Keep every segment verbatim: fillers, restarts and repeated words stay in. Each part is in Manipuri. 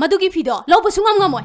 ꯃꯗꯨꯒꯤ ꯐꯤꯗꯣ ꯂꯧꯕ ꯁꯨꯡꯉꯝ ꯉꯝꯃꯣꯏ꯫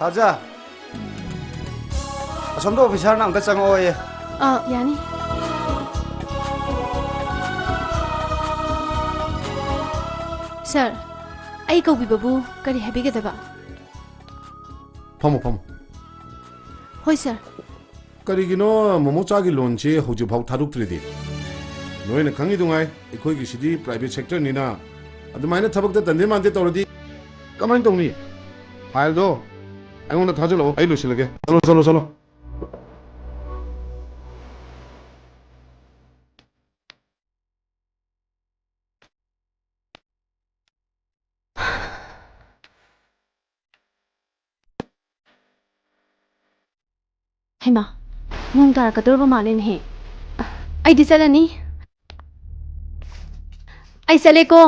ꯊꯥꯖ, ꯑꯁꯣꯝꯗ officerꯅ ꯑꯝꯇ ꯆꯪꯉꯛꯑꯣꯌꯦ꯫ ꯑꯥ, ꯌꯥꯅꯤ꯫ Sir, ꯑꯩ ꯀꯧꯕꯤꯕꯕꯨ ꯀꯔꯤ ꯍꯥꯏꯕꯤꯒꯗꯕ? ꯐꯝꯃꯣ, ꯐꯝꯃꯣ꯫ ꯍꯣꯏ, sir꯫ ꯀꯔꯤꯒꯤꯅꯣ ꯃꯣꯃꯣꯆꯥꯒꯤ loanꯁꯤ ꯍꯧꯖꯤꯛꯐꯥꯎ ꯊꯥꯗꯣꯛꯇ꯭ꯔꯤꯗꯤ? ꯅꯣꯏꯅ ꯈꯪꯉꯤꯗꯨꯉꯥꯏ, ꯑꯩꯈꯣꯏꯒꯤꯁꯤꯗꯤ private sectorꯅꯤꯅ, ꯑꯗꯨꯃꯥꯏꯅ ꯊꯕꯛꯇ ꯇꯟꯗꯦ ꯃꯥꯟꯗꯦ ꯇꯧꯔꯗꯤ ꯀꯃꯥꯏꯅ ꯇꯧꯅꯤ? Fileꯗꯣ ꯑꯩꯉꯣꯟꯗ ꯊꯥꯖꯤꯜꯂꯛꯑꯣ, ꯑꯩ ꯂꯣꯏꯁꯤꯜꯂꯒꯦ꯫ ꯆꯠꯂꯣ, ꯆꯠꯂꯣ, ꯆꯠꯂꯣ꯫ ꯍꯩꯃꯥ, ꯅꯣꯡ ꯇꯥꯔꯛꯀꯗꯧꯔꯕ ꯃꯥꯜꯂꯦꯅꯦꯍꯦ꯫ ꯑꯩꯗꯤ ꯆꯠꯂꯅꯤ꯫ ꯑꯩ ꯆꯠꯂꯦꯀꯣ꯫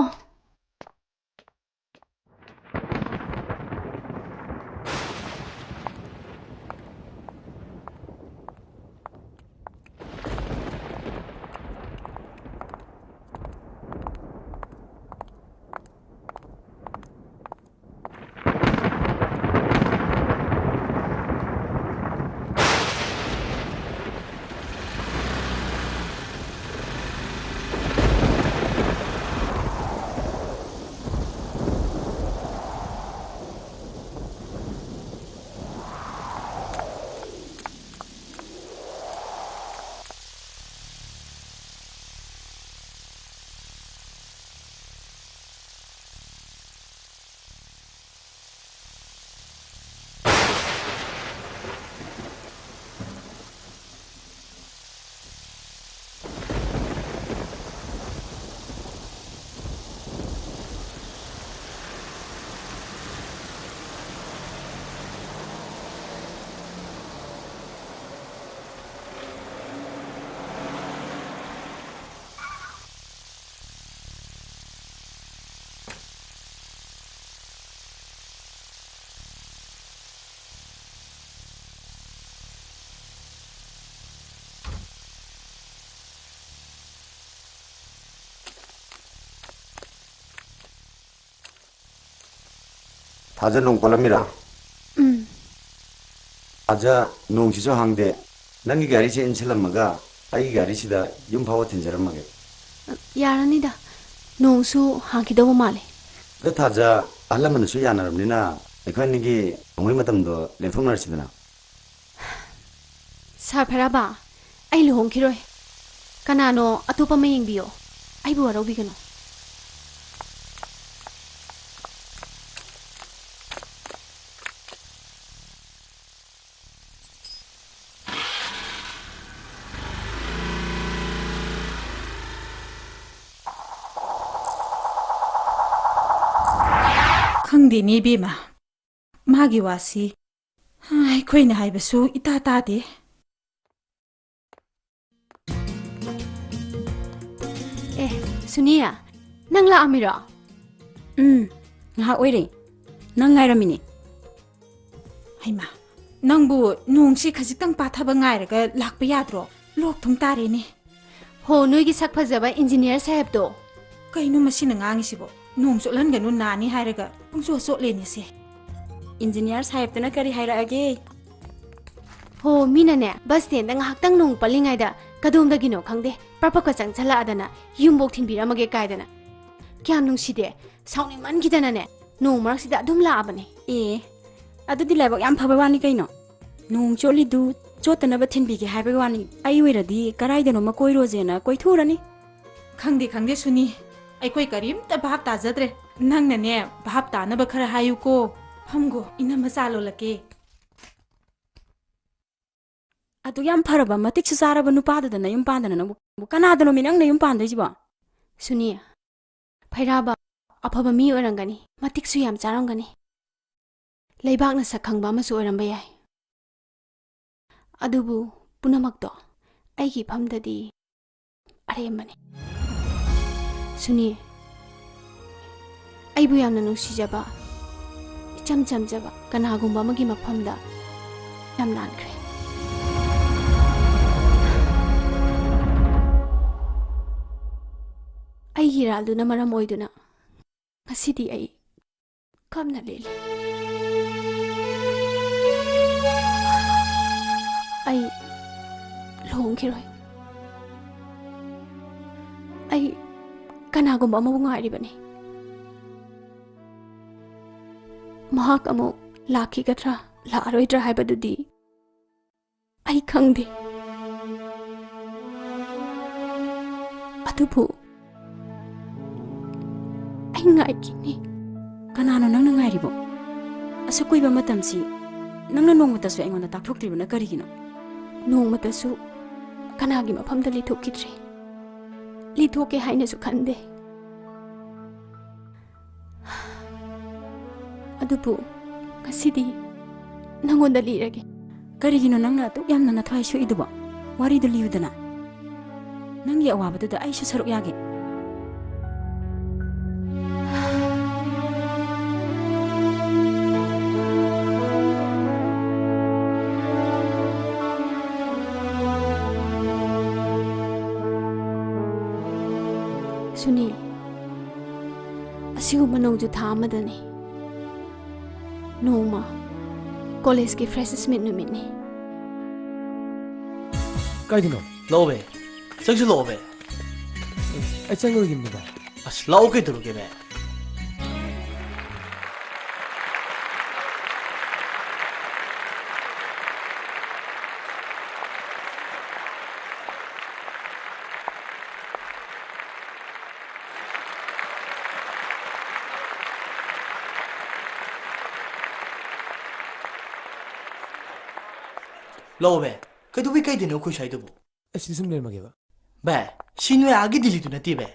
ꯊꯥꯖ ꯅꯣꯡ ꯄꯜꯂꯝꯃꯤꯔꯥ? ꯎꯝ꯫ ꯑꯣꯖꯥ, ꯅꯣꯡꯁꯤꯁꯨ ꯍꯥꯡꯗꯦ꯫ ꯅꯪꯒꯤ ꯒꯥꯔꯤꯁꯦ ꯏꯟꯁꯤꯜꯂꯝꯃꯒ ꯑꯩꯒꯤ ꯒꯥꯔꯤꯁꯤꯗ ꯌꯨꯝ ꯐꯥꯎꯕ ꯊꯤꯟꯖꯔꯝꯃꯒꯦ꯫ ꯌꯥꯔꯅꯤꯗ, ꯅꯣꯡꯁꯨ ꯍꯥꯡꯈꯤꯗꯧꯕ ꯃꯥꯜꯂꯦ꯫ ꯑꯗꯣ ꯊꯥꯖ, ꯑꯍꯜ ꯂꯃꯟꯅꯁꯨ ꯌꯥꯅꯔꯕꯅꯤꯅ ꯑꯩꯈꯣꯏ ꯑꯅꯤꯒꯤ ꯂꯨꯍꯣꯡꯕꯒꯤ ꯃꯇꯝꯗꯣ ꯂꯦꯞꯊꯣꯛꯅꯔꯁꯤꯗꯅ꯫ ꯁꯥꯔ ꯐꯔꯥꯕ, ꯑꯩ ꯂꯨꯍꯣꯡꯈꯤꯔꯣꯏ꯫ ꯀꯅꯥꯅꯣ ꯑꯇꯣꯞꯄ ꯑꯃ ꯌꯦꯡꯕꯤꯌꯣ꯫ ꯑꯩꯕꯨ ꯋꯥꯔꯧꯕꯤꯒꯅꯨ꯫ ꯈꯪꯗꯦꯅꯦ ꯏꯕꯦꯝꯃ, ꯃꯥꯒꯤ ꯋꯥꯁꯤ, ꯍꯥ, ꯑꯩꯈꯣꯏꯅ ꯍꯥꯏꯕꯁꯨ ꯏꯇꯥ ꯇꯥꯗꯦ꯫ ꯑꯦ, ꯁꯨꯅꯤꯌꯥ, ꯅꯪ ꯂꯥꯛꯑꯝꯃꯤꯔꯣ? ꯎꯝ, ꯉꯥꯏꯍꯥꯛ ꯑꯣꯏꯔꯦ꯫ ꯅꯪ ꯉꯥꯏꯔꯝꯃꯤꯅꯦ꯫ ꯍꯩꯃꯥ, ꯅꯪꯕꯨ ꯅꯣꯡꯁꯤ ꯈꯖꯤꯛꯇꯪ ꯄꯥꯊꯕ ꯉꯥꯏꯔꯒ ꯂꯥꯛꯄ ꯌꯥꯗ꯭ꯔꯣ? ꯂꯣꯛ ꯊꯨꯡ ꯇꯥꯔꯦꯅꯦ꯫ ꯍꯣ, ꯅꯣꯏꯒꯤ ꯁꯛ ꯐꯖꯕ ꯏꯟꯖꯤꯅꯤꯌꯔ ꯁꯥꯍꯦꯕꯇꯣ꯫ ꯀꯩꯅꯣ ꯃꯁꯤꯅ ꯉꯥꯡꯉꯤꯁꯤꯕꯣ? ꯅꯣꯡ ꯆꯣꯠꯍꯟꯒꯅꯨ ꯅꯥꯅꯤ ꯍꯥꯏꯔꯒ ꯄꯨꯡꯆꯣꯠ ꯆꯣꯠꯂꯦꯅꯦ ꯁꯦ꯫ ꯏꯟꯖꯤꯅꯤꯌꯔ ꯁꯥꯍꯦꯕꯇꯨꯅ ꯀꯔꯤ ꯍꯥꯏꯔꯛꯑꯒꯦ? ꯍꯣ, ꯃꯤꯅꯅꯦ ꯕꯁ ꯁ꯭ꯇꯦꯟꯗ ꯉꯥꯏꯍꯥꯛꯇꯪ ꯅꯣꯡ ꯄꯜꯂꯤꯉꯩꯗ ꯀꯗꯣꯝꯗꯒꯤꯅꯣ ꯈꯪꯗꯦ ꯄ꯭ꯔꯞ ꯄ꯭ꯔꯞꯀ ꯆꯪꯁꯜꯂꯛꯑꯗꯅ ꯌꯨꯝꯕꯣꯛ ꯊꯤꯟꯕꯤꯔꯝꯃꯒꯦ ꯀꯥꯏꯗꯅ꯫ ꯀꯌꯥꯝ ꯅꯨꯡꯁꯤꯗꯦ, ꯁꯥꯎꯅꯤꯡꯃꯟꯈꯤꯗꯅꯅꯦ ꯅꯣꯡ ꯃꯔꯛꯁꯤꯗ ꯑꯗꯨꯝ ꯂꯥꯛꯑꯕꯅꯦ꯫ ꯑꯦ, ꯑꯗꯨꯗꯤ ꯂꯥꯏꯕꯛ ꯌꯥꯝ ꯐꯕ ꯋꯥꯅꯤ ꯀꯩꯅꯣ꯫ ꯅꯣꯡ ꯆꯣꯠꯂꯤꯗꯨ ꯆꯣꯠꯇꯅꯕ ꯊꯤꯟꯕꯤꯒꯦ ꯍꯥꯏꯕꯒꯤ ꯋꯥꯅꯤ꯫ ꯑꯩ ꯑꯣꯏꯔꯗꯤ ꯀꯔꯥꯏꯗꯅꯣꯃ ꯀꯣꯏꯔꯨꯁꯦꯅ ꯀꯣꯏꯊꯣꯛꯎꯔꯅꯤ꯫ ꯈꯪꯗꯦ, ꯈꯪꯗꯦ ꯁꯨꯅꯤ, ꯑꯩꯈꯣꯏ ꯀꯔꯤꯝꯇ ꯚꯥꯞ ꯇꯥꯖꯗ꯭ꯔꯦ꯫ ꯅꯪꯅꯅꯦ ꯚꯥꯞ ꯇꯥꯅꯕ ꯈꯔ ꯍꯥꯏꯌꯨꯀꯣ꯫ ꯐꯝꯒꯣ, ꯏꯅꯝꯃ ꯆꯥ ꯂꯣꯜꯂꯛꯀꯦ꯫ ꯑꯗꯨ ꯌꯥꯝ ꯐꯔꯕ, ꯃꯇꯤꯛꯁꯨ ꯆꯥꯔꯕ ꯅꯨꯄꯥꯗꯨꯗ ꯅꯌꯨꯝ ꯄꯥꯟꯗꯅ ꯅꯪꯕꯨ ꯀꯅꯥꯗꯅꯣꯃꯤ ꯅꯪ ꯅꯌꯨꯝ ꯄꯥꯟꯗꯣꯏꯁꯤꯕꯣ? ꯁꯨꯅꯤ, ꯐꯩꯔꯥꯕ ꯑꯐꯕ ꯃꯤ ꯑꯣꯏꯔꯝꯒꯅꯤ, ꯃꯇꯤꯛꯁꯨ ꯌꯥꯝ ꯆꯥꯔꯝꯒꯅꯤ, ꯂꯩꯕꯥꯛꯅ ꯁꯛ ꯈꯪꯕ ꯑꯃꯁꯨ ꯑꯣꯏꯔꯝꯕ ꯌꯥꯏ꯫ ꯑꯗꯨꯕꯨ ꯄꯨꯝꯅꯃꯛꯇꯣ ꯑꯩꯒꯤ ꯏꯐꯝꯗꯗꯤ ꯑꯔꯦꯝꯕꯅꯤ꯫ ꯁꯨꯅꯤ, ꯑꯩꯕꯨ ꯌꯥꯝꯅ ꯅꯨꯡꯁꯤꯖꯕ, ꯏꯆꯝ ꯆꯝꯖꯕ ꯀꯅꯥꯒꯨꯝꯕ ꯑꯃꯒꯤ ꯃꯐꯝꯗ ꯌꯥꯝ ꯂꯥꯟꯈ꯭ꯔꯦ꯫ ꯑꯩꯒꯤ ꯏꯔꯥꯜꯗꯨꯅ ꯃꯔꯝ ꯑꯣꯏꯗꯨꯅ ꯉꯁꯤꯗꯤ ꯑꯩ ꯀꯞꯅ ꯂꯦꯜꯂꯤ꯫ ꯑꯩ ꯂꯨꯍꯣꯡꯈꯤꯔꯣꯏ꯫ ꯑꯩ ꯀꯅꯥꯒꯨꯝꯕ ꯑꯃꯕꯨ ꯉꯥꯏꯔꯤꯕꯅꯤ꯫ ꯃꯍꯥꯛ ꯑꯃꯨꯛ ꯂꯥꯛꯈꯤꯒꯗ꯭ꯔꯥ, ꯂꯥꯛꯑꯔꯣꯏꯗ꯭ꯔꯥ ꯍꯥꯏꯕꯗꯨꯗꯤ ꯑꯩ ꯈꯪꯗꯦ꯫ ꯑꯗꯨꯕꯨ ꯑꯩ ꯉꯥꯏꯈꯤꯅꯤ꯫ ꯀꯅꯥꯅꯣ ꯅꯪꯅ ꯉꯥꯏꯔꯤꯕꯣ? ꯑꯁꯨꯛ ꯀꯨꯏꯕ ꯃꯇꯝꯁꯤ ꯅꯪꯅ ꯅꯣꯡꯃꯇꯁꯨ ꯑꯩꯉꯣꯟꯗ ꯇꯥꯛꯊꯣꯛꯇ꯭ꯔꯤꯕꯅ ꯀꯔꯤꯒꯤꯅꯣ? ꯅꯣꯡꯃꯇꯁꯨ ꯀꯅꯥꯒꯤ ꯃꯐꯝꯗ ꯂꯤꯊꯣꯛꯈꯤꯗ꯭ꯔꯤ꯫ ꯂꯤꯊꯣꯛꯀꯦ ꯍꯥꯏꯅꯁꯨ ꯈꯟꯗꯦ꯫ ꯑꯗꯨꯕꯨ ꯉꯁꯤꯗꯤ ꯅꯪꯉꯣꯟꯗ ꯂꯤꯔꯒꯦ꯫ ꯀꯔꯤꯒꯤꯅꯣ ꯅꯪꯅ ꯑꯗꯨꯛ ꯌꯥꯝꯅ ꯅꯊ꯭ꯋꯥꯏ ꯁꯣꯛꯏꯗꯨꯕꯣ? ꯋꯥꯔꯤꯗꯨ ꯂꯤꯌꯨꯗꯅ꯫ ꯅꯪꯒꯤ ꯑꯋꯥꯕꯗꯨꯗ ꯑꯩꯁꯨ ꯁꯔꯨꯛ ꯌꯥꯒꯦ꯫ ꯁꯨꯅꯤꯜ, ꯑꯁꯤꯒꯨꯝꯕ ꯅꯣꯡꯖꯨ ꯊꯥ ꯑꯃꯗꯅꯤ꯫ ꯅꯣꯡꯃ ꯀꯣꯂꯦꯖꯀꯤ ꯐ꯭ꯔꯦꯁꯔꯁ ꯃꯤꯠ ꯅꯨꯃꯤꯠꯅꯤ꯫ ꯀꯥꯏꯗꯅꯣ? ꯂꯥꯛꯑꯣ ꯕꯦ꯫ ꯆꯪꯁꯤꯜꯂꯛꯑꯣ ꯕꯦ꯫ ꯑꯩ ꯆꯪꯉꯔꯣꯏꯒꯦ ꯕꯦ꯫ ꯑꯁ, ꯂꯥꯛꯑꯣ ꯀꯩꯗꯧꯔꯒꯦ ꯕꯦ? ꯂꯥꯛꯑꯣ ꯕꯦ꯫ ꯀꯩꯗꯧꯕꯩ ꯀꯩꯗꯣꯏꯅꯣ ꯑꯩꯈꯣꯏ ꯁ꯭ꯋꯥꯏꯗꯕꯨ? ꯑꯩ ꯁꯤꯗ ꯁꯨꯝ ꯂꯩꯔꯝꯃꯒꯦꯕ꯫ ꯕꯦ, ꯁꯤ ꯅꯣꯏ ꯑꯥꯒꯤ ꯗꯤꯜꯂꯤꯗꯨ ꯅꯠꯇꯦ ꯕꯦ꯫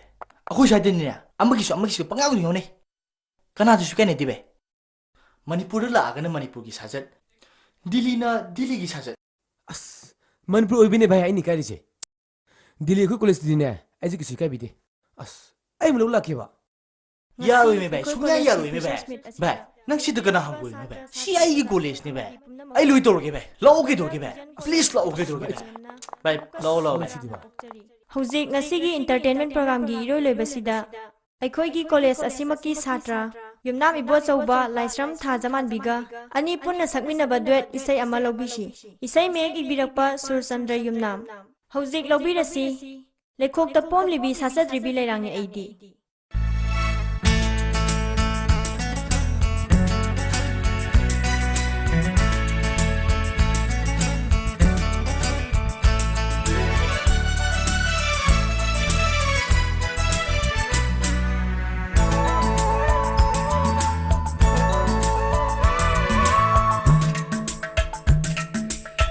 ꯑꯩꯈꯣꯏ ꯁ꯭ꯋꯥꯏꯗꯅꯤꯅꯦ ꯑꯃꯒꯤꯁꯨ ꯑꯃꯒꯤꯁꯨ ꯄꯪꯉꯥꯎꯗ ꯉꯥꯎꯅꯩ꯫ ꯀꯅꯥꯗꯁꯨ ꯀꯥꯏꯅꯗꯦ ꯕꯦ꯫ ꯃꯅꯤꯄꯨꯔꯗ ꯂꯥꯛꯑꯒꯅ ꯃꯅꯤꯄꯨꯔꯒꯤ ꯁꯥꯖꯠ, ꯗꯤꯜꯂꯤꯅ ꯗꯤꯜꯂꯤꯒꯤ ꯁꯥꯖꯠ꯫ ꯑꯁ, ꯃꯅꯤꯄꯨꯔ ꯑꯣꯏꯕꯩꯅꯦ ꯚꯥꯏ ꯑꯩꯅ ꯏꯀꯥꯏꯔꯤꯁꯦ꯫ ꯗꯤꯜꯂꯤ ꯑꯩꯈꯣꯏ ꯀꯣꯂꯦꯖꯇꯗꯤꯅꯦ ꯑꯩꯁꯦ ꯀꯩꯁꯨ ꯏꯀꯥꯏꯕꯤꯗꯦ꯫ ꯑꯁ, ꯑꯩ ꯑꯃꯨꯛ ꯂꯧ ꯂꯥꯛꯀꯦꯕ꯫ ꯌꯥꯔꯣꯏꯃꯦ ꯚꯥꯏ, ꯁꯨꯡꯌꯥ ꯌꯥꯔꯣꯏꯃꯦ ꯚꯥꯏ꯫ ꯚꯥꯏ, ꯅꯪ ꯁꯤꯗ ꯀꯅꯥ ꯍꯪꯒꯣꯏꯔꯤꯅꯣ ꯚꯥꯏ? ꯁꯤ ꯑꯩꯒꯤ ꯀꯣꯂꯦꯖꯅꯦ ꯚꯥꯏ꯫ ꯑꯩ ꯂꯣꯏ ꯇꯧꯔꯒꯦ ꯚꯥꯏ꯫ ꯂꯥꯛꯑꯣ ꯀꯩꯗꯧꯔꯒꯦ ꯚꯥꯏ? Please ꯂꯥꯛꯑꯣ ꯀꯩꯗꯧꯔꯒꯦ ꯚꯥꯏ? ꯚꯥꯏ, ꯂꯥꯛꯑꯣ, ꯂꯥꯛꯑꯣ ꯚꯥꯏ꯫ ꯁꯤꯗꯤ ꯚꯥꯏ꯫ ꯍꯧꯖꯤꯛ ꯉꯁꯤꯒꯤ entertainment programꯒꯤ ꯏꯔꯣꯏ ꯂꯣꯏꯕꯁꯤꯗ ꯑꯩꯈꯣꯏꯒꯤ ꯀꯣꯂꯦꯖ ꯑꯁꯤꯃꯛꯀꯤ ꯁꯥꯇ꯭ꯔ ꯌꯨꯝꯅꯥꯝ ꯏꯕꯣꯆꯧꯕ ꯂꯥꯏꯁ꯭ꯔꯝ ꯊꯥꯖꯃꯥꯟꯕꯤꯒ ꯑꯅꯤ ꯄꯨꯟꯅ ꯁꯛꯃꯤꯟꯅꯕ ꯗꯨꯋꯦꯠ ꯏꯁꯩ ꯑꯃ ꯂꯧꯕꯤꯁꯤ꯫ ꯏꯁꯩ ꯃꯌꯦꯛ ꯏꯕꯤꯔꯛꯄ ꯁꯨꯔꯆꯟꯗ꯭ꯔ ꯌꯨꯝꯅꯥꯝ꯫ ꯍꯧꯖꯤꯛ ꯂꯧꯕꯤꯔꯁꯤ ꯂꯩꯈꯣꯛꯇ ꯄꯣꯝꯂꯤꯕꯤ ꯁꯥꯆꯗ꯭ꯔꯤꯕꯤ ꯂꯩꯔꯥꯡꯅꯤ ꯑꯩꯗꯤ꯫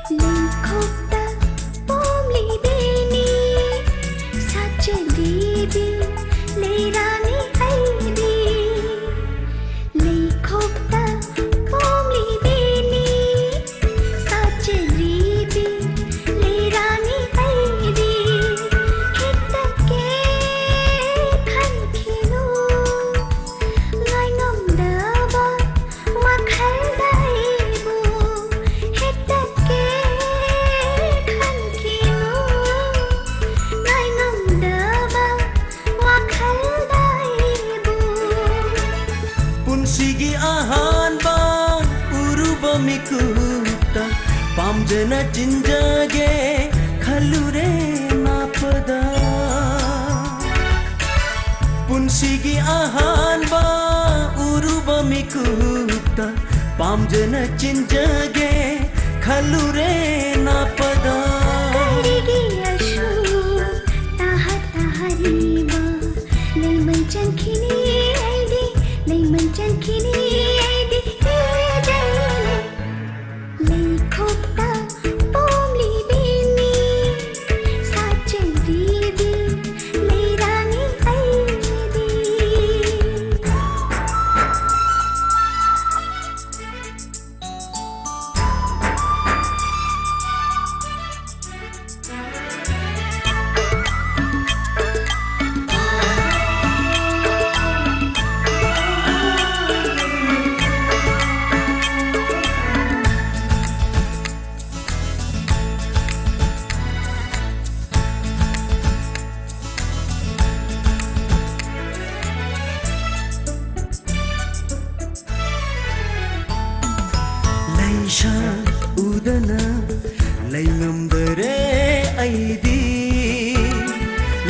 ꯂꯩꯈꯣꯛꯇ ꯄꯣꯝꯂꯤꯕꯤꯅꯤ ꯁꯥꯆꯗ꯭ꯔꯤꯕꯤ ꯂꯩꯔꯥꯡꯅꯤ ꯑꯩꯗꯤ꯫ ꯂꯩꯈꯣꯛꯇ ꯄꯣꯝꯂꯤꯕꯤꯅꯤ ꯁꯥꯆꯗ꯭ꯔꯤꯕꯤ ꯂꯩꯔꯥꯡꯅꯤ ꯑꯩꯗꯤ꯫ ꯈꯤꯇꯪ ꯈꯟꯈꯤꯅꯨ ꯉꯥꯏꯉꯝꯗꯕ ꯋꯥꯈꯜꯗ ꯑꯩꯕꯨ ꯍꯦꯛꯇ ꯈꯟꯈꯤꯅꯨ ꯉꯥꯏꯉꯝꯗꯕ ꯋꯥꯈꯜꯗ ꯑꯩꯕꯨ꯫ ꯄꯨꯟꯁꯤꯒꯤ ꯑꯍꯥꯟꯕ ꯎꯔꯨꯕ ꯃꯤꯀꯨꯞꯇ ꯄꯥꯝꯖꯅ ꯆꯤꯟꯖꯒꯦ ꯈꯜꯂꯨꯔꯦ ꯅꯥꯄꯗ꯫ ꯄꯨꯟꯁꯤꯒꯤ ꯑꯍꯥꯟꯕ ꯎꯔꯨꯕ ꯃꯤꯀꯨꯞꯇ ꯄꯥꯝꯖꯅ ꯆꯤꯟꯖꯒꯦ ꯈꯜꯂꯨꯔꯦ ꯅꯥꯄꯗ꯫ ꯀꯔꯤꯒꯤ ꯑꯁꯨꯛ ꯇꯥꯍ ꯇꯥꯍꯔꯤꯕ? ꯂꯩꯃꯟ ꯆꯟꯈꯤꯅꯤ ꯑꯩꯗꯤ, ꯂꯩꯃꯟ ꯆꯟꯈꯤꯅꯤ ꯑꯩꯗꯤ꯫ ꯂꯩꯈꯣꯛꯇ ꯄꯣꯝꯂꯤꯕꯤꯅꯤ ꯁꯥꯆꯗ꯭ꯔꯤꯕꯤ ꯂꯩꯔꯥꯡꯅꯤ ꯑꯩꯗꯤ꯫ ꯑꯩꯗꯤ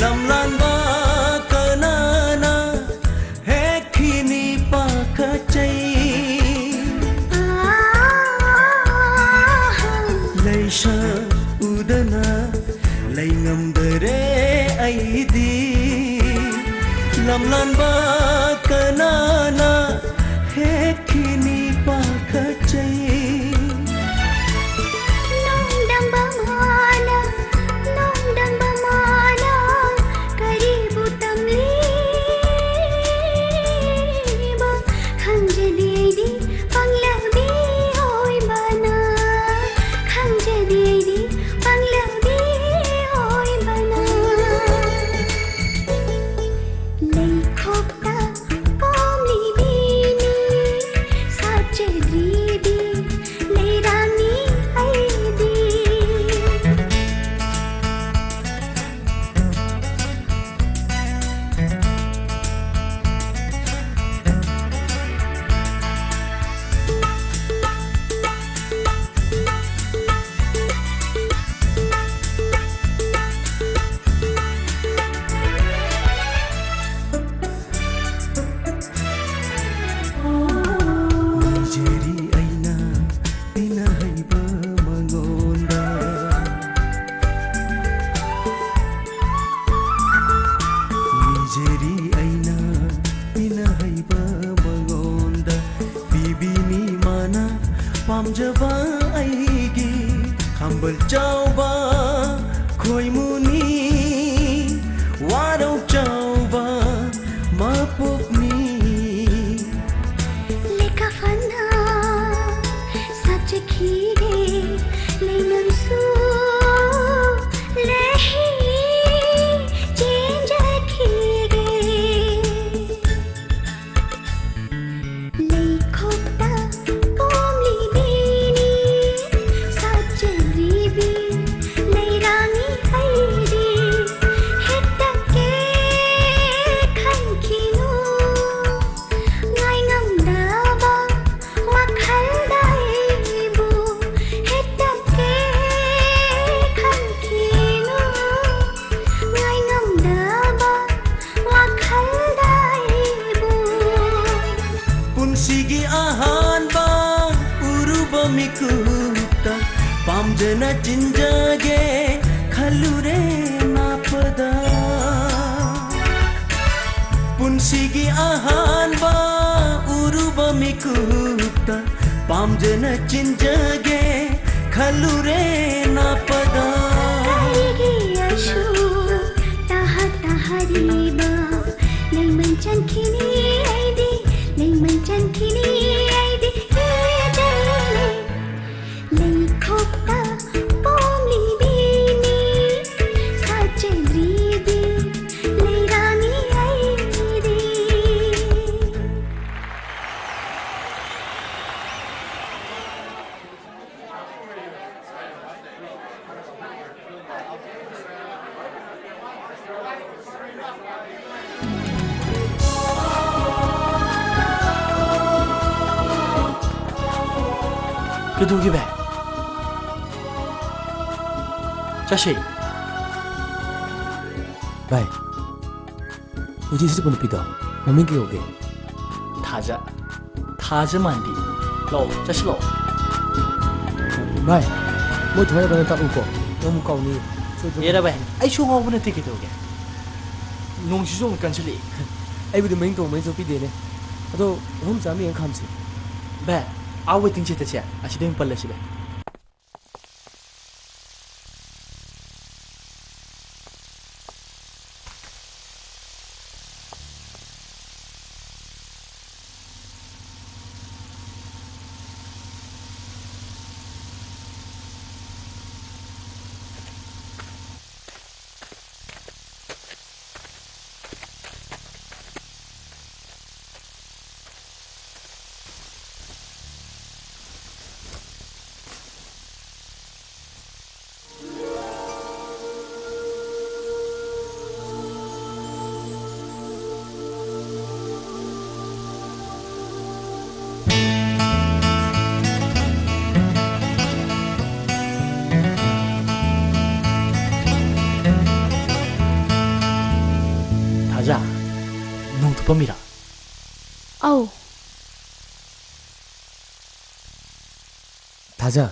ꯂꯝꯂꯥꯟꯕ ꯀꯅꯥꯅ ꯍꯦꯛꯈꯤꯅꯤ ꯄꯥꯈꯠꯆꯩ꯫ ꯂꯩꯁꯛ ꯎꯗꯅ ꯂꯩꯉꯝꯗꯔꯦ ꯑꯩꯗꯤ꯫ ꯂꯝꯂꯥꯟꯕ ꯀꯅꯥꯅ ꯍꯦꯛꯈꯤꯅꯤ ꯄꯥꯈꯠꯆꯩ꯫ ꯅꯣꯡꯗꯝꯕ ꯃꯥꯅ, ꯅꯣꯡꯗꯝꯕ ꯃꯥꯅ ꯀꯔꯤꯕꯨ ꯇꯝꯂꯤꯕ? ꯈꯪꯖꯗꯦ ꯑꯩꯗꯤ ꯄꯪꯂꯕꯤ ꯑꯣꯏꯕꯅ, ꯈꯪꯖꯗꯦ ꯑꯩꯗꯤ ꯄꯪꯂꯕꯤ ꯑꯣꯏꯕꯅ꯫ ꯂꯩꯈꯣꯛꯇ ꯄꯣꯝꯂꯤꯕꯤꯅꯤ ꯄꯥꯝꯖꯅ ꯆꯤꯟꯖꯒꯦ ꯈꯜꯂꯨꯔꯦ ꯅꯥꯄꯗ꯫ ꯄꯨꯟꯁꯤꯒꯤ ꯑꯍꯥꯟꯕ ꯎꯔꯨꯕ ꯃꯤꯀꯨꯞꯇ ꯄꯥꯝꯖꯅ ꯆꯤꯟꯖꯒꯦ ꯈꯜꯂꯨꯔꯦ ꯅꯥꯄꯗ꯫ ꯀꯥꯏꯒꯤ ꯑꯁꯨ ꯇꯥꯍ ꯇꯥꯍꯔꯤꯕ ꯂꯩꯃꯟ ꯆꯟꯈꯤꯅꯤ ꯑꯩꯗꯤ, ꯂꯩꯃꯟ ꯆꯟꯈꯤꯅꯤ ꯑꯩꯗꯤ꯫ ꯀꯤꯗꯦ ꯂꯩ ꯂꯩꯈꯣꯛꯇ ꯄꯣꯝꯂꯤꯕꯤꯅꯤ ꯁꯥꯠꯆꯗ꯭ꯔꯤꯕꯤ ꯂꯩꯔꯥꯅꯤ ꯑꯩꯗꯤ꯫ ꯀꯩꯗꯧꯒꯦ ꯚꯥꯏ? ꯆꯠꯁꯦ꯫ ꯚꯥꯏ, ꯍꯧꯖꯤꯛ ꯁꯤꯕꯨ ꯅꯨꯄꯤꯗꯣ ꯃꯃꯤꯡ ꯀꯩ ꯀꯧꯒꯦ? ꯊꯥꯖ꯫ ꯊꯥꯖ ꯃꯥꯟꯕꯤ꯫ ꯂꯥꯛꯑꯣ, ꯆꯠꯁꯤ ꯂꯥꯛꯑꯣ꯫ ꯚꯥꯏ, ꯃꯣꯏ ꯊꯣꯛꯂꯛꯄꯗ ꯇꯛꯎꯀꯣ꯫ ꯅꯪ ꯑꯃꯨꯛ ꯀꯥꯎꯅꯤ꯫ ꯁꯣꯏꯗ꯭ꯔꯕ꯫ ꯑꯦꯔꯥ ꯚꯥꯏ, ꯑꯩꯁꯨ ꯉꯥꯎꯕ ꯅꯠꯇꯦ ꯀꯩꯗꯧꯒꯦ? ꯅꯣꯡꯁꯤꯁꯨ ꯑꯃꯨꯛ ꯀꯟꯁꯤꯜꯂꯛꯑꯦ꯫ ꯑꯩꯕꯨꯗꯤ ꯃꯅꯤꯡ ꯇꯣꯡꯕ ꯃꯩꯁꯨ ꯄꯤꯗꯦꯅꯦ꯫ ꯑꯗꯣ ꯑꯍꯨꯝ ꯆꯥꯝꯃꯔꯤ ꯌꯦꯡ ꯈꯥꯝꯁꯤ꯫ ꯚꯥꯏ, ꯑꯥ waiting shed ꯁꯦ ꯑꯁꯤꯗ ꯑꯣꯏꯅ ꯄꯜꯂꯁꯤ ꯚꯥꯏ꯫ ꯊꯥꯖ, ꯅꯣꯡ ꯇꯨꯞꯄꯝꯃꯤꯔꯥ? ꯑꯧ꯫ ꯊꯥꯖ,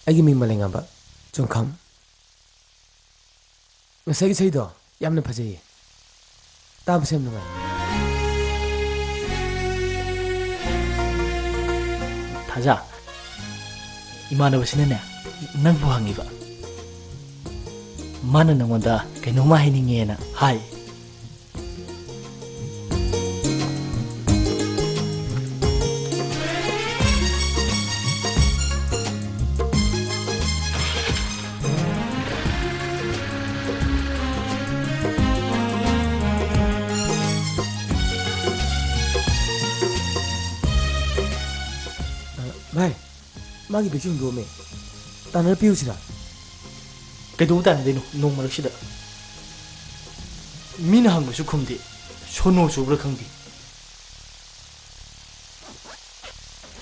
ꯑꯩꯒꯤ ꯃꯤꯡ ꯃꯂꯩꯉꯥꯟꯕ ꯆꯨꯡꯈꯝ꯫ ꯉꯁꯥꯏꯒꯤ ꯏꯁꯩꯗꯣ ꯌꯥꯝꯅ ꯐꯖꯩꯌꯦ, ꯇꯥꯕꯁꯨ ꯌꯥꯝ ꯅꯨꯡꯉꯥꯏ꯫ ꯊꯥꯖ, ꯏꯃꯥꯟꯅꯕꯁꯤꯅꯅꯦ, ꯅꯪꯕꯨ ꯍꯪꯉꯤꯕ꯫ ꯃꯥꯅ ꯅꯪꯉꯣꯟꯗ ꯀꯩꯅꯣꯝꯃ ꯍꯥꯏꯅꯤꯡꯉꯦꯅ ꯍꯥꯏ꯫ ꯚꯥꯏ, ꯃꯥꯒꯤ ꯕꯦꯒꯁꯤ ꯍꯨꯟꯗꯣꯛꯑꯝꯃꯦ꯫ ꯇꯥꯟꯅꯔ ꯄꯤꯔꯨꯁꯤꯔꯥ? ꯀꯩꯗꯧꯕ ꯇꯥꯟꯅꯗꯣꯏꯅꯣ ꯅꯣꯡ ꯃꯔꯛꯁꯤꯗ? ꯃꯤꯅ ꯍꯪꯕꯁꯨ ꯈꯨꯝꯗꯦ, ꯁꯣꯅꯣ ꯆꯨꯕ꯭ꯔꯥ ꯈꯪꯗꯦ꯫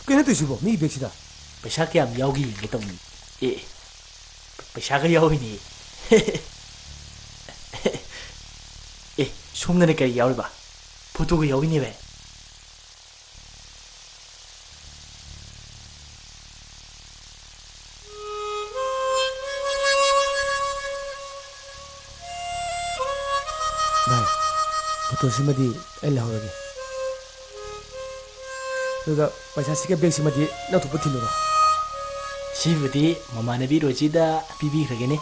ꯀꯩꯅꯣ ꯇꯧꯏꯁꯤꯕꯣ, ꯃꯤꯒꯤ ꯕꯦꯒꯁꯤꯗ? ꯄꯩꯁꯥ ꯀꯌꯥꯝ ꯌꯥꯎꯒꯦ ꯌꯦꯡꯒꯦ ꯇꯧꯅꯤ꯫ ꯑꯦ, ꯄꯩꯁꯥꯒ ꯌꯥꯎꯏꯅꯦ꯫ ꯑꯦ, ꯁꯣꯝꯗꯅ ꯀꯔꯤ ꯌꯥꯎꯔꯤꯕ? ꯐꯣꯇꯣꯒ ꯌꯥꯎꯏꯅꯦ ꯚꯥꯏ꯫ ꯚꯥꯏ, ꯐꯣꯇꯣꯁꯤꯃꯗꯤ ꯑꯩ ꯂꯧꯍꯧꯔꯒꯦ꯫ ꯑꯗꯨꯒ ꯄꯩꯁꯥꯁꯤꯒ ꯕꯦꯒꯁꯤꯃꯗꯤ ꯅꯪ ꯊꯣꯛꯄ ꯊꯤꯜꯂꯨꯔꯣ꯫ ꯁꯤꯕꯨꯗꯤ ꯃꯃꯥꯟꯅꯕꯤ ꯔꯣꯖꯤꯗ ꯄꯤꯕꯤꯈ꯭ꯔꯒꯦꯅꯦ꯫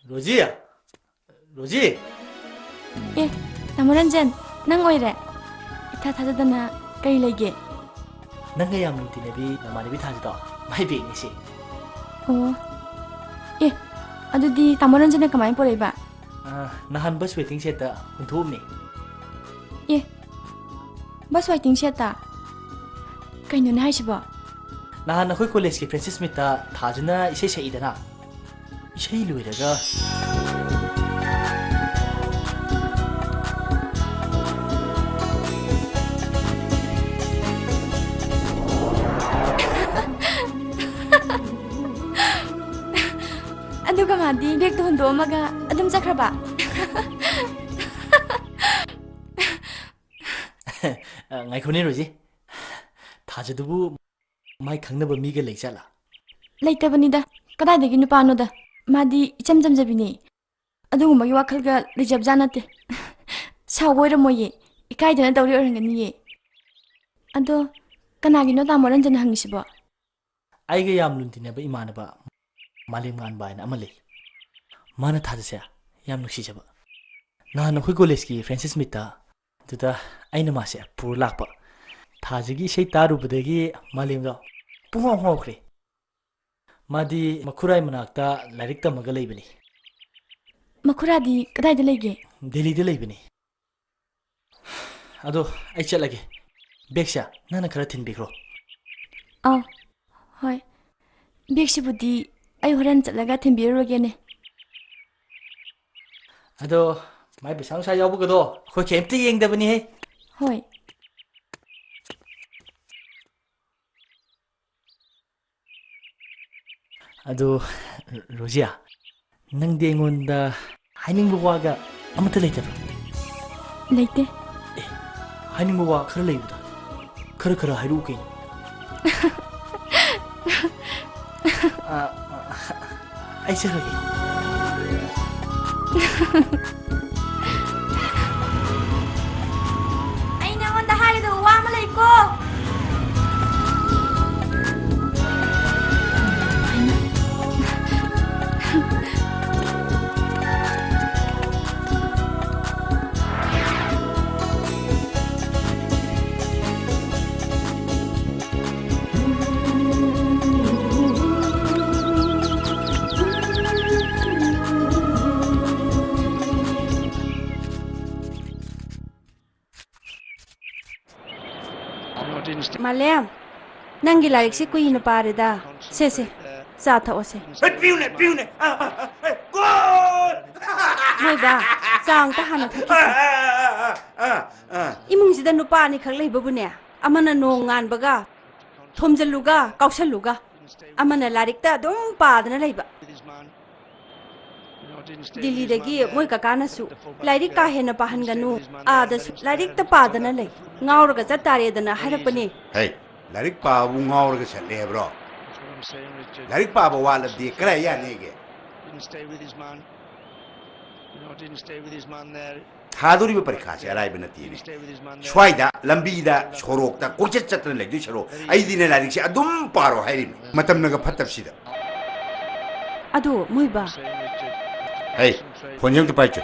ꯔꯣꯖꯤ! ꯔꯣꯖꯤ! ꯑꯦ, ꯇꯥꯃꯣ ꯔꯟꯖꯟ, ꯅꯪ ꯑꯣꯏꯔꯦ? ꯏꯊꯥ ꯊꯥꯖꯗꯅ, ꯀꯔꯤ ꯂꯩꯒꯦ? ꯅꯪꯒ ꯌꯥꯝ ꯅꯨꯡꯇꯤꯟꯅꯕꯤ ꯅꯃꯥꯟꯅꯕꯤ ꯊꯥꯖꯗꯣ, ꯃꯥꯏ ꯕꯦꯒꯅꯤ ꯁꯤ꯫ ꯑꯣ꯫ ꯑꯦ, ꯑꯗꯨꯗꯤ ꯇꯥꯃꯣ ꯔꯟꯖꯟꯅ ꯀꯃꯥꯏꯅ ꯄꯣꯔꯛꯏꯕ? ꯑ, ꯅꯍꯥꯟ ꯕꯁ ꯋꯦꯇꯤꯡ ꯁꯦꯠꯇ ꯍꯨꯟꯊꯣꯛꯑꯝꯃꯦ꯫ ꯑꯦ, ꯕꯁ ꯋꯦꯇꯤꯡ ꯁꯦꯠꯇ? ꯀꯩꯅꯣꯅꯦ ꯍꯥꯏꯁꯤꯕꯣ? ꯅꯍꯥꯟ ꯑꯩꯈꯣꯏ ꯀꯣꯂꯦꯖꯀꯤ ꯐ꯭ꯔꯦꯁꯔꯁ ꯃꯤꯠꯇ ꯊꯥꯖꯅ ꯏꯁꯩ ꯁꯛꯏꯗꯅ? ꯏꯁꯩ ꯂꯣꯏꯔꯒ ꯑꯗꯨꯒ ꯃꯥꯗꯤ ꯕꯦꯒꯇꯣ ꯍꯨꯟꯗꯣꯛꯑꯝꯃꯒ ꯑꯗꯨꯝ ꯆꯠꯈ꯭ꯔꯕ꯫ ꯑ, ꯉꯥꯏꯈꯣꯅꯦ ꯔꯣꯖꯤ꯫ ꯊꯥꯖꯗꯨꯕꯨ ꯃꯥꯏ ꯈꯪꯅꯕ ꯃꯤꯒ ꯂꯩ ꯖꯥꯠꯂꯥ? ꯂꯩꯇꯕꯅꯤꯗ꯫ ꯀꯗꯥꯏꯗꯒꯤ ꯅꯨꯄꯥꯅꯣꯗ? ꯃꯥꯗꯤ ꯏꯆꯝ ꯆꯝꯖꯕꯤꯅꯦ꯫ ꯑꯗꯨꯒꯨꯝꯕꯒꯤ ꯋꯥꯈꯜꯒ ꯂꯩꯖꯕꯖꯥꯠ ꯅꯠꯇꯦ꯫ ꯁꯥꯎꯕ ꯑꯣꯏꯔꯝꯃꯣꯏꯌꯦ꯫ ꯏꯀꯥꯏꯗꯅ ꯇꯧꯔꯤ ꯑꯣꯏꯔꯝꯒꯅꯤꯌꯦ꯫ ꯑꯗꯣ ꯀꯅꯥꯒꯤꯅꯣ ꯇꯥꯃꯣ ꯔꯟꯖꯟꯅ ꯍꯪꯉꯤꯁꯤꯕꯣ? ꯑꯩꯒ ꯌꯥꯝ ꯂꯨꯅ ꯇꯤꯟꯅꯕ ꯏꯃꯥꯟꯅꯕ ꯃꯥꯂꯦꯝ ꯉꯥꯟꯕ ꯍꯥꯏꯅ ꯑꯃ ꯂꯩ꯫ ꯃꯥꯅ ꯊꯥꯖꯁꯦ ꯌꯥꯝ ꯅꯨꯡꯁꯤꯖꯕ꯫ ꯅꯍꯥꯟ ꯑꯩꯈꯣꯏ ꯀꯣꯂꯦꯖꯀꯤ ꯐ꯭ꯔꯦꯁꯔꯁ ꯃꯤꯠꯇ ꯑꯗꯨꯗ ꯑꯩꯅ ꯃꯥꯁꯦ ꯄꯨꯔ ꯂꯥꯛꯄ꯫ ꯊꯥꯖꯒꯤ ꯏꯁꯩ ꯇꯥꯔꯨꯕꯗꯒꯤ ꯃꯥꯂꯦꯝꯗꯣ ꯄꯨꯡꯉꯥꯎ ꯉꯥꯎꯈ꯭ꯔꯦ꯫ ꯃꯥꯗꯤ ꯃꯈꯨꯔꯥꯏ ꯃꯅꯥꯛꯇ ꯂꯥꯏꯔꯤꯛ ꯇꯝꯃꯒ ꯂꯩꯕꯅꯤ꯫ ꯃꯈꯨꯔꯥꯗꯤ ꯀꯗꯥꯏꯗ ꯂꯩꯒꯦ? ꯗꯦꯜꯂꯤꯗ ꯂꯩꯕꯅꯤ꯫ ꯑꯗꯣ ꯑꯩ ꯆꯠꯂꯒꯦ꯫ ꯕꯦꯒꯁꯦ ꯅꯪꯅ ꯈꯔ ꯊꯤꯟꯕꯤꯈ꯭ꯔꯣ꯫ ꯑꯥ, ꯍꯣꯏ꯫ ꯕꯦꯒꯁꯤꯕꯨꯗꯤ ꯑꯩ ꯍꯣꯔꯦꯟ ꯆꯠꯂꯒ ꯊꯤꯟꯕꯤꯔꯨꯔꯒꯦꯅꯦ꯫ ꯑꯗꯣ ꯃꯥꯏ ꯄꯩꯁꯥ ꯅꯨꯡꯁꯥ ꯌꯥꯎꯕꯒꯗꯣ ꯑꯩꯈꯣꯏ ꯀꯩꯝꯇ ꯌꯦꯡꯗꯕꯅꯤꯍꯦ꯫ ꯍꯣꯏ꯫ ꯑꯗꯣ ꯔꯣꯖꯤꯌꯥ, ꯅꯪꯗꯤ ꯑꯩꯉꯣꯟꯗ ꯍꯥꯏꯅꯤꯡꯕ ꯋꯥꯒ ꯑꯃꯠꯇ ꯂꯩꯇꯕ꯭ꯔꯥ? ꯂꯩꯇꯦ꯫ ꯑꯦ, ꯍꯥꯏꯅꯤꯡꯕ ꯋꯥ ꯈꯔ ꯂꯩꯕꯗ ꯈꯔ ꯈꯔ ꯍꯥꯏꯔꯛꯎ ꯀꯩꯅꯣ꯫ ꯑ, ꯑ, ꯑꯩ ꯆꯠꯂꯒꯦ꯫ ꯑꯩ ꯅꯉꯣꯟꯗ ꯍꯥꯏꯒꯗꯕ ꯋꯥ ꯑꯃ ꯂꯩꯀꯣ꯫ ꯃꯥꯂꯦꯝ, ꯅꯪꯒꯤ ꯂꯥꯏꯔꯤꯛꯁꯤ ꯀꯨꯏꯅ ꯄꯥꯔꯦꯗ꯫ ꯁꯦ, ꯁꯦ, ꯆꯥ ꯊꯛꯑꯣꯁꯦ꯫ ꯍꯦ, ꯄꯤꯌꯨꯅꯦ, ꯄꯤꯌꯨꯅꯦ꯫ ꯑ, ꯑ, ꯑ, ꯑ, ꯒꯣꯜ! ꯂꯣꯏꯕ, ꯆꯥ ꯑꯝꯇ ꯍꯥꯟꯅ ꯊꯛꯈꯤꯁꯦ꯫ ꯑ, ꯑ, ꯑ, ꯑ, ꯑ, ꯑ꯫ ꯏꯃꯨꯡꯁꯤꯗ ꯅꯨꯄꯥ ꯑꯅꯤꯈꯛ ꯂꯩꯕꯕꯨꯅꯦ, ꯑꯃꯅ ꯅꯣꯡ ꯉꯥꯟꯕꯒ ꯊꯣꯝꯖꯜꯂꯨꯒ ꯀꯥꯎꯁꯜꯂꯨꯒ, ꯑꯃꯅ ꯂꯥꯏꯔꯤꯛꯇ ꯑꯗꯨꯝ ꯄꯥꯗꯅ ꯂꯩꯕ꯫ ꯗꯤꯜꯂꯤꯗꯒꯤ ꯃꯣꯏ ꯀꯀꯥꯅꯁꯨ ꯂꯥꯏꯔꯤꯛ ꯀꯥ ꯍꯦꯟꯅ ꯄꯥꯍꯟꯒꯅꯨ, ꯑꯥꯗꯁꯨ ꯂꯥꯏꯔꯤꯛꯇ ꯄꯥꯗꯅ ꯂꯩ, ꯉꯥꯎꯔꯒ ꯆꯠ ꯇꯥꯔꯦꯗꯅ ꯍꯥꯏꯔꯛꯄꯅꯦ꯫ ꯍꯩ, ꯂꯥꯏꯔꯤꯛ ꯄꯥꯕꯕꯨ ꯉꯥꯎꯔꯒ ꯆꯠꯂꯦ ꯍꯥꯏꯕ꯭ꯔꯣ? ꯂꯥꯏꯔꯤꯛ ꯄꯥꯕ ꯋꯥꯠꯂꯕꯗꯤ ꯀꯗꯥꯏ ꯌꯥꯅꯤꯒꯦ? ꯊꯥꯗꯣꯔꯤꯕ ꯄꯔꯤꯈꯥꯁꯦ ꯑꯔꯥꯏꯕ ꯅꯠꯇꯦꯅꯦ꯫ ꯁ꯭ꯋꯥꯏꯗ ꯂꯝꯕꯤꯗ ꯁꯣꯔꯣꯛꯇ ꯀꯣꯏꯆꯠ ꯆꯠꯇꯅ ꯂꯩꯗꯣꯏ ꯁꯔꯨꯛ ꯑꯩꯗꯤꯅꯦ ꯂꯥꯏꯔꯤꯛꯁꯦ ꯑꯗꯨꯝ ꯄꯥꯔꯣ ꯍꯥꯏꯔꯤꯅꯤ, ꯃꯇꯝꯅꯒ ꯐꯠꯇꯕꯁꯤꯗ꯫ ꯑꯗꯣ ꯃꯣꯏꯕꯥ꯫ ꯍꯩ, ꯐꯣꯟꯁꯦ ꯑꯝꯇ ꯄꯥꯏꯆꯣ꯫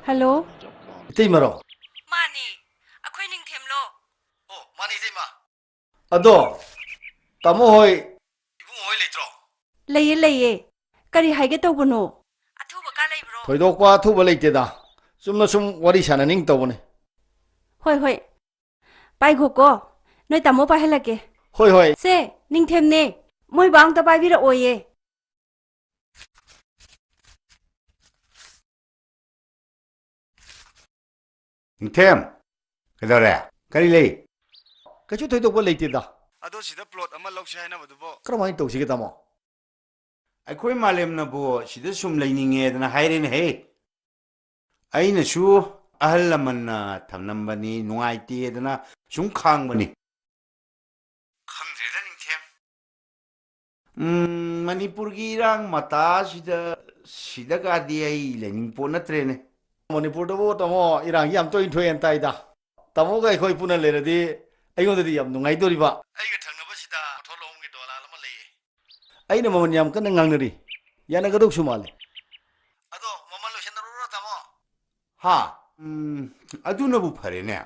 ꯍꯜꯂꯣ꯫ ꯏꯇꯩꯃꯔꯣ? ꯃꯥꯅꯤ, ꯑꯩꯈꯣꯏ ꯅꯤꯡꯊꯦꯝꯂꯣ꯫ ꯑꯣ, ꯃꯥꯅꯤ ꯏꯇꯩꯃ꯫ ꯑꯗꯣ, ꯇꯥꯃꯣ ꯍꯣꯏ, ꯏꯕꯨꯡꯉꯣ ꯍꯣꯏ ꯂꯩꯇ꯭ꯔꯣ? ꯂꯩꯌꯦ, ꯂꯩꯌꯦ꯫ ꯀꯔꯤ ꯍꯥꯏꯒꯦ ꯇꯧꯕꯅꯣ? ꯑꯊꯨꯕ ꯀꯥ ꯂꯩꯕ꯭ꯔꯣ? ꯊꯣꯏꯗꯣꯛꯄ ꯑꯊꯨꯕ ꯂꯩꯇꯦꯗ꯫ ꯆꯨꯝꯅ ꯁꯨꯝ ꯋꯥꯔꯤ ꯁꯥꯟꯅꯅꯤꯡ ꯇꯧꯕꯅꯤ꯫ ꯍꯣꯏ, ꯍꯣꯏ꯫ ꯄꯥꯏꯈꯣꯀꯣ꯫ ꯅꯣꯏ ꯇꯥꯃꯣ ꯄꯥꯏꯍꯜꯂꯛꯀꯦ꯫ ꯍꯣꯏ, ꯍꯣꯏ꯫ ꯁꯦ, ꯅꯤꯡꯊꯦꯝꯅꯦ꯫ ꯃꯣꯏ ꯕꯥ ꯑꯝꯇ ꯄꯥꯏꯕꯤꯔꯛꯑꯣꯌꯦ꯫ ꯅꯤꯡꯊꯦꯝ, ꯀꯩꯗꯧꯔꯦ? ꯀꯔꯤ ꯂꯩ? ꯀꯩꯁꯨ ꯊꯣꯏꯗꯣꯛꯄ ꯂꯩꯇꯦꯗ꯫ ꯑꯗꯣ ꯁꯤꯗ ꯄ꯭ꯂꯣꯠ ꯑꯃ ꯂꯧꯁꯦ ꯍꯥꯏꯅꯕꯗꯨꯕꯣ? ꯀꯔꯝꯍꯥꯏꯅ ꯇꯧꯁꯤꯒꯦ, ꯇꯥꯃꯣ? ꯑꯩꯈꯣꯏ ꯃꯥꯂꯦꯝꯅꯕꯨ ꯁꯤꯗ ꯁꯨꯝ ꯂꯩꯅꯤꯡꯉꯦꯗꯅ ꯍꯥꯏꯔꯦꯅꯦꯍꯦ꯫ ꯑꯩꯅꯁꯨ ꯑꯍꯜ ꯂꯃꯟꯅ ꯊꯝꯂꯝꯕꯅꯤ, ꯅꯨꯡꯉꯥꯏꯇꯦꯗꯅ ꯁꯨꯝ ꯈꯥꯡꯕꯅꯤ꯫ ꯈꯪꯗ꯭ꯔꯦꯗ, ꯅꯤꯡꯊꯦꯝ꯫ ꯎꯝ, ꯃꯅꯤꯄꯨꯔꯒꯤ ꯏꯔꯥꯡ ꯃꯇꯥꯁꯤꯗ, ꯁꯤꯗꯒꯗꯤ ꯑꯩ ꯂꯩꯅꯤꯡ ꯄꯣꯠ ꯅꯠꯇ꯭ꯔꯦꯅꯦ꯫ ꯃꯅꯤꯄꯨꯔꯗꯕꯨ, ꯇꯥꯃꯣ, ꯏꯔꯥꯡꯁꯤ ꯌꯥꯝ ꯇꯣꯏꯅ ꯊꯣꯛꯑꯦꯅ ꯇꯥꯏꯗ꯫ ꯇꯥꯃꯣꯒ ꯑꯩꯈꯣꯏ ꯄꯨꯟꯅ ꯂꯩꯔꯗꯤ ꯑꯩꯉꯣꯟꯗꯗꯤ ꯌꯥꯝ ꯅꯨꯡꯉꯥꯏꯗꯣꯔꯤꯕ꯫ ꯑꯩꯒ ꯊꯪꯅꯕꯁꯤꯗ ꯄꯣꯠꯊꯣꯛ ꯂꯧꯐꯝꯒꯤ ꯗꯣꯂꯥꯟ ꯑꯃ ꯂꯩꯌꯦ꯫ ꯑꯩꯅ ꯃꯃꯜ ꯌꯥꯝ ꯀꯟꯅ ꯉꯥꯡꯅꯔꯤ꯫ ꯌꯥꯅꯒꯗꯧꯁꯨ ꯃꯥꯜꯂꯤ꯫ ꯑꯗꯣ ꯃꯃꯜ ꯂꯣꯏꯁꯤꯟꯅꯔꯨꯔꯣ, ꯇꯥꯃꯣ? ꯍꯥ? ꯎꯝ, ꯑꯗꯨꯅꯕꯨ ꯐꯔꯦꯅꯦ꯫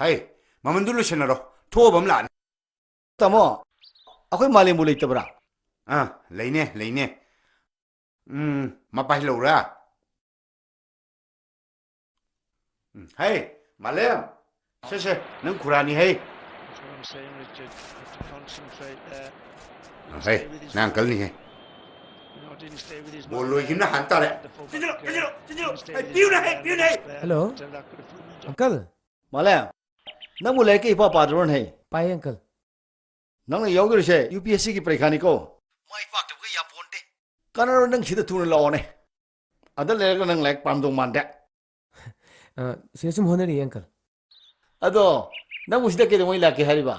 ꯍꯩ, ꯃꯃꯟꯗꯨ ꯂꯣꯏꯁꯤꯟꯅꯔꯣ꯫ ꯊꯣꯛꯑꯕ ꯑꯃ ꯂꯥꯛꯑꯅꯤ꯫ ꯇꯥꯃꯣ, ꯑꯩꯈꯣꯏ ꯃꯥꯂꯦꯝꯕꯨ ꯂꯩꯇꯕ꯭ꯔꯥ? ꯑꯥ, ꯂꯩꯅꯦ, ꯂꯩꯅꯦ꯫ ꯎꯝ, ꯃꯄꯥ ꯂꯧꯔꯥ? ꯎꯝ, ꯍꯩ, ꯃꯥꯂꯦꯝ! ꯁꯦ, ꯁꯦ, ꯅꯪ ꯈꯨꯔꯥꯅꯤ, ꯍꯩ! ꯍꯩ, ꯅꯪ ꯑꯪꯀꯜꯅꯤ, ꯍꯩ! ꯕꯣꯜ ꯂꯣꯏꯈꯤꯕꯅ ꯍꯥꯟ ꯇꯥꯔꯦ꯫ ꯆꯦꯟꯁꯤꯜꯂꯣ, ꯆꯦꯟꯁꯤꯜꯂꯣ, ꯆꯦꯟꯁꯤꯜꯂꯣ! ꯍꯩ, ꯄꯤꯌꯨꯅꯦ, ꯍꯩ, ꯄꯤꯌꯨꯅꯦ, ꯍꯩ! ꯍꯜꯂꯣ, ꯑꯪꯀꯜ꯫ ꯃꯥꯂꯦꯝ, ꯅꯪꯕꯨ ꯂꯥꯏꯔꯤꯛꯀ ꯏꯄꯥ ꯄꯥꯗ꯭ꯔꯣꯅꯦ? ꯄꯥꯏ, uncle꯫ ꯅꯪꯅ ꯌꯥꯎꯗꯣꯔꯤꯁꯦ UPSCꯒꯤ ꯄꯔꯤꯈꯥꯅꯤꯀꯣ꯫ ꯃꯥꯏ ꯄꯥꯛꯇꯕꯒ ꯌꯥꯄꯣꯟꯇꯦ꯫ ꯀꯥꯟꯅꯔꯣꯏ, ꯅꯪ ꯁꯤꯗ ꯊꯨꯅ ꯂꯥꯛꯑꯣꯅꯦ꯫ ꯑꯗ ꯂꯩꯔꯒ ꯅꯪ ꯂꯥꯏꯔꯤꯛ ꯄꯥꯔꯝꯗꯧ ꯃꯥꯟꯗꯦ꯫ ꯑ, ꯁꯤꯗ ꯁꯨꯝ ꯍꯣꯠꯅꯔꯤꯌꯦ, uncle꯫ ꯑꯗꯣ, ꯅꯪꯕꯨ ꯁꯤꯗ ꯀꯩꯗꯧꯉꯩ ꯂꯥꯛꯀꯦ ꯍꯥꯏꯔꯤꯕ?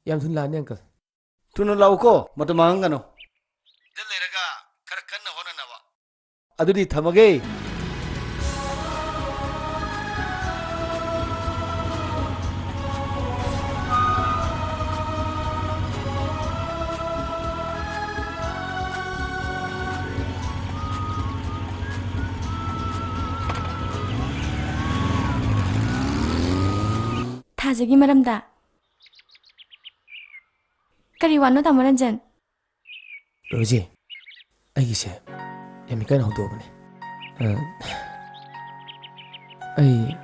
ꯌꯥꯝ ꯊꯨꯅ ꯂꯥꯛꯑꯅꯤ, uncle꯫ ꯊꯨꯅ ꯂꯥꯛꯎꯀꯣ, ꯃꯇꯝ ꯃꯥꯡꯍꯟꯒꯅꯨ꯫ ꯁꯤꯗ ꯂꯩꯔꯒ ꯈꯔ ꯀꯟꯅ ꯍꯣꯠꯅꯅꯕ꯫ ꯑꯗꯨꯗꯤ ꯊꯝꯃꯒꯦ꯫ ꯊꯥꯖꯒꯤ ꯃꯔꯝꯗ꯫ ꯀꯔꯤ ꯋꯥꯅꯣ, ꯇꯥꯃꯣ ꯔꯟꯖꯟ? ꯔꯣꯖꯤ, ꯑꯩꯒꯤꯁꯦ ꯌꯥꯝ ꯏꯀꯥꯏꯅ ꯍꯧꯗꯣꯛꯑꯕꯅꯦ꯫ ꯑ, ꯑꯩ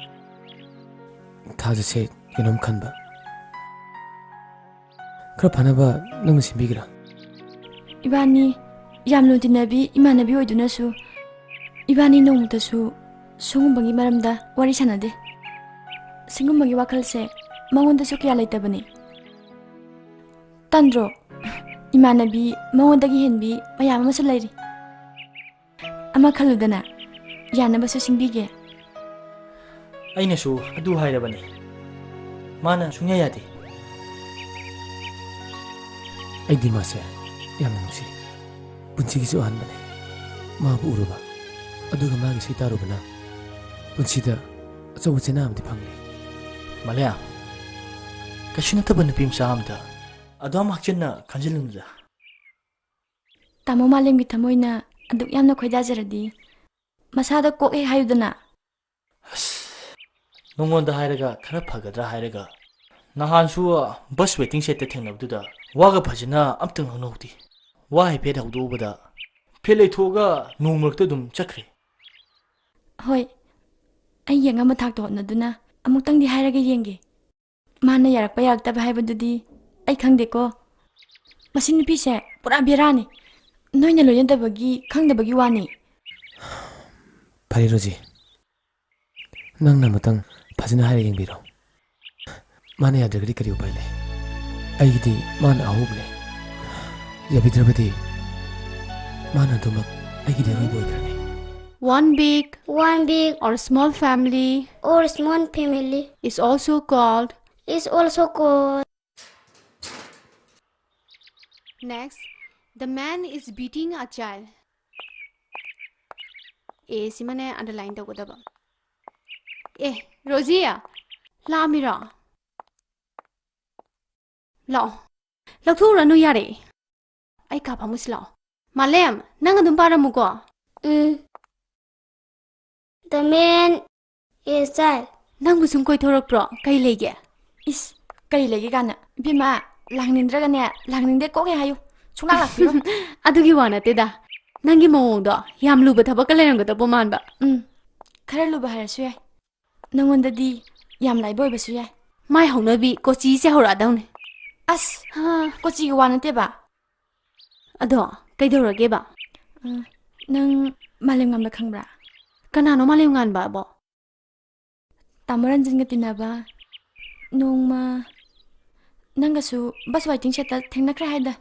ꯊꯥꯖꯁꯦ ꯀꯩꯅꯣꯝ ꯈꯟꯕ꯫ ꯈꯔ ꯐꯅꯕ ꯅꯪꯅ ꯁꯤꯟꯕꯤꯒꯦꯔꯥ? ꯏꯕꯥꯅꯤ ꯌꯥꯝ ꯂꯨꯅ ꯇꯤꯟꯅꯕꯤ ꯏꯃꯥꯟꯅꯕꯤ ꯑꯣꯏꯗꯨꯅꯁꯨ, ꯏꯕꯥꯅꯤ ꯅꯣꯡꯃꯇꯁꯨ ꯁꯤꯒꯨꯝꯕꯒꯤ ꯃꯔꯝꯗ ꯋꯥꯔꯤ ꯁꯥꯟꯅꯗꯦ꯫ ꯁꯤꯒꯨꯝꯕꯒꯤ ꯋꯥꯈꯜꯁꯦ ꯃꯉꯣꯟꯗꯁꯨ ꯀꯌꯥ ꯂꯩꯇꯕꯅꯤ꯫ ꯇꯟꯗ꯭ꯔꯣ? ꯏꯃꯥꯟꯅꯕꯤ ꯃꯉꯣꯟꯗꯒꯤ ꯍꯦꯟꯕꯤ ꯃꯌꯥꯝ ꯑꯃꯁꯨ ꯂꯩꯔꯤ꯫ ꯑꯃ ꯈꯜꯂꯨꯗꯅ, ꯌꯥꯅꯕꯁꯨ ꯁꯤꯟꯕꯤꯒꯦ꯫ ꯑꯩꯅꯁꯨ ꯑꯗꯨ ꯍꯥꯏꯔꯕꯅꯤ꯫ ꯃꯥꯅ ꯁꯨꯡꯌꯥ ꯌꯥꯗꯦ꯫ ꯑꯩꯗꯤ ꯃꯥꯁꯦ ꯌꯥꯝꯅ ꯅꯨꯡꯁꯤ꯫ ꯄꯨꯟꯁꯤꯒꯤꯁꯨ ꯑꯍꯥꯟꯕꯅꯤ ꯃꯥꯕꯨ ꯎꯔꯨꯕ꯫ ꯑꯗꯨꯒ ꯃꯥꯒꯤ ꯏꯁꯩ ꯇꯥꯔꯨꯕꯅ ꯄꯨꯟꯁꯤꯗ ꯑꯆꯧꯕ ꯆꯦꯅꯥ ꯑꯃꯗꯤ ꯐꯪꯂꯦ꯫ ꯃꯥꯂꯦꯝ, ꯀꯩꯁꯨ ꯅꯠꯇꯕ ꯅꯨꯄꯤ ꯃꯆꯥ ꯑꯃꯗ ꯑꯗꯨꯝ ꯍꯛꯆꯤꯟꯅ ꯈꯟꯖꯤꯜꯂꯨꯅꯨꯗ꯫ ꯇꯥꯃꯣ ꯃꯥꯂꯦꯝꯒꯤ ꯊꯃꯣꯏꯅ ꯑꯗꯨꯛ ꯌꯥꯝꯅ ꯈꯣꯏꯗꯥꯖꯔꯗꯤ, ꯃꯁꯥꯗ ꯀꯣꯛ ꯍꯦꯛ ꯍꯥꯏꯌꯨꯗꯅ꯫ ꯑꯁ, ꯅꯉꯣꯟꯗ ꯍꯥꯏꯔꯒ ꯈꯔ ꯐꯒꯗ꯭ꯔꯥ ꯍꯥꯏꯔꯒ, ꯅꯍꯥꯟꯁꯨ bus waiting shed ꯊꯦꯡꯅꯕꯗꯨꯗ ꯋꯥꯒ ꯐꯖꯅ ꯑꯝꯇ ꯉꯥꯡꯅꯍꯧꯗꯦ꯫ ꯋꯥ ꯍꯥꯏꯐꯦꯠ ꯍꯧꯗꯣꯛꯎꯕꯗ ꯐꯦꯠ ꯂꯩꯊꯣꯛꯑꯒ ꯅꯣꯡ ꯃꯔꯛꯇ ꯑꯗꯨꯝ ꯆꯠꯈ꯭ꯔꯦ꯫ ꯍꯣꯏ, ꯑꯩꯒꯤ ꯑꯉꯝꯕ ꯊꯥꯛꯇ ꯍꯣꯠꯅꯗꯨꯅ ꯑꯃꯨꯛꯇꯪꯗꯤ ꯍꯥꯏꯔꯒ ꯌꯦꯡꯒꯦ꯫ ꯃꯥꯅ ꯌꯥꯔꯛꯄ ꯌꯥꯔꯛꯇꯕ ꯍꯥꯏꯕꯗꯨꯗꯤ ꯑꯩ ꯈꯪꯗꯦꯀꯣ꯫ ꯃꯁꯤ ꯅꯨꯄꯤꯁꯦ ꯄꯨꯔꯥ ꯕꯦꯔꯥꯅꯤ꯫ ꯅꯣꯏꯅ ꯂꯣꯏꯅꯗꯕꯒꯤ ꯈꯪꯗꯕꯒꯤ ꯋꯥꯅꯤ꯫ ꯐꯔꯦ ꯔꯣꯖꯤ, ꯅꯪꯅ ꯑꯃꯨꯛꯇꯪ ꯐꯖꯅ ꯍꯥꯏꯔ ꯌꯦꯡꯕꯤꯔꯣ꯫ ꯃꯥꯅ ꯌꯥꯗ꯭ꯔꯒꯗꯤ ꯀꯔꯤ ꯎꯄꯥꯏ ꯂꯩ? ꯑꯩꯒꯤꯗꯤ ꯃꯥꯅ ꯑꯍꯧꯕꯅꯦ꯫ ꯌꯥꯕꯤꯗ꯭ꯔꯕꯗꯤ ꯃꯥꯅ ꯑꯗꯨꯃꯛ ꯑꯩꯒꯤꯗꯤ ꯑꯔꯣꯏꯕ ꯑꯣꯏꯈ꯭ꯔꯅꯤ꯫ One big One big or small family or small family is also called is also called. Next, the man is beating a child. A ꯁꯤꯃꯅꯦ underline ꯇꯧꯒꯗꯕ꯫ ꯑꯦ, ꯔꯣꯖꯤ, ꯂꯥꯛꯑꯝꯃꯤꯔꯣ? ꯂꯥꯛꯑꯣ꯫ ꯂꯧꯊꯣꯛꯎꯔꯅꯨ, ꯌꯥꯔꯦ꯫ ꯑꯩ ꯀꯥ ꯐꯝꯃꯨꯁꯤ ꯂꯥꯛꯑꯣ꯫ ꯃꯥꯂꯦꯝ, ꯅꯪ ꯑꯗꯨꯝ ꯄꯥꯔꯝꯃꯨꯀꯣ꯫ ꯎꯝ꯫ The man is child. ꯅꯪꯕꯨ ꯁꯨꯝ ꯀꯣꯏꯊꯣꯔꯛꯄ꯭ꯔꯣ? ꯀꯩ ꯂꯩꯒꯦ? ꯏꯁ, ꯀꯔꯤ ꯂꯩꯒꯦ ꯀꯥꯟꯅ? ꯏꯕꯦꯝꯃ, ꯂꯥꯛꯅꯤꯡꯗ꯭ꯔꯒꯅꯦ, ꯂꯥꯛꯅꯤꯡꯗꯦ ꯀꯣꯛ ꯍꯦꯛ ꯍꯥꯏꯌꯨ꯫ ꯁꯨꯡꯂꯥꯛ ꯂꯥꯛꯄꯤꯔꯣ꯫ ꯑꯗꯨꯒꯤ ꯋꯥ ꯅꯠꯇꯦꯗ꯫ ꯅꯪꯒꯤ ꯃꯑꯣꯡꯗꯣ ꯌꯥꯝ ꯂꯨꯕ ꯊꯕꯛꯀ ꯂꯩꯔꯝꯒꯗꯧꯕ ꯃꯥꯟꯕ꯫ ꯎꯝ, ꯈꯔ ꯂꯨꯕ ꯍꯥꯏꯔꯁꯨ ꯌꯥꯏ꯫ ꯅꯪꯉꯣꯟꯗꯗꯤ ꯌꯥꯝ ꯂꯥꯏꯕ ꯑꯣꯏꯕꯁꯨ ꯌꯥꯏ꯫ ꯃꯥꯏ ꯍꯧꯅꯕꯤ ꯀꯣꯆꯤꯁꯦ ꯍꯧꯔꯛꯑꯗꯧꯅꯦ꯫ ꯑꯁ, ꯍꯥ꯫ ꯀꯣꯆꯤꯒꯤ ꯋꯥ ꯅꯠꯇꯦꯕ꯫ ꯑꯗꯣ ꯀꯩꯗꯧꯔꯒꯦꯕ? ꯑ, ꯅꯪ ꯃꯥꯂꯦꯝꯉꯥꯟꯕ ꯈꯪꯕ꯭ꯔꯥ? ꯀꯅꯥꯅꯣ ꯃꯥꯂꯦꯝꯉꯥꯟꯕ ꯑꯕꯣ? ꯇꯥꯃꯣ ꯔꯟꯖꯟꯒ ꯇꯤꯟꯅꯕ꯫ ꯅꯣꯡꯃ ꯅꯪꯒꯁꯨ bus waiting shed ꯇ ꯊꯦꯡꯅꯈ꯭ꯔꯦ ꯍꯥꯏꯗ꯫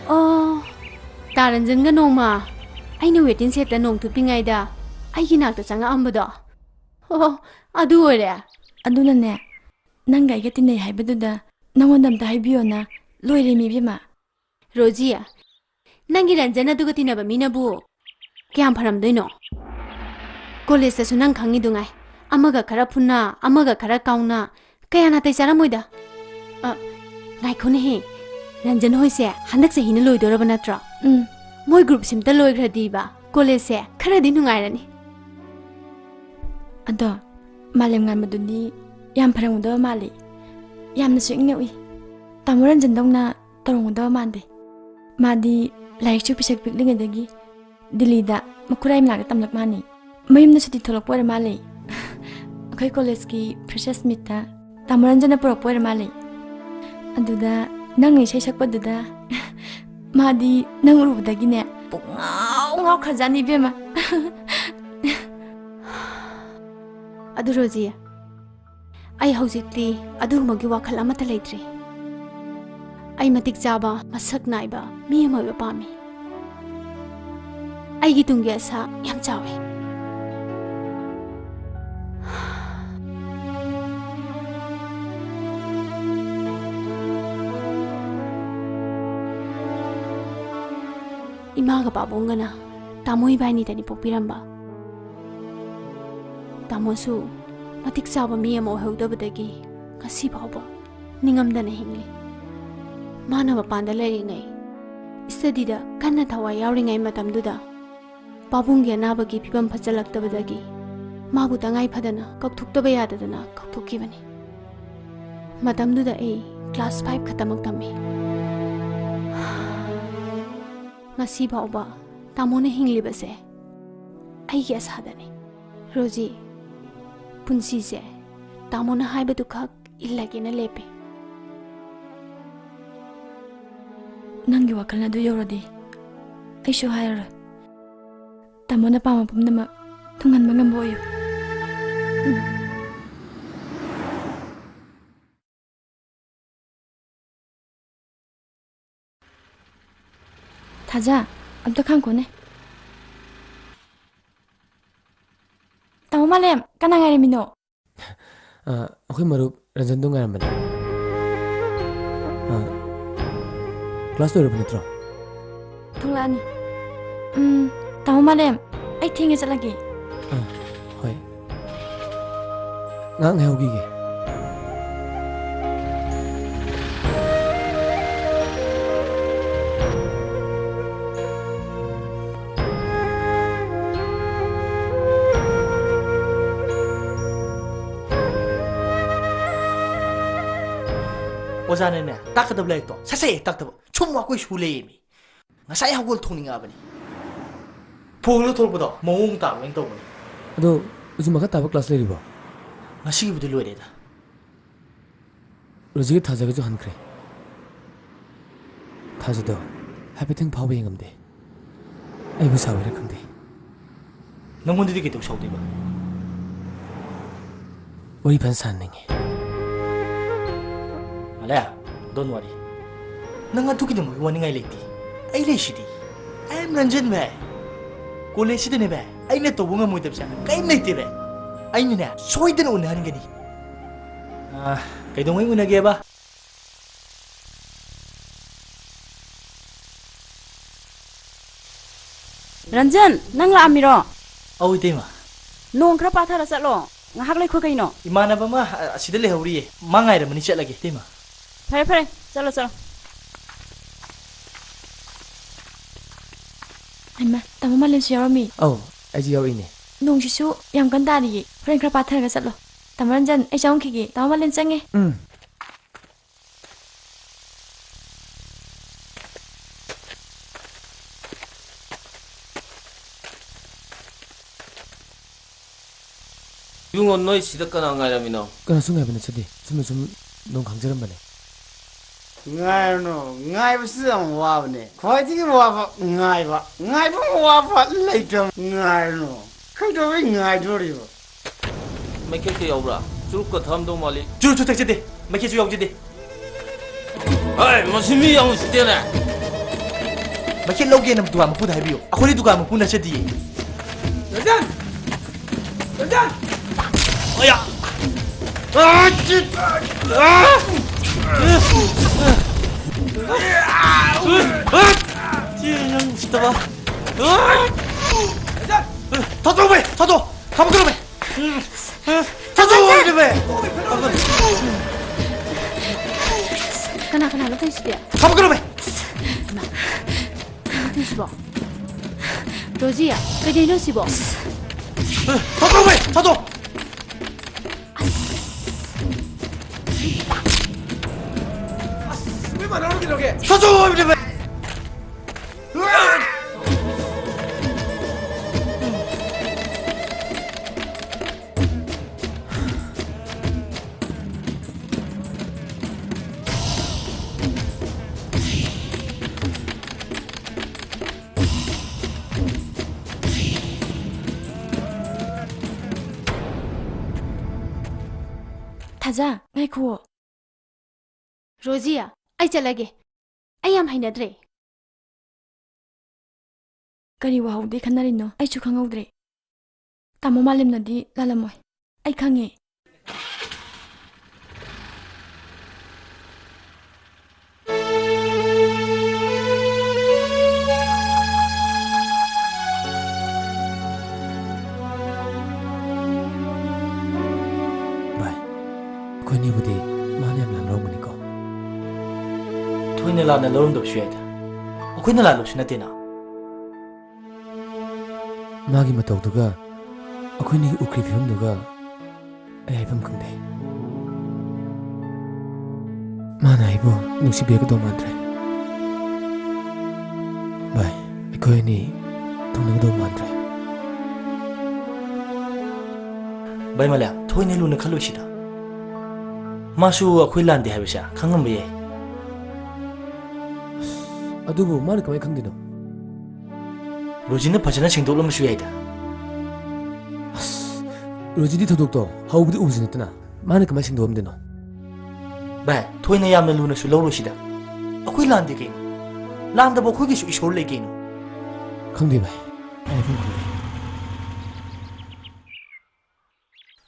ꯑꯣ, ꯇꯥ ꯔꯟꯖꯟꯒ ꯅꯣꯡꯃ ꯑꯩꯅ waiting shed ꯇ ꯅꯣꯡ ꯊꯨꯞꯄꯤꯉꯩꯗ ꯑꯩꯒꯤ ꯅꯥꯛꯇ ꯆꯪꯉꯛꯑꯝꯕꯗꯣ꯫ ꯑꯣ, ꯑꯗꯨ ꯑꯣꯏꯔꯦ꯫ ꯑꯗꯨꯅꯅꯦ, ꯅꯪꯒ ꯑꯩꯒ ꯇꯤꯟꯅꯩ ꯍꯥꯏꯕꯗꯨꯗ ꯅꯉꯣꯟꯗ ꯑꯝꯇ ꯍꯥꯏꯕꯤꯌꯣꯅ ꯂꯣꯏꯔꯦꯃꯤ ꯏꯕꯦꯝꯃ꯫ ꯔꯣꯖꯤ, ꯅꯪꯒꯤ ꯔꯟꯖꯟ ꯑꯗꯨꯒ ꯇꯤꯟꯅꯕ ꯃꯤꯅꯕꯨ ꯀꯌꯥꯝ ꯐꯔꯝꯗꯣꯏꯅꯣ? College ꯇꯁꯨ ꯅꯪ ꯈꯪꯉꯤꯗꯨꯉꯥꯏ, ꯑꯃꯒ ꯈꯔ ꯐꯨꯅ, ꯑꯃꯒ ꯈꯔ ꯀꯥꯎꯅ, ꯀꯌꯥ ꯅꯥꯇꯩ ꯆꯥꯔꯝꯃꯣꯏꯗ꯫ ꯑ, ꯉꯥꯏꯈꯣꯅꯦꯍꯦ, ꯔꯟꯖꯟ ꯍꯣꯏꯁꯦ ꯍꯟꯗꯛ ꯆꯍꯤꯅ ꯂꯣꯏꯗꯣꯔꯕ ꯅꯠꯇ꯭ꯔꯣ? ꯎꯝ꯫ ꯃꯣꯏ group ꯁꯤꯝꯇ ꯂꯣꯏꯈ꯭ꯔꯗꯤꯕ college ꯁꯦ ꯈꯔꯗꯤ ꯅꯨꯡꯉꯥꯏꯔꯅꯤ꯫ ꯑꯗꯣ ꯃꯥꯂꯦꯝꯉꯥꯟꯕꯗꯨꯗꯤ ꯌꯥꯝ ꯐꯔꯝꯒꯗꯕ ꯃꯥꯜꯂꯤ꯫ ꯌꯥꯝꯅꯁꯨ ꯏꯪꯅ ꯎꯏ꯫ ꯇꯥꯃꯣ ꯔꯟꯖꯟꯗꯧꯅ ꯇꯧꯔꯝꯒꯗꯕ ꯃꯥꯟꯗꯦ꯫ ꯃꯥꯗꯤ ꯂꯥꯏꯔꯤꯛꯁꯨ ꯄꯤꯁꯛ ꯄꯤꯛꯂꯤꯉꯩꯗꯒꯤ ꯗꯤꯜꯂꯤꯗ ꯃꯈꯨꯔꯥꯏ ꯃꯅꯥꯛꯇ ꯇꯝꯂꯛ ꯃꯥꯅꯤ꯫ ꯃꯌꯨꯝꯗ ꯁꯨꯇꯤ ꯊꯣꯛꯂꯛꯄ ꯑꯣꯏꯔ ꯃꯥꯜꯂꯦ꯫ ꯑꯩꯈꯣꯏ college ꯀꯤ freshers meet ꯇ ꯇꯥꯃꯣ ꯔꯟꯖꯟꯅ ꯄꯨꯔꯛꯄ ꯑꯣꯏꯔ ꯃꯥꯜꯂꯦ꯫ ꯑꯗꯨꯗ ꯅꯪꯅ ꯏꯁꯩ ꯁꯛꯄꯗꯨꯗ ꯃꯥꯗꯤ ꯅꯪ ꯎꯔꯨꯕꯗꯒꯤꯅꯦ ꯄꯨꯡꯉꯥꯎ ꯉꯥꯎꯈ꯭ꯔꯖꯥꯠꯅꯤ ꯏꯕꯦꯝꯃ꯫ ꯑꯗꯨ ꯔꯣꯖꯤ, ꯑꯩ ꯍꯧꯖꯤꯛꯇꯤ ꯑꯗꯨꯒꯨꯝꯕꯒꯤ ꯋꯥꯈꯜ ꯑꯃꯠꯇ ꯂꯩꯇ꯭ꯔꯤ꯫ ꯑꯩ ꯃꯇꯤꯛ ꯆꯥꯕ, ꯃꯁꯛ ꯅꯥꯏꯕ ꯃꯤ ꯑꯃ ꯑꯣꯏꯕ ꯄꯥꯝꯃꯤ꯫ ꯑꯩꯒꯤ ꯇꯨꯡꯒꯤ ꯑꯁꯥ ꯌꯥꯝ ꯆꯥꯎꯏ꯫ ꯏꯃꯥꯒ ꯄꯥꯕꯨꯡꯒꯅ ꯇꯥꯃꯣ ꯏꯕꯥꯅꯤꯗꯅꯤ ꯄꯣꯛꯄꯤꯔꯝꯕ꯫ ꯇꯥꯃꯣꯁꯨ ꯃꯇꯤꯛ ꯆꯥꯕ ꯃꯤ ꯑꯃ ꯑꯣꯏꯍꯧꯗꯕꯗꯒꯤ ꯉꯁꯤ ꯐꯥꯎꯕ ꯅꯤꯡꯉꯝꯗꯅ ꯍꯤꯡꯂꯤ꯫ ꯃꯥꯅ ꯃꯄꯥꯟꯗ ꯂꯩꯔꯤꯉꯩ, ꯁ꯭ꯇꯗꯤꯗ ꯀꯟꯅ ꯊꯋꯥꯏ ꯌꯥꯎꯔꯤꯉꯩ ꯃꯇꯝꯗꯨꯗ ꯄꯥꯕꯨꯡꯒꯤ ꯑꯅꯥꯕꯒꯤ ꯐꯤꯕꯝ ꯐꯠꯆꯜꯂꯛꯇꯕꯗꯒꯤ ꯃꯥꯕꯨ ꯇꯉꯥꯏ ꯐꯗꯅ ꯀꯧꯊꯣꯛꯇꯕ ꯌꯥꯗꯗꯅ ꯀꯧꯊꯣꯛꯈꯤꯕꯅꯤ꯫ ꯃꯇꯝꯗꯨꯗ ꯑꯩ ꯀ꯭ꯂꯥꯁ ꯐꯥꯏꯚ ꯈꯛꯇꯃꯛ ꯇꯝꯃꯤ꯫ ꯉꯁꯤ ꯐꯥꯎꯕ ꯇꯥꯃꯣꯅ ꯍꯤꯡꯂꯤꯕꯁꯦ ꯑꯩꯒꯤ ꯑꯁꯥꯗꯅꯤ꯫ ꯔꯣꯖꯤ, ꯄꯨꯟꯁꯤꯁꯦ ꯇꯥꯃꯣꯅ ꯍꯥꯏꯕꯗꯨꯈꯛ ꯏꯜꯂꯒꯦꯅ ꯂꯦꯞꯄꯦ꯫ ꯅꯪꯒꯤ ꯋꯥꯈꯜ ꯑꯗꯨ ꯌꯧꯔꯗꯤ ꯑꯩꯁꯨ ꯍꯥꯏꯔꯔꯣꯏ꯫ ꯇꯥꯃꯣꯅ ꯄꯥꯝꯕ ꯄꯨꯝꯅꯃꯛ ꯊꯨꯡꯍꯟꯕ ꯉꯝꯕ ꯑꯣꯏꯌꯨ꯫ ꯎꯝ꯫ ꯊꯥꯖ, ꯑꯝꯇ ꯈꯥꯡꯈꯣꯅꯦ꯫ ꯇꯥꯃꯣ ꯃꯥꯂꯦꯝ, ꯀꯅꯥ ꯉꯥꯏꯔꯝꯃꯤꯅꯣ? ꯑ, ꯑꯩꯈꯣꯏ ꯃꯔꯨꯞ ꯔꯟꯖꯟꯗꯣ ꯉꯥꯏꯔꯝꯕꯅꯦ꯫ ꯑ, ꯀ꯭ꯂꯥꯁ ꯂꯣꯏꯔꯕ ꯅꯠꯇ꯭ꯔꯣ? ꯊꯣꯛꯂꯛꯑꯅꯤ꯫ ꯎꯝ, ꯇꯥꯃꯣ ꯃꯥꯂꯦꯝ, ꯑꯩ ꯊꯦꯡꯉꯦ, ꯆꯠꯂꯒꯦ꯫ ꯑ, ꯍꯣꯏ꯫ ꯉꯥꯏꯍꯥꯛ ꯉꯥꯏꯍꯧꯈꯤꯒꯦ꯫ ꯑꯣꯖꯥꯅꯅꯦ, ꯇꯥꯛꯀꯗꯕ ꯂꯥꯏꯔꯤꯛꯇꯣ ꯁꯠ ꯁꯠ ꯍꯦꯛ ꯇꯥꯛꯇꯕ, ꯁꯨꯝ ꯋꯥꯀꯣꯏ ꯁꯨ ꯂꯩꯌꯦꯃꯤ꯫ ꯉꯁꯥꯏ ꯍꯧꯒꯠ ꯊꯣꯛꯅꯤꯡꯉꯛꯑꯕꯅꯤ꯫ ꯐꯣꯟꯗ ꯊꯣꯛꯂꯛꯄꯗꯣ ꯃꯑꯣꯡ ꯇꯥꯕ ꯑꯣꯏꯅ ꯇꯧꯕꯅꯤ꯫ ꯑꯗꯣ, ꯍꯧꯖꯤꯛ ꯃꯈꯥ ꯇꯥꯕ ꯀ꯭ꯂꯥꯁ ꯂꯩꯔꯤꯕꯣ? ꯉꯁꯤꯒꯤꯕꯨꯗꯤ ꯂꯣꯏꯔꯦꯗ꯫ ꯔꯣꯖꯤꯒ ꯊꯥꯖꯒꯁꯨ ꯍꯟꯈ꯭ꯔꯦ꯫ ꯊꯥꯖꯗꯣ ꯍꯥꯏꯐꯦꯠꯇꯪ ꯐꯥꯎꯕ ꯌꯦꯡꯉꯝꯗꯦ꯫ ꯑꯩꯕꯨ ꯁꯥꯎꯔꯤꯔꯥ ꯈꯪꯗꯦ꯫ ꯅꯪꯉꯣꯟꯗꯗꯤ ꯀꯩꯗꯧ ꯁꯥꯎꯗꯣꯏꯕ? ꯋꯥꯔꯤ ꯐꯖꯅ ꯁꯥꯟꯅꯅꯤꯡꯉꯤ꯫ ꯑꯂꯦ, don't worry. ꯅꯪ ꯑꯗꯨꯒꯤꯗꯃꯛ ꯋꯥꯅꯤꯡꯉꯥꯏ ꯂꯩꯇꯦ꯫ ꯑꯩ ꯂꯩꯁꯤꯗꯤ꯫ I am ꯔꯟꯖꯟ ꯚꯥꯏ꯫ ꯀꯣꯂꯦꯖꯁꯤꯗꯅꯦ ꯚꯥꯏ, ꯑꯩꯅ ꯇꯧꯕ ꯉꯝꯃꯣꯏꯗꯕꯁꯦ ꯀꯔꯤꯝ ꯂꯩꯇꯦ ꯚꯥꯏ꯫ ꯑꯩꯅꯅꯦ, ꯁꯣꯏꯗꯅ ꯎꯅꯍꯟꯒꯅꯤ꯫ ꯑꯥ, ꯀꯩꯗꯧꯉꯩ ꯎꯅꯒꯦꯕ? ꯔꯟꯖꯟ, ꯅꯪ ꯂꯥꯛꯑꯝꯃꯤꯔꯣ? ꯑꯧ, ꯏꯇꯩꯃ꯫ ꯅꯣꯡ ꯈꯔ ꯄꯥꯊꯔ ꯆꯠꯂꯣ꯫ ꯉꯥꯏꯍꯥꯛ ꯂꯩꯈꯣ ꯀꯩꯅꯣ꯫ ꯏꯃꯥꯟꯅꯕ ꯑꯃ, ꯑ, ꯑꯁꯤꯗ ꯂꯩꯍꯧꯔꯤꯌꯦ꯫ ꯃꯥ ꯉꯥꯏꯔꯝꯃꯅꯤ, ꯆꯠꯂꯒꯦ, ꯏꯇꯩꯃ꯫ ꯐꯔꯦ, ꯐꯔꯦ, ꯆꯠꯂꯣ, ꯆꯠꯂꯣ꯫ ꯍꯩꯃꯥ, ꯇꯥꯃꯣ ꯃꯥꯂꯦꯝꯁꯨ ꯌꯥꯎꯔꯝꯃꯤ꯫ ꯑꯧ, ꯑꯩꯁꯨ ꯌꯥꯎꯔꯛꯏꯅꯦ꯫ ꯅꯣꯡꯁꯤꯁꯨ ꯌꯥꯝ ꯀꯟꯅ ꯇꯥꯔꯤꯌꯦ꯫ ꯍꯣꯔꯦꯟ ꯈꯔ ꯄꯥꯊꯔꯒ ꯆꯠꯂꯣ꯫ ꯇꯥꯃꯣ ꯔꯟꯖꯟ, ꯑꯩ ꯆꯪꯉꯛꯈꯤꯒꯦ꯫ ꯇꯥꯃꯣ ꯃꯥꯂꯦꯝ ꯆꯪꯉꯦ꯫ ꯎꯝ꯫ ꯏꯕꯨꯡꯉꯣ, ꯅꯣꯏ ꯁꯤꯗ ꯀꯅꯥ ꯉꯥꯏꯔꯝꯃꯤꯅꯣ? ꯀꯅꯥꯁꯨ ꯉꯥꯏꯕ ꯅꯠꯆꯗꯦ꯫ ꯁꯨꯝꯅ ꯁꯨꯝ ꯅꯣꯡ ꯈꯥꯡꯖꯔꯝꯕꯅꯦ꯫ ꯉꯥꯏꯔꯨꯅꯨ, ꯉꯥꯏꯕꯁꯤ ꯌꯥꯝ ꯋꯥꯕꯅꯦ꯫ ꯈ꯭ꯋꯥꯏꯗꯒꯤ ꯋꯥꯕ ꯉꯥꯏꯕ꯫ ꯉꯥꯏꯕ ꯋꯥꯕ ꯂꯩꯇꯕ꯫ ꯉꯥꯏꯔꯨꯅꯨ꯫ ꯀꯩꯗꯧꯕꯩ ꯉꯥꯏꯗꯣꯔꯤꯕ? ꯃꯩꯈꯦꯠꯀ ꯌꯥꯎꯕ꯭ꯔꯥ? ꯆꯨꯔꯨꯞꯀ ꯊꯛꯑꯝꯗꯧ ꯃꯥꯜꯂꯤ꯫ ꯆꯨꯔꯨꯞꯁꯨ ꯊꯛꯆꯗꯦ, ꯃꯩꯈꯦꯠꯁꯨ ꯌꯥꯎꯖꯗꯦ꯫ ꯍꯩ, ꯃꯁꯤ ꯃꯤ ꯌꯥꯝ ꯎꯁꯤꯠꯇꯦꯅꯦ꯫ ꯃꯩꯈꯦꯠ ꯂꯧꯒꯦꯅ ꯗꯨꯀꯥꯟ ꯃꯄꯨꯗ ꯍꯥꯏꯕꯤꯌꯨ, ꯑꯩꯈꯣꯏꯗꯤ ꯗꯨꯀꯥꯟ ꯃꯄꯨ ꯅꯠꯆꯗꯤꯌꯦ꯫ ꯔꯟꯖꯟ! ꯔꯟꯖꯟ! ꯑꯌꯥ! ꯑꯥ! ꯆꯤ-, ꯑꯥ! ꯆꯤ-, ꯌꯥꯝ ꯎꯁꯤꯠꯇꯕ꯫ ꯑꯥ! ꯔꯟꯖꯟ! ꯊꯥꯗꯣꯛꯑꯣꯃꯦ! ꯊꯥꯗꯣꯛꯑꯣ! ꯈꯥꯝꯒꯠꯂꯣꯃꯦ! ꯆꯠꯂꯣ, ꯏꯕꯦꯝꯃ! ꯀꯅꯥ ꯀꯅꯥꯅꯣ ꯇꯧꯔꯤꯁꯤꯗꯤ? ꯊꯝꯈ꯭ꯔꯣꯃꯦ! ꯀꯅꯥꯅꯣ ꯇꯧꯔꯤꯁꯤꯕꯣ? ꯔꯣꯖꯤ, ꯀꯩꯗꯧꯔꯤꯅꯣ ꯁꯤꯕꯣ? ꯊꯥꯗꯣꯛꯑꯣꯃꯦ! ꯊꯥꯗꯣꯛꯑꯣ! ꯊꯥꯗꯣꯛꯑꯣ, ꯏꯕꯦꯝꯃ! ꯊꯥꯖ, ꯉꯥꯏꯈꯨꯑꯣ꯫ ꯔꯣꯖꯤ, ꯑꯩ ꯆꯠꯂꯒꯦ꯫ ꯑꯩ ꯌꯥꯝ ꯍꯩꯅꯗ꯭ꯔꯦ꯫ ꯀꯔꯤ ꯋꯥꯍꯧꯗꯦ ꯈꯟꯅꯔꯤꯅꯣ? ꯑꯩꯁꯨ ꯈꯪꯍꯧꯗ꯭ꯔꯦ꯫ ꯇꯥꯃꯣ ꯃꯥꯂꯦꯝꯅꯗꯤ ꯂꯥꯜꯂꯝꯃꯣꯏ꯫ ꯑꯩ ꯈꯪꯉꯦ꯫ ꯚꯥꯏ, ꯑꯩꯈꯣꯏꯅꯤꯕꯨꯗꯤ ꯃꯥꯅ ꯌꯥꯝ ꯂꯥꯟ ꯂꯧꯔꯝꯒꯅꯤꯀꯣ? ꯊꯣꯏꯅ ꯂꯥꯟꯅ ꯂꯧꯔꯝꯗꯕꯁꯨ ꯌꯥꯏꯗ꯫ ꯑꯩꯈꯣꯏꯅ ꯂꯥꯜꯂꯨꯕꯁꯨ ꯅꯠꯇꯦꯅ꯫ ꯃꯥꯒꯤ ꯃꯇꯧꯗꯨꯒ ꯑꯩꯈꯣꯏꯅꯤꯒꯤ ꯎꯈ꯭ꯔꯤ ꯐꯤꯕꯝꯗꯨꯒ ꯑꯩ ꯍꯥꯏꯐꯝ ꯈꯪꯗꯦ꯫ ꯃꯥꯅ ꯑꯩꯕꯨ ꯅꯨꯡꯁꯤꯕꯤꯒꯗꯧ ꯃꯥꯟꯗ꯭ꯔꯦ꯫ ꯚꯥꯏ, ꯑꯩꯈꯣꯏ ꯑꯅꯤ ꯊꯨꯡꯅꯒꯗꯧ ꯃꯥꯟꯗ꯭ꯔꯦ꯫ ꯚꯥꯏ ꯃꯥꯂꯦꯝ, ꯊꯣꯏꯅ ꯂꯨꯅ ꯈꯜꯂꯣꯏꯁꯤꯗ꯫ ꯃꯥꯁꯨ ꯑꯩꯈꯣꯏ ꯂꯥꯟꯗꯦ ꯍꯥꯏꯕꯁꯦ ꯈꯪꯉꯝꯕ ꯌꯥꯏ꯫ ꯑꯗꯨꯕꯨ ꯃꯥꯅ ꯀꯃꯥꯏꯅ ꯈꯪꯗꯣꯏꯅꯣ? ꯔꯣꯖꯤꯅ ꯐꯖꯅ ꯁꯦꯡꯗꯣꯛꯂꯝꯕꯁꯨ ꯌꯥꯏꯗ꯫ ꯑꯁ, ꯔꯣꯖꯤꯗꯤ ꯊꯧꯗꯣꯛꯇꯣ ꯍꯧꯕꯗꯤ ꯎꯕꯁꯨ ꯅꯠꯇꯅ ꯃꯥꯅ ꯀꯃꯥꯏꯅ ꯁꯦꯡꯗꯣꯛꯑꯝꯗꯣꯏꯅꯣ? ꯚꯥꯏ, ꯊꯣꯏꯅ ꯌꯥꯝꯅ ꯂꯨꯅꯁꯨ ꯂꯧꯔꯣꯏꯁꯤꯗ꯫ ꯑꯩꯈꯣꯏ ꯂꯥꯟꯗꯦ ꯀꯩꯅꯣ꯫ ꯂꯥꯟꯗꯕ ꯑꯩꯈꯣꯏꯒꯤꯁꯨ ꯏꯁꯣꯔ ꯂꯩ ꯀꯩꯅꯣ꯫ ꯈꯪꯗꯦ ꯚꯥꯏ, ꯑꯩ ꯍꯥꯏꯐꯝ ꯈꯪꯗꯦ꯫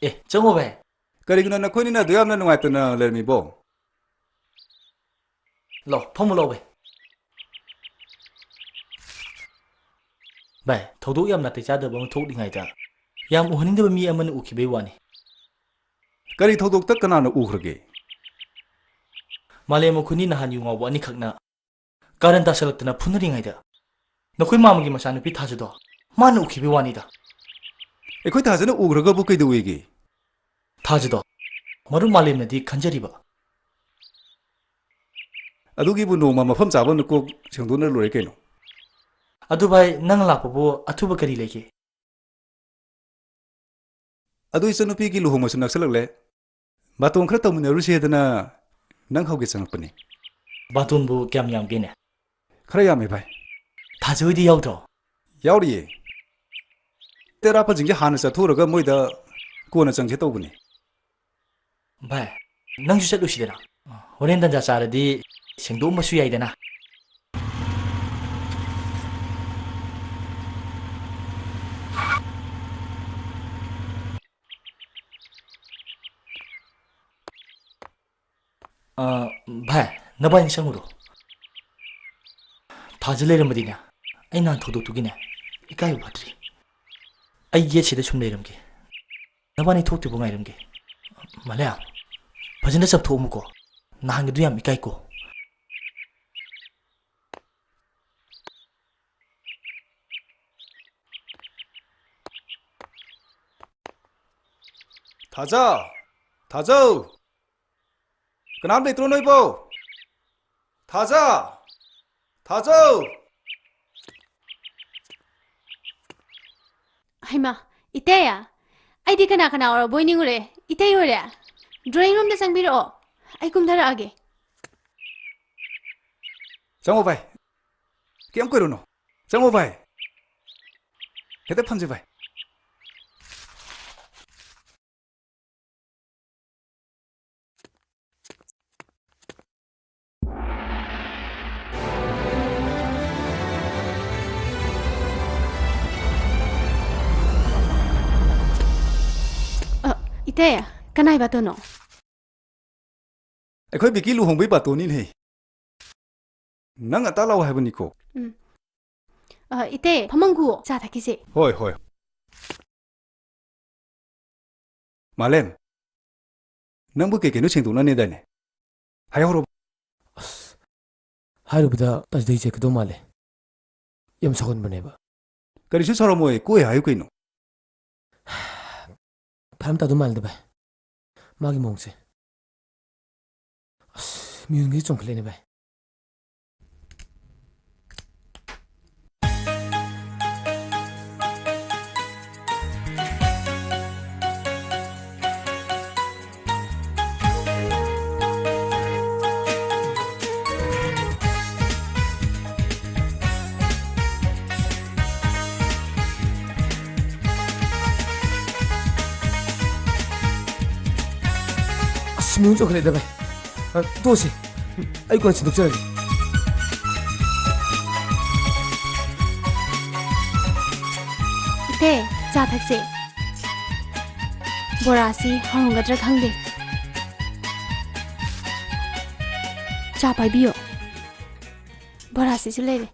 ꯑꯦ, ꯆꯪꯉꯣ ꯚꯥꯏ꯫ ꯀꯔꯤꯒꯤꯅꯣ ꯅꯈꯣꯏꯅꯤꯅ ꯑꯗꯨ ꯌꯥꯝꯅ ꯅꯨꯡꯉꯥꯏꯇꯅ ꯂꯩꯔꯝꯃꯤꯕꯣ? ꯂꯥꯎ, ꯐꯝꯃꯨ ꯂꯥꯎ ꯚꯥꯏ꯫ ꯚꯥꯏ, ꯊꯧꯗꯣꯛ ꯌꯥꯝ ꯅꯥꯇꯩ ꯆꯥꯗꯕ ꯑꯃ ꯊꯣꯛꯂꯤꯉꯩꯗ ꯌꯥꯝ ꯎꯍꯟꯅꯤꯡꯗꯕ ꯃꯤ ꯑꯃꯅ ꯎꯈꯤꯕꯩ ꯋꯥꯅꯤ꯫ ꯀꯔꯤ ꯊꯧꯗꯣꯛꯇ ꯀꯅꯥꯅ ꯎꯈ꯭ꯔꯒꯦ? ꯃꯥꯂꯦꯝ ꯃꯈꯣꯏꯅꯤ ꯅꯍꯥꯟ ꯌꯨ ꯉꯥꯎꯕ ꯑꯅꯤꯈꯛꯅ ꯀꯥꯔꯟ ꯇꯥꯁꯜꯂꯛꯇꯅ ꯐꯨꯅꯔꯤꯉꯩꯗ ꯅꯈꯣꯏ ꯃꯥꯃꯒꯤ ꯃꯆꯥꯅꯨꯄꯤ ꯊꯥꯖꯗꯣ ꯃꯥꯅ ꯎꯈꯤꯕꯩ ꯋꯥꯅꯤꯗ꯫ ꯑꯩꯈꯣꯏ ꯊꯥꯖꯅ ꯎꯈ꯭ꯔꯒꯕꯨ ꯀꯩꯗꯧꯋꯦꯒꯦ? ꯊꯥꯖꯗꯣ ꯃꯔꯨꯞ ꯃꯥꯂꯦꯝꯅꯗꯤ ꯈꯟꯖꯔꯤꯕ꯫ ꯑꯗꯨꯒꯤꯕꯨ ꯅꯣꯡꯃ ꯃꯐꯝ ꯆꯥꯕ ꯑꯃꯗ ꯀꯣꯛ ꯁꯦꯡꯗꯣꯛꯅ ꯂꯣꯏꯔꯦ ꯀꯩꯅꯣ꯫ ꯑꯗꯨ ꯚꯥꯏ, ꯅꯪ ꯂꯥꯛꯄꯕꯨ ꯑꯊꯨꯕ ꯀꯔꯤ ꯂꯩꯒꯦ? ꯑꯗꯨ ꯏꯆꯟꯅꯨꯄꯤꯒꯤ ꯂꯨꯍꯣꯡꯕꯁꯨ ꯅꯛꯁꯜꯂꯛꯂꯦ꯫ ꯕꯥꯇꯣꯟ ꯈꯔ ꯇꯧꯃꯤꯟꯅꯔꯨꯁꯦꯗꯅ ꯅꯪ ꯍꯧꯒꯦ ꯆꯪꯉꯛꯄꯅꯤ꯫ ꯕꯥꯇꯣꯟꯕꯨ ꯀꯌꯥꯝ ꯌꯥꯝꯒꯦꯅꯦ? ꯈꯔ ꯌꯥꯝꯃꯦ ꯚꯥꯏ꯫ ꯊꯥꯖ ꯍꯣꯏꯗꯤ ꯌꯥꯎꯗ꯭ꯔꯣ? ꯌꯥꯎꯔꯤꯌꯦ꯫ ꯇꯦꯔꯥꯄꯟꯁꯤꯡꯁꯦ ꯍꯥꯟꯅ ꯆꯠꯊꯣꯛꯎꯔꯒ ꯃꯣꯏꯗ ꯀꯣꯟꯅ ꯆꯪꯁꯦ ꯇꯧꯕꯅꯤ꯫ ꯚꯥꯏ, ꯅꯪꯁꯨ ꯆꯠꯂꯨꯁꯤꯗꯅ꯫ ꯍꯣꯔꯦꯟ ꯇꯟꯖꯥ ꯆꯥꯔꯗꯤ ꯁꯦꯡꯗꯣꯛꯑꯝꯕꯁꯨ ꯌꯥꯏꯗꯅ꯫ ꯑ, ꯚꯥꯏ, ꯅꯕꯥꯅꯤ ꯆꯪꯉꯨꯔꯣ꯫ ꯊꯥꯖ ꯂꯩꯔꯝꯃꯗꯤꯅꯦ, ꯑꯩ ꯅꯍꯥꯟ ꯊꯧꯗꯣꯛꯇꯨꯒꯤꯅꯦ, ꯏꯀꯥꯏꯕ ꯐꯠꯇ꯭ꯔꯤ꯫ ꯑꯩ ꯒꯦꯠꯁꯤꯗ ꯁꯨꯝ ꯂꯩꯔꯝꯒꯦ꯫ ꯅꯕꯥꯅꯤ ꯊꯣꯛꯇ꯭ꯔꯤꯕ ꯉꯥꯏꯔꯝꯒꯦ꯫ ꯃꯥꯂꯦꯝ, ꯐꯖꯅ ꯆꯞꯊꯣꯛꯑꯝꯃꯨꯀꯣ꯫ ꯅꯍꯥꯟꯒꯤꯗꯨ ꯌꯥꯝ ꯏꯀꯥꯏꯀꯣ꯫ ꯊꯥꯖ! ꯊꯥꯖꯧ! ꯀꯅꯥꯝ ꯂꯩꯇ꯭ꯔꯣ ꯅꯣꯏꯕꯣ? ꯊꯥꯖ! ꯊꯥꯖꯧ! ꯍꯩꯃꯥ, ꯏꯇꯩ! ꯑꯩꯗꯤ ꯀꯅꯥ ꯀꯅꯥ ꯑꯣꯏꯔꯕꯣꯏ ꯅꯤꯡꯉꯨꯔꯦ꯫ ꯏꯇꯩ ꯑꯣꯏꯔꯦ? Drawing roomꯗ ꯆꯪꯕꯤꯔꯛꯑꯣ, ꯑꯩ ꯀꯨꯝꯊꯔꯛꯑꯒꯦ꯫ ꯆꯪꯉꯣ ꯚꯥꯏ, ꯀꯩꯝ ꯀꯨꯏꯔꯨꯅꯨ꯫ ꯆꯪꯉꯣ ꯚꯥꯏ, ꯍꯦꯛꯇ ꯐꯝꯁꯤ ꯚꯥꯏ꯫ ꯑ, ꯏꯇꯩ, ꯀꯅꯥꯏ ꯕꯥꯇꯣꯟꯅꯣ? ꯑꯩꯈꯣꯏ ꯕꯤꯀꯤ ꯂꯨꯍꯣꯡꯕꯩ ꯕꯥꯇꯣꯟꯅꯤꯅꯦ꯫ ꯅꯪ ꯉꯟꯇꯥ ꯂꯥꯛꯑꯣ ꯍꯥꯏꯕꯅꯤꯀꯣ꯫ ꯎꯝ꯫ ꯑ, ꯏꯇꯩ, ꯐꯃꯨꯡ ꯀꯨ, ꯆꯥ ꯊꯛꯈꯤꯁꯦ꯫ ꯍꯣꯏ, ꯍꯣꯏ꯫ ꯃꯥꯂꯦꯝ, ꯅꯪꯕꯨ ꯀꯩ ꯀꯩꯅꯣ ꯁꯦꯡꯗꯣꯛꯅꯅꯦꯗꯥꯏꯅꯦ? ꯍꯥꯏꯍꯧꯔꯣ꯫ ꯑꯁ, ꯍꯥꯏꯔꯨꯕꯗ ꯇꯁꯗꯩ ꯆꯠꯀꯗꯧ ꯃꯥꯜꯂꯦ꯫ ꯌꯥꯝ ꯁꯥꯎꯒꯟꯕꯅꯦꯕ꯫ ꯀꯔꯤꯁꯨ ꯁꯥꯎꯔꯝꯃꯣꯏ, ꯀꯣꯏ ꯍꯥꯏꯌꯨ ꯀꯩꯅꯣ꯫ ꯐꯔꯝ ꯇꯥꯗꯧ ꯃꯥꯜꯂꯦꯗ ꯚꯥꯏ, ꯃꯥꯒꯤ ꯃꯑꯣꯡꯁꯦ꯫ ꯑꯁ, ꯃꯤꯍꯨꯟꯒꯁꯦ ꯆꯣꯡꯈꯠꯂꯛꯑꯦꯅꯦ ꯚꯥꯏ꯫ ꯁꯤꯃꯨ ꯆꯣꯛꯈꯠꯂꯦꯗ ꯚꯥꯏ꯫ ꯑ, ꯇꯣꯛꯑꯁꯤ꯫ ꯑꯩ ꯀꯣꯟꯅ ꯁꯤꯟꯗꯣꯛꯆꯔꯒꯦ꯫ ꯏꯊꯦ, ꯆꯥ ꯊꯛꯁꯦ꯫ ꯕꯣꯔꯥꯁꯤ ꯍꯥꯎꯔꯝꯒꯗ꯭ꯔꯥ ꯈꯪꯗꯦ꯫ ꯆꯥ ꯄꯥꯏꯕꯤꯌꯣ꯫ ꯕꯣꯔꯥꯁꯤꯁꯨ ꯂꯩꯔꯦ꯫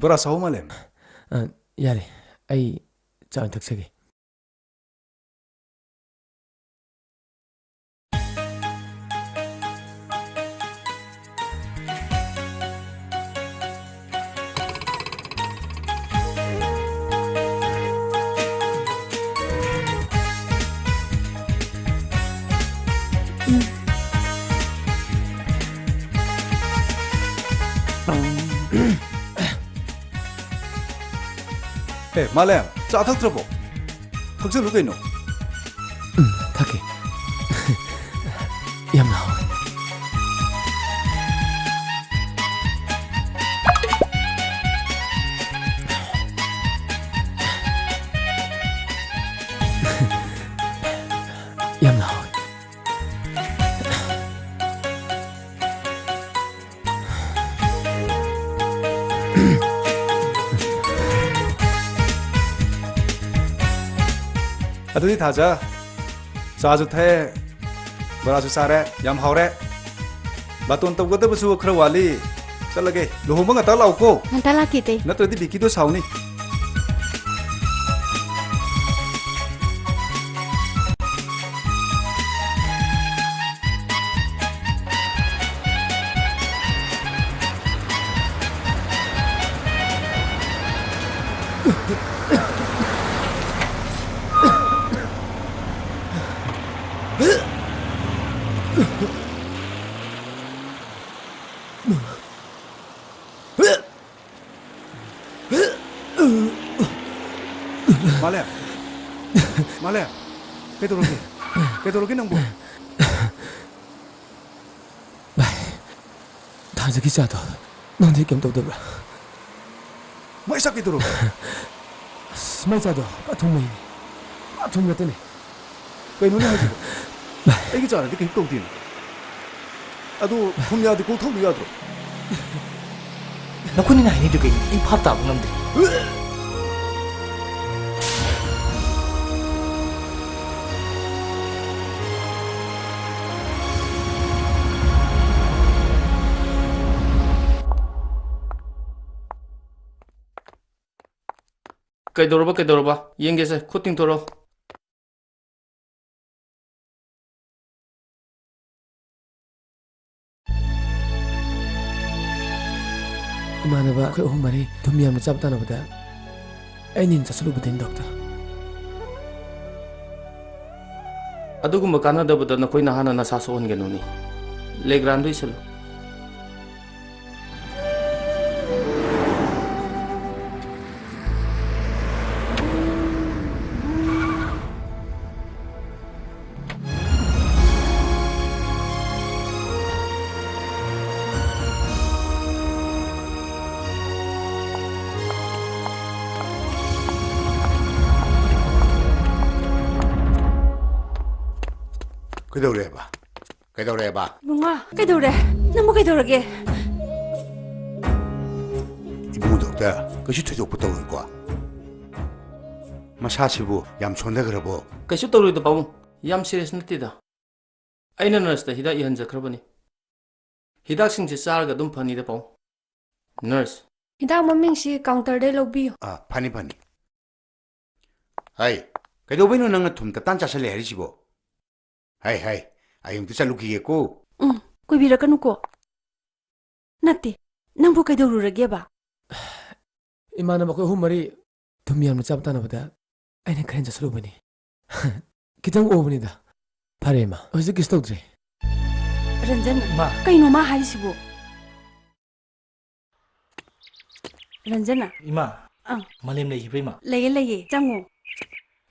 ꯕꯣꯔꯥ ꯁꯥꯍꯣ ꯃꯥꯂꯦꯝ꯫ ꯑ, ꯌꯥꯔꯦ꯫ ꯑꯩ ꯆꯥ ꯑꯣꯏꯅ ꯊꯛꯆꯒꯦ꯫ ꯑꯦ, ꯃꯥꯂꯦꯝ, ꯆꯥ ꯊꯛꯇ꯭ꯔꯕꯣ? ꯊꯛꯆꯜꯂꯨ ꯀꯩꯅꯣ꯫ ꯎꯝ, ꯊꯛꯀꯦ꯫ ꯌꯥꯝꯅ ꯍꯥꯎꯋꯦ꯫ ꯌꯥꯝꯅ ꯍꯥꯎꯋꯦ꯫ ꯑꯗꯨꯗꯤ ꯊꯥꯖ, ꯆꯥꯁꯨ ꯊꯛꯑꯦ, ꯕꯣꯔꯥꯁꯨ ꯆꯥꯔꯦ, ꯌꯥꯝ ꯍꯥꯎꯔꯦ꯫ ꯕꯥꯇꯣꯟ ꯇꯧꯒꯗꯕꯁꯨ ꯈꯔ ꯋꯥꯠꯂꯤ꯫ ꯆꯠꯂꯒꯦ꯫ ꯂꯨꯍꯣꯡꯕ ꯉꯟꯇꯥ ꯂꯥꯛꯎꯀꯣ꯫ ꯉꯟꯇꯥ ꯂꯥꯛꯀꯦ, ꯏꯇꯩ꯫ ꯅꯠꯇ꯭ꯔꯗꯤ ꯕꯤꯀꯤꯗꯣ ꯁꯥꯎꯅꯤ꯫ ꯃꯥꯂꯦꯝ! ꯃꯥꯂꯦꯝ! ꯀꯩꯗꯧꯔꯒꯦ? ꯀꯩꯗꯧꯔꯒꯦ ꯅꯪꯕꯨ? ꯚꯥꯏ, ꯊꯥꯖꯒꯤ ꯆꯥꯗꯣ ꯅꯪꯗꯤ ꯀꯩꯝ ꯇꯧꯗꯕ꯭ꯔꯥ? ꯃꯩ ꯆꯥꯛ ꯀꯩꯗꯧꯔꯒꯦ? ꯑꯁ, ꯃꯩ ꯆꯥꯗꯣ ꯄꯨꯔꯥ ꯊꯨꯝ ꯃꯩꯅꯤ꯫ ꯄꯨꯔꯥ ꯊꯨꯝ ꯉꯥꯛꯇꯅꯤ꯫ ꯀꯩꯅꯣꯅꯦ ꯍꯥꯏꯁꯤꯕꯣ? ꯑꯩꯒꯤ ꯆꯥꯅꯗꯤ ꯀꯩꯝ ꯇꯧꯗꯦꯅꯦ꯫ ꯑꯗꯣ ꯊꯨꯝ ꯌꯥꯗꯦ, ꯀꯣꯛ ꯊꯛꯎ ꯌꯥꯗ꯭ꯔꯣ? ꯅꯈꯣꯏꯅꯤꯅ ꯍꯥꯏꯅꯩꯗꯨ ꯀꯩꯅꯣ? ꯑꯩ ꯚꯥꯞ ꯇꯥꯕ ꯉꯝꯗ꯭ꯔꯦ꯫ ꯀꯩꯗꯧꯔꯕ, ꯀꯩꯗꯧꯔꯕ? ꯌꯦꯡꯒꯦꯁꯦ, ꯈꯨꯠ ꯇꯤꯡꯊꯣꯔꯛꯑꯣ꯫ ꯏꯃꯥꯟꯅꯕ ꯑꯩꯈꯣꯏ ꯑꯍꯨꯝ ꯃꯔꯤ ꯊꯨꯝ ꯌꯥꯝꯅ ꯆꯥꯕ ꯇꯥꯟꯅꯕꯗ ꯑꯩꯅ ꯍꯦꯟꯅ ꯆꯥꯁꯤꯜꯂꯨꯕꯗꯩꯅꯤ, ꯗꯣꯛꯇꯔ꯫ ꯑꯗꯨꯒꯨꯝꯕ ꯀꯥꯟꯅꯗꯕꯗ ꯅꯈꯣꯏ ꯅꯍꯥꯅ ꯅꯁꯥ ꯁꯣꯛꯍꯟꯒꯅꯨꯅꯦ꯫ ꯂꯦꯒ꯭ꯔꯥꯟꯗꯣ ꯏꯁꯜꯂꯨ꯫ ꯀꯩꯗꯧꯔꯦꯕ? ꯀꯩꯗꯧꯔꯦꯕ? ꯏꯕꯨꯡꯉꯣ, ꯀꯩꯗꯧꯔꯦ? ꯅꯪꯕꯨ ꯀꯩꯗꯧꯔꯒꯦ? ꯏꯕꯨꯡꯉꯣ ꯗꯣꯛꯇꯔ, ꯀꯩꯁꯨ ꯊꯣꯏꯗꯣꯛꯄ ꯇꯧꯔꯣꯏꯀꯣ? ꯃꯁꯥꯁꯤꯕꯨ ꯌꯥꯝ ꯁꯣꯟꯊꯈ꯭ꯔꯕꯣ? ꯀꯩꯁꯨ ꯇꯧꯔꯣꯏꯗ ꯄꯥꯕꯨꯡ, ꯌꯥꯝ ꯁꯤꯔꯤꯌꯁ ꯅꯠꯇꯦꯗ꯫ ꯑꯩꯅ ꯅꯔꯁꯇ ꯍꯤꯗꯥꯛ ꯏꯍꯟꯖꯈ꯭ꯔꯕꯅꯤ꯫ ꯍꯤꯗꯥꯛꯁꯤꯡꯁꯦ ꯆꯥꯔꯒ ꯑꯗꯨꯝ ꯐꯅꯤꯗ ꯄꯥꯕꯨꯡ꯫ ꯅꯔꯁ꯫ ꯍꯤꯗꯥꯛ ꯃꯃꯤꯡꯁꯤ ꯀꯥꯎꯟꯇꯔꯗꯩ ꯂꯧꯕꯤꯌꯨ꯫ ꯑꯥ, ꯐꯅꯤ, ꯐꯅꯤ꯫ ꯍꯥꯏ, ꯀꯩꯗꯧꯕꯩꯅꯣ ꯅꯪꯅ ꯊꯨꯝ ꯇꯞꯇꯥꯟ ꯆꯥꯁꯜꯂꯦ ꯍꯥꯏꯔꯤꯁꯤꯕꯣ? ꯍꯥꯏ, ꯍꯥꯏ, ꯑꯩ ꯑꯃꯨꯛꯇ ꯆꯠꯂꯨꯈꯤꯒꯦꯀꯣ꯫ ꯎꯝ, ꯀꯨꯏꯕꯤꯔꯛꯀꯅꯨꯀꯣ꯫ ꯅꯠꯇꯦ, ꯅꯪꯕꯨ ꯀꯩꯗꯧꯔꯨꯔꯒꯦꯕ? ꯏꯃꯥꯟꯅꯕ ꯑꯩꯈꯣꯏ ꯑꯍꯨꯝ ꯃꯔꯤ ꯊꯨꯝ ꯌꯥꯝꯅ ꯆꯥꯕ ꯇꯥꯟꯅꯕꯗ ꯑꯩꯅ ꯈꯔ ꯍꯦꯟꯅ ꯆꯥꯁꯤꯜꯂꯨꯕꯅꯤ꯫ ꯈꯤꯇꯪ ꯑꯣꯕꯅꯤꯗ꯫ ꯐꯔꯦ, ꯏꯃꯥ꯫ ꯍꯧꯖꯤꯛ ꯀꯩꯁꯨ ꯇꯧꯗ꯭ꯔꯦ꯫ ꯔꯟꯖꯟ, ꯏꯃꯥ꯫ ꯀꯩꯅꯣ ꯃꯥ ꯍꯥꯏꯔꯤꯁꯤꯕꯨ? ꯔꯟꯖꯟ꯫ ꯏꯃꯥ꯫ ꯑꯪ꯫ ꯃꯥꯂꯦꯝ ꯂꯩꯈꯤꯕ꯭ꯔꯥ, ꯏꯃꯥ? ꯂꯩꯌꯦ, ꯂꯩꯌꯦ꯫ ꯆꯪꯉꯣ꯫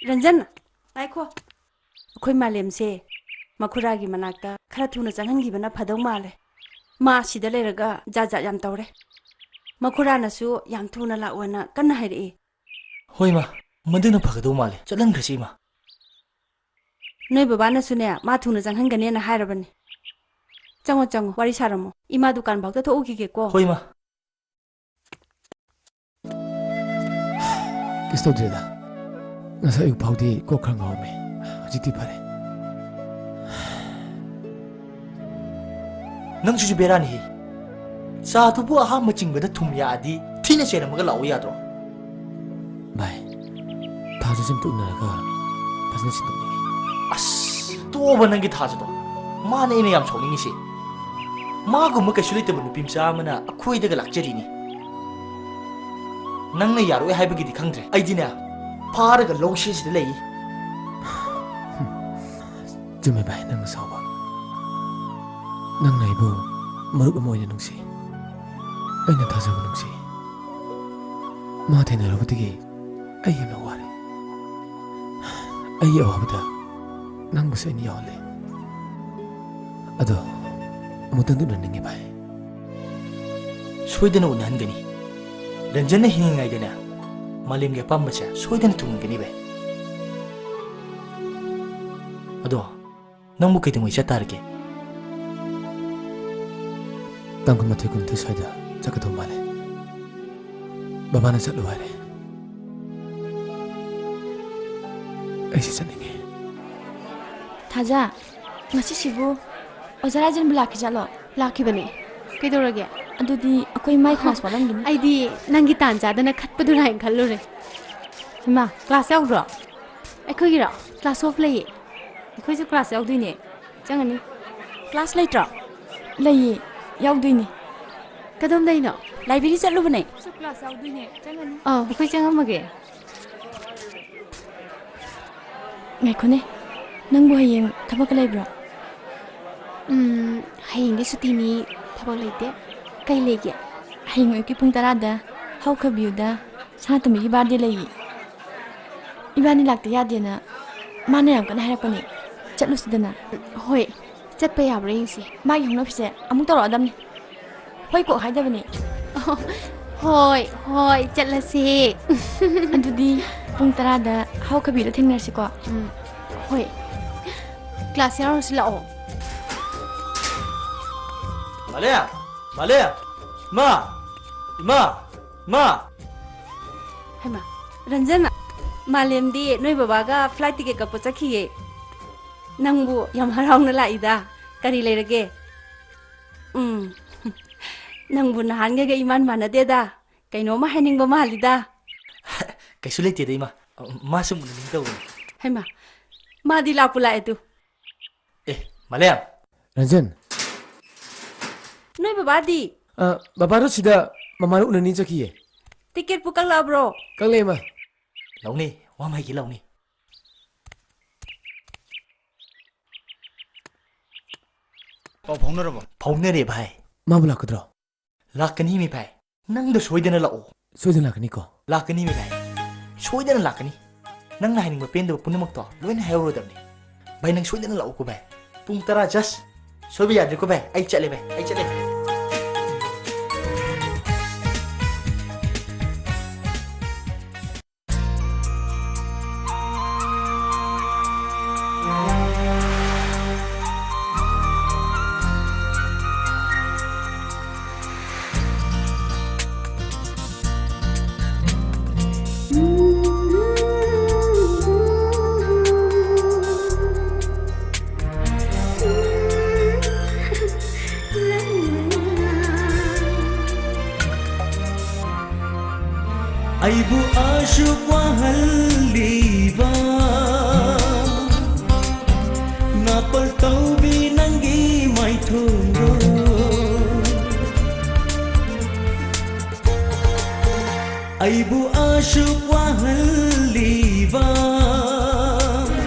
ꯔꯟꯖꯟ, ꯉꯥꯏꯈꯣ꯫ ꯑꯩꯈꯣꯏ ꯃꯥꯂꯦꯝꯁꯦ ꯃꯈꯨꯔꯥꯒꯤ ꯃꯅꯥꯛꯇ ꯈꯔ ꯊꯨꯅ ꯆꯪꯍꯟꯈꯤꯕꯅ ꯐꯗꯧ ꯃꯥꯜꯂꯦ꯫ ꯃꯥ ꯁꯤꯗ ꯂꯩꯔꯒ ꯖꯥꯠ ꯖꯥꯠ ꯌꯥꯝ ꯇꯧꯔꯦ꯫ ꯃꯈꯨꯔꯥꯅꯁꯨ ꯌꯥꯝ ꯊꯨꯅ ꯂꯥꯛꯑꯣꯅ ꯀꯟꯅ ꯍꯥꯏꯔꯛꯏ꯫ ꯍꯣꯏ, ꯏꯃꯥ꯫ ꯃꯗꯨꯅ ꯐꯒꯗꯧ ꯃꯥꯜꯂꯦ꯫ ꯆꯠꯍꯟꯈ꯭ꯔꯁꯤ, ꯏꯃꯥ꯫ ꯅꯣꯏ ꯕꯕꯥꯅꯁꯨꯅꯦ, ꯃꯥ ꯊꯨꯅ ꯆꯪꯍꯟꯒꯅꯦꯅ ꯍꯥꯏꯔꯕꯅꯤ꯫ ꯆꯪꯉꯣ, ꯆꯪꯉꯣ, ꯋꯥꯔꯤ ꯁꯥꯔꯝꯃꯣ꯫ ꯏꯃꯥ ꯗꯨꯀꯥꯟ ꯐꯥꯎꯗ ꯊꯣꯛꯎꯈꯤꯒꯦꯀꯣ꯫ ꯍꯣꯏ, ꯏꯃꯥ꯫ ꯀꯩꯁꯨ ꯇꯧꯗ꯭ꯔꯦꯗ꯫ ꯉꯁꯥꯏ ꯑꯌꯨꯛ ꯐꯥꯎꯗꯤ ꯀꯣꯛ ꯈꯔ ꯉꯥꯎꯔꯝꯃꯦ꯫ ꯍꯧꯖꯤꯛꯇꯤ ꯐꯔꯦ꯫ ꯅꯪꯁꯤꯁꯨ ꯕꯦꯔꯥꯅꯤꯍꯦ꯫ ꯆꯥꯗꯨꯕꯨ ꯑꯍꯥꯟꯕ ꯆꯤꯡꯕꯗ ꯊꯨꯝ ꯌꯥꯛꯑꯗꯤ ꯊꯤꯅ ꯆꯩꯔꯝꯃꯒ ꯂꯥꯛꯑꯣ ꯌꯥꯗ꯭ꯔꯣ? ꯚꯥꯏ, ꯊꯥꯖꯁꯦ ꯑꯝꯇ ꯎꯅꯔꯒ ꯐꯖꯅ ꯁꯤꯟꯗꯣꯛꯅꯤꯡꯉꯤ꯫ ꯑꯁ, ꯇꯣꯛꯑꯣꯕ ꯅꯪꯒꯤ ꯊꯥꯖꯗꯣ꯫ ꯃꯥꯅꯦ ꯑꯩꯅ ꯌꯥꯝ ꯁꯥꯎꯅꯤꯡꯉꯤꯁꯦ꯫ ꯃꯥꯒꯨꯝꯕ ꯀꯩꯁꯨ ꯂꯩꯇꯕ ꯅꯨꯄꯤ ꯃꯆꯥ ꯑꯃꯅ ꯑꯩꯈꯣꯏꯗꯒ ꯂꯥꯛꯆꯔꯤꯅꯤ꯫ ꯅꯪꯅ ꯌꯥꯔꯣꯏ ꯍꯥꯏꯕꯒꯤꯗꯤ ꯈꯪꯗ꯭ꯔꯦ꯫ ꯑꯩꯗꯤꯅꯦ, ꯐꯥꯔꯒ ꯂꯧꯁꯦ ꯁꯤꯗ ꯂꯩ꯫ ꯆꯨꯝꯃꯦ ꯚꯥꯏ, ꯅꯪꯅ ꯁꯥꯎꯕ꯫ ꯅꯪꯅ ꯑꯩꯕꯨ ꯃꯔꯨꯞ ꯑꯃ ꯑꯣꯏꯅ ꯅꯨꯡꯁꯤ꯫ ꯑꯩꯅ ꯊꯥꯖꯕ ꯅꯨꯡꯁꯤ꯫ ꯃꯥ ꯊꯦꯡꯅꯔꯨꯕꯗꯒꯤ ꯑꯩ ꯌꯥꯝꯅ ꯋꯥꯔꯦ꯫ ꯑꯩꯒꯤ ꯑꯋꯥꯕꯗ ꯅꯪꯕꯨꯁꯨ ꯑꯩꯅ ꯌꯥꯎꯍꯜꯂꯦ꯫ ꯑꯗꯣ ꯑꯃꯨꯛꯇꯪꯗꯤ ꯎꯅꯅꯤꯡꯉꯤ ꯚꯥꯏ꯫ ꯁꯣꯏꯗꯅ ꯎꯅꯍꯟꯒꯅꯤ꯫ ꯔꯟꯖꯟꯅ ꯍꯤꯡꯉꯤꯉꯩꯗꯅꯦ, ꯃꯥꯂꯦꯝꯒꯤ ꯑꯄꯥꯝꯕꯁꯦ ꯁꯣꯏꯗꯅ ꯊꯨꯡꯍꯟꯒꯅꯤ ꯚꯥꯏ꯫ ꯑꯗꯣ ꯅꯪꯕꯨ ꯀꯩꯗꯧꯉꯩ ꯆꯠꯇꯥꯔꯒꯦ? ꯇꯥꯡ ꯀꯨꯟꯃꯥꯊꯣꯏ, ꯀꯨꯟꯅꯤꯊꯣꯏ ꯁ꯭ꯋꯥꯏꯗ ꯆꯠꯀꯗꯧ ꯃꯥꯜꯂꯦ꯫ ꯕꯕꯥꯅ ꯆꯠꯂꯨ ꯍꯥꯏꯔꯦ꯫ ꯑꯩꯁꯨ ꯆꯠꯅꯤꯡꯉꯦ꯫ ꯊꯥꯖ, ꯉꯁꯤꯁꯤꯕꯨ ꯑꯣꯖꯥ ꯔꯥꯖꯦꯟꯕꯨ ꯂꯥꯛꯈꯤꯖꯥꯠꯂꯣ? ꯂꯥꯛꯈꯤꯕꯅꯦ꯫ ꯀꯩꯗꯧꯔꯒꯦ? ꯑꯗꯨꯗꯤ ꯑꯩꯈꯣꯏ ꯃꯥꯏ ꯈꯣꯡꯁ ꯋꯥꯠꯂꯝꯒꯅꯤ꯫ ꯑꯩꯗꯤ ꯅꯪꯒꯤ ꯇꯥꯟ ꯆꯥꯗꯅ ꯈꯠꯄꯗꯨꯔꯥ ꯍꯥꯏꯅ ꯈꯜꯂꯨꯔꯦ꯫ ꯏꯃꯥ, ꯀ꯭ꯂꯥꯁ ꯌꯥꯎꯗ꯭ꯔꯣ? ꯑꯩꯈꯣꯏꯒꯤꯔꯣ? ꯀ꯭ꯂꯥꯁ ꯑꯣꯐ ꯂꯩꯌꯦ꯫ ꯑꯩꯈꯣꯏꯁꯨ ꯀ꯭ꯂꯥꯁ ꯌꯥꯎꯗꯣꯏꯅꯦ꯫ ꯆꯪꯉꯅꯤ꯫ ꯀ꯭ꯂꯥꯁ ꯂꯩꯇ꯭ꯔꯣ? ꯂꯩꯌꯦ, ꯌꯥꯎꯗꯣꯏꯅꯦ꯫ ꯀꯗꯣꯝꯗꯩꯅꯣ? ꯂꯥꯏꯕ꯭ꯔꯦꯔꯤ ꯆꯠꯂꯨꯕꯅꯦ꯫ ꯑꯩꯈꯣꯏꯁꯨ ꯀ꯭ꯂꯥꯁ ꯌꯥꯎꯗꯣꯏꯅꯦ꯫ ꯆꯪꯉꯅꯤ꯫ ꯑꯥ꯫ ꯑꯩꯈꯣꯏ ꯆꯪꯉꯝꯃꯒꯦ꯫ ꯉꯥꯏꯈꯣꯅꯦ, ꯅꯪꯕꯨ ꯍꯌꯦꯡ ꯊꯕꯛꯀ ꯂꯩꯕ꯭ꯔꯣ? ꯎꯝ, ꯍꯌꯦꯡꯗꯤ ꯁꯨꯇꯤꯅꯤ, ꯊꯕꯛ ꯂꯩꯇꯦ꯫ ꯀꯩ ꯂꯩꯒꯦ? ꯍꯌꯦꯡ ꯑꯌꯨꯛꯀꯤ ꯄꯨꯡ ꯇꯔꯥꯗ ꯍꯧꯈꯕꯤꯌꯨꯗ ꯁꯅꯥꯇꯣꯝꯕꯤꯒꯤ ꯕꯥꯔꯗꯦ ꯂꯩꯌꯦ꯫ ꯏꯕꯥꯅꯤ ꯂꯥꯛꯇ ꯌꯥꯗꯦꯅ ꯃꯥꯅ ꯌꯥꯝ ꯀꯟꯅ ꯍꯥꯏꯔꯛꯄꯅꯦ꯫ ꯆꯠꯂꯨꯁꯤꯗꯅ꯫ ꯍꯣꯏ, ꯆꯠꯄ ꯌꯥꯕ꯭ꯔꯥ ꯌꯦꯡꯁꯤ꯫ ꯃꯥꯒꯤ ꯍꯧꯅꯕꯤꯁꯦ ꯑꯃꯨꯛ ꯇꯧꯔꯛꯑꯗꯝꯅꯤ꯫ ꯍꯣꯏ ꯀꯣꯛ ꯍꯥꯏꯗꯕꯅꯤ꯫ ꯍꯣꯏ, ꯍꯣꯏ, ꯆꯠꯂꯁꯦ꯫ ꯑꯗꯨꯗꯤ ꯄꯨꯡ ꯇꯔꯥꯗ ꯍꯧꯈꯕꯤꯗ ꯊꯦꯡꯅꯔꯁꯤꯀꯣ꯫ ꯎꯝ, ꯍꯣꯏ꯫ ꯀ꯭ꯂꯥꯁ ꯌꯥꯎꯔꯨꯁꯤ ꯂꯥꯛꯑꯣ꯫ ꯃꯥꯂꯦꯝ! ꯃꯥꯂꯦꯝ! ꯏꯃꯥ! ꯏꯃꯥ! ꯏꯃꯥ! ꯍꯩꯃꯥ, ꯔꯟꯖꯟ, ꯃꯥꯂꯦꯝꯗꯤ ꯅꯣꯏ ꯕꯕꯥꯒ flight ticket ꯀꯛꯄ ꯆꯠꯈꯤꯌꯦ꯫ ꯅꯪꯕꯨ ꯌꯥꯝ ꯍꯔꯥꯎꯅ ꯂꯥꯛꯏꯗ꯫ ꯀꯔꯤ ꯂꯩꯔꯒꯦ? ꯎꯝ꯫ ꯅꯪꯕꯨ ꯅꯍꯥꯟꯒꯩꯒ ꯏꯃꯥꯟ ꯃꯥꯟꯅꯗꯦꯗ꯫ ꯀꯩꯅꯣꯝꯃ ꯍꯥꯏꯅꯤꯡꯕ ꯃꯥꯜꯂꯤꯗ꯫ ꯀꯩꯁꯨ ꯂꯩꯇꯦꯗ, ꯏꯃꯥ꯫ ꯃꯥ ꯁꯨꯝ ꯎꯅꯅꯤꯡ ꯇꯧꯕꯅꯤ꯫ ꯍꯩꯃꯥ, ꯃꯥꯗꯤ ꯂꯥꯛꯄꯨ ꯂꯥꯛꯑꯦ ꯇꯨ꯫ ꯑꯦ, ꯃꯥꯂꯦꯝ꯫ ꯔꯟꯖꯟ꯫ ꯅꯣꯏ ꯕꯕꯥꯗꯤ? ꯑ, ꯕꯕꯥꯗꯣ ꯁꯤꯗ ꯃꯃꯥꯅ ꯎꯅꯅꯤ ꯆꯠꯈꯤꯌꯦ꯫ ꯇꯤꯀꯦꯠꯄꯨ ꯀꯛꯂꯛꯑꯕ꯭ꯔꯣ? ꯀꯛꯂꯛꯑꯦ, ꯃꯥ꯫ ꯂꯧꯅꯤ, ꯋꯥꯃ ꯍꯩꯒꯤ ꯂꯧꯅꯤ꯫ ꯄꯥꯎ ꯐꯥꯎꯅꯔꯕꯣ? ꯐꯥꯎꯅꯔꯦ, ꯚꯥꯏ꯫ ꯃꯥꯕꯨ ꯂꯥꯛꯀꯗ꯭ꯔꯣ? ꯂꯥꯛꯀꯅꯤ ꯃꯤ ꯚꯥꯏ꯫ ꯅꯪꯗ ꯁꯣꯏꯗꯅ ꯂꯥꯛꯑꯣ꯫ ꯁꯣꯏꯗꯅ ꯂꯥꯛꯀꯅꯤꯀꯣ? ꯂꯥꯛꯀꯅꯤ ꯃꯤ ꯚꯥꯏ꯫ ꯁꯣꯏꯗꯅ ꯂꯥꯛꯀꯅꯤ꯫ ꯅꯪꯅ ꯍꯥꯏꯅꯤꯡꯕ ꯄꯦꯟꯗꯕ ꯄꯨꯝꯅꯃꯛꯇꯣ ꯂꯣꯏꯅ ꯍꯥꯏꯍꯧꯔꯗꯕꯅꯤ꯫ ꯚꯥꯏ, ꯅꯪ ꯁꯣꯏꯗꯅ ꯂꯥꯛꯑꯣꯀꯣ ꯚꯥꯏ꯫ ꯄꯨꯡ ꯇꯔꯥ just꯫ ꯁꯣꯏꯕ ꯌꯥꯗ꯭ꯔꯦꯀꯣ ꯚꯥꯏ꯫ ꯑꯩ ꯆꯠꯂꯦ ꯚꯥꯏ꯫ ꯑꯩ ꯆꯠꯂꯦ꯫ ꯑꯩꯕꯨ ꯑꯁꯨꯛ ꯋꯥꯍꯜꯂꯤꯕ ꯅꯥꯄꯜ ꯇꯧꯕꯤ ꯅꯪꯒꯤ ꯃꯥꯏꯊꯣꯡꯗꯣ꯫ ꯑꯩꯕꯨ ꯑꯁꯨꯛ ꯋꯥꯍꯜꯂꯤꯕ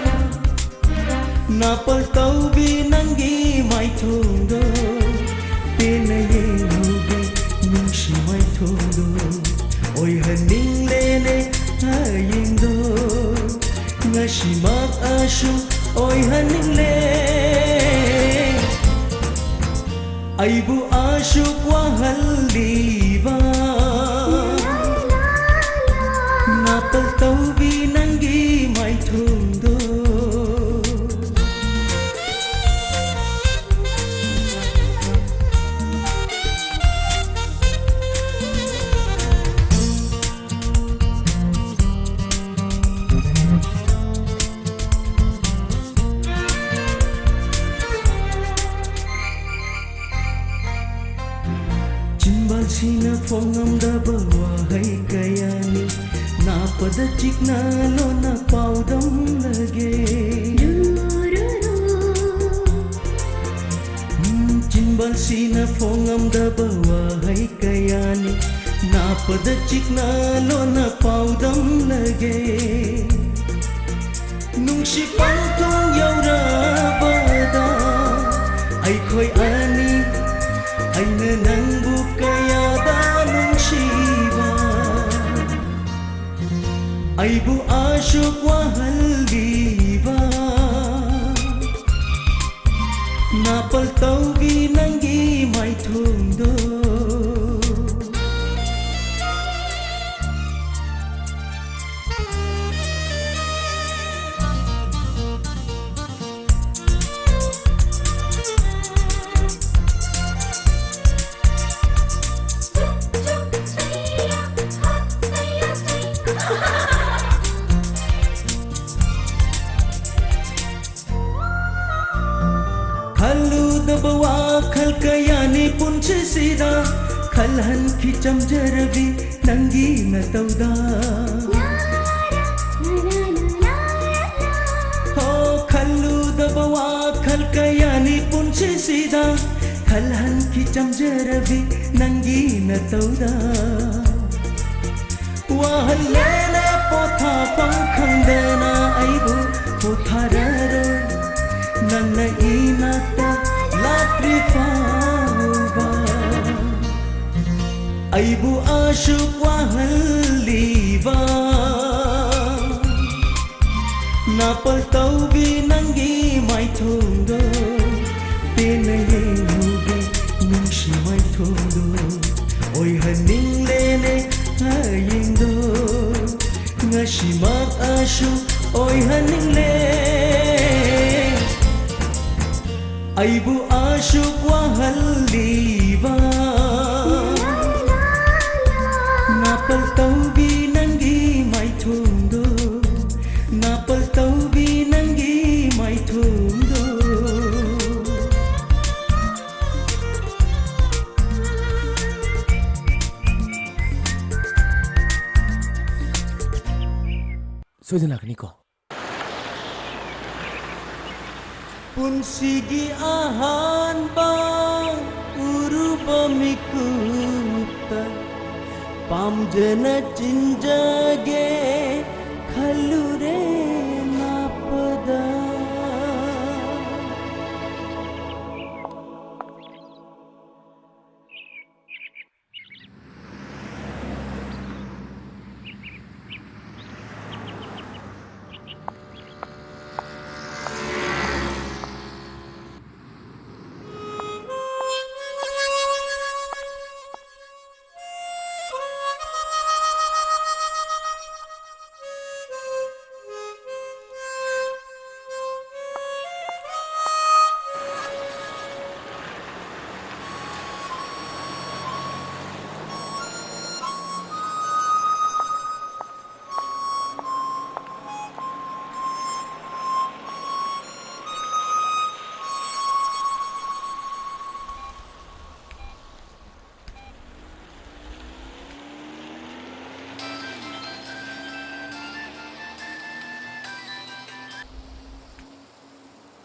ꯅꯥꯄꯜ ꯇꯧꯕꯤ ꯅꯪꯒꯤ ꯃꯥꯏꯊꯣꯡꯗꯣ꯫ ꯄꯦꯟꯅ ꯌꯦꯡꯂꯨꯒꯦ ꯅꯨꯡꯁꯤ ꯃꯥꯏꯊꯣꯡꯗꯣ꯫ ꯑꯣꯏꯍꯟꯅꯤꯡꯂꯦꯅꯦ ꯍꯌꯦꯡꯗꯣ꯫ ꯉꯁꯤꯃꯛ ꯑꯁꯨꯛ ꯑꯣꯏꯍꯟꯅꯤꯡꯂꯦ꯫ ꯑꯩꯕꯨ ꯑꯁꯨꯛ ꯋꯥꯍꯜꯂꯤꯕ ꯅꯥꯄꯜ ꯇꯧꯕꯤ ꯅꯪꯒꯤ ꯃꯥꯏꯊꯣꯡꯗꯣ꯫ ꯐꯣꯡꯉꯝꯗꯕ ꯋꯥꯍꯩ ꯀꯌꯥꯅꯤ ꯅꯥꯄꯗ ꯆꯤꯛꯅ ꯂꯣꯟꯅ ꯄꯥꯎꯗꯝꯂꯒꯦ꯫ ꯎꯝ, ꯆꯤꯟꯕꯥꯜꯁꯤꯅ ꯐꯣꯡꯉꯝꯗꯕ ꯋꯥꯍꯩ ꯀꯌꯥꯅꯤ ꯅꯥꯄꯗ ꯆꯤꯛꯅ ꯂꯣꯟꯅ ꯄꯥꯎꯗꯝꯂꯒꯦ꯫ ꯅꯨꯡꯁꯤ ꯄꯟꯊꯨꯡ ꯌꯧꯔꯕꯗ ꯑꯩꯈꯣꯏ ꯑꯅꯤ, ꯑꯩꯅ ꯅꯪꯕꯨ ꯀꯌꯥꯗ ꯅꯨꯡꯁꯤꯕ, ꯑꯩꯕꯨ ꯑꯁꯨꯛ ꯋꯥꯍꯜꯂꯤꯕ, ꯅꯥꯄꯜ ꯇꯧꯕꯤ ꯅꯪꯒꯤ ꯃꯥꯏꯊꯣꯡꯗꯣ꯫ ꯈꯜꯂꯨꯗꯕ ꯋꯥꯈꯜ ꯀꯌꯥꯅꯤ ꯄꯨꯟꯁꯤꯁꯤꯗ ꯈꯜꯍꯟꯈꯤ ꯆꯝꯖꯔꯕꯤ ꯅꯪꯒꯤ ꯅꯇꯧꯗ꯫ ꯍꯣ, ꯈꯜꯂꯨꯗꯕ ꯋꯥꯈꯜ ꯀꯌꯥꯅꯤ ꯄꯨꯟꯁꯤꯁꯤꯗ ꯈꯜꯍꯟꯈꯤ ꯆꯝꯖꯔꯕꯤ ꯅꯪꯒꯤ ꯅꯇꯧꯗ꯫ ꯋꯥꯍꯜꯂꯦꯅꯦ ꯄꯣꯊꯥꯐꯝ ꯈꯪꯗꯅ ꯑꯩꯕꯨ ꯄꯣꯊꯥꯔꯔꯣꯏ ꯅꯪꯅ ꯏꯅꯥꯛꯇ ꯂꯥꯛꯇ꯭ꯔꯤ ꯐꯥꯎꯕ꯫ ꯑꯩꯕꯨ ꯑꯁꯨꯛ ꯋꯥꯍꯜꯂꯤꯕ ꯅꯥꯄꯜ ꯇꯧꯕꯤ ꯅꯪꯒꯤ ꯃꯥꯏꯊꯣꯡꯗꯣ ꯄꯦꯟꯅ ꯌꯦꯡꯂꯨꯒꯦ ꯅꯨꯡꯁꯤ ꯃꯥꯏꯊꯣꯡꯗꯣ ꯑꯣꯏꯍꯟꯅꯤꯡꯂꯦꯅꯦ ꯍꯌꯦꯡꯗꯣ ꯉꯁꯤꯃꯛ ꯑꯁꯨꯛ ꯑꯣꯏꯍꯟꯅꯤꯡꯂꯦ꯫ ꯑꯩꯕꯨ ꯑꯁꯨꯛ ꯋꯥꯍꯜꯂꯤꯕ ꯅꯥꯄꯜ ꯇꯧꯕꯤ ꯅꯪꯒꯤ ꯃꯥꯏꯊꯣꯡꯗꯣ ꯅꯥꯄꯜ ꯇꯧꯕꯤ ꯅꯪꯒꯤ ꯃꯥꯏꯊꯣꯡꯗꯣ꯫ ꯁꯣꯏꯗꯅ ꯂꯥꯛꯀꯅꯤꯀꯣ꯫ ꯄꯨꯟꯁꯤꯒꯤ ꯑꯍꯥꯟꯕ ꯎꯔꯨꯕ ꯃꯤꯀꯨꯞꯇ ꯄꯥꯝꯖꯅ ꯆꯤꯟꯖꯒꯦ ꯈꯜꯂꯨꯔꯦ ꯅꯥꯞꯄꯗ꯫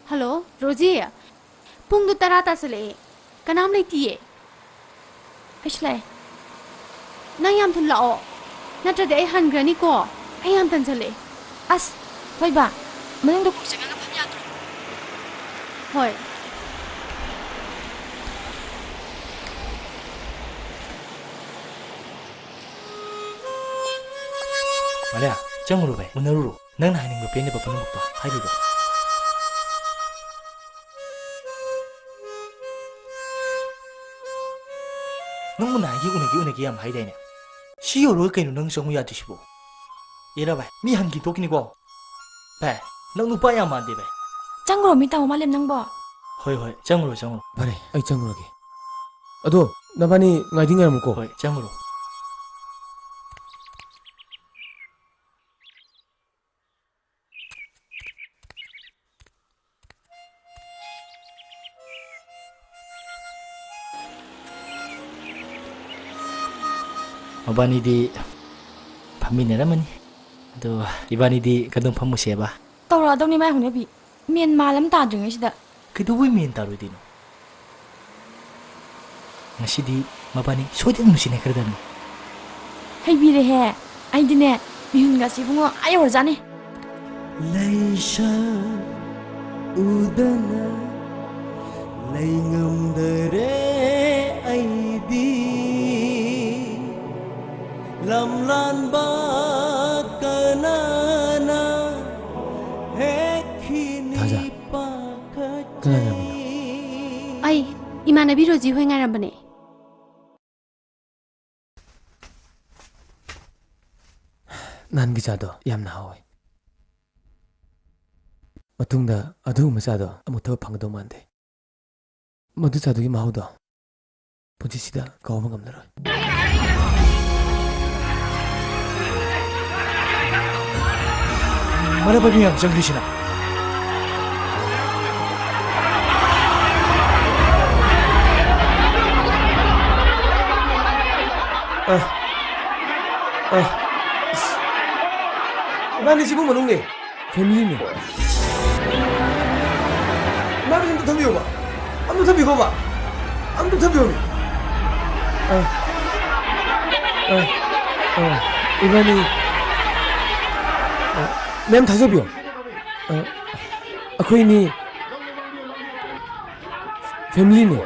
Hello, Rosie. ꯄꯨꯡꯗꯣ ꯇꯔꯥ ꯇꯥꯁꯜꯂꯛꯑꯦ꯫ ꯀꯅꯥꯝ ꯂꯩꯇꯤꯌꯦ꯫ ꯑꯩꯁꯨ ꯂꯥꯛꯑꯦ꯫ ꯅꯪ ꯌꯥꯝ ꯊꯨꯅ ꯂꯥꯛꯑꯣ, ꯅꯠꯇ꯭ꯔꯗꯤ ꯑꯩ ꯍꯟꯈ꯭ꯔꯅꯤꯀꯣ꯫ ꯑꯩ ꯌꯥꯝ ꯇꯟꯁꯜꯂꯛꯑꯦ꯫ ꯑꯁ, ꯍꯣꯏꯕ꯫ ꯃꯅꯨꯡꯗ ꯀꯣꯛ ꯆꯪꯉꯒ ꯐꯝ ꯌꯥꯗ꯭ꯔꯣ? ꯍꯣꯏ꯫ ꯃꯥꯂꯦ, ꯆꯪꯉꯨꯔꯣ ꯚꯥꯏ, ꯎꯅꯔꯨꯔꯣ꯫ ꯅꯪꯅ ꯍꯥꯏꯅꯤꯡꯕ ꯄꯦꯟꯗꯕ ꯄꯨꯝꯅꯃꯛꯇꯣ ꯍꯥꯏꯔꯨꯔꯣ꯫ ꯅꯪꯕꯨ ꯅꯍꯥꯟꯒꯤ ꯎꯅꯒꯦ ꯎꯅꯒꯦ ꯌꯥꯝ ꯍꯥꯏꯗꯥꯏꯅꯦ? ꯁꯤ ꯌꯧꯔꯒ ꯀꯩꯅꯣ ꯅꯪ ꯆꯪꯉꯨ ꯌꯥꯗ꯭ꯔꯤꯁꯤꯕꯣ? ꯑꯦꯔꯥ ꯚꯥꯏ, ꯃꯤ ꯍꯟꯈꯤ ꯊꯣꯛꯈꯤꯅꯤꯀꯣ꯫ ꯚꯥꯏ, ꯅꯪ ꯅꯨꯄꯥ ꯌꯥꯝ ꯃꯥꯟꯗꯦ ꯚꯥꯏ꯫ ꯆꯪꯈ꯭ꯔꯣ ꯃꯤ ꯇꯥꯃꯣ ꯃꯥꯂꯦꯝ ꯅꯪꯕꯣ꯫ ꯍꯣꯏ, ꯍꯣꯏ, ꯆꯪꯉꯨꯔꯣ, ꯆꯪꯉꯨꯔꯣ꯫ ꯐꯔꯦ, ꯑꯩ ꯆꯪꯉꯨꯔꯒꯦ꯫ ꯑꯗꯣ ꯅꯕꯥꯅꯤ ꯉꯥꯏꯗꯤ ꯉꯥꯏꯔꯝꯃꯨꯀꯣ꯫ ꯍꯣꯏ, ꯆꯪꯉꯨꯔꯣ꯫ ꯃꯕꯥꯅꯤꯗꯤ ꯐꯝꯃꯤꯟꯅꯔꯝꯃꯅꯤ꯫ ꯑꯗꯣ ꯏꯕꯥꯅꯤꯗꯤ ꯀꯗꯣꯝ ꯐꯝꯃꯨꯁꯦꯕ? ꯇꯧꯔꯛꯑꯗꯧꯅꯤ ꯃꯥꯏ ꯍꯧꯅꯕꯤ꯫ ꯃꯦꯟ ꯃꯥꯟ ꯑꯃ ꯇꯥꯗ꯭ꯔꯤꯉꯩꯁꯤꯗ꯫ ꯀꯩꯗꯧꯕꯩ ꯃꯦꯟ ꯇꯥꯔꯣꯏꯗꯣꯏꯅꯣ? ꯉꯁꯤꯗꯤ ꯃꯕꯥꯅꯤ ꯁꯣꯏꯗꯅ ꯅꯨꯡꯁꯤꯅꯈ꯭ꯔꯗꯕꯅꯤ꯫ ꯍꯩꯕꯤꯔꯦꯍꯦ꯫ ꯑꯩꯗꯤꯅꯦ, ꯃꯤꯍꯨꯟꯒꯁꯦ ꯏꯕꯨꯡꯉꯣ ꯑꯥ ꯌꯧꯔꯖꯥꯠꯅꯤ꯫ ꯂꯩꯁꯛ ꯎꯗꯅ ꯂꯩꯉꯝꯗꯔꯦ ꯑꯩꯗꯤ꯫ ꯂꯝꯂꯥꯟꯕ ꯀꯅꯥꯅ ꯍꯦꯛꯈꯤꯅꯤ ꯊꯥꯖ, ꯄꯥꯈꯠꯆꯩ꯫ ꯀꯅꯥ ꯉꯥꯏꯔꯝꯃꯤꯅꯣ? ꯑꯩ ꯏꯃꯥꯟꯅꯕꯤ ꯔꯣꯖꯤ ꯍꯣꯏ ꯉꯥꯏꯔꯝꯕꯅꯦ꯫ ꯅꯍꯥꯟꯒꯤ ꯆꯥꯗꯣ ꯌꯥꯝꯅ ꯍꯥꯎꯋꯦ꯫ ꯃꯇꯨꯡꯗ ꯑꯗꯨꯒꯨꯝꯕ ꯆꯥꯗꯣ ꯑꯃꯨꯛ ꯊꯛꯄ ꯐꯪꯒꯗꯧ ꯃꯥꯟꯗꯦ꯫ ꯃꯗꯨ ꯆꯥꯗꯨꯒꯤ ꯃꯍꯥꯎꯗꯣ ꯄꯨꯟꯁꯤꯁꯤꯗ ꯀꯥꯎꯕ ꯉꯝꯂꯔꯣꯏ꯫ ꯃꯔꯛ ꯃꯤ ꯌꯥꯝ ꯆꯪꯈ꯭ꯔꯤꯁꯤꯅ꯫ ꯑ, ꯑ, ꯑꯁ꯫ ꯏꯕꯥꯅꯤꯁꯤꯕꯨ ꯃꯅꯨꯡꯅꯦ꯫ ꯐꯦꯃꯤꯂꯤꯅꯦ꯫ ꯏꯃꯥ, ꯑꯝꯇ ꯊꯝꯕꯤꯌꯣꯕ꯫ ꯑꯝꯇ ꯊꯝꯕꯤꯈꯣꯕ꯫ ꯑꯝꯇ ꯊꯝꯕꯤꯌꯣꯃꯤ꯫ ꯑ, ꯑ, ꯑ, ꯏꯕꯥꯅꯤ꯫ ꯑ, ꯃꯦꯝ, ꯊꯥꯖꯕꯤꯌꯣ꯫ ꯑ, ꯑꯩꯈꯣꯏꯅꯤ ꯐꯦꯃꯤꯂꯤꯅꯦ꯫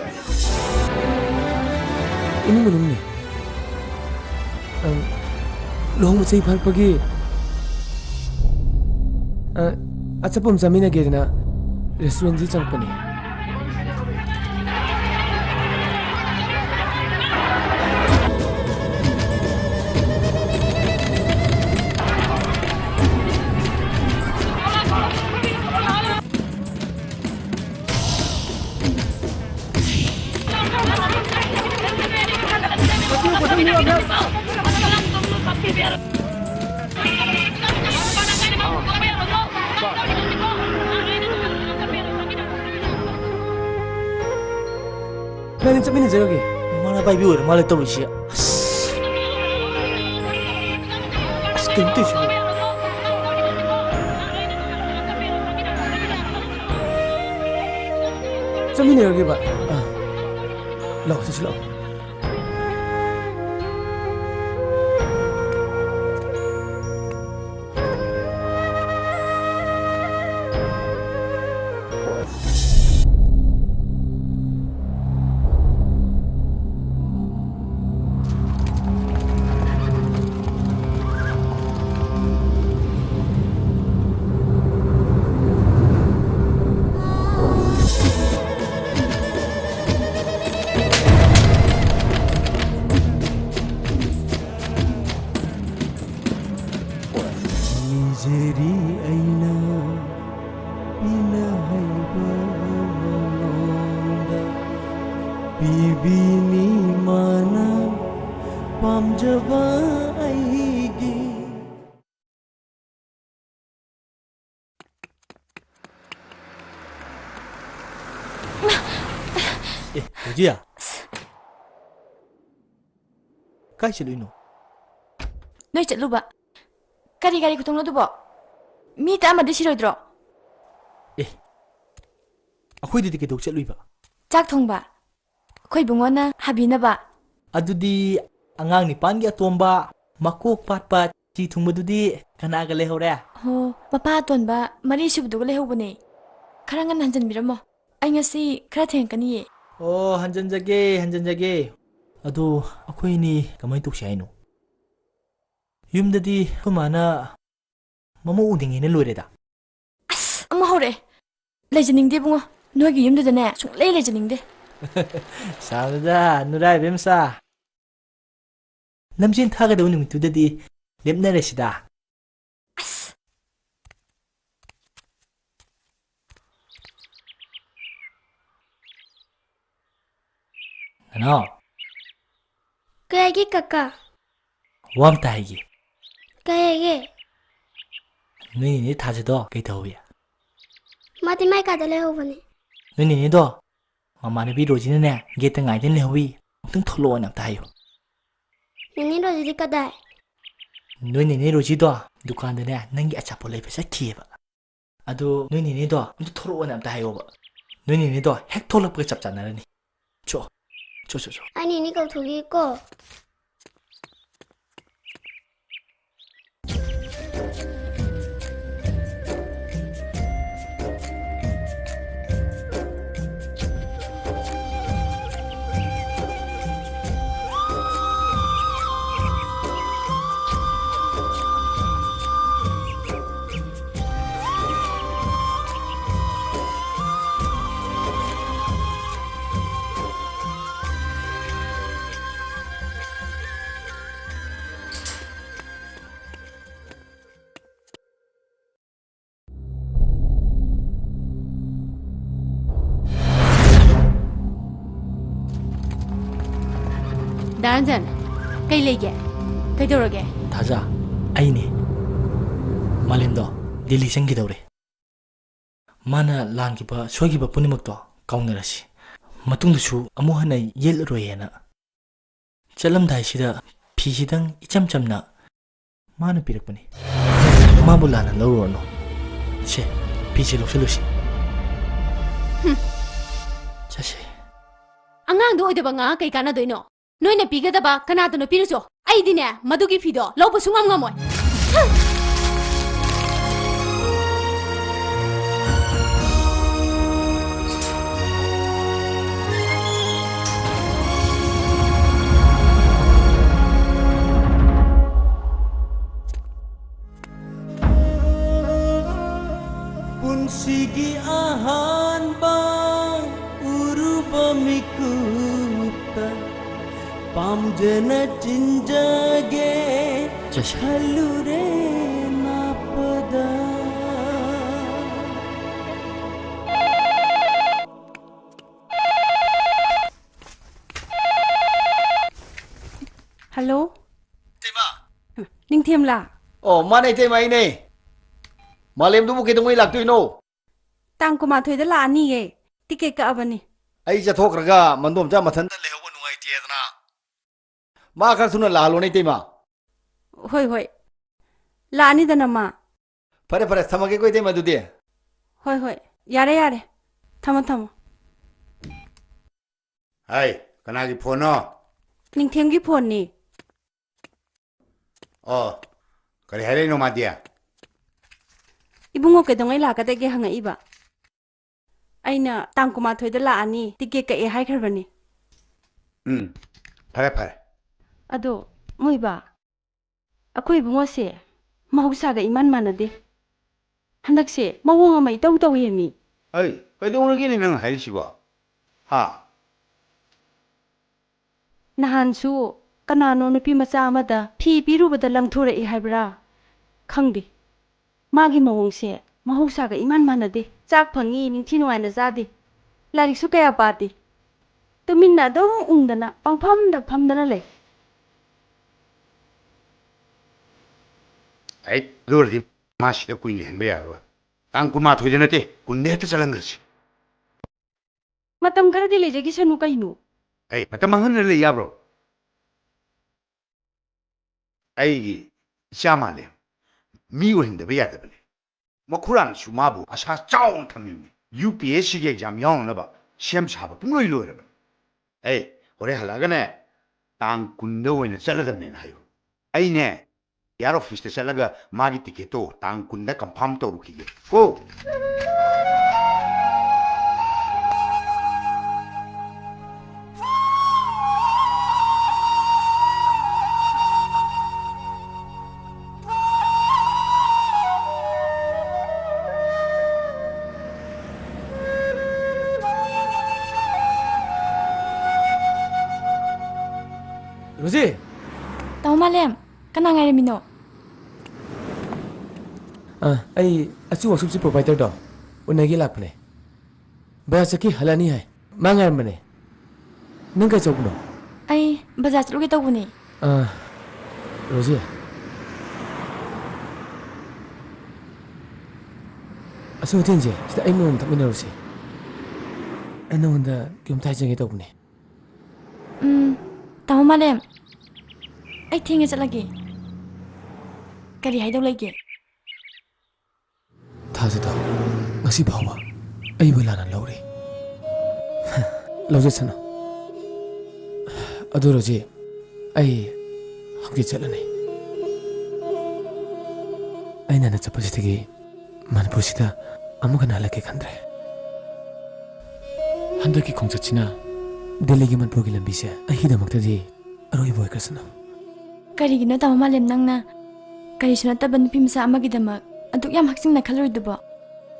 ꯏꯃꯨꯡ ꯃꯅꯨꯡꯅꯦ꯫ ꯑꯝ, ꯂꯨꯍꯣꯡꯕ ꯆꯍꯤ ꯐꯥꯔꯛꯄꯒꯤ, ꯑ, ꯑꯆꯥꯄꯣꯠ ꯑꯃ ꯆꯥꯃꯤꯟꯅꯒꯦꯗꯅ ꯔꯦꯁꯇꯨꯔꯦꯟꯁꯤꯗ ꯆꯪꯉꯛꯄꯅꯦ꯫ ꯏꯕꯥꯅꯤ ꯆꯠꯃꯤꯟꯅꯖꯔꯒꯦ꯫ ꯃꯃꯥ ꯄꯥꯏꯕꯤ ꯑꯣꯏꯔ ꯃꯥꯜꯂꯦ ꯇꯧꯔꯤꯁꯦ꯫ ꯑꯁ꯫ ꯑꯁ, ꯀꯩꯅꯣ ꯇꯧꯔꯤꯁꯤꯕꯣ? ꯆꯠꯃꯤꯟꯅꯔꯒꯦꯕ꯫ ꯑꯥ꯫ ꯂꯥꯛꯑꯣ, ꯆꯠꯁꯤ ꯂꯥꯛꯑꯣ꯫ ꯃꯤꯖꯦꯔꯤ ꯑꯩꯅ ꯄꯤꯅ ꯍꯩꯕ ꯃꯉꯣꯟꯗ ꯄꯤꯕꯤꯅꯤ ꯃꯥꯅ ꯄꯥꯝꯖꯕ ꯑꯩꯒꯤ꯫ ꯑꯦ, ꯔꯣꯖꯤꯌꯥ꯫ ꯀꯥꯏ ꯆꯠꯂꯨꯏꯅꯣ? ꯅꯣꯏ ꯆꯠꯂꯨꯕ꯫ ꯀꯔꯤ ꯒꯥꯔꯤ ꯈꯨꯇꯣꯡꯅꯣ ꯑꯗꯨꯕꯣ? ꯃꯤ ꯇꯛꯑꯝꯃꯗꯤ ꯁꯤꯔꯣꯏꯗ꯭ꯔꯣ? ꯑꯦ, ꯑꯩꯈꯣꯏꯗꯗꯤ ꯀꯩꯗꯧ ꯆꯠꯂꯨꯏꯕ? ꯆꯥꯛ ꯊꯣꯡꯕ꯫ ꯑꯩꯈꯣꯏ ꯏꯕꯨꯡꯉꯣꯅ ꯍꯥꯕꯤꯅꯕ꯫ ꯑꯗꯨꯗꯤ ꯑꯉꯥꯡ ꯅꯤꯄꯥꯟꯒꯤ ꯑꯇꯣꯝꯕ, ꯃꯀꯣꯛ ꯄꯥꯠꯄ ꯆꯤ ꯊꯨꯡꯕꯗꯨꯗꯤ ꯀꯅꯥꯒ ꯂꯩꯍꯧꯔꯦ? ꯍꯣ, ꯃꯄꯥ ꯑꯇꯣꯟꯕ ꯃꯔꯤ ꯁꯨꯕꯗꯨꯒ ꯂꯩꯍꯧꯕꯅꯦ꯫ ꯈꯔ ꯉꯟꯅ ꯍꯟꯖꯟꯕꯤꯔꯝꯃꯣ꯫ ꯑꯩ ꯉꯁꯤ ꯈꯔ ꯊꯦꯡꯉꯛꯀꯅꯤꯌꯦ꯫ ꯑꯣ, ꯍꯟꯖꯟꯖꯒꯦ, ꯍꯟꯖꯟꯖꯒꯦ꯫ ꯑꯗꯣ ꯑꯩꯈꯣꯏ ꯑꯅꯤ ꯀꯃꯥꯏ ꯇꯧꯁꯤ ꯍꯥꯏꯅꯣ? ꯌꯨꯝꯗꯗꯤ ꯑꯩꯈꯣꯏ ꯃꯥꯅ ꯃꯃꯧ ꯎꯅꯤꯡꯉꯦꯅ ꯂꯣꯏꯔꯦꯗ꯫ ꯑꯁ, ꯑꯃ ꯍꯧꯔꯛꯑꯦ꯫ ꯂꯩꯖꯅꯤꯡꯗꯦ ꯏꯕꯨꯡꯉꯣ꯫ ꯅꯣꯏꯒꯤ ꯌꯨꯝꯗꯨꯗꯅꯦ ꯁꯨꯡꯂꯩ ꯂꯩꯖꯅꯤꯡꯗꯦ꯫ ꯁꯥꯎꯅꯨꯗ, ꯅꯨꯔꯥꯏꯕꯦꯝꯆꯥ꯫ ꯂꯝꯖꯦꯟ ꯊꯥꯒꯗꯕ ꯅꯨꯃꯤꯠꯇꯨꯗꯗꯤ ꯂꯦꯞꯅꯔꯁꯤꯗ꯫ ꯑꯁ! ꯅꯅꯥꯎ꯫ ꯀꯩ ꯍꯥꯏꯒꯦ ꯀꯀꯥ? ꯋꯥ ꯑꯝꯇ ꯍꯥꯏꯒꯦ꯫ ꯀꯩ ꯍꯥꯏꯒꯦ? ꯅꯣꯏ ꯅꯦꯅꯦ ꯊꯥꯖꯗꯣ ꯀꯩ ꯇꯧꯍꯧꯏ? ꯃꯥꯗꯤ ꯃꯥꯏ ꯀꯥꯗ ꯂꯩꯍꯧꯕꯅꯦ꯫ ꯅꯣꯏ ꯅꯦꯅꯦꯗꯣ ꯃꯃꯥꯟꯅꯕꯤ ꯔꯣꯖꯤꯅꯅꯦ ꯒꯦꯠꯇ ꯉꯥꯏꯗꯅ ꯂꯩꯍꯧꯏ꯫ ꯑꯃꯨꯛꯇꯪ ꯊꯣꯛꯂꯛꯑꯣꯅ ꯑꯝꯇ ꯍꯥꯏꯌꯨ꯫ ꯅꯦꯅꯦ ꯔꯣꯖꯤꯗꯤ ꯀꯗꯥꯏ? ꯅꯣꯏ ꯅꯦꯅꯦ ꯔꯣꯖꯤꯗꯣ ꯗꯨꯀꯥꯟꯗꯅꯦ ꯅꯪꯒꯤ ꯑꯆꯥꯄꯣꯠ ꯂꯩꯕ ꯆꯠꯈꯤꯑꯕ꯫ ꯑꯗꯣ ꯅꯣꯏ ꯅꯦꯅꯦꯗꯣ ꯑꯝꯇ ꯊꯣꯛꯂꯛꯑꯣꯅ ꯑꯝꯇ ꯍꯥꯏꯌꯣꯕ꯫ ꯅꯣꯏꯅꯤꯅꯤꯗꯣ ꯍꯦꯛ ꯊꯣꯛꯂꯛꯄꯒ ꯆꯞ ꯆꯥꯟꯅꯔꯅꯤ꯫ ꯆꯣ, ꯆꯣ, ꯆꯣ, ꯆꯣ꯫ ꯑꯩ ꯅꯦꯅꯦ ꯀꯧꯊꯣꯛꯈꯤꯒꯦꯀꯣ꯫ ꯗꯥ ꯔꯟꯖꯟ, ꯀꯩ ꯂꯩꯒꯦ? ꯀꯩꯗꯧꯔꯒꯦ? ꯊꯥꯖ, ꯑꯩꯅꯦ꯫ ꯃꯥꯂꯦꯝꯗꯣ ꯗꯤꯜꯂꯤ ꯆꯪꯈꯤꯗꯧꯔꯦ꯫ ꯃꯥꯅ ꯂꯥꯟꯈꯤꯕ, ꯁꯣꯏꯈꯤꯕ ꯄꯨꯝꯅꯃꯛꯇꯣ ꯀꯥꯎꯅꯔꯁꯤ꯫ ꯃꯇꯨꯡꯗꯁꯨ ꯑꯃꯨꯛ ꯍꯟꯅ ꯌꯦꯠꯂꯔꯣꯏ ꯍꯥꯏꯅ꯫ ꯆꯠꯂꯝꯗꯥꯏꯁꯤꯗ ꯐꯤꯁꯤꯗꯪ ꯏꯆꯝ ꯆꯝꯅ ꯃꯥꯅ ꯄꯤꯔꯛꯄꯅꯤ꯫ ꯃꯥꯕꯨ ꯂꯥꯟꯅ ꯂꯧꯔꯨꯔꯅꯨ꯫ ꯁꯦ, ꯐꯤꯁꯦ ꯂꯧꯁꯤꯜꯂꯨꯁꯤ꯫ ꯍꯨꯝ꯫ ꯆꯠꯁꯦ꯫ ꯑꯉꯥꯡꯗ ꯑꯣꯏꯗꯕ ꯉꯥꯡꯉ ꯀꯩ ꯀꯥꯟꯅꯗꯣꯏꯅꯣ? ꯅꯣꯏꯅ ꯄꯤꯒꯗꯕ ꯀꯅꯥꯗꯅꯣ ꯄꯤꯔꯨꯆꯣ꯫ ꯑꯩꯗꯤꯅꯦ, ꯃꯗꯨꯒꯤ ꯐꯤꯗꯣ ꯂꯧꯕ ꯁꯨꯡꯉꯝ ꯉꯝꯃꯣꯏ꯫ ꯍꯨꯝ꯫ ꯄꯨꯟꯁꯤꯒꯤ ꯑꯍꯥꯟꯕ ꯎꯔꯨꯕ ꯃꯤꯀꯨꯞꯇ ꯄꯥꯝꯖꯅ ꯆꯤꯟꯖꯒꯦ ꯆꯠꯁꯦ꯫ ꯈꯜꯂꯨꯔꯦ ꯅꯥꯞꯄꯗ꯫ ꯍꯜꯂꯣ꯫ ꯏꯇꯩꯃ꯫ ꯅꯤꯡꯊꯦꯝꯂꯥ? ꯑꯣ, ꯃꯥꯅꯦ ꯏꯇꯩꯃ, ꯑꯩꯅꯦ꯫ ꯃꯥꯂꯦꯝꯗꯨꯕꯨ ꯀꯩꯗꯧꯉꯩ ꯂꯥꯛꯇꯣꯏꯅꯣ? ꯇꯥꯡ ꯀꯨꯟꯃꯥꯊꯣꯏꯗ ꯂꯥꯛꯑꯅꯤꯌꯦ꯫ ꯇꯤꯀꯦꯠ ꯀꯛꯑꯕꯅꯤ꯫ ꯑꯩ ꯆꯠꯊꯣꯛꯈ꯭ꯔꯒ ꯃꯟꯗꯣꯝꯆꯥ ꯃꯊꯟꯇ ꯂꯩꯍꯧꯕ ꯅꯨꯡꯉꯥꯏꯇꯦꯗꯅ꯫ ꯃꯥ ꯈꯔ ꯊꯨꯅ ꯂꯥꯛꯍꯜꯂꯣꯅꯦ ꯏꯇꯩꯃ꯫ ꯍꯣꯏ, ꯍꯣꯏ꯫ ꯂꯥꯛꯑꯅꯤꯗꯅ ꯃꯥ꯫ ꯐꯔꯦ, ꯐꯔꯦ, ꯊꯝꯃꯒꯦꯀꯣ ꯏꯇꯩꯃ ꯑꯗꯨꯗꯤ꯫ ꯍꯣꯏ, ꯍꯣꯏ꯫ ꯌꯥꯔꯦ, ꯌꯥꯔꯦ꯫ ꯊꯝꯃꯣ, ꯊꯝꯃꯣ꯫ ꯍꯥꯏ, ꯀꯅꯥꯒꯤ ꯐꯣꯟꯅꯣ? ꯅꯤꯡꯊꯦꯝꯒꯤ ꯐꯣꯟꯅꯤ꯫ ꯑꯣ, ꯀꯔꯤ ꯍꯥꯏꯔꯛꯏꯅꯣ ꯃꯥꯗꯤ? ꯏꯕꯨꯡꯉꯣ ꯀꯩꯗꯧꯉꯩ ꯂꯥꯛꯀꯗꯒꯦ ꯍꯪꯉꯛꯏꯕ꯫ ꯑꯩꯅ ꯇꯥꯡ ꯀꯨꯟꯃꯥꯊꯣꯏꯗ ꯂꯥꯛꯑꯅꯤ, ꯇꯤꯀꯦꯠ ꯀꯛꯑꯦ ꯍꯥꯏꯈ꯭ꯔꯕꯅꯤ꯫ ꯎꯝ, ꯐꯔꯦ, ꯐꯔꯦ꯫ ꯑꯗꯣ, ꯃꯣꯏꯕꯥ, ꯑꯩꯈꯣꯏ ꯏꯕꯨꯡꯉꯣꯁꯦ ꯃꯍꯧꯁꯥꯒ ꯏꯃꯥꯟ ꯃꯥꯟꯅꯗꯦ꯫ ꯍꯟꯗꯛꯁꯦ ꯃꯑꯣꯡ ꯑꯃ ꯏꯇꯧ ꯇꯧꯋꯦꯃꯤ꯫ ꯑꯩ ꯀꯩꯗꯧꯔꯒꯦꯅꯦ ꯅꯪ ꯍꯥꯏꯔꯤꯁꯤꯕꯣ? ꯍꯥ? ꯅꯍꯥꯟꯁꯨ ꯀꯅꯥꯅꯣ ꯅꯨꯄꯤ ꯃꯆꯥ ꯑꯃꯗ ꯐꯤ ꯄꯤꯔꯨꯕꯗ ꯂꯪꯊꯣꯔꯛꯏ ꯍꯥꯏꯕ꯭ꯔꯥ? ꯈꯪꯗꯦ꯫ ꯃꯥꯒꯤ ꯃꯑꯣꯡꯁꯦ ꯃꯍꯧꯁꯥꯒ ꯏꯃꯥꯟ ꯃꯥꯟꯅꯗꯦ꯫ ꯆꯥꯛ ꯐꯪꯉꯤ ꯅꯤꯡꯊꯤ ꯅꯨꯡꯉꯥꯏꯅ ꯆꯥꯗꯦ꯫ ꯂꯥꯏꯔꯤꯛꯁꯨ ꯀꯌꯥ ꯄꯥꯗꯦ꯫ ꯇꯨꯃꯤꯟꯅ ꯑꯗꯨꯝ ꯎꯪꯗꯅ ꯄꯪꯐꯝꯗ ꯐꯝꯗꯅ ꯂꯩ꯫ ꯑꯩ ꯑꯗꯨ ꯑꯣꯏꯔꯗꯤ ꯃꯥ ꯁꯤꯗ ꯀꯨꯏꯅ ꯂꯩꯍꯟꯕ ꯌꯥꯔꯔꯣꯏ꯫ ꯇꯥꯡ ꯀꯨꯟꯃꯥꯊꯣꯏꯗ ꯅꯠꯇꯦ, ꯀꯨꯟꯗ ꯍꯦꯛꯇ ꯆꯠꯍꯟꯈ꯭ꯔꯁꯤ꯫ ꯃꯇꯝ ꯈꯔꯗꯤ ꯂꯩꯖꯈꯤꯁꯅꯨ ꯀꯩꯅꯣ꯫ ꯑꯩ ꯃꯇꯝ ꯃꯥꯡꯍꯟꯗꯅ ꯂꯩ ꯌꯥꯕ꯭ꯔꯣ? ꯑꯩꯒꯤ ꯏꯆꯥ ꯃꯥꯜꯂꯦ꯫ ꯃꯤ ꯑꯣꯏꯍꯟꯗꯕ ꯌꯥꯗꯕꯅꯤ꯫ ꯃꯈꯨꯔꯥꯅꯁꯨ ꯃꯥꯕꯨ ꯑꯁꯥ ꯆꯥꯎꯅ ꯊꯝꯃꯤꯕꯅꯤ꯫ ꯌꯨ ꯄꯤ ꯑꯦꯁ ꯁꯤꯒꯤ ꯑꯦꯛꯖꯥꯝ ꯌꯥꯎꯅꯅꯕ ꯁꯦꯝ ꯁꯥꯕ ꯄꯨꯡꯂꯣꯏ ꯂꯣꯏꯔꯕꯅꯤ꯫ ꯑꯩ ꯍꯣꯔꯦꯟ ꯍꯜꯂꯛꯑꯒꯅꯦ, ꯇꯥꯡ ꯀꯨꯟꯗ ꯑꯣꯏꯅ ꯆꯠꯂꯗꯕꯅꯦꯅ ꯍꯥꯏꯌꯨ꯫ ꯑꯩꯅꯦ, ꯑꯦꯌꯥꯔ ꯑꯣꯐꯤꯁꯇ ꯆꯠꯂꯒ ꯃꯥꯒꯤ ꯇꯤꯀꯦꯠꯇꯣ ꯇꯥꯡ ꯀꯨꯟꯗ ꯀꯟꯐꯥꯔꯝ ꯇꯧꯔꯨꯈꯤꯒꯦ ꯀꯣ꯫ ꯔꯣꯖꯤ! ꯇꯥꯃꯣ ꯃꯥꯂꯦꯝ, ꯀꯅꯥ ꯉꯥꯏꯔꯝꯃꯤꯅꯣ? ꯑ, ꯑꯩ ꯑꯆꯨ ꯑꯁꯨꯞꯁꯤ ꯄ꯭ꯔꯣꯚꯥꯏꯗꯔꯗꯣ ꯎꯅꯒꯦ ꯂꯥꯛꯄꯅꯦ꯫ ꯕꯖꯥꯔ ꯆꯠꯈꯤ, ꯍꯜꯂꯛꯑꯅꯤ ꯍꯥꯏ꯫ ꯃꯥ ꯉꯥꯏꯔꯝꯕꯅꯦ꯫ ꯅꯪ ꯀꯩ ꯆꯧꯕꯅꯣ? ꯑꯩ ꯕꯖꯥꯔ ꯆꯠꯂꯨꯒꯦ ꯇꯧꯕꯅꯦ꯫ ꯑ, ꯔꯣꯖꯤ꯫ ꯑꯁꯤ ꯍꯣꯇꯦꯜꯁꯦ, ꯁꯤꯗ ꯑꯩ ꯅꯣꯡꯃ ꯊꯛꯃꯤꯟꯅꯔꯨꯁꯦ꯫ ꯑꯩ ꯅꯉꯣꯟꯗ ꯀꯩꯅꯣꯝꯇ ꯍꯥꯏꯖꯒꯦ ꯇꯧꯕꯅꯦ꯫ ꯎꯝ, ꯇꯥꯃꯣ ꯃꯥꯂꯦꯝ, ꯑꯩ ꯊꯦꯡꯉꯦ ꯆꯠꯂꯒꯦ꯫ ꯀꯔꯤ ꯍꯥꯏꯗꯧ ꯂꯩꯒꯦ? ꯊꯥꯖꯗ, ꯉꯁꯤ ꯐꯥꯎꯕ ꯑꯩꯕꯨ ꯂꯥꯟꯅ ꯂꯧꯔꯤ꯫ ꯂꯧꯖꯁꯅꯨ꯫ ꯑꯗꯨ ꯔꯣꯖꯤ, ꯑꯩ ꯍꯪꯆꯤꯠ ꯆꯠꯂꯅꯤ꯫ ꯑꯩꯅ ꯍꯥꯟꯅ ꯆꯠꯄꯁꯤꯗꯒꯤ ꯃꯅꯤꯄꯨꯔꯁꯤꯗ ꯑꯃꯨꯛ ꯍꯟꯅ ꯍꯜꯂꯛꯀꯦ ꯈꯟꯗ꯭ꯔꯦ꯫ ꯍꯟꯗꯛꯀꯤ ꯈꯣꯡꯆꯠꯁꯤꯅ ꯗꯦꯜꯂꯤꯒꯤ ꯃꯅꯤꯄꯨꯔꯒꯤ ꯂꯝꯕꯤꯁꯦ ꯑꯩꯒꯤꯗꯃꯛꯇꯗꯤ ꯑꯔꯣꯏꯕ ꯑꯣꯏꯈ꯭ꯔꯁꯅꯨ꯫ ꯀꯔꯤꯒꯤꯅꯣ ꯇꯥꯃꯣ ꯃꯥꯂꯦꯝ, ꯅꯪꯅ ꯀꯔꯤꯁꯨ ꯅꯠꯇꯕ ꯅꯨꯄꯤ ꯃꯆꯥ ꯑꯃꯒꯤꯗꯃꯛ ꯑꯗꯨꯛ ꯌꯥꯝ ꯍꯛꯆꯤꯟꯅ ꯈꯜꯂꯨꯔꯤꯗꯨꯕꯣ?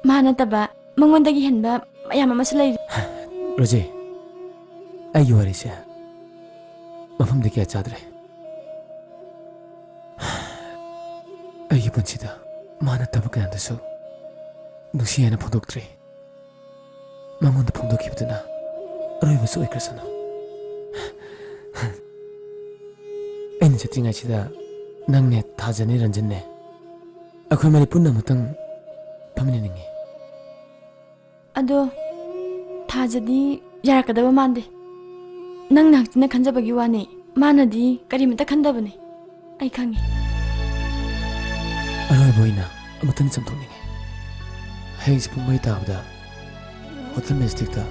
ꯃꯥ ꯅꯠꯇꯕ ꯃꯉꯣꯟꯗꯒꯤ ꯍꯦꯟꯕ ꯃꯌꯥꯝ ꯑꯃꯁꯨ ꯂꯩꯔꯤ꯫ ꯔꯣꯖꯤ, ꯑꯩꯒꯤ ꯋꯥꯔꯤꯁꯦ ꯃꯐꯝꯗꯤ ꯀꯌꯥ ꯆꯥꯗ꯭ꯔꯦ꯫ ꯑꯩꯒꯤ ꯄꯨꯟꯁꯤꯗ ꯃꯥ ꯅꯠꯇꯕ ꯀꯅꯥꯗꯁꯨ ꯅꯨꯡꯁꯤ ꯍꯥꯏꯅ ꯐꯣꯡꯗꯣꯛꯇ꯭ꯔꯤ꯫ ꯃꯉꯣꯟꯗ ꯐꯣꯡꯗꯣꯛꯈꯤꯕꯗꯨꯅ ꯑꯔꯣꯏꯕꯁꯨ ꯑꯣꯏꯈ꯭ꯔꯁꯅꯨ꯫ ꯑꯩꯅ ꯆꯠꯇ꯭ꯔꯤꯉꯩꯁꯤꯗ ꯅꯪꯅꯦ, ꯊꯥꯖꯅꯦ, ꯔꯟꯖꯟꯅꯦ, ꯑꯩꯈꯣꯏ ꯃꯔꯤ ꯄꯨꯟꯅ ꯑꯃꯨꯛꯇꯪ ꯐꯝꯃꯤꯟꯅꯅꯤꯡꯉꯤ꯫ ꯑꯗꯣ ꯊꯥꯖꯗꯤ ꯌꯥꯔꯛꯀꯗꯕ ꯃꯥꯟꯗꯦ꯫ ꯅꯪꯅ ꯍꯛꯆꯤꯟꯅ ꯈꯟꯖꯕꯒꯤ ꯋꯥꯅꯤ, ꯃꯥꯅꯗꯤ ꯀꯔꯤꯃꯇ ꯈꯟꯗꯕꯅꯤ꯫ ꯑꯩ ꯈꯪꯉꯤ꯫ ꯑꯔꯣꯏꯕ ꯑꯣꯏꯅ ꯑꯃꯨꯛꯇꯪ ꯆꯝꯊꯣꯛꯅꯤꯡꯉꯤ꯫ ꯍꯌꯦꯡꯁꯦ ꯄꯨꯡ ꯃꯔꯤ ꯇꯥꯕꯗ ꯍꯣꯇꯦꯜ ꯃꯦꯖꯤꯁꯇꯤꯛꯇ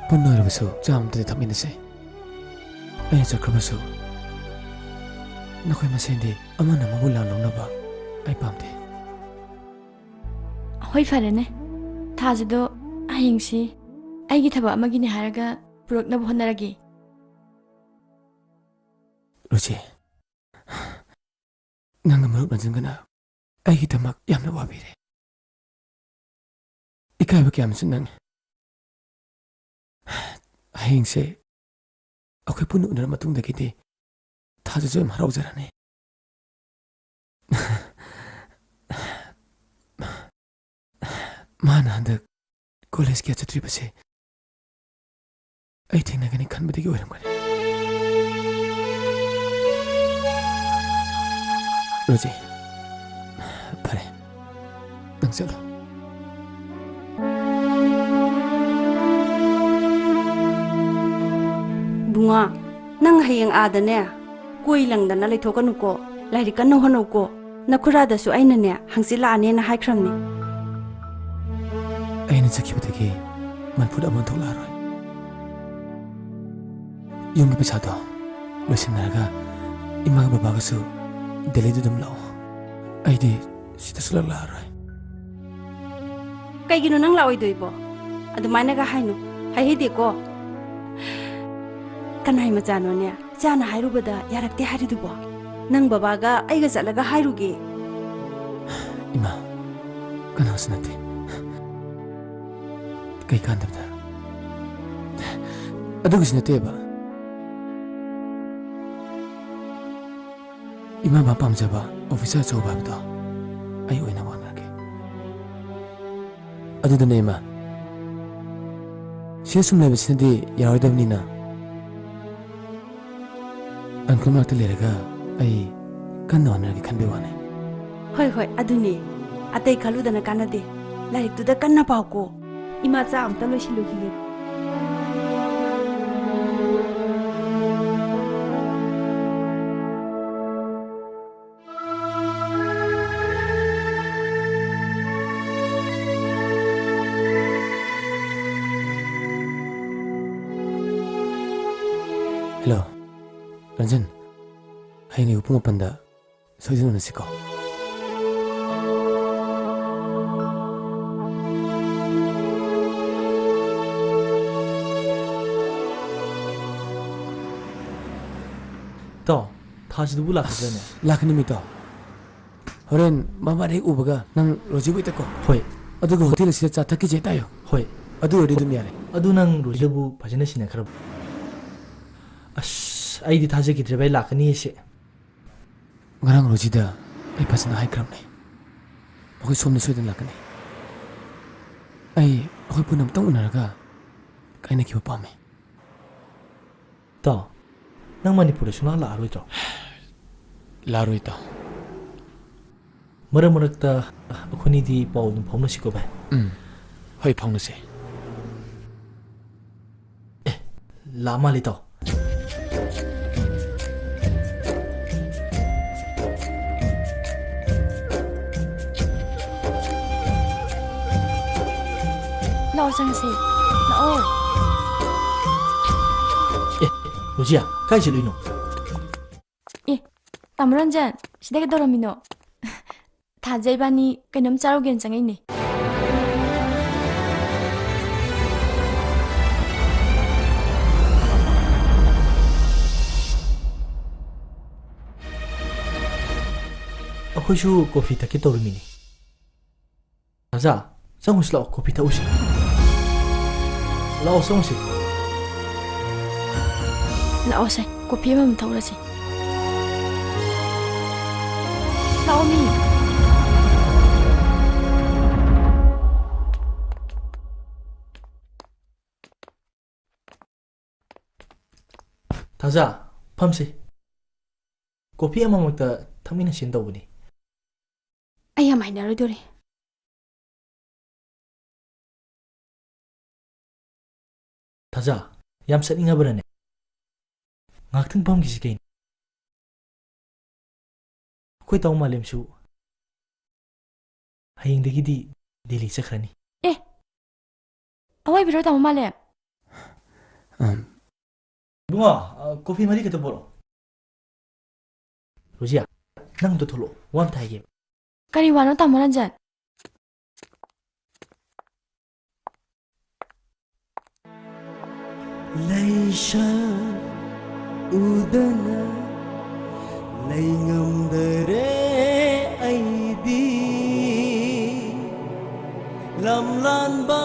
ꯄꯨꯟꯅ ꯑꯣꯏꯔꯕꯁꯨ ꯆꯥ ꯑꯃꯇꯗꯤ ꯊꯛꯃꯤꯟꯅꯁꯦ꯫ ꯑꯩꯅ ꯆꯠꯈ꯭ꯔꯕꯁꯨ ꯅꯈꯣꯏ ꯃꯁꯦꯟꯗꯤ ꯑꯃꯅ ꯑꯃꯕꯨ ꯂꯥꯟ ꯂꯧꯅꯕ ꯑꯩ ꯄꯥꯝꯗꯦ꯫ ꯍꯣꯏ, ꯐꯔꯦꯅꯦ꯫ ꯊꯥꯖꯗꯣ ꯍꯌꯦꯡꯁꯤ ꯑꯩꯒꯤ ꯊꯕꯛ ꯑꯃꯒꯤꯅꯦ ꯍꯥꯏꯔꯒ ꯄꯨꯔꯛꯅꯕ ꯍꯣꯠꯅꯔꯒꯦ꯫ ꯔꯣꯖꯤ, ꯅꯪꯅ ꯃꯔꯨꯞ ꯔꯟꯖꯟꯒꯅ ꯑꯩꯒꯤꯗꯃꯛ ꯌꯥꯝꯅ ꯋꯥꯕꯤꯔꯦ꯫ ꯏꯀꯥꯏꯕ ꯀꯌꯥ ꯑꯃꯁꯨ ꯅꯪꯉꯤ꯫ ꯍꯌꯦꯡꯁꯦ ꯑꯩꯈꯣꯏ ꯄꯨꯟꯅ ꯎꯅꯔ ꯃꯇꯨꯡꯗꯒꯤꯗꯤ ꯊꯥꯖꯁꯨ ꯌꯥꯝ ꯍꯔꯥꯎꯖꯔꯅꯤ꯫ ꯃꯥꯅ ꯍꯟꯗꯛ ꯀꯣꯂꯦꯖ ꯀꯌꯥ ꯆꯠꯇ꯭ꯔꯤꯕꯁꯦ ꯑꯩ ꯊꯦꯡꯅꯒꯅꯤ ꯈꯟꯕꯗꯒꯤ ꯑꯣꯏꯔꯝꯒꯅꯤ꯫ ꯔꯣꯖꯤ, ꯐꯔꯦ, ꯅꯪ ꯆꯠꯂꯣ꯫ ꯏꯕꯨꯡꯉꯣ, ꯅꯪ ꯍꯌꯦꯡ ꯑꯥꯗꯅꯦ ꯀꯣꯏ ꯂꯪꯗꯅ ꯂꯩꯊꯣꯛꯀꯅꯨꯀꯣ, ꯂꯥꯏꯔꯤꯛ ꯀꯟꯅ ꯍꯣꯠꯅꯧꯀꯣ꯫ ꯅꯈꯨꯔꯥꯗꯁꯨ ꯑꯩꯅꯅꯦ ꯍꯪꯆꯤꯠ ꯂꯥꯛꯑꯅꯦꯅ ꯍꯥꯏꯈ꯭ꯔꯕꯅꯤ꯫ ꯑꯩꯅ ꯆꯠꯈꯤꯕꯗꯒꯤ ꯃꯅꯤꯄꯨꯔꯗ ꯑꯃꯨꯛ ꯊꯣꯛꯂꯛꯑꯔꯣꯏ꯫ ꯌꯨꯝꯒꯤ ꯄꯩꯁꯥꯗꯣ ꯂꯣꯏꯁꯤꯟꯅꯔꯒ ꯏꯃꯥꯒ ꯕꯕꯥꯒꯁꯨ ꯗꯦꯜꯂꯤꯗ ꯑꯗꯨꯝ ꯂꯥꯛꯑꯣ꯫ ꯑꯩꯗꯤ ꯁꯤꯗ ꯁꯨꯡꯂꯥꯛ ꯂꯥꯛꯑꯔꯣꯏ꯫ ꯀꯩꯒꯤꯅꯣ ꯅꯪ ꯂꯥꯛꯑꯣꯏꯗꯣꯏꯕꯣ? ꯑꯗꯨꯃꯥꯏꯅꯒ ꯍꯥꯏꯅꯨ꯫ ꯍꯩꯍꯩꯗꯦꯀꯣ꯫ ꯀꯅꯥꯏ ꯃꯆꯥꯅꯣꯅꯦ? ꯏꯆꯥꯅ ꯍꯥꯏꯔꯨꯕꯗ ꯌꯥꯔꯛꯇꯦ ꯍꯥꯏꯔꯤꯗꯨꯕꯣ? ꯅꯪ ꯕꯕꯥꯒ ꯑꯩꯒ ꯆꯠꯂꯒ ꯍꯥꯏꯔꯨꯒꯦ꯫ ꯏꯃꯥ, ꯀꯅꯥꯁꯨ ꯅꯠꯇꯦ꯫ ꯀꯩ ꯀꯥꯟꯗꯕꯗ? ꯑꯗꯨꯒꯤꯁꯨ ꯅꯠꯇꯦꯕ꯫ ꯏꯃꯥ ꯕꯕꯥ ꯄꯥꯝꯖꯕ ꯑꯣꯐꯤꯁꯔ ꯑꯆꯧꯕ ꯍꯥꯏꯕꯗꯣ ꯑꯩ ꯑꯣꯏꯅꯕ ꯍꯣꯠꯅꯔꯒꯦ꯫ ꯑꯗꯨꯗꯅꯦ ꯏꯃꯥ, ꯁꯤꯗ ꯁꯨꯝ ꯂꯩꯕꯁꯤꯅꯗꯤ ꯌꯥꯔꯣꯏꯗꯕꯅꯤꯅ, ꯑꯪꯀꯜ ꯃꯅꯥꯛꯇ ꯂꯩꯔꯒ ꯑꯩ ꯀꯟꯅ ꯍꯣꯠꯅꯔꯒꯦ ꯈꯟꯕꯩ ꯋꯥꯅꯤ꯫ ꯍꯣꯏ, ꯍꯣꯏ, ꯑꯗꯨꯅꯦ꯫ ꯑꯇꯩ ꯈꯜꯂꯨꯗꯅ ꯀꯥꯟꯅꯗꯦ꯫ ꯂꯥꯏꯔꯤꯛꯇꯨꯗ ꯀꯟꯅ ꯄꯥꯎꯀꯣ꯫ ꯏꯃꯥ ꯆꯥ ꯑꯝꯇ ꯂꯣꯏꯁꯤꯜꯂꯨꯈꯤꯒꯦ꯫ ꯍꯦꯜꯂꯣ, ꯔꯟꯖꯟ꯫ ꯍꯌꯦꯡ ꯑꯌꯨꯛ ꯄꯨꯡ ꯃꯥꯄꯟꯗ ꯁꯣꯏꯗꯅ ꯎꯅꯁꯤꯀꯣ꯫ ꯏꯇꯥꯎ, ꯊꯥꯖꯗꯨꯕꯨ ꯂꯥꯛꯀꯗ꯭ꯔꯅꯦ? ꯂꯥꯛꯀꯅꯤ, ꯏꯇꯥꯎ꯫ ꯍꯣꯔꯦꯟ ꯃꯃꯥ ꯍꯦꯛ ꯎꯕꯒ ꯅꯪ ꯔꯣꯖꯤꯕꯨ ꯍꯦꯛꯇ ꯀꯧ꯫ ꯍꯣꯏ꯫ ꯑꯗꯨꯒ ꯍꯣꯇꯦꯜ ꯑꯁꯤꯗ ꯆꯥ ꯊꯛꯈꯤꯁꯦ ꯍꯦꯛꯇ ꯍꯥꯏꯌꯣ꯫ ꯍꯣꯏ꯫ ꯑꯗꯨ ꯑꯣꯏꯔꯗꯤ ꯑꯗꯨꯝ ꯌꯥꯔꯦ꯫ ꯑꯗꯨ ꯅꯪ ꯔꯣꯖꯤꯗꯕꯨ ꯐꯖꯅ ꯁꯤꯟꯅꯈ꯭ꯔꯕ? ꯑꯁ, ꯑꯩꯗꯤ ꯊꯥꯖꯈꯤꯗ꯭ꯔꯦ ꯚꯥꯏ, ꯂꯥꯛꯀꯅꯤ ꯍꯥꯏꯁꯦ꯫ ꯉꯔꯥꯡ ꯔꯣꯖꯤꯗ ꯑꯩ ꯐꯖꯅ ꯍꯥꯏꯈ꯭ꯔꯕꯅꯦ, ꯃꯈꯣꯏ ꯁꯣꯝꯗ ꯁꯣꯏꯗꯅ ꯂꯥꯛꯀꯅꯤ꯫ ꯑꯩ ꯑꯩꯈꯣꯏ ꯄꯨꯟꯅ ꯑꯝꯇꯪ ꯎꯅꯔꯒ ꯀꯥꯏꯅꯈꯤꯕ ꯄꯥꯝꯃꯤ꯫ ꯇꯥꯎ, ꯅꯪ ꯃꯅꯤꯄꯨꯔꯗ ꯁꯨꯡꯂꯥꯛ ꯂꯥꯛꯑꯔꯣꯏꯗ꯭ꯔꯣ? ꯂꯥꯛꯑꯔꯣꯏ, ꯇꯥꯎ꯫ ꯃꯔꯛ ꯃꯔꯛꯇ ꯑꯩꯈꯣꯏꯅꯤꯗꯤ ꯄꯥꯎ ꯑꯗꯨꯝ ꯐꯥꯎꯅꯁꯤꯀꯣ, ꯚꯥꯏ꯫ ꯎꯝ, ꯍꯣꯏ, ꯐꯥꯎꯅꯁꯦ꯫ ꯑꯦ, ꯂꯥꯛ ꯃꯥꯜꯂꯦ, ꯇꯥꯎ꯫ ꯂꯥꯛꯑꯣ, ꯆꯪꯉꯁꯤ꯫ ꯂꯥꯛꯑꯣ꯫ ꯑꯦ, ꯔꯣꯖꯤꯌꯥ, ꯀꯥꯏ ꯆꯠꯂꯨꯏꯅꯣ? ꯑꯦ, ꯇꯥꯃꯣ ꯔꯟꯖꯟ, ꯁꯤꯗ ꯀꯩꯗꯧꯔꯝꯃꯤꯅꯣ? ꯊꯥꯖ ꯏꯕꯥꯅꯤ ꯀꯩꯅꯣꯝ ꯆꯥꯔꯨꯒꯦꯅ ꯆꯪꯉꯛꯏꯅꯦ꯫ ꯑꯩꯈꯣꯏꯁꯨ ꯀꯣꯐꯤ ꯊꯛꯀꯦ ꯇꯧꯔꯝꯃꯤꯅꯦ꯫ ꯊꯥꯖ, ꯆꯪꯉꯨꯁꯤ ꯂꯥꯛꯑꯣ, ꯀꯣꯐꯤ ꯊꯛꯎꯁꯤ꯫ ꯂꯥꯛꯑꯣ, ꯆꯪꯉꯨꯁꯤ꯫ ꯂꯥꯛꯑꯣꯁꯦ, ꯀꯣꯐꯤ ꯑꯃꯃꯝ ꯊꯛꯎꯔꯁꯤ꯫ ꯂꯥꯛꯑꯣ ꯃꯤ꯫ ꯊꯥꯖ, ꯐꯝꯁꯤ꯫ ꯀꯣꯐꯤ ꯑꯃꯃꯛꯇ ꯊꯛꯃꯤꯟꯅꯁꯤꯅ ꯇꯧꯕꯅꯤ꯫ ꯑꯩ ꯌꯥꯝ ꯍꯩꯅꯔꯣꯏꯗꯣꯔꯤ꯫ ꯊꯥꯖ, ꯌꯥꯝ ꯆꯠꯅꯤꯡꯉꯕ꯭ꯔꯅꯦ? ꯉꯥꯛꯇꯪ ꯐꯝꯈꯤꯁꯤ ꯀꯩꯅꯣ? ꯑꯩꯈꯣꯏ ꯇꯥꯃꯣ ꯃꯥꯂꯦꯝꯁꯨ ꯍꯌꯦꯡꯗꯒꯤꯗꯤ ꯗꯦꯜꯂꯤ ꯆꯠꯈ꯭ꯔꯅꯤ꯫ ꯑꯦ, ꯑꯋꯣꯏꯕꯤꯔꯣ ꯇꯥꯃꯣ ꯃꯥꯂꯦꯝ? ꯑꯝ꯫ ꯏꯕꯨꯡꯉꯣ, ꯑ, ꯀꯣꯐꯤ ꯃꯔꯤ ꯈꯛꯇ ꯄꯣꯔꯛꯑꯣ꯫ ꯔꯣꯖꯤꯌꯥ, ꯅꯪ ꯑꯝꯇ ꯊꯣꯛꯂꯛꯑꯣ, ꯋꯥ ꯑꯝꯇ ꯍꯥꯏꯒꯦ꯫ ꯀꯔꯤ ꯋꯥꯅꯣ ꯇꯥꯃꯣ ꯔꯟꯖꯟ? ꯂꯩꯁꯛ ꯎꯗꯅ ꯂꯩꯉꯝꯗꯔꯦ ꯑꯩꯗꯤ꯫ ꯂꯝꯂꯥꯟꯕ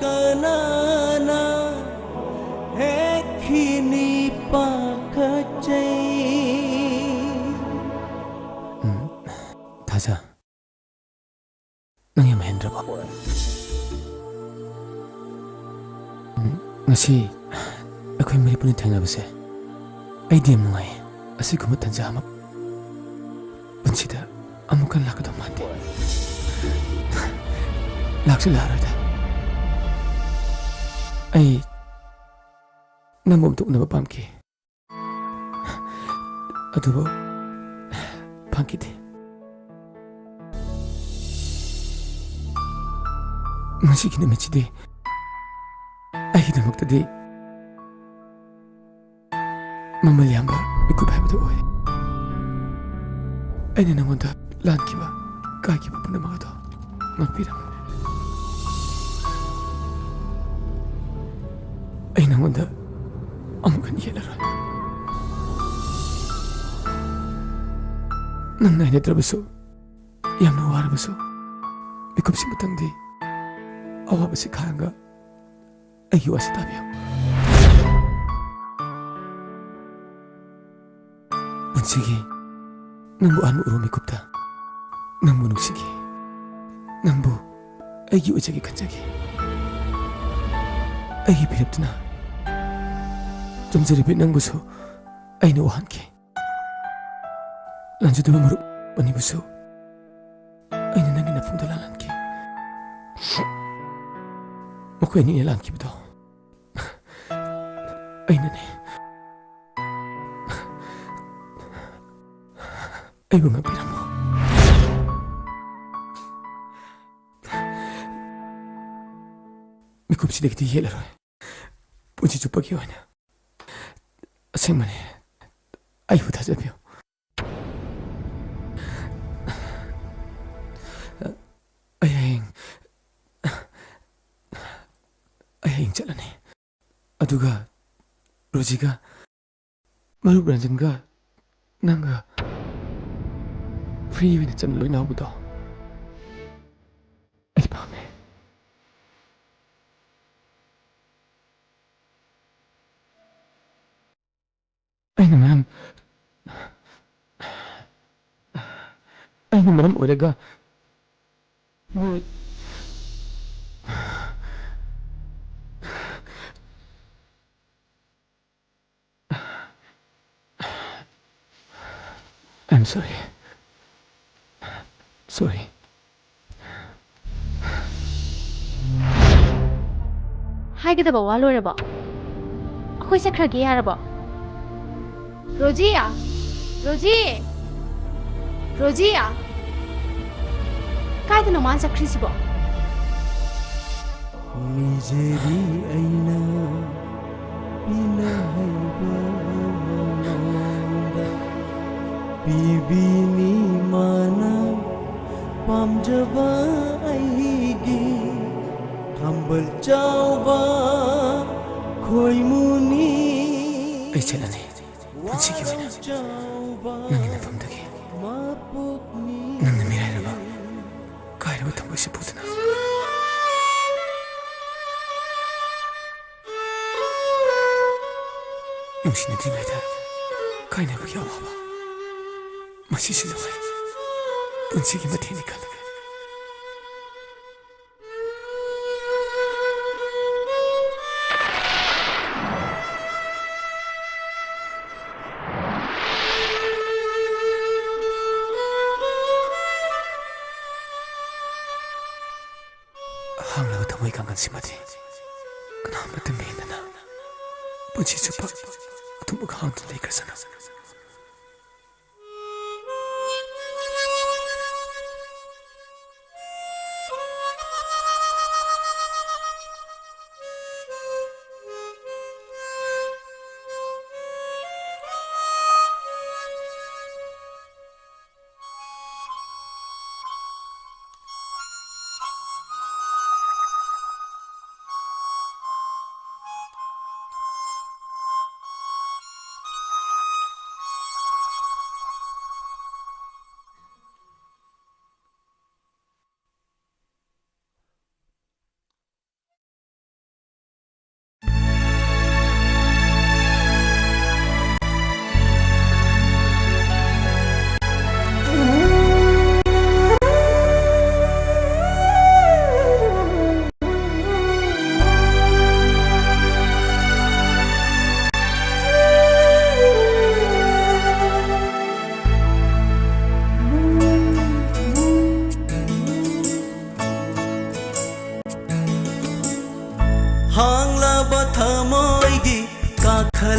ꯀꯅꯥꯅ ꯍꯦꯛꯈꯤꯅꯤ ꯄꯥꯈꯠꯆꯩ꯫ ꯎꯝ, ꯊꯥꯖ꯫ ꯅꯪ ꯌꯥꯝ ꯍꯦꯟꯗ꯭ꯔꯕꯣ? ꯎꯝ, ꯉꯁꯤ ꯑꯩꯈꯣꯏ ꯃꯔꯤ ꯄꯨꯟꯅ ꯊꯦꯡꯅꯕꯁꯦ ꯑꯩꯗꯤ ꯌꯥꯝ ꯅꯨꯡꯉꯥꯏꯌꯦ꯫ ꯑꯁꯤꯒꯨꯝꯕ ꯇꯟꯖꯥ ꯑꯃ ꯄꯨꯟꯁꯤꯗ ꯑꯃꯨꯛꯀ ꯂꯥꯛꯀꯗꯧ ꯃꯥꯟꯗꯦ꯫ ꯂꯥꯛꯁꯨ ꯂꯥꯛꯑꯔꯣꯏꯗ꯫ ꯑꯩ ꯅꯪꯕꯨ ꯑꯝꯇ ꯎꯅꯕ ꯄꯥꯝꯈꯤ꯫ ꯑꯗꯨꯕꯨ ꯐꯪꯈꯤꯗꯦ꯫ ꯉꯁꯤꯒꯤ ꯅꯨꯃꯤꯠꯁꯤꯗꯤ ꯑꯩꯒꯤꯗꯃꯛꯇꯗꯤ ꯃꯃꯜ ꯌꯥꯝꯕ ꯃꯤꯀꯨꯞ ꯍꯥꯏꯕꯗꯨ ꯑꯣꯏꯔꯦ꯫ ꯑꯩꯅ ꯅꯉꯣꯟꯗ ꯂꯥꯟꯈꯤꯕ, ꯀꯥꯏꯈꯤꯕ ꯄꯨꯝꯅꯃꯛ ꯑꯗꯣ ꯉꯥꯛꯄꯤꯔꯝꯃꯨ꯫ ꯑꯩ ꯅꯉꯣꯟꯗ ꯑꯃꯨꯛ ꯍꯟꯅ ꯌꯦꯠꯂꯔꯣꯏ꯫ ꯅꯪ ꯅꯥꯏꯅꯗ꯭ꯔꯕꯁꯨ, ꯌꯥꯝꯅ ꯋꯥꯔꯕꯁꯨ, ꯃꯤꯀꯨꯞꯁꯤꯃꯇꯪꯗꯤ ꯑꯋꯥꯕꯁꯤ ꯈꯥꯡꯉꯒ ꯑꯩꯒꯤ ꯋꯥꯁꯤ ꯇꯥꯕꯤꯌꯨ꯫ ꯄꯨꯟꯁꯤꯒꯤ ꯅꯪꯕꯨ ꯑꯍꯥꯟꯕ ꯎꯔꯨ ꯃꯤꯀꯨꯞꯇ ꯅꯪꯕꯨ ꯅꯨꯡꯁꯤꯈꯤ꯫ ꯅꯪꯕꯨ ꯑꯩꯒꯤ ꯑꯣꯏꯖꯒꯦ ꯈꯟꯖꯈꯤ꯫ ꯑꯩꯒꯤ ꯐꯤꯔꯦꯞꯇꯨꯅ ꯆꯝꯖꯔꯤꯕꯤ ꯅꯪꯕꯨꯁꯨ ꯑꯩꯅ ꯋꯥꯍꯟꯈꯤ꯫ ꯂꯥꯟꯖꯗꯕ ꯃꯔꯨꯞ ꯑꯅꯤꯕꯨꯁꯨ ꯑꯩꯅ ꯅꯪꯒꯤ ꯅꯐꯝꯗ ꯂꯥꯜꯍꯟꯈꯤ꯫ ꯃꯈꯣꯏ ꯑꯅꯤꯅ ꯂꯥꯟꯈꯤꯕꯗꯣ ꯑꯩꯅꯅꯦ꯫ ꯑꯩꯕꯨ ꯉꯥꯛꯄꯤꯔꯝꯃꯣ꯫ ꯃꯤꯀꯨꯞꯁꯤꯗꯒꯤꯗꯤ ꯌꯦꯠꯂꯔꯣꯏ꯫ ꯄꯨꯟꯁꯤ ꯆꯨꯞꯄꯒꯤ ꯑꯣꯏꯅ꯫ ꯑꯁꯦꯡꯕꯅꯦ꯫ ꯑꯩꯕꯨ ꯊꯥꯖꯕꯤꯌꯨ꯫ ꯑꯩ ꯍꯌꯦꯡ, ꯑꯩ ꯍꯌꯦꯡ ꯆꯠꯂꯅꯤ꯫ ꯑꯗꯨꯒ ꯔꯣꯖꯤꯒ, ꯃꯔꯨꯞ ꯔꯟꯖꯟꯒ, ꯅꯪꯒ free ꯑꯣꯏꯅ ꯆꯠꯅ ꯂꯣꯏꯅꯕꯗꯣ ꯑꯩ ꯄꯥꯝꯃꯦ꯫ ꯑꯩꯅ ꯃꯔꯝ, ꯑꯩꯅ ꯃꯔꯝ ꯑꯣꯏꯔꯒ ꯅꯣꯏ I'm sorry. Sorry. ꯍꯥꯏꯒꯗꯕ ꯋꯥ ꯂꯣꯏꯔꯕꯣ? ꯑꯩꯈꯣꯏ ꯆꯠꯈ꯭ꯔꯒꯦ ꯌꯥꯔꯕꯣ? ꯔꯣꯖꯤ! ꯔꯣꯖꯤ! ꯔꯣꯖꯤ! ꯀꯥꯏꯗꯅꯣ ꯃꯥꯅ ꯆꯠꯈ꯭ꯔꯤꯁꯤꯕꯣ? ꯃꯤꯖꯦꯔꯤ ꯑꯩꯅ ꯄꯤꯅ ꯍꯩꯕ ꯃꯉꯣꯟꯗ ꯄꯤꯕꯤꯅꯤ ꯃꯥꯅ ꯄꯥꯝꯖꯕ ꯑꯩꯒꯤ ꯈꯝꯕꯜ ꯆꯥꯎꯕ ꯈꯣꯏꯃꯨꯅꯤ꯫ ꯑꯩ ꯆꯠꯂꯅꯤ꯫ ꯄꯨꯟꯁꯤꯒꯤ ꯑꯣꯏꯅ ꯅꯪꯒꯤ ꯅꯐꯝꯗꯒꯤ ꯅꯪꯅ ꯃꯤꯔꯥꯏꯔꯕ ꯀꯥꯏꯔꯕ ꯊꯃꯣꯏꯁꯦ ꯄꯨꯗꯨꯅ꯫ ꯅꯨꯡꯁꯤꯅꯗ꯭ꯔꯤꯉꯩꯗ ꯀꯥꯏꯅꯕꯒꯤ ꯑꯋꯥꯕ ꯃꯁꯤꯁꯨ ꯅꯨꯡꯉꯥꯏ꯫ ꯄꯨꯟꯁꯤꯒꯤ ꯃꯊꯦꯜꯅꯤ ꯈꯜꯂꯒ꯫ ꯍꯥꯡꯂꯕ ꯊꯃꯣꯏ ꯀꯥꯡꯒꯟꯁꯤꯃꯗꯤ ꯀꯅꯥꯃꯠꯇ ꯃꯦꯟꯗꯅ ꯄꯨꯟꯁꯤ ꯆꯨꯞꯄ ꯑꯗꯨꯃꯛ ꯍꯥꯡꯗꯨꯅ ꯂꯩꯈ꯭ꯔꯁꯅꯨ꯫ ꯍꯥꯡꯂꯕ ꯊꯃꯣꯏꯒꯤ ꯀꯥꯈꯜꯁꯤꯃ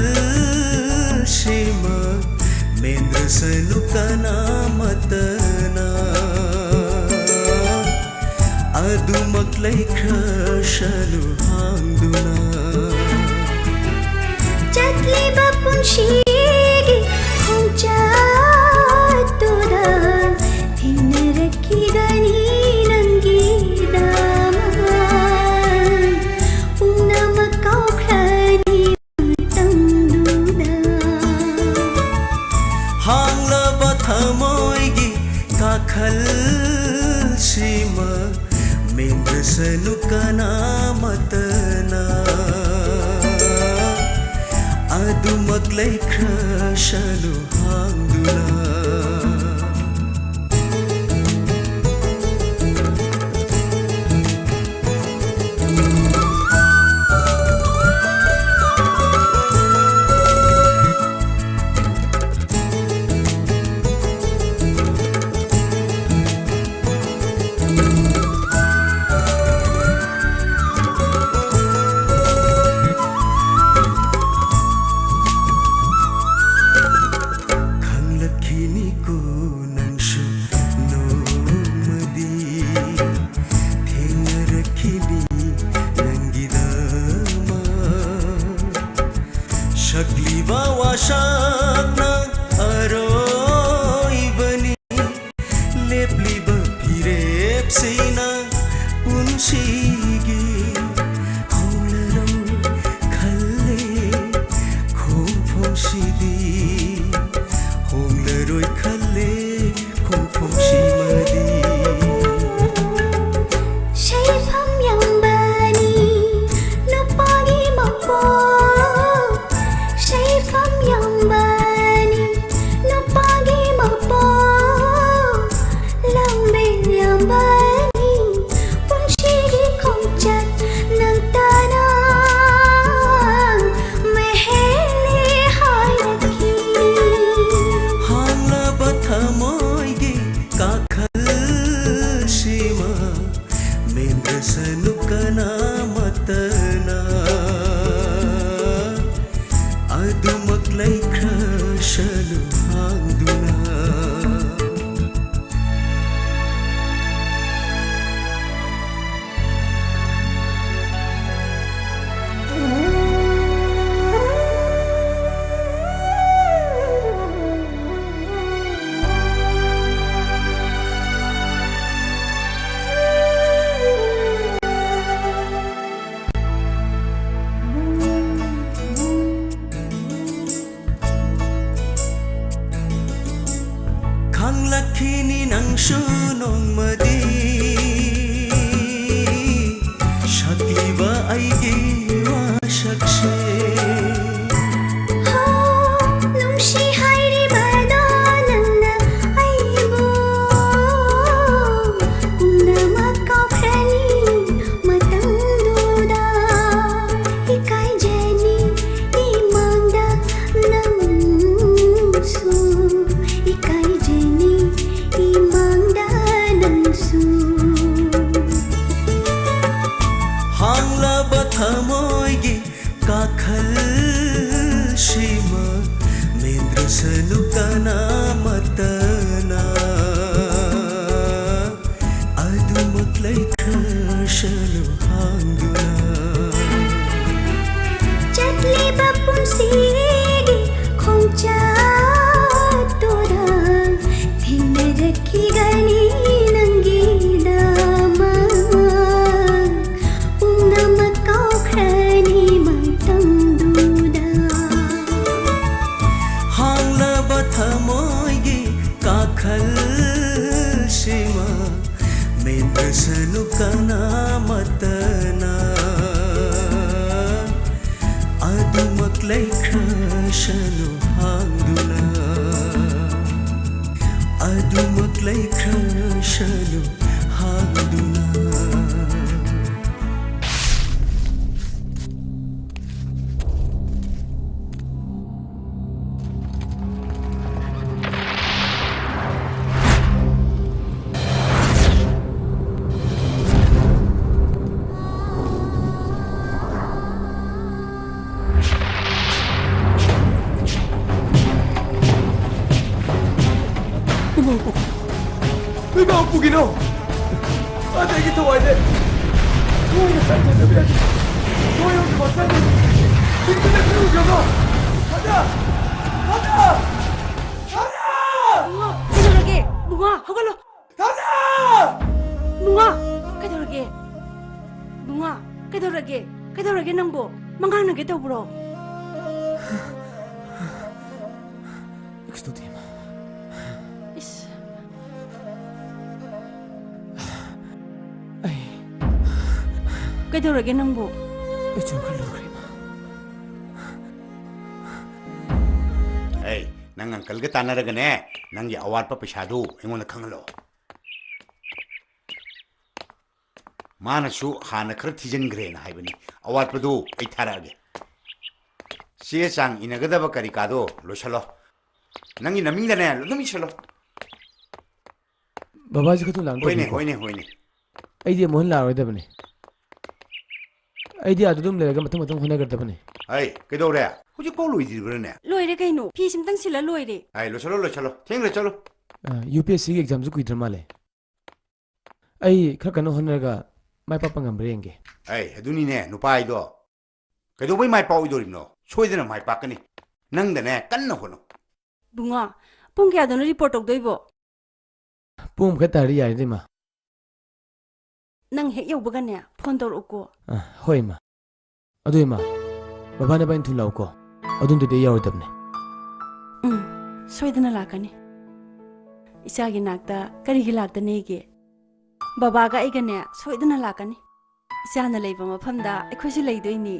ꯃꯦꯟꯗ꯭ꯔꯁꯅꯨ ꯀꯅꯥꯃꯠꯇꯅ꯫ ꯑꯗꯨꯝ ꯑꯗꯨꯃꯛ ꯂꯩꯈ꯭ꯔꯁꯅꯨ ꯍꯥꯡꯗꯨꯅ꯫ ꯆꯠꯂꯤꯕ ꯄꯨꯟꯁꯤꯒꯤ ꯈꯣꯡꯆꯠꯇꯨꯗ ꯊꯦꯡꯅꯔꯛꯈꯤꯒꯅꯤ ꯅꯪꯒꯤꯗꯃꯛ ꯄꯨꯝꯅꯃꯛ ꯀꯥꯎꯈ꯭ꯔꯅꯤ ꯃꯇꯝꯗꯨꯗ꯫ ꯍꯥꯡꯂꯕ ꯊꯃꯣꯏꯒꯤ ꯀꯥꯈꯜꯁꯤꯃ ꯃꯦꯟꯗ꯭ꯔꯁꯅꯨ ꯀꯅꯥꯃꯠꯇꯅ꯫ ꯑꯗꯨꯃꯛ ꯂꯩꯈ꯭ꯔꯁꯅꯨ ꯍꯥꯡꯗꯨꯅ꯫ ꯈꯪꯂꯛꯈꯤꯅꯤꯀꯣ ꯅꯪꯁꯨ ꯅꯣꯡꯃꯗꯤ, ꯊꯦꯡꯅꯔꯛꯈꯤꯅꯤ ꯅꯪꯒꯤꯗꯃꯛ꯫ ꯁꯛꯂꯤꯕ ꯋꯥꯁꯛꯅ ꯑꯔꯣꯏꯕꯅꯤ, ꯂꯦꯞꯂꯤꯕ ꯐꯤꯔꯦꯞꯁꯤꯅ ꯄꯨꯟꯁꯤꯒꯤ ꯍꯧꯅꯔꯣ ꯈꯜꯂꯦ ꯈꯣꯡꯐꯝꯁꯤꯗꯤ꯫ ꯍꯣꯡꯂꯔꯣꯏ ꯈꯜꯂꯦ ꯈꯣꯡꯐꯝꯁꯤꯃꯗꯤ꯫ ꯁꯩꯐꯝ ꯌꯥꯝꯕꯅꯤ ꯅꯨꯄꯥꯒꯤ ꯃꯄꯣꯛ, ꯁꯩꯐꯝ ꯌꯥꯝꯕꯅꯤ ꯅꯨꯄꯥꯒꯤ ꯃꯄꯣꯛ, ꯂꯝꯕꯦꯜ ꯌꯥꯝꯕꯅꯤ ꯄꯨꯟꯁꯤꯒꯤ ꯈꯣꯡꯆꯠ ꯅꯪ ꯇꯥꯅ ꯃꯍꯦꯜꯂꯦ ꯍꯥꯏꯔꯛꯈꯤ꯫ ꯍꯥꯡꯂꯕ ꯊꯃꯣꯏꯒꯤ ꯀꯥꯈꯜꯁꯤꯃ ꯃꯦꯟꯗ꯭ꯔꯁꯅꯨ ꯀꯅꯥꯃꯠꯇꯅ꯫ ꯑꯗꯨꯃꯛ ꯂꯩꯈ꯭ꯔꯁꯅꯨ ꯍꯥꯡꯗꯨꯅ꯫ ꯃꯛ ꯂꯩꯈ꯭ꯔꯁꯅꯨ ꯍꯥꯡꯗꯨꯅ꯫ ꯆꯠꯂꯤꯕ ꯄꯨꯟꯁꯤꯒꯤ ꯈꯣꯡꯆꯠꯇꯨꯗ ꯊꯦꯡꯅꯔꯛꯈꯤꯒꯅꯤ ꯅꯪꯒꯤꯗꯃꯛ꯫ ꯄꯨꯝꯅꯃꯛ ꯀꯥꯎꯈ꯭ꯔꯅꯤ ꯃꯇꯝꯗꯨꯗ꯫ ꯍꯥꯡꯂꯕ ꯊꯃꯣꯏꯒꯤ ꯀꯥꯈꯜꯁꯤꯃ ꯃꯦꯟꯗ꯭ꯔꯁꯅꯨ ꯀꯅꯥꯃꯠꯇꯅ꯫ ꯑꯗꯨꯃꯛ ꯂꯩꯈ꯭ꯔꯁꯅꯨ ꯍꯥꯡꯗꯨꯅ꯫ ꯑꯗꯨꯃꯛ ꯂꯩꯈ꯭ꯔꯁꯅꯨ ꯍꯥꯡꯗꯨꯅ꯫ ꯏꯃꯥ ꯄꯨꯈꯤ-, ꯏꯃꯥ ꯄꯨꯈꯤꯅꯣ꯫ ꯑꯗ ꯑꯩꯒꯤ ꯊꯋꯥꯏꯗ ꯊꯋꯥꯏꯅ ꯆꯥꯏꯖꯗꯕ ꯌꯥꯗꯦ꯫ ꯊꯋꯥꯏ ꯌꯥꯎꯗꯕ ꯆꯥꯏꯖꯗꯦ꯫ ꯍꯤꯡꯗꯨꯅ ꯈꯨꯔꯨꯝꯖꯕ꯭ꯔꯣ? ꯊꯥꯖ! ꯊꯥꯖ! ꯊꯥꯖ! ꯕꯨꯡꯉꯣ, ꯀꯩꯗꯧꯔꯒꯦ? ꯕꯨꯡꯉꯣ, ꯍꯧꯒꯠꯂꯣ꯫ ꯊꯥꯖ! ꯕꯨꯡꯉꯣ, ꯀꯩꯗꯧꯔꯒꯦ? ꯕꯨꯡꯉꯣ, ꯀꯩꯗꯧꯔꯒꯦ? ꯀꯩꯗꯧꯔꯒꯦ ꯅꯪꯕꯨ? ꯃꯉꯥꯡꯅꯒꯦ ꯇꯧꯕ꯭ꯔꯣ? ꯀꯩꯁꯨ ꯇꯧꯗꯦ, ꯏꯃꯥ꯫ ꯏꯁ꯫ ꯑꯩ ꯀꯩꯗꯧꯔꯒꯦ ꯅꯪꯕꯨ? ꯑꯩ ꯆꯨꯝ ꯈꯜꯂꯨꯈ꯭ꯔꯦ, ꯏꯃꯥ꯫ ꯑꯩ, ꯅꯪ ꯑꯪꯀꯜꯒ ꯇꯥꯟꯅꯔꯒꯅꯦ, ꯅꯪꯒꯤ ꯑꯋꯥꯠꯄ ꯄꯩꯁꯥꯗꯨ ꯑꯩꯉꯣꯟꯗ ꯈꯪꯍꯜꯂꯣ꯫ ꯃꯥꯅꯁꯨ ꯍꯥꯟꯅ ꯈꯔ ꯊꯤꯖꯤꯟꯈ꯭ꯔꯦꯅ ꯍꯥꯏꯕꯅꯤ꯫ ꯑꯋꯥꯠꯄꯗꯨ ꯑꯩ ꯊꯥꯔꯛꯑꯒꯦ꯫ ꯆꯦ ꯆꯥꯡ ꯏꯅꯒꯗꯕ ꯀꯔꯤ ꯀꯥꯗꯣ ꯂꯣꯏꯁꯜꯂꯣ꯫ ꯅꯪꯒꯤ ꯅꯃꯤꯡꯗꯅꯦ ꯑꯗꯨꯝ ꯏꯁꯜꯂꯣ꯫ ꯕꯕꯥꯁꯤ ꯈꯨꯠꯇꯨ ꯂꯥꯡ ꯍꯣꯏꯅꯦ, ꯇꯧꯕꯤꯀꯣ꯫ ꯍꯣꯏꯅꯦ, ꯍꯣꯏꯅꯦ꯫ ꯑꯩꯗꯤ ꯑꯃꯨꯛ ꯍꯟꯅ ꯂꯥꯛꯑꯔꯣꯏꯗꯕꯅꯤ꯫ ꯑꯩꯗꯤ ꯑꯥꯗ ꯑꯗꯨꯝ ꯂꯩꯔꯒ ꯃꯊꯪ ꯃꯊꯪ ꯍꯣꯠꯅꯒꯗꯕꯅꯤ꯫ ꯑꯩ, ꯀꯩꯗꯧꯔꯦ? ꯍꯧꯖꯤꯛꯐꯥꯎ ꯂꯣꯏꯗ꯭ꯔꯤꯕ꯭ꯔꯥꯅꯦ? ꯂꯣꯏꯔꯦ ꯀꯩꯅꯣ꯫ ꯐꯤ ꯁꯤꯝꯇꯪ ꯁꯤꯜꯂ ꯂꯣꯏꯔꯦ꯫ ꯑꯩ, ꯂꯣꯏꯁꯜꯂꯣ, ꯂꯣꯏꯁꯜꯂꯣ꯫ ꯊꯦꯡꯈ꯭ꯔꯦ, ꯆꯠꯂꯣ꯫ ꯑ, ꯌꯨ ꯄꯤ ꯑꯦꯁ ꯁꯤꯒꯤ ꯑꯦꯛꯖꯥꯝꯁꯨ ꯀꯨꯏꯗ꯭ꯔ ꯃꯥꯜꯂꯦ꯫ ꯑꯩ ꯈꯔ ꯀꯟꯅ ꯍꯣꯠꯅꯔꯒ ꯃꯥꯏ ꯄꯥꯛꯄ ꯉꯝꯕ꯭ꯔꯥ ꯌꯦꯡꯒꯦ꯫ ꯑꯩ ꯑꯗꯨꯅꯤꯅꯦ, ꯅꯨꯄꯥ ꯍꯥꯏꯗꯣ ꯀꯩꯗꯧꯕꯩ ꯃꯥꯏ ꯄꯥꯛꯑꯣꯏꯗꯣꯔꯤꯕꯅꯣ? ꯁꯣꯏꯗꯅ ꯃꯥꯏ ꯄꯥꯛꯀꯅꯤ꯫ ꯅꯪꯗꯅꯦ ꯀꯟꯅ ꯍꯣꯠꯅꯧ꯫ ꯕꯨꯡꯉꯣ, ꯄꯨꯡ ꯀꯌꯥꯗꯅꯣ ꯔꯤꯄꯣꯔꯠ ꯇꯧꯗꯣꯏꯕꯣ? ꯄꯨꯡ ꯑꯃꯈꯛ ꯇꯥꯔꯗꯤ ꯌꯥꯔꯦꯗ, ꯏꯃꯥ꯫ ꯅꯪ ꯍꯦꯛ ꯌꯧꯕꯒꯅꯦ, ꯐꯣꯟ ꯇꯧꯔꯛꯎꯀꯣ꯫ ꯑ, ꯍꯣꯏ, ꯏꯃꯥ꯫ ꯑꯗꯨ, ꯏꯃꯥ, ꯕꯕꯥ ꯅꯕꯥꯅꯤ ꯊꯨꯅ ꯂꯥꯛꯎꯀꯣ꯫ ꯑꯗꯨ ꯅꯠꯇ꯭ꯔꯗꯤ ꯑꯩ ꯌꯥꯔꯣꯏꯗꯕꯅꯦ꯫ ꯎꯝ, ꯁꯣꯏꯗꯅ ꯂꯥꯛꯀꯅꯤ꯫ ꯏꯆꯥꯒꯤ ꯅꯥꯛꯇ ꯀꯔꯤꯒꯤ ꯂꯥꯛꯇꯅꯦꯒꯦ? ꯕꯕꯥꯒ ꯑꯩꯒꯅꯦ, ꯁꯣꯏꯗꯅ ꯂꯥꯛꯀꯅꯤ꯫ ꯏꯆꯥꯅ ꯂꯩꯕ ꯃꯐꯝꯗ ꯑꯩꯈꯣꯏꯁꯨ ꯂꯩꯗꯣꯏꯅꯤ꯫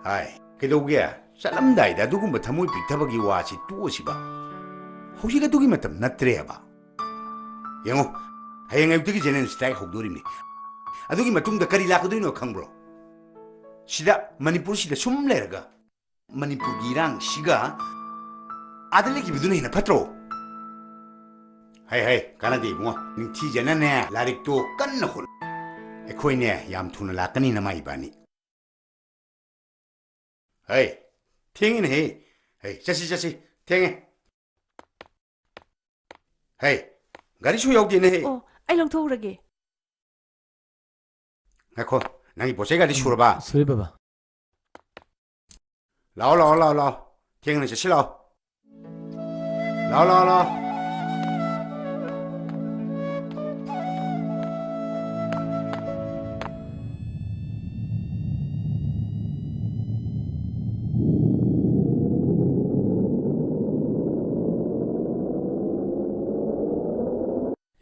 ꯍꯥꯏ, ꯀꯩꯗꯧꯒꯦ? ꯆꯠꯂꯝꯗꯥꯏꯗ ꯑꯗꯨꯒꯨꯝꯕ ꯊꯃꯣꯏ ꯄꯤꯛꯊꯕꯒꯤ ꯋꯥꯁꯤ ꯇꯣꯛꯑꯁꯤꯕ꯫ ꯍꯧꯖꯤꯛ ꯑꯗꯨꯒꯤ ꯃꯇꯝ ꯅꯠꯇ꯭ꯔꯦꯕ꯫ ꯌꯦꯡꯉꯣ, ꯍꯌꯦꯡ ꯑꯌꯨꯛꯇꯒꯤ ꯖꯦꯅꯔꯦꯜ ꯁ꯭ꯇ꯭ꯔꯥꯏꯛ ꯍꯧꯗꯣꯔꯤꯕꯅꯤ꯫ ꯑꯗꯨꯒꯤ ꯃꯇꯨꯡꯗ ꯀꯔꯤ ꯂꯥꯛꯀꯗꯣꯏꯅꯣ ꯈꯪꯕ꯭ꯔꯣ? ꯁꯤꯗ, ꯃꯅꯤꯄꯨꯔꯁꯤꯗ ꯁꯨꯝ ꯂꯩꯔꯒ, ꯃꯅꯤꯄꯨꯔꯒꯤ ꯏꯔꯥꯡꯁꯤꯒ ꯑꯥꯗ ꯂꯩꯈꯤꯕꯗꯨꯅ ꯍꯦꯟꯅ ꯐꯠꯇ꯭ꯔꯣ? ꯍꯩ, ꯍꯩ, ꯀꯥꯟꯅꯗꯦ ꯏꯕꯨꯡꯉꯣ꯫ ꯅꯤꯡꯊꯤꯖꯅꯅꯦ, ꯂꯥꯏꯔꯤꯛꯇꯣ ꯀꯟꯅ ꯍꯣꯠꯅꯧ꯫ ꯑꯩꯈꯣꯏꯅꯦ, ꯌꯥꯝ ꯊꯨꯅ ꯂꯥꯛꯀꯅꯤ ꯅꯃꯥ ꯏꯕꯥꯅꯤ꯫ ꯍꯩ, ꯊꯦꯡꯉꯦꯅꯦꯍꯦ꯫ ꯍꯩ, ꯆꯠꯁꯤ, ꯆꯠꯁꯤ, ꯊꯦꯡꯉꯦ꯫ ꯍꯩ, ꯒꯥꯔꯤ ꯁꯨ ꯌꯥꯎꯗꯦꯅꯦꯍꯦ꯫ ꯑꯣ, ꯑꯩ ꯂꯧꯊꯣꯛꯎꯔꯒꯦ꯫ ꯉꯥꯏꯈꯣ, ꯅꯪꯒꯤ ꯄꯣꯠ ꯆꯩꯒꯗꯤ ꯁꯨꯔꯕ? ꯁꯨꯔꯦ, ꯕꯕꯥ꯫ ꯂꯥꯛꯑꯣ, ꯂꯥꯛꯑꯣ, ꯂꯥꯛꯑꯣ, ꯂꯥꯛꯑꯣ꯫ ꯊꯦꯡꯅ ꯆꯠꯁꯤ ꯂꯥꯛꯑꯣ꯫ ꯂꯥꯛꯑꯣ, ꯂꯥꯛꯑꯣ, ꯂꯥꯛꯑꯣ꯫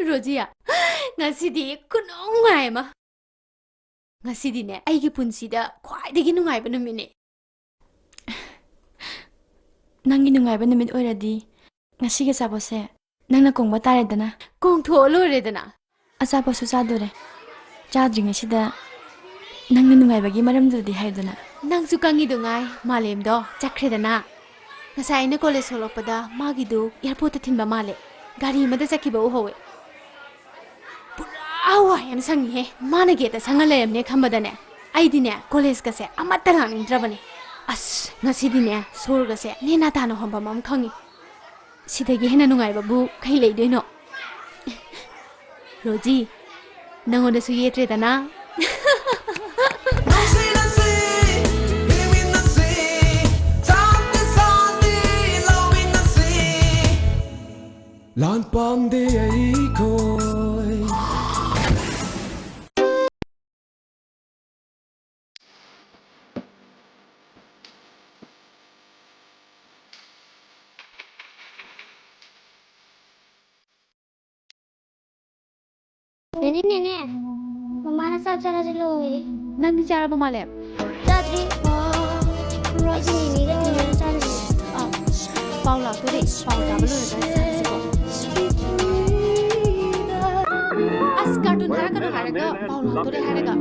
ꯔꯣꯖꯤꯌꯥ, ꯉꯁꯤꯗꯤ ꯈꯨꯅꯨꯡꯉꯥꯏ ꯑꯃ꯫ ꯉꯁꯤꯗꯤꯅꯦ, ꯑꯩꯒꯤ ꯄꯨꯟꯁꯤꯗ ꯈ꯭ꯋꯥꯏꯗꯒꯤ ꯅꯨꯡꯉꯥꯏꯕ ꯅꯨꯃꯤꯠꯅꯦ꯫ ꯅꯪꯒꯤ ꯅꯨꯡꯉꯥꯏꯕ ꯅꯨꯃꯤꯠ ꯑꯣꯏꯔꯗꯤ, ꯉꯁꯤꯒꯤ ꯑꯆꯥꯄꯣꯠꯁꯦ ꯅꯪꯅ ꯀꯣꯡꯕ ꯇꯥꯔꯦꯗꯅ꯫ ꯀꯣꯡꯊꯣꯛꯑ ꯂꯣꯏꯔꯦꯗꯅ꯫ ꯑꯆꯥꯄꯣꯠꯁꯨ ꯆꯥꯗꯣꯔꯦ꯫ ꯆꯥꯗ꯭ꯔꯤꯉꯩꯁꯤꯗ ꯅꯪꯅ ꯅꯨꯡꯉꯥꯏꯕꯒꯤ ꯃꯔꯝꯗꯨꯗꯤ ꯍꯥꯏꯌꯨꯗꯅ꯫ ꯅꯪꯁꯨ ꯈꯪꯉꯤꯗꯨ ꯉꯥꯏ, ꯃꯥꯂꯦꯝꯗꯣ ꯆꯠꯈ꯭ꯔꯦꯗꯅ꯫ ꯉꯁꯥꯏ ꯑꯩꯅ ꯀꯣꯂꯦꯖ ꯊꯣꯛꯂꯛꯄꯗ ꯃꯥꯒꯤꯗꯨ ꯑꯦꯌꯥꯔꯄꯣꯔꯠꯇ ꯊꯤꯟꯕ ꯃꯥꯜꯂꯦ꯫ ꯒꯥꯔꯤ ꯑꯃꯗ ꯆꯠꯈꯤꯕ ꯎꯍꯧꯋꯦ꯫ ꯄꯨꯔꯥ ꯋꯥꯏ ꯑꯃ ꯁꯪꯉꯤꯍꯦ꯫ ꯃꯥꯅ ꯒꯦꯠꯇ ꯁꯪꯉ ꯂꯩꯔꯝꯅꯦ ꯈꯟꯕꯗꯅꯦ, ꯑꯩꯗꯤꯅꯦ, ꯀꯣꯂꯦꯖꯀꯁꯦ ꯑꯃꯠꯇ ꯂꯥꯛꯅꯤꯡꯗ꯭ꯔꯕꯅꯦ꯫ ꯑꯁ, ꯉꯁꯤꯗꯤꯅꯦ, ꯁꯣꯔꯒꯁꯦ ꯅꯦꯅꯥ ꯇꯥꯅ ꯍꯣꯟꯐꯝ ꯑꯃ ꯈꯪꯉꯤ꯫ ꯁꯤꯗꯒꯤ ꯍꯦꯟꯅ ꯅꯨꯡꯉꯥꯏꯕꯕꯨ ꯀꯩ ꯂꯩꯗꯣꯏꯅꯣ? ꯔꯣꯖꯤ, ꯅꯪꯉꯣꯟꯗꯁꯨ ꯌꯦꯠꯇ꯭ꯔꯦꯗꯅ꯫ ꯂꯥꯟ ꯄꯥꯝꯗꯦ ꯑꯩꯈꯣꯏ꯫ ꯅꯦꯅꯦ, ꯅꯦꯅꯦ, ꯃꯃꯥꯅ ꯆꯥꯛ ꯆꯥꯔꯁꯤ ꯂꯧꯋꯦ꯫ ꯅꯪꯗꯤ ꯆꯥꯔꯕ ꯃꯥꯂꯦ? ꯆꯥꯗ꯭ꯔꯤ꯫ ꯑꯩꯁꯨ ꯅꯦꯅꯦꯒ ꯊꯦꯡꯅꯔ ꯆꯥꯗꯣꯏꯅꯦ꯫ ꯑꯥ, ꯄꯥꯎ ꯂꯥꯛꯇꯣꯔꯦ꯫ ꯄꯥꯎ ꯇꯥꯕ ꯂꯣꯏꯔꯒ ꯆꯥꯁꯤꯀꯣ꯫ ꯑꯁ, cartoon ꯊꯥꯔꯛꯀꯅꯨ ꯍꯥꯏꯔꯒ ꯄꯥꯎ ꯂꯥꯛꯇꯣꯔꯦ ꯍꯥꯏꯔꯒ꯫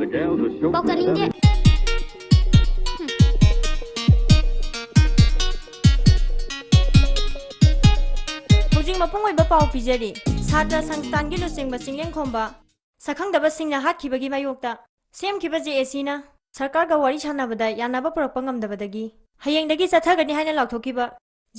ꯄꯥꯎ ꯇꯥꯅꯤꯡꯗꯦ꯫ ꯍꯧꯖꯤꯛ ꯃꯄꯨꯡ ꯑꯣꯏꯕ ꯄꯥꯎ ꯄꯤꯖꯔꯤ꯫ ꯁꯥꯇ꯭ꯔ ꯁꯪꯁꯊꯥꯟꯒꯤ ꯂꯨꯆꯤꯡꯕ ꯆꯤꯡꯂꯦꯟꯈꯣꯝꯕ, ꯁꯛꯈꯪꯗꯕꯁꯤꯡꯅ ꯍꯥꯠꯈꯤꯕꯒꯤ ꯃꯥꯌꯣꯛꯇ ꯁꯦꯝꯈꯤꯕ ꯖꯦ ꯑꯦ ꯁꯤꯅ ꯁꯔꯀꯥꯔꯒ ꯋꯥꯔꯤ ꯁꯥꯟꯅꯕꯗ ꯌꯥꯅꯕ ꯄꯨꯔꯛꯄ ꯉꯝꯗꯕꯗꯒꯤ ꯍꯌꯦꯡꯗꯒꯤ ꯆꯠꯊꯒꯅꯤ ꯍꯥꯏꯅ ꯂꯥꯎꯊꯣꯛꯈꯤꯕ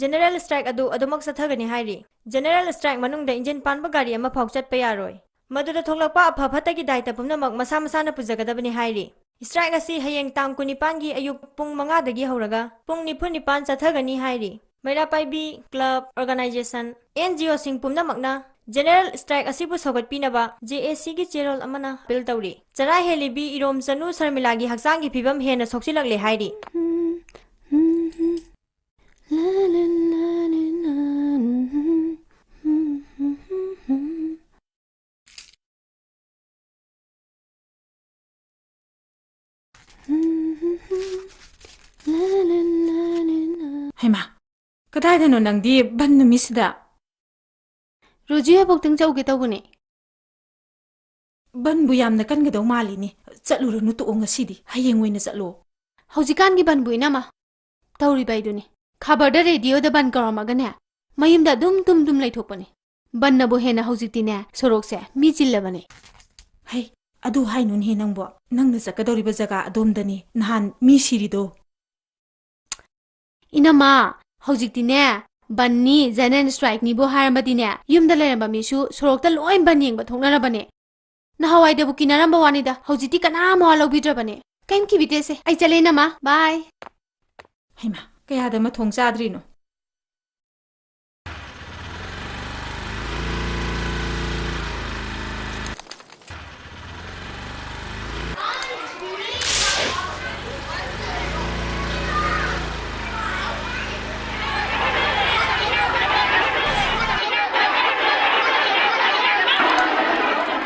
general strike ꯑꯗꯨ ꯑꯗꯨꯃꯛ ꯆꯠꯊꯒꯅꯤ ꯍꯥꯏꯔꯤ꯫ General strike ꯃꯅꯨꯡꯗ ꯏꯟꯖꯤꯟ ꯄꯥꯟꯕ ꯒꯥꯔꯤ ꯑꯃꯐꯥꯎ ꯆꯠꯄ ꯌꯥꯔꯣꯏ꯫ ꯃꯗꯨꯗ ꯊꯣꯛꯂꯛꯄ ꯑꯐ ꯐꯠꯇꯒꯤ ꯗꯥꯏꯇ ꯄꯨꯝꯅꯃꯛ ꯃꯁꯥ ꯃꯁꯥꯅ ꯄꯨꯖꯒꯗꯕꯅꯤ ꯍꯥꯏꯔꯤ꯫ Strike ꯑꯁꯤ ꯍꯌꯦꯡ ꯇꯥꯡ ꯀꯨꯟꯅꯤꯄꯥꯟꯒꯤ ꯑꯌꯨꯛ ꯄꯨꯡ ꯃꯉꯥꯗꯒꯤ ꯍꯧꯔꯒ ꯄꯨꯡ ꯅꯤꯐꯨ ꯅꯤꯄꯥꯟ ꯆꯠꯊꯒꯅꯤ ꯍꯥꯏꯔꯤ꯫ ꯃꯩꯔꯥ ꯄꯥꯏꯕꯤ, club, organization, N G O ꯁꯤꯡ ꯄꯨꯝꯅꯃꯛꯅ general strike ꯑꯁꯤꯕꯨ ꯁꯧꯒꯠꯄꯤꯅꯕ J A C ꯒꯤ ꯆꯦꯔꯣꯜ ꯑꯃꯅ appeal ꯇꯧꯔꯤ꯫ ꯆꯔꯥ ꯍꯦꯜꯂꯤꯕꯤ ꯏꯔꯣꯝ ꯆꯅꯨ ꯁꯔꯃꯤꯂꯥꯒꯤ ꯍꯛꯆꯥꯡꯒꯤ ꯐꯤꯕꯝ ꯍꯦꯟꯅ ꯁꯣꯛꯆꯤꯜꯂꯛꯂꯦ ꯍꯥꯏꯔꯤ꯫ ꯍꯩꯃꯥ, ꯀꯗꯥꯏꯗꯅꯣ ꯅꯪꯗꯤ ꯕꯟ ꯅꯨꯃꯤꯠꯁꯤꯗ? ꯔꯣꯖꯤ ꯍꯣꯏꯐꯥꯎꯇꯪ ꯆꯧꯒꯦ ꯇꯧꯕꯅꯦ꯫ ꯕꯟꯕꯨ ꯌꯥꯝꯅ ꯀꯟꯒꯗꯧ ꯃꯥꯜꯂꯤꯅꯦ꯫ ꯆꯠꯂꯨꯔꯅꯨ, ꯇꯣꯛꯑꯣ ꯉꯁꯤꯗꯤ꯫ ꯍꯌꯦꯡ ꯑꯣꯏꯅ ꯆꯠꯂꯣ꯫ ꯍꯧꯖꯤꯛꯀꯥꯟꯒꯤ ꯕꯟꯕꯨ ꯏꯅꯝꯃ꯫ ꯇꯧꯔꯤꯕ ꯍꯥꯏꯗꯨꯅꯤ꯫ ꯈꯕꯔꯗ, ꯔꯦꯗꯤꯑꯣꯗ ꯕꯟ ꯀꯧꯔꯝꯃꯒꯅꯦ, ꯃꯌꯨꯝꯗ ꯑꯗꯨꯝ ꯇꯨꯝ ꯇꯨꯝ ꯂꯩꯊꯣꯛꯄꯅꯤ꯫ ꯕꯟꯅꯕꯨ ꯍꯦꯟꯅ ꯍꯧꯖꯤꯛꯇꯤꯅꯦ, ꯁꯣꯔꯣꯛꯁꯦ ꯃꯤ ꯆꯤꯜꯂꯕꯅꯦ꯫ ꯍꯩ, ꯑꯗꯨ ꯍꯥꯏꯅꯨꯅꯦꯍꯦ ꯅꯪꯕꯣ꯫ ꯅꯪꯅ ꯆꯠꯀꯗꯧꯔꯤꯕ ꯖꯒꯥ ꯑꯗꯣꯝꯗꯅꯤ ꯅꯍꯥꯟ ꯃꯤ ꯁꯤꯔꯤꯗꯣ꯫ ꯏꯅꯝꯃ, ꯍꯧꯖꯤꯛꯇꯤꯅꯦ, ꯕꯟꯅꯤ, general strikeꯅꯤꯕꯨ ꯍꯥꯏꯔꯕꯗꯤꯅꯦ, ꯌꯨꯝꯗ ꯂꯩꯔꯝꯕ ꯃꯤꯁꯨ ꯁꯣꯔꯣꯛꯇ ꯂꯣꯏ ꯕꯟ ꯌꯦꯡꯕ ꯊꯣꯛꯅꯔꯕꯅꯦ꯫ ꯅꯍꯥꯟꯋꯥꯏꯗꯕꯨ ꯀꯤꯅꯔꯝꯕ ꯋꯥꯅꯤꯗ, ꯍꯧꯖꯤꯛꯇꯤ ꯀꯅꯥ ꯃꯋꯥ ꯂꯧꯕꯤꯗ꯭ꯔꯕꯅꯦ꯫ ꯀꯩꯝ ꯀꯤꯕꯤꯗꯦꯁꯦ, ꯑꯩ ꯆꯠꯂꯦ ꯏꯅꯝꯃ, bye꯫ ꯍꯩꯃꯥ, ꯀꯌꯥꯗ ꯃꯊꯣꯡ ꯆꯥꯗ꯭ꯔꯤꯅꯣ?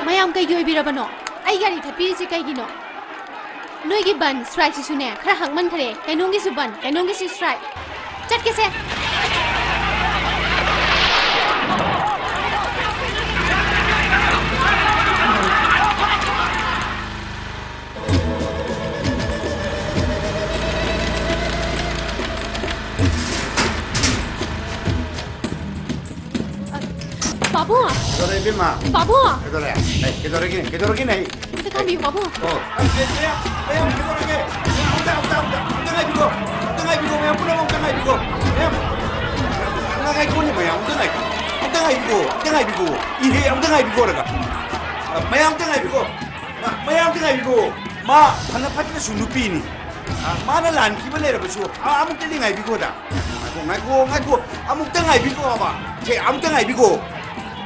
ꯃꯌꯥꯝ ꯀꯩꯒꯤ ꯑꯣꯏꯕꯤꯔꯕꯅꯣ? ꯑꯩ ꯒꯥꯔꯤ ꯊꯠꯄꯤꯔꯤꯁꯦ ꯀꯩꯒꯤꯅꯣ? ꯅꯣꯏꯒꯤ ꯕꯟ strike ꯁꯤꯁꯨꯅꯦ, ꯈꯔ ꯍꯛꯃꯟꯈꯔꯦ꯫ ꯀꯩꯅꯣꯝꯒꯤꯁꯨ ꯕꯟ, ꯀꯩꯅꯣꯝꯒꯤꯁꯨ strike꯫ ꯆꯠꯀꯦꯁꯦ꯫ ꯄꯥꯕꯨꯡ! ꯀꯩꯗꯧꯔꯦ, ꯏꯕꯦꯝꯃ? ꯄꯥꯕꯨꯡ! ꯀꯩꯗꯧꯔꯦ? ꯑꯦ, ꯀꯩꯗꯧꯔꯒꯦ? ꯀꯩꯗꯧꯔꯒꯦꯅꯦ? ꯑꯝꯇ ꯈꯥꯝꯕꯤꯌꯨ, ꯄꯥꯕꯨꯡ꯫ ꯑꯣ, ꯑꯦ, ꯑꯦ, ꯃꯌꯥꯝ, ꯃꯌꯥꯝ, ꯀꯩꯗꯧꯔꯒꯦ? ꯃꯌꯥꯝ, ꯑꯝꯇ, ꯑꯝꯇ, ꯑꯝꯇ, ꯑꯝꯇ ꯉꯥꯏꯕꯤꯈꯣ꯫ ꯑꯝꯇ ꯉꯥꯏꯕꯤꯈꯣ, ꯃꯌꯥꯝ ꯄꯨꯝꯅꯃꯛ ꯑꯝꯇ ꯉꯥꯏꯕꯤꯈꯣ꯫ ꯃꯌꯥꯝ, ꯑꯝꯇ ꯉꯥꯏꯈꯣꯅꯦ, ꯃꯌꯥꯝ, ꯑꯝꯇ ꯉꯥꯏꯈꯣ꯫ ꯑꯝꯇ ꯉꯥꯏꯕꯤꯈꯣ, ꯑꯝꯇ ꯉꯥꯏꯕꯤꯈꯣ꯫ ꯏꯍꯦ, ꯑꯝꯇ ꯉꯥꯏꯕꯤꯈꯣ ꯍꯥꯏꯔꯒ꯫ ꯑ, ꯃꯌꯥꯝ, ꯑꯝꯇ ꯉꯥꯏꯕꯤꯈꯣ꯫ ꯃ-, ꯃꯌꯥꯝ, ꯑꯝꯇ ꯉꯥꯏꯕꯤꯈꯣ꯫ ꯃꯥ ꯐꯅ ꯐꯠꯇ꯭ꯔꯁꯨ ꯅꯨꯄꯤꯅꯤ꯫ ꯑ, ꯃꯥꯅ ꯂꯥꯟꯈꯤꯕ ꯂꯩꯔꯕꯁꯨ, ꯑ, ꯑꯃꯨꯛꯇꯗꯤ ꯉꯥꯏꯕꯤꯈꯣꯗ꯫ ꯉꯥꯏꯈꯣ, ꯉꯥꯏꯈꯣ, ꯉꯥꯏꯈꯣ꯫ ꯑꯃꯨꯛꯇ ꯉꯥꯏꯕꯤꯈꯣ ꯍꯥꯏꯕ꯫ ꯁꯦ, ꯑꯃꯨꯛꯇ ꯉꯥꯏꯕꯤꯈꯣ꯫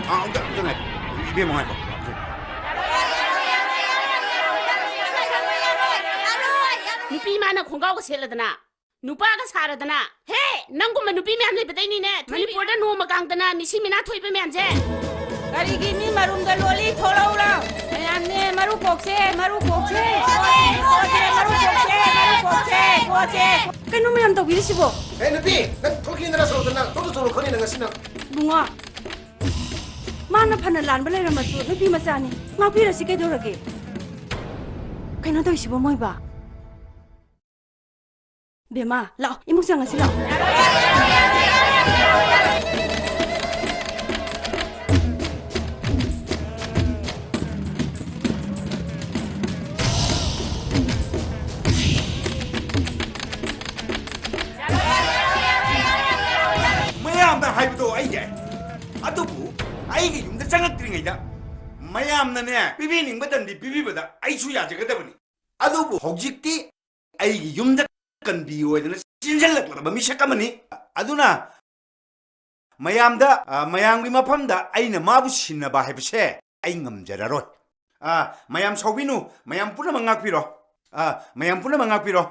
ꯑ, ꯑꯃꯨꯛꯇ, ꯑꯃꯨꯛꯇ ꯉꯥꯏꯕꯤꯈꯣ꯫ ꯏꯕꯦꯝꯃ, ꯉꯥꯏꯈꯣ꯫ ꯅꯨꯄꯤ ꯃꯥꯅ ꯈꯣꯡꯒ꯭ꯔꯥꯎꯒ ꯁꯦꯠꯂꯗꯅ, ꯅꯨꯄꯥꯒ ꯁꯥꯔꯗꯅ꯫ ꯍꯦ, ꯅꯪꯒꯨꯝꯕ ꯅꯨꯄꯤ ꯃꯌꯥꯝ ꯂꯩꯕꯗꯩꯅꯤꯅꯦ ꯃꯅꯤꯄꯨꯔꯗ ꯅꯣꯡꯃ ꯀꯥꯡꯗꯅ ꯃꯤꯁꯤ ꯃꯤꯅꯥ ꯊꯣꯛꯏꯕ ꯃꯌꯥꯝꯁꯦ꯫ ꯀꯔꯤꯒꯤ ꯃꯤ ꯃꯔꯨꯝꯗ ꯂꯣꯜꯂꯤ? ꯊꯣꯛꯂꯛꯎ ꯂꯥꯎ꯫ ꯃꯌꯥꯝꯅꯦ, ꯃꯔꯨ ꯀꯣꯛꯁꯦ, ꯃꯔꯨ ꯀꯣꯛꯁꯦ꯫ ꯀꯣꯛꯁꯦ, ꯃꯔꯨ ꯀꯣꯛꯁꯦ, ꯃꯔꯨ ꯀꯣꯛꯁꯦ, ꯀꯣꯛꯁꯦ꯫ ꯀꯩꯅꯣ ꯃꯌꯥꯝ ꯇꯧꯕꯤꯔꯤꯁꯤꯕꯣ? ꯑꯦ, ꯅꯨꯄꯤ, ꯅꯪ ꯊꯣꯛꯈꯤꯗꯅ ꯁꯣꯔꯣꯛꯇ ꯅꯪ ꯊꯣꯛꯇ ꯊꯣꯛꯂꯛꯈ꯭ꯔꯅꯤ ꯅꯪ ꯉꯁꯤ ꯅꯪ꯫ ꯏꯕꯨꯡꯉꯣ, ꯃꯥꯅ ꯐꯅ ꯂꯥꯟꯕ ꯂꯩꯔꯝꯃꯁꯨ ꯅꯨꯄꯤ ꯃꯆꯥꯅꯤ꯫ ꯉꯥꯛꯄꯤꯔꯁꯤ ꯀꯩꯗꯧꯔꯒꯦ? ꯀꯩꯅꯣ ꯇꯧꯔꯤꯁꯤꯕꯣ ꯃꯣꯏꯕ? ꯕꯦꯝꯃ, ꯂꯥꯛꯑꯣ, ꯏꯃꯨꯡ ꯆꯪꯉꯁꯤ ꯂꯥꯛꯑꯣ꯫ ꯃꯌꯥꯝꯅ ꯍꯥꯏꯕꯗꯣ ꯑꯩ ꯌꯥꯏ, ꯑꯗꯨꯕꯨ ꯑꯩꯒꯤ ꯌꯨꯝꯗ ꯆꯪꯉꯛꯇ꯭ꯔꯤꯉꯩꯗ ꯃꯌꯥꯝꯅꯅꯦ ꯄꯤꯕꯤꯅꯤꯡꯕ ꯇꯟꯗꯤ ꯄꯤꯕꯤꯕꯗ ꯑꯩꯁꯨ ꯌꯥꯖꯒꯗꯕꯅꯤ꯫ ꯑꯗꯨꯕꯨ ꯍꯧꯖꯤꯛꯇꯤ ꯑꯩꯒꯤ ꯌꯨꯝꯗ ꯀꯟꯕꯤ ꯑꯣꯏꯗꯅ ꯆꯦꯟꯁꯤꯜꯂꯛꯂꯕ ꯃꯤꯁꯛ ꯑꯃꯅꯤ꯫ ꯑꯗꯨꯅ ꯃꯌꯥꯝꯗ, ꯑ, ꯃꯌꯥꯝꯒꯤ ꯃꯐꯝꯗ ꯑꯩꯅ ꯃꯥꯕꯨ ꯁꯤꯟꯅꯕ ꯍꯥꯏꯕꯁꯦ ꯑꯩ ꯉꯝꯖꯔꯔꯣꯏ꯫ ꯑ, ꯃꯌꯥꯝ ꯁꯥꯎꯕꯤꯅꯨ, ꯃꯌꯥꯝ ꯄꯨꯝꯅꯃꯛ ꯉꯥꯛꯄꯤꯔꯣ꯫ ꯑ, ꯃꯌꯥꯝ ꯄꯨꯝꯅꯃꯛ ꯉꯥꯛꯄꯤꯔꯣ꯫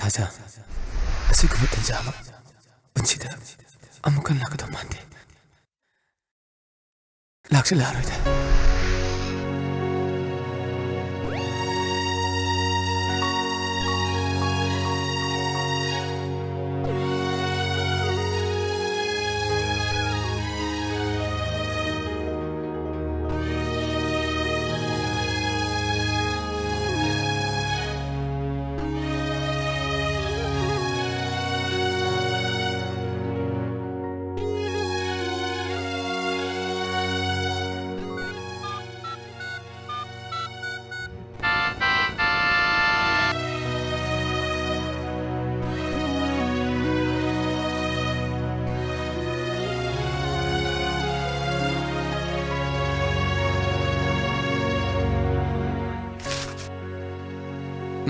ꯊꯥꯖ, ꯑꯁꯤꯒꯨꯝꯕ ꯇꯟꯖꯥ ꯑꯃ ꯄꯨꯟꯁꯤꯗ ꯑꯃꯨꯛ ꯍꯟꯅ ꯂꯥꯛꯀꯗꯧ ꯃꯥꯟꯗꯦ꯫ ꯂꯥꯛꯁꯨ ꯂꯥꯛꯑꯔꯣꯏꯗ꯫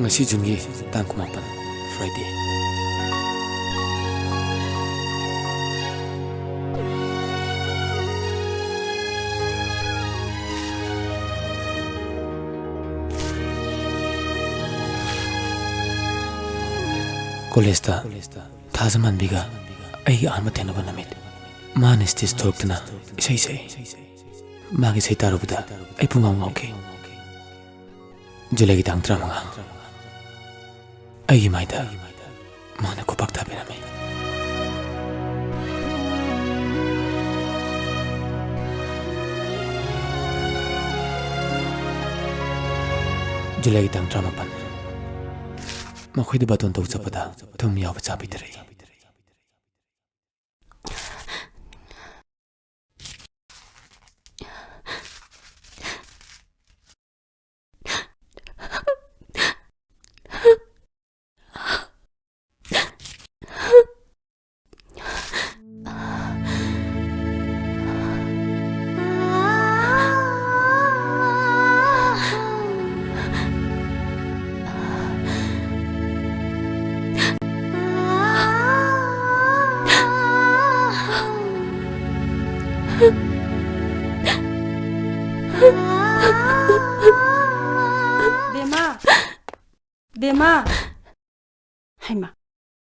ꯉꯁꯤ ꯖꯨꯟꯒꯤ ꯇꯥꯡ ꯀꯨꯟꯃꯥꯄꯟ, Friday꯫ ꯀꯣꯂꯦꯖꯇ ꯊꯥꯖꯃꯥꯟꯕꯤꯒ ꯑꯩꯒꯤ ꯑꯍꯥꯟꯕ ꯊꯦꯡꯅꯕ ꯅꯨꯃꯤꯠ꯫ ꯃꯥꯅ stage ꯊꯣꯛꯂꯛꯇꯨꯅ ꯏꯁꯩ ꯁꯛꯏ꯫ ꯃꯥꯒꯤ ꯏꯁꯩ ꯇꯥꯔꯨꯕꯗ ꯑꯩ ꯄꯨꯡꯉꯥꯎ ꯉꯥꯎꯈꯤ꯫ ꯖꯨꯂꯥꯏꯒꯤ ꯇꯥꯡ ꯇꯔꯥꯃꯉꯥ꯫ ꯑꯩꯒꯤ ꯃꯥꯏꯗ ꯃꯥꯅ ꯈꯨꯄꯥꯛ ꯊꯥꯕꯤꯔꯝꯃꯤ꯫ ꯖꯨꯂꯥꯏꯒꯤ ꯇꯥꯡ ꯇꯔꯥꯃꯥꯄꯟ꯫ ꯃꯈꯣꯏꯗ ꯕꯥꯇꯣꯟ ꯇꯧ ꯆꯠꯄꯗ ꯊꯨꯝ ꯌꯥꯎꯕ ꯆꯥ ꯄꯤꯊꯔꯛꯏ꯫ ꯕꯦꯝꯃ! ꯕꯦꯝꯃ! ꯍꯩꯃꯥ,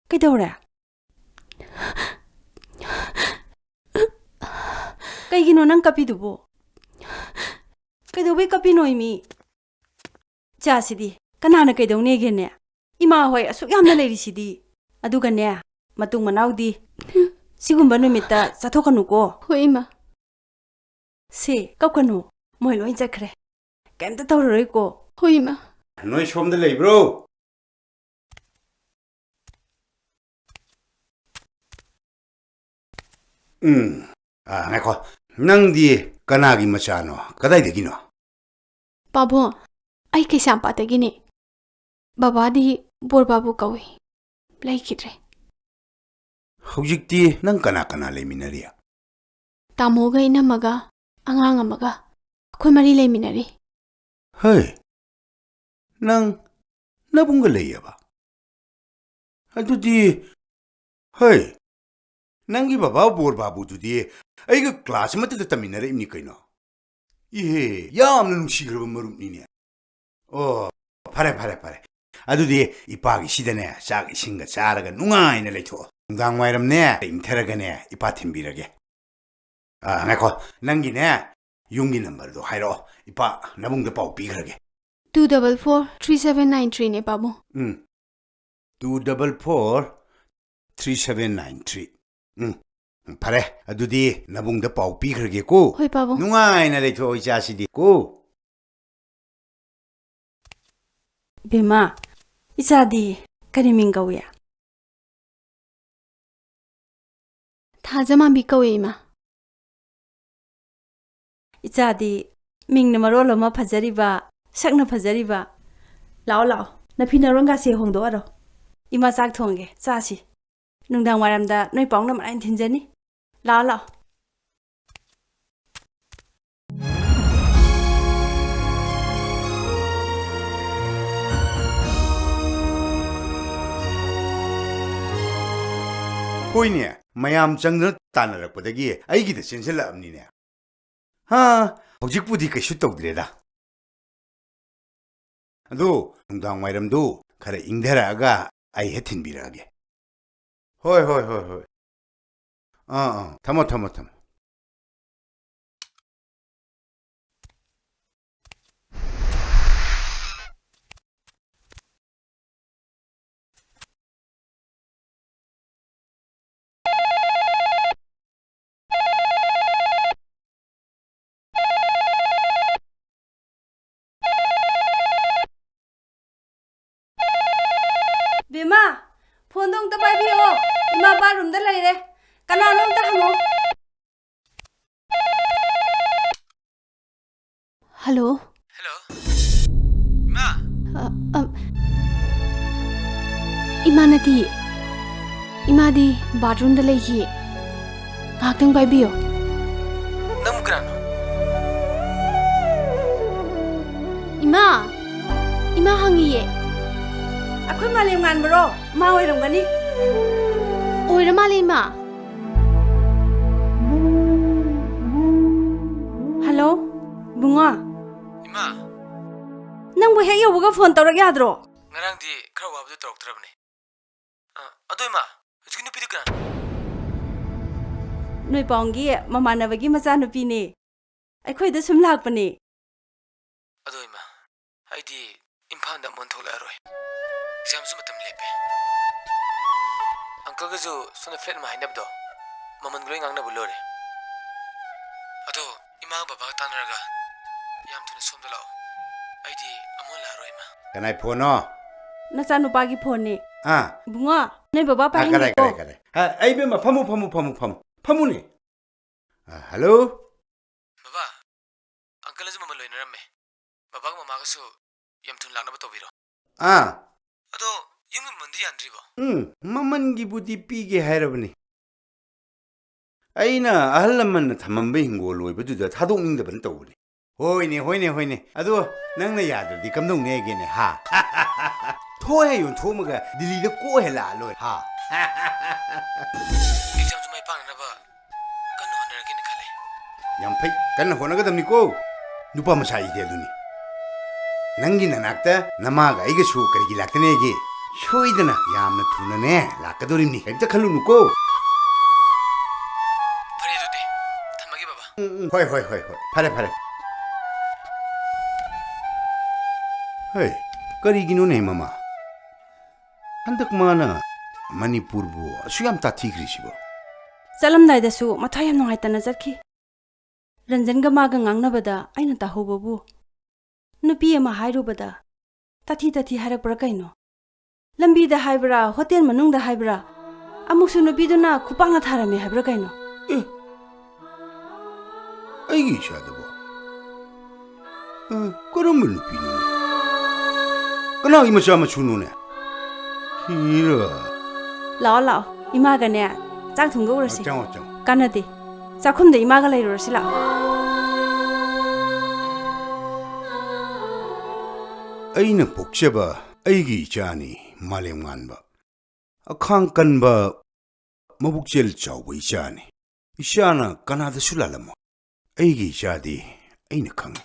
ꯀꯩꯗꯧꯔꯦ? ꯀꯩꯒꯤꯅꯣ ꯅꯪ ꯀꯞꯄꯤꯗꯨꯕꯣ? ꯀꯩꯗꯧꯕꯩ ꯀꯞꯄꯤꯅꯣ ꯏꯃꯤ? ꯏꯆꯥꯁꯤꯗꯤ ꯀꯅꯥꯅ ꯀꯩꯗꯧꯅꯦꯒꯦꯅꯦ? ꯏꯃꯥ ꯍꯣꯏ ꯑꯁꯨꯛ ꯌꯥꯝꯅ ꯂꯩꯔꯤꯁꯤꯗꯤ꯫ ꯑꯗꯨꯒꯅꯦ, ꯃꯇꯨꯡ ꯃꯅꯥꯎꯗꯤ ꯁꯤꯒꯨꯝꯕ ꯅꯨꯃꯤꯠꯇ ꯆꯠꯊꯣꯛꯀꯅꯨꯀꯣ꯫ ꯍꯣꯏ, ꯏꯃꯥ꯫ ꯁꯦ, ꯀꯞꯀꯅꯨ꯫ ꯃꯣꯏ ꯂꯣꯏ ꯆꯠꯈ꯭ꯔꯦ꯫ ꯀꯩꯝꯇ ꯇꯧꯔꯔꯣꯏꯀꯣ꯫ ꯍꯣꯏ, ꯏꯃꯥ꯫ ꯅꯣꯏ ꯁꯣꯝꯗ ꯂꯩꯕ꯭ꯔꯣ? ꯎꯝ꯫ ꯑꯥ, ꯉꯥꯏꯈꯣ꯫ ꯅꯪꯗꯤ ꯀꯅꯥꯒꯤ ꯃꯆꯥꯅꯣ? ꯀꯗꯥꯏꯗꯒꯤꯅꯣ? ꯄꯥꯕꯨꯡ, ꯑꯩ ꯀꯩꯁꯥꯝꯄꯥꯠꯇꯒꯤꯅꯦ꯫ ꯕꯕꯥꯗꯤ ꯕꯣꯔꯕꯥꯕꯨ ꯀꯧꯏ꯫ ꯂꯩꯈꯤꯗ꯭ꯔꯦ꯫ ꯍꯧꯖꯤꯛꯇꯤ ꯅꯪ ꯀꯅꯥ ꯀꯅꯥ ꯂꯩꯃꯤꯟꯅꯔꯤ? ꯇꯥꯃꯣꯒ ꯏꯅꯝꯃꯒ ꯑꯉꯥꯡ ꯑꯃꯒ ꯑꯩꯈꯣꯏ ꯃꯔꯤ ꯂꯩꯃꯤꯟꯅꯔꯤ꯫ ꯍꯩ, ꯅꯪ ꯅꯕꯨꯡꯒ ꯂꯩꯌꯦꯕ? ꯑꯗꯨꯗꯤ, ꯍꯩ, ꯅꯪꯒꯤ ꯕꯕꯥ ꯕꯣꯔ ꯕꯥꯕꯨꯗꯨꯗꯤ ꯑꯩꯒ ꯀ꯭ꯂꯥꯁ ꯑꯃꯠꯇꯗ ꯇꯝꯃꯤꯟꯅꯔꯛꯏꯕꯅꯤ ꯀꯩꯅꯣ꯫ ꯏꯍꯦ, ꯌꯥꯝꯅ ꯅꯨꯡꯁꯤꯈ꯭ꯔꯕ ꯃꯔꯨꯞꯅꯤꯅꯦ꯫ ꯑꯣ, ꯐꯔꯦ, ꯐꯔꯦ, ꯐꯔꯦ꯫ ꯑꯗꯨꯗꯤ ꯏꯄꯥꯒꯤꯁꯤꯗꯅꯦ, ꯆꯥꯛ ꯏꯁꯤꯡꯒ ꯆꯥꯔꯒ ꯅꯨꯡꯉꯥꯏꯅ ꯂꯩꯊꯣꯛꯑꯣ꯫ ꯅꯨꯡꯗꯥꯡ ꯋꯥꯏꯔꯝꯅꯦ, ꯏꯪꯊꯔꯒꯅꯦ, ꯏꯄꯥ ꯊꯤꯟꯕꯤꯔꯒꯦ꯫ ꯑꯥ, ꯉꯥꯏꯈꯣ, ꯅꯪꯒꯤꯅꯦ, ꯌꯨꯝꯒꯤ ꯅꯝꯕꯔꯗꯣ ꯍꯥꯏꯔꯛꯑꯣ꯫ ꯏꯄꯥ ꯅꯕꯨꯡꯗ ꯄꯥꯎ ꯄꯤꯈ꯭ꯔꯒꯦ꯫ Two double four three seven nine three ꯅꯦ, ꯄꯥꯕꯨꯡ꯫ ꯎꯝ, two double four three seven nine three꯫ ꯎꯝ, ꯐꯔꯦ, ꯑꯗꯨꯗꯤ ꯅꯕꯨꯡꯗ ꯄꯥꯎ ꯄꯤꯈ꯭ꯔꯒꯦꯀꯣ꯫ ꯍꯣꯏ, ꯄꯥꯕꯨꯡ꯫ ꯅꯨꯡꯉꯥꯏꯅ ꯂꯩꯊꯣꯛꯑꯣ, ꯏꯆꯥꯁꯤꯗꯤ ꯀꯣ꯫ ꯏꯕꯦꯝꯃ, ꯏꯆꯥꯗꯤ ꯀꯔꯤ ꯃꯤꯡ ꯀꯧꯏ? ꯊꯥꯖꯃꯥꯟꯕꯤ ꯀꯧꯏ, ꯏꯃꯥ꯫ ꯏꯆꯥꯗꯤ ꯃꯤꯡꯅ ꯃꯔꯣꯜ ꯑꯃ ꯐꯖꯔꯤꯕ, ꯁꯛꯅ ꯐꯖꯔꯤꯕ꯫ ꯂꯥꯛꯑꯣ, ꯂꯥꯛꯑꯣ, ꯅꯐꯤ ꯅꯔꯣꯟꯒꯥꯁꯦ ꯍꯣꯡꯗꯣꯛꯑꯔꯣ꯫ ꯏꯃꯥ ꯆꯥꯛ ꯊꯣꯡꯒꯦ, ꯆꯥꯁꯤ꯫ ꯅꯨꯡꯗꯥꯡ ꯋꯥꯏꯔꯝꯗ ꯅꯣꯏ ꯄꯥꯎꯅ ꯃꯔꯥꯏꯅ ꯊꯤꯟꯖꯅꯤ꯫ ꯂꯥꯛꯑꯣ, ꯂꯥꯛꯑꯣ꯫ ꯍꯣꯏꯅꯦ, ꯃꯌꯥꯝ ꯆꯪꯗꯅ ꯇꯥꯟꯅꯔꯛꯄꯗꯒꯤ ꯑꯩꯒꯤꯗ ꯆꯦꯟꯁꯤꯜꯂꯛꯑꯕꯅꯤꯅꯦ꯫ ꯍꯥ, ꯍꯧꯖꯤꯛꯄꯨꯗꯤ ꯀꯩꯁꯨ ꯇꯧꯗ꯭ꯔꯦꯗ꯫ ꯑꯗꯨ ꯅꯨꯡꯗꯥꯡ ꯋꯥꯏꯔꯝꯗꯨ ꯈꯔ ꯏꯪꯊꯔꯛꯑꯒ ꯑꯩ ꯍꯦꯛ ꯊꯤꯟꯕꯤꯔꯛꯑꯒꯦ꯫ ꯍꯣꯏ, ꯍꯣꯏ, ꯍꯣꯏ, ꯍꯣꯏ꯫ ꯑꯥ, ꯑꯥ, ꯊꯝꯃꯣ, ꯊꯝꯃꯣ, ꯊꯝꯃꯣ꯫ ꯕꯦꯝꯃ, ꯐꯣꯟꯗꯣ ꯑꯝꯇ ꯄꯥꯏꯕꯤꯌꯣ꯫ ꯏꯃꯥ ꯕꯥꯠꯔꯨꯝꯗ ꯂꯩꯔꯦ꯫ ꯀꯅꯥꯅꯣ ꯑꯝꯇ ꯍꯪꯉꯣ꯫ ꯍꯜꯂꯣ꯫ ꯍꯜꯂꯣ꯫ ꯏꯃꯥ꯫ ꯑ, ꯑ, ꯏꯃꯥ ꯅꯠꯇꯤꯌꯦ꯫ ꯏꯃꯥꯗꯤ ꯕꯥꯠꯔꯨꯝꯗ ꯂꯩꯈꯤꯌꯦ꯫ ꯉꯥꯏꯍꯥꯛꯇꯪ ꯄꯥꯏꯕꯤꯌꯣ꯫ ꯅꯪꯕꯨ ꯀꯅꯥꯅꯣ? ꯏꯃꯥ! ꯏꯃꯥ ꯍꯪꯉꯤꯌꯦ꯫ ꯑꯩꯈꯣꯏ ꯃꯥꯂꯦꯝ ꯉꯥꯟꯕꯔꯣ? ꯃꯥ ꯑꯣꯏꯔꯝꯒꯅꯤ꯫ ꯑꯣꯏꯔ ꯃꯥꯜꯂꯦ, ꯏꯃꯥ꯫ ꯍꯜꯂꯣ, ꯕꯨꯡꯉꯣ꯫ ꯏꯃꯥ꯫ ꯅꯪꯕꯨ ꯍꯦꯛ ꯌꯧꯕꯒ ꯐꯣꯟ ꯇꯧꯔꯛ ꯌꯥꯗ꯭ꯔꯣ? ꯉꯔꯥꯡꯗꯤ ꯈꯔ ꯋꯥꯕꯗꯨ ꯇꯧꯔꯛꯇ꯭ꯔꯕꯅꯦ꯫ ꯑ, ꯑꯗꯣ ꯏꯃꯥ, ꯍꯧꯖꯤꯛꯀꯤ ꯅꯨꯄꯤꯗꯨ ꯀꯅꯥꯅꯣ? ꯅꯣꯏ ꯄꯥꯎꯡꯒꯤ ꯃꯃꯥꯟꯅꯕꯒꯤ ꯃꯆꯥꯅꯨꯄꯤꯅꯦ꯫ ꯑꯩꯈꯣꯏꯗ ꯁꯨꯝ ꯂꯥꯛꯄꯅꯦ꯫ ꯑꯗꯣ ꯏꯃꯥ, ꯑꯩꯗꯤ ꯏꯝꯐꯥꯜꯗ ꯑꯃꯨꯛ ꯍꯟꯅ ꯊꯣꯛꯂꯛꯑꯔꯣꯏ꯫ ꯑꯦꯛꯖꯥꯝꯁꯨ ꯃꯇꯝ ꯂꯦꯞꯄꯦ꯫ ꯑꯪꯀꯜꯒꯁꯨ ꯁꯣꯝꯗ ꯐ꯭ꯂꯦꯠ ꯑꯃ ꯍꯥꯏꯅꯕꯗꯣ, ꯃꯃꯜꯒ ꯂꯣꯏ ꯉꯥꯡꯅꯕ ꯂꯣꯏꯔꯦ꯫ ꯑꯗꯣ ꯏꯃꯥꯒ ꯕꯕꯥꯒ ꯇꯥꯟꯅꯔꯒ ꯌꯥꯝ ꯊꯨꯅ ꯁꯣꯝꯗ ꯂꯥꯛꯑꯣ꯫ ꯑꯩꯗꯤ ꯑꯃꯨꯛ ꯍꯟꯅ ꯂꯥꯛꯑꯔꯣꯏ, ꯏꯃꯥ꯫ ꯀꯅꯥꯏ ꯐꯣꯟꯅꯣ? ꯅꯆꯥꯅꯨꯄꯥꯒꯤ ꯐꯣꯟꯅꯦ꯫ ꯑꯥ꯫ ꯕꯨꯡꯉꯣ, ꯅꯣꯏ ꯕꯕꯥ ꯑꯥ, ꯀꯗꯥꯏ, ꯄꯥꯏꯅꯤꯡꯗꯦꯀꯣ? ꯀꯗꯥꯏ, ꯀꯗꯥꯏ? ꯑꯥ, ꯑꯩ ꯏꯕꯦꯝꯃ, ꯐꯝꯃꯨ, ꯐꯝꯃꯨ, ꯐꯝꯃꯨ, ꯐꯝꯃꯨ꯫ ꯐꯝꯃꯨꯅꯦ꯫ ꯑꯥ, ꯍꯜꯂꯣ? ꯕꯕꯥ, ꯑꯪꯀꯜꯅꯁꯨ ꯃꯃꯜ ꯂꯣꯏꯅꯔꯝꯃꯦ꯫ ꯕꯕꯥꯒ ꯃꯃꯥꯒꯁꯨ ꯌꯥꯝ ꯊꯨꯅ ꯂꯥꯛꯅꯕ ꯇꯧꯕꯤꯔꯣ꯫ ꯑꯥ꯫ ꯑꯗꯣ ꯌꯨꯝꯒꯤ ꯃꯃꯜꯗꯤ ꯌꯥꯟꯗ꯭ꯔꯤꯕꯣ? ꯎꯝ, ꯃꯃꯜꯒꯤꯕꯨꯗꯤ ꯄꯤꯒꯦ ꯍꯥꯏꯔꯕꯅꯤ꯫ ꯑꯩꯅ ꯑꯍꯜ ꯂꯃꯟꯅ ꯊꯝꯃꯝꯕ ꯍꯤꯡꯒꯣꯜ ꯑꯣꯏꯕꯗꯨꯗ ꯊꯥꯗꯣꯛꯅꯤꯡꯗꯕꯅ ꯇꯧꯕꯅꯤ꯫ ꯍꯣꯏꯅꯦ, ꯍꯣꯏꯅꯦ, ꯍꯣꯏꯅꯦ꯫ ꯑꯗꯣ ꯅꯪꯅ ꯌꯥꯗ꯭ꯔꯗꯤ ꯀꯝꯗꯧꯅꯤ ꯍꯥꯏꯒꯦꯅꯦ, ꯍꯥ? ꯊꯣꯛꯍꯦ ꯌꯣꯟꯊꯣꯛꯑꯝꯃꯒ ꯗꯤꯜꯂꯤꯗ ꯀꯣꯛꯍꯦ ꯂꯥꯛꯑ ꯂꯣꯏꯔꯦ, ꯍꯥ? ꯑꯦꯛꯖꯥꯝꯁꯨ ꯃꯥꯏ ꯄꯥꯛꯅꯅꯕ ꯀꯟꯅ ꯍꯣꯠꯅꯔꯒꯦꯅ ꯈꯜꯂꯦ꯫ ꯌꯥꯝ ꯐꯩ, ꯀꯟꯅ ꯍꯣꯠꯅꯒꯗꯕꯅꯤꯀꯣ꯫ ꯅꯨꯄꯥ ꯃꯆꯥ ꯑꯩꯗꯤ ꯑꯗꯨꯅꯤ꯫ ꯅꯪꯒꯤ ꯅꯅꯥꯛꯇ ꯅꯃꯥꯒ ꯑꯩꯒꯁꯨ ꯀꯔꯤꯒꯤ ꯂꯥꯛꯇꯅꯦꯒꯦ? ꯁꯣꯏꯗꯅ ꯌꯥꯝꯅ ꯊꯨꯅꯅꯦ ꯂꯥꯛꯀꯗꯧꯔꯤꯕꯅꯤ, ꯀꯩꯝꯇ ꯈꯜꯂꯨꯅꯨꯀꯣ꯫ ꯐꯔꯦ ꯑꯗꯨꯗꯤ, ꯊꯝꯃꯒꯦ ꯕꯕꯥ꯫ ꯎꯝ, ꯎꯝ, ꯍꯣꯏ, ꯍꯣꯏ, ꯍꯣꯏ, ꯍꯣꯏ, ꯐꯔꯦ, ꯐꯔꯦ꯫ ꯍꯩ, ꯀꯔꯤꯒꯤꯅꯣꯅꯦ ꯃꯃꯥ? ꯍꯟꯗꯛ ꯃꯥꯅ ꯃꯅꯤꯄꯨꯔꯕꯨ ꯑꯁꯨꯛ ꯌꯥꯝ ꯇꯥꯊꯤꯈ꯭ꯔꯤꯁꯤꯕꯣ? ꯆꯠꯂꯝꯗꯥꯏꯗꯁꯨ ꯃꯊ꯭ꯋꯥꯏ ꯌꯥꯝ ꯅꯨꯡꯉꯥꯏꯇꯅ ꯆꯠꯈꯤ꯫ ꯔꯟꯖꯟꯒ ꯃꯥꯒ ꯉꯥꯡꯅꯕꯗ ꯑꯩꯅ ꯇꯥꯍꯧꯕꯕꯨ, ꯅꯨꯄꯤ ꯑꯃ ꯍꯥꯏꯔꯨꯕꯗ ꯇꯥꯊꯤ ꯇꯥꯊꯤ ꯍꯥꯏꯔꯛꯄ꯭ꯔꯥ ꯀꯩꯅꯣ? ꯂꯝꯕꯤꯗ ꯍꯥꯏꯕ꯭ꯔꯥ, ꯍꯣꯇꯦꯜ ꯃꯅꯨꯡꯗ ꯍꯥꯏꯕ꯭ꯔꯥ, ꯑꯃꯨꯛꯁꯨ ꯅꯨꯄꯤꯗꯨꯅ ꯈꯨꯄꯥꯛꯅ ꯊꯥꯔꯝꯃꯦ ꯍꯥꯏꯕ꯭ꯔꯥ ꯀꯩꯅꯣ? ꯑꯦ, ꯑꯩꯒꯤ ꯏꯆꯥꯗꯨꯕꯣ? ꯑ, ꯀꯔꯝꯕ ꯅꯨꯄꯤꯅꯣꯅꯦ? ꯀꯅꯥꯒꯤ ꯃꯆꯥ ꯃꯁꯨꯅꯣꯅꯦ? ꯍꯤꯔꯥ꯫ ꯂꯥꯛꯑꯣ, ꯂꯥꯛꯑꯣ꯫ ꯏꯃꯥꯒꯅꯦ ꯆꯥꯛ ꯊꯣꯡꯗꯣꯛꯎꯔꯁꯤ꯫ ꯆꯪꯉꯣ, ꯆꯪꯉꯣ꯫ ꯀꯥꯟꯅꯗꯦ꯫ ꯆꯥꯛꯈꯨꯝꯗ ꯏꯃꯥꯒ ꯂꯩꯔꯨꯔꯁꯤ ꯂꯥꯛꯑꯣ꯫ ꯑꯩꯅ ꯄꯣꯛꯆꯕ ꯑꯩꯒꯤ ꯏꯆꯥꯅꯤ, ꯃꯥꯂꯦꯝꯉꯥꯟꯕ꯫ ꯑꯈꯥꯡ ꯀꯟꯕ, ꯃꯕꯨꯛꯆꯦꯜ ꯆꯥꯎꯕ ꯏꯆꯥꯅꯤ꯫ ꯏꯆꯥꯅ ꯀꯅꯥꯗꯁꯨ ꯂꯥꯜꯂꯝꯃꯣꯏ꯫ ꯑꯩꯒꯤ ꯏꯆꯥꯗꯤ ꯑꯩꯅ ꯈꯪꯉꯤ꯫